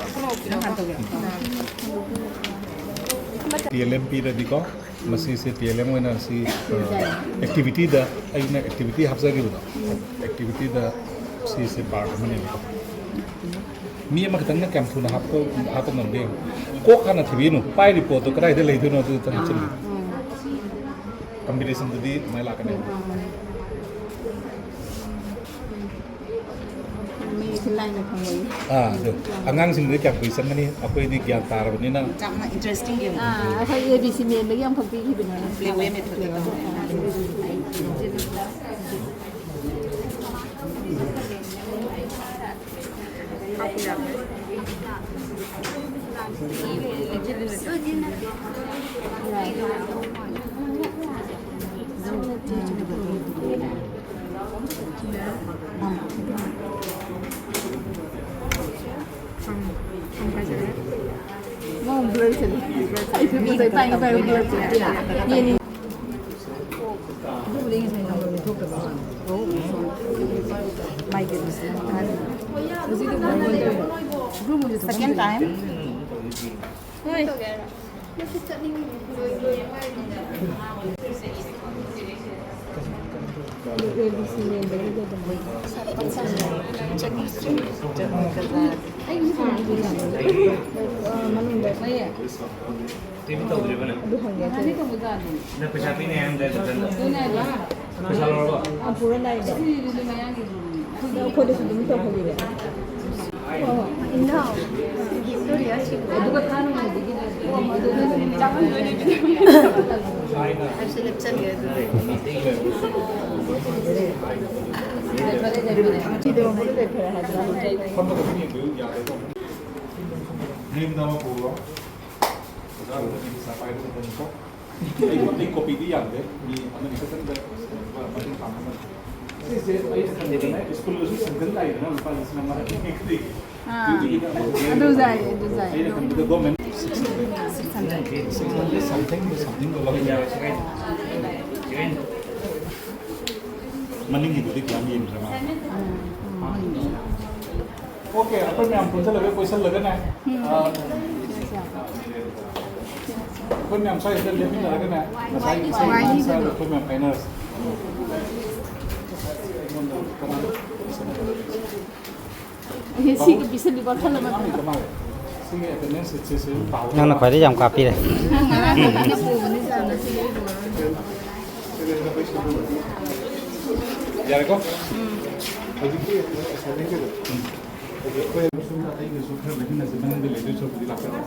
ꯇꯤ ꯑꯦꯜ ꯑꯦꯝ ꯄꯤꯔꯗꯤꯀꯣ, ꯃꯁꯤꯁꯦ ꯇꯤ ꯑꯦꯜ ꯑꯦꯝ ꯑꯣꯏꯅ ꯁꯤ, ꯑ, ꯑꯦꯛꯇꯤꯚꯤꯇꯤꯗ, ꯑꯩꯅ ꯑꯦꯛꯇꯤꯚꯤꯇꯤ ꯍꯥꯞꯆꯈꯤꯕꯗꯣ, ꯑꯦꯛꯇꯤꯚꯤꯇꯤꯗ ꯁꯤꯁꯦ ꯄꯥꯔꯠ ꯑꯃꯅꯦꯕꯀꯣ꯫ ꯃꯤ ꯑꯃꯈꯛꯇꯪꯅ ꯀꯌꯥꯝ ꯊꯨꯅ ꯍꯥꯞꯄ, ꯍꯥꯞꯄ ꯉꯝꯒꯦ? ꯀꯣꯛ ꯍꯥꯟꯅ ꯊꯤꯕꯤꯅꯨ, ꯄꯥꯏꯔꯤ ꯄꯣꯠꯇꯣ ꯀꯗꯥꯏꯗ ꯂꯩꯗꯣꯏꯅꯣ ꯑꯗꯨꯗ ꯍꯥꯞꯆꯤꯜꯂꯨ꯫ ꯀꯝꯕꯤꯅꯦꯁꯟꯗꯨꯗꯤ ꯑꯗꯨꯃꯥꯏꯅ ꯂꯥꯛꯀꯅꯤ꯫ ꯃꯤꯁꯦ ꯂꯥꯏꯅ ꯈꯪꯕꯅꯤ꯫ ꯑꯥ, ꯑꯗꯨ ꯑꯉꯥꯡꯁꯤꯡꯗꯤ ꯀꯌꯥꯝ ꯀꯨꯏ ꯆꯪꯒꯅꯤ? ꯑꯩꯈꯣꯏꯗꯤ ꯒ꯭ꯌꯥꯟ ꯇꯥꯔꯕꯅꯤꯅ꯫ ꯌꯥꯝꯅ ꯏꯟꯇꯔꯦꯁꯇꯤꯡ ꯒꯦꯝ꯫ ꯑꯥ, ꯑꯩꯈꯣꯏ ꯑꯦ ꯕꯤ ꯁꯤ ꯃꯦꯟꯗꯒꯤ ꯑꯃꯈꯛ ꯄꯤꯈꯤꯕꯅꯦ꯫ ꯄ꯭ꯂꯦꯋꯦ ꯃꯦꯊꯠꯇ ꯇꯧꯕꯅꯦ꯫ ꯃꯥ ꯕ꯭ꯂꯔ ꯆꯠꯂꯦ꯫ ꯑꯩꯁꯨ ꯉꯁꯥꯏ ꯄꯥꯏꯒꯦ ꯄꯥꯏꯒꯦ ꯕ꯭ꯂꯔ ꯆꯠꯂꯦ꯫ ꯌꯦꯡꯅꯤꯡ-, ꯑꯗꯨꯕꯨꯗꯤ ꯉꯁꯥꯏ ꯅꯪꯉꯣꯟꯗ ꯊꯣꯛꯇꯕ ꯋꯥꯅꯤ꯫ ꯃꯥꯏ ꯀꯩꯅꯣꯁꯦ ꯍꯧꯖꯤꯛꯇꯤ ꯕ꯭ꯂꯔ ꯑꯣꯏꯅ ꯇꯧꯋꯦ꯫ ꯁꯦꯀꯦꯟ ꯇꯥꯏꯝ꯫ ꯍꯣꯏ꯫ ꯑꯦ ꯕꯤ ꯁꯤ ꯃꯦꯟꯕꯒꯤꯗꯣ ꯑꯗꯨꯃꯥꯏꯅ꯫ ꯆꯠꯅꯤꯡꯗ꯭ꯔꯦ꯫ ꯑꯩꯒꯤ ꯃꯅꯨꯡꯗ꯫ ꯇꯤꯚꯤ ꯇꯧꯗ꯭ꯔꯤꯕꯅꯦ꯫ ꯑꯗꯨ ꯍꯪꯒꯦ ꯇꯧꯕ꯫ ꯅꯪ ꯄꯩꯁꯥ ꯄꯤꯅꯤ ꯍꯥꯏꯔꯝꯗꯥꯏ ꯗꯨꯀꯥꯟꯗ꯫ ꯄꯩꯁꯥ ꯂꯧꯔꯕꯣ? ꯑꯥ, ꯄꯨꯔ ꯂꯥꯛꯏꯕ꯫ ꯑꯗꯣ ꯑꯩꯈꯣꯏꯗꯁꯨ ꯑꯗꯨꯝ ꯇꯧꯍꯜꯂꯤꯔ? ꯍꯣꯏ, ꯍꯣꯏ꯫ ꯑꯗꯨꯒ ꯊꯥꯅꯉꯥꯏꯗꯒꯤ꯫ ꯑꯩꯁꯨ ꯂꯦꯞꯆꯒꯦ ꯑꯗꯨꯗꯤ꯫ ꯐꯔꯦ, ꯐꯔꯦ, ꯐꯔꯦ꯫ ꯁꯤꯗ ꯑꯃꯨꯛ ꯂꯩꯈ꯭ꯔꯦ ꯍꯥꯏꯕ꯫ ꯅꯣꯏ ꯃꯤꯗ ꯑꯃ ꯄꯨꯔꯣ꯫ ꯑꯣꯖꯥ ꯑꯗꯨꯗ ꯄꯩꯁꯥ ꯄꯥꯏꯕ ꯈꯛꯇꯅꯤꯀꯣ꯫ ꯑꯩ, ꯑꯩ ꯀꯣꯄꯤꯗꯤ ꯌꯥꯝꯗꯦ꯫ ꯃꯤ ꯑꯃꯅꯤ ꯈꯛꯇꯪꯗ ꯃꯇꯦꯡ ꯄꯥꯡꯕ ꯉꯝꯃꯤ꯫ ꯁꯤꯁꯦ ꯑꯩꯅ ꯈꯟꯕꯗꯅꯦ, ꯁ꯭ꯀꯨꯜꯗꯁꯨ ꯁꯦꯟꯖꯤꯟ ꯂꯥꯛꯏꯗꯅ ꯂꯨꯄꯥ ꯂꯤꯁꯤꯡ ꯑꯃ ꯑꯅꯤ꯫ ꯑꯥ, ꯑꯗꯨ ꯌꯥꯏ, ꯑꯗꯨ ꯌꯥꯏ꯫ ꯑꯩꯅ ꯈꯟꯕꯗ government six hundred, six hundred something, something ꯗꯣ ꯂꯧꯕ ꯌꯥꯏ꯫ ꯃꯅꯤꯡꯒꯤꯗꯨꯗꯤ ꯀꯌꯥꯝ ꯌꯦꯡꯗ꯭ꯔ ꯃꯥꯜꯂꯦ꯫ ꯎꯝ, ꯎꯝ꯫ ꯑꯣꯀꯦ, ꯑꯩꯈꯣꯏ ꯃꯌꯥꯝ ꯄꯨꯟꯁꯤꯜꯂꯒ ꯀꯣꯏꯁꯜꯂꯒꯅꯦ, ꯎꯝ꯫ ꯑ, ꯑꯩꯈꯣꯏ ꯃꯌꯥꯝ ꯁ꯭ꯋꯥꯏꯁꯤꯗ ꯂꯦꯞꯃꯤꯟꯅꯔꯒꯅꯦ, ꯉꯁꯥꯏ ꯉꯁꯥꯏ ꯉꯁꯥꯏ ꯑꯩꯈꯣꯏ ꯃꯌꯥꯝ ꯍꯥꯏꯅꯔꯁꯤ꯫ ꯑꯩꯉꯣꯟꯗ ꯀꯅꯥꯅꯣ? ꯑꯦ, ꯁꯤꯒ ꯄꯤꯁꯜꯂꯤꯕ ꯈꯜꯂ ꯃꯇꯨꯡꯗ꯫ ꯁꯤꯒꯤ attendance sheet ꯁꯦ ꯁꯤ ꯄꯥꯎ꯫ ꯅꯪꯅ ꯈ꯭ꯋꯥꯏꯗꯒꯤ ꯌꯥꯝ ꯀꯥꯞꯄꯤꯔꯦ꯫ ꯉꯔꯥꯡ ꯑꯩꯅ ꯄꯨꯕꯅꯤ ꯁꯥꯔ, ꯉꯁꯤꯗꯤ ꯑꯩ ꯄꯨꯔꯔꯣꯏ꯫ ꯌꯥꯔꯦꯀꯣ? ꯎꯝ꯫ ꯍꯧꯖꯤꯛꯀꯤ assignment ꯀꯩꯗꯣ? ꯎꯝ꯫ ꯍꯧꯖꯤꯛ ꯑꯩꯈꯣꯏ ꯑꯩꯅꯁꯨ ꯈꯔ ꯂꯩꯃꯤꯟꯅꯁꯦ, ꯃꯅꯨꯡꯗ ꯂꯩꯗꯣꯏ ꯁꯔꯨꯛꯄꯨꯗꯤ ꯂꯥꯛꯆꯔꯣ꯫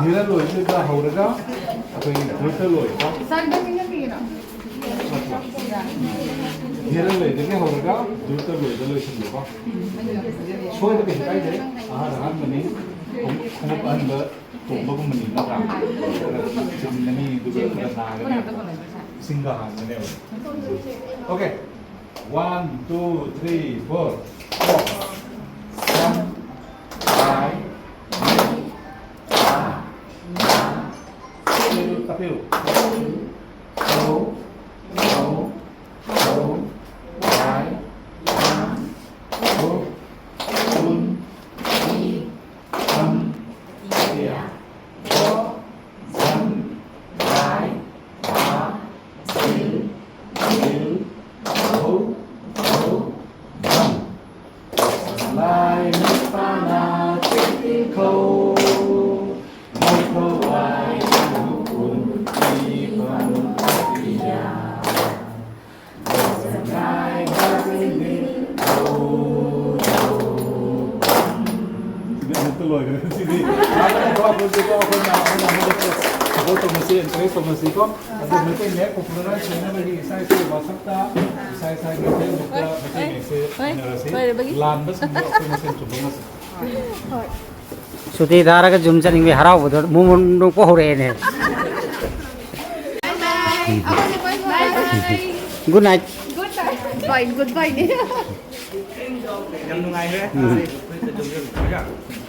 ꯙꯤꯔ ꯂꯣꯏꯗꯨꯗ ꯍꯧꯔꯒ ꯑꯩꯈꯣꯏꯒꯤ ꯙꯨꯔꯇ ꯂꯣꯏꯀꯣ꯫ ꯙꯤꯔ ꯂꯣꯏꯗꯒꯤ ꯍꯧꯔꯒ ꯙꯨꯔꯇ ꯂꯣꯏꯗ ꯂꯣꯏꯁꯤꯟꯕꯀꯣ꯫ ꯁꯣꯏꯕ ꯀꯩꯁꯨ ꯀꯥꯏꯗꯦ꯫ ꯑꯍꯥꯟ ꯑꯍꯥꯟꯕꯅꯤ꯫ ꯈꯣꯡꯎꯞ ꯑꯍꯟꯕ ꯇꯣꯡꯕꯒꯨꯝꯕꯅꯤ ꯅꯠꯇ꯭ꯔꯥ? ꯈꯔ ꯆꯤꯡꯒꯅꯤ, ꯑꯗꯨꯒ ꯈꯔ ꯅꯥꯒꯅꯤ꯫ ꯏꯁꯤꯡꯒ ꯍꯥꯟꯒꯅꯦꯕ꯫ Okay. One, two, three, four. Four. One, five, one, two, ꯇꯞꯄꯤꯌꯨ꯫ Two, two, two, five, one, two, two, one, yeah. Four, one, five, one, two, ꯁꯤꯗꯤ ꯂꯥꯛꯀꯅꯨꯀꯣ, ꯑꯩꯈꯣꯏꯁꯨꯀꯣ, ꯑꯩꯈꯣꯏꯅ ꯑꯃꯅ ꯑꯃꯗ ꯁꯞꯄꯣꯔꯠ ꯇꯧꯅꯁꯤ, ꯑꯦꯟꯀꯔꯦꯖ ꯇꯧꯅꯁꯤꯀꯣ꯫ ꯑꯗꯣ ꯃꯩꯇꯩ ꯃꯌꯦꯛ ꯄꯣꯄꯨꯂꯔ ꯁꯦꯝꯅꯕꯒꯤ ꯏꯁꯥ ꯏꯁꯥꯒꯤ ꯋꯥꯆꯞꯇ, ꯏꯁꯥ ꯏꯁꯥꯒꯤ ꯐꯦꯁꯕꯨꯛꯇ ꯃꯩꯇꯩ ꯃꯌꯦꯛꯁꯦ ꯍꯣꯏ, ꯏꯟꯅꯔꯁꯤ꯫ ꯂꯣꯏꯔꯕꯒꯤ? ꯂꯥꯟꯕꯁꯤꯡꯗꯣ ꯑꯩꯈꯣꯏ ꯃꯁꯦꯟ ꯆꯨꯝꯊꯣꯛꯅꯁꯤ꯫ ꯍꯣꯏ꯫ ꯁꯨꯇꯤ ꯊꯥꯔꯒ ꯌꯨꯝ ꯆꯠꯅꯤꯡꯕꯒꯤ ꯍꯔꯥꯎꯕꯗꯣ ꯃꯣꯃꯣꯟ ꯅꯣꯛꯄ ꯍꯧꯔꯛꯑꯦꯅꯦ꯫ Good night. Good bye, good ꯕꯥꯏꯅꯦ꯫ ꯌꯥꯝ ꯅꯨꯡꯉꯥꯏꯔꯦ꯫ ꯎꯝ꯫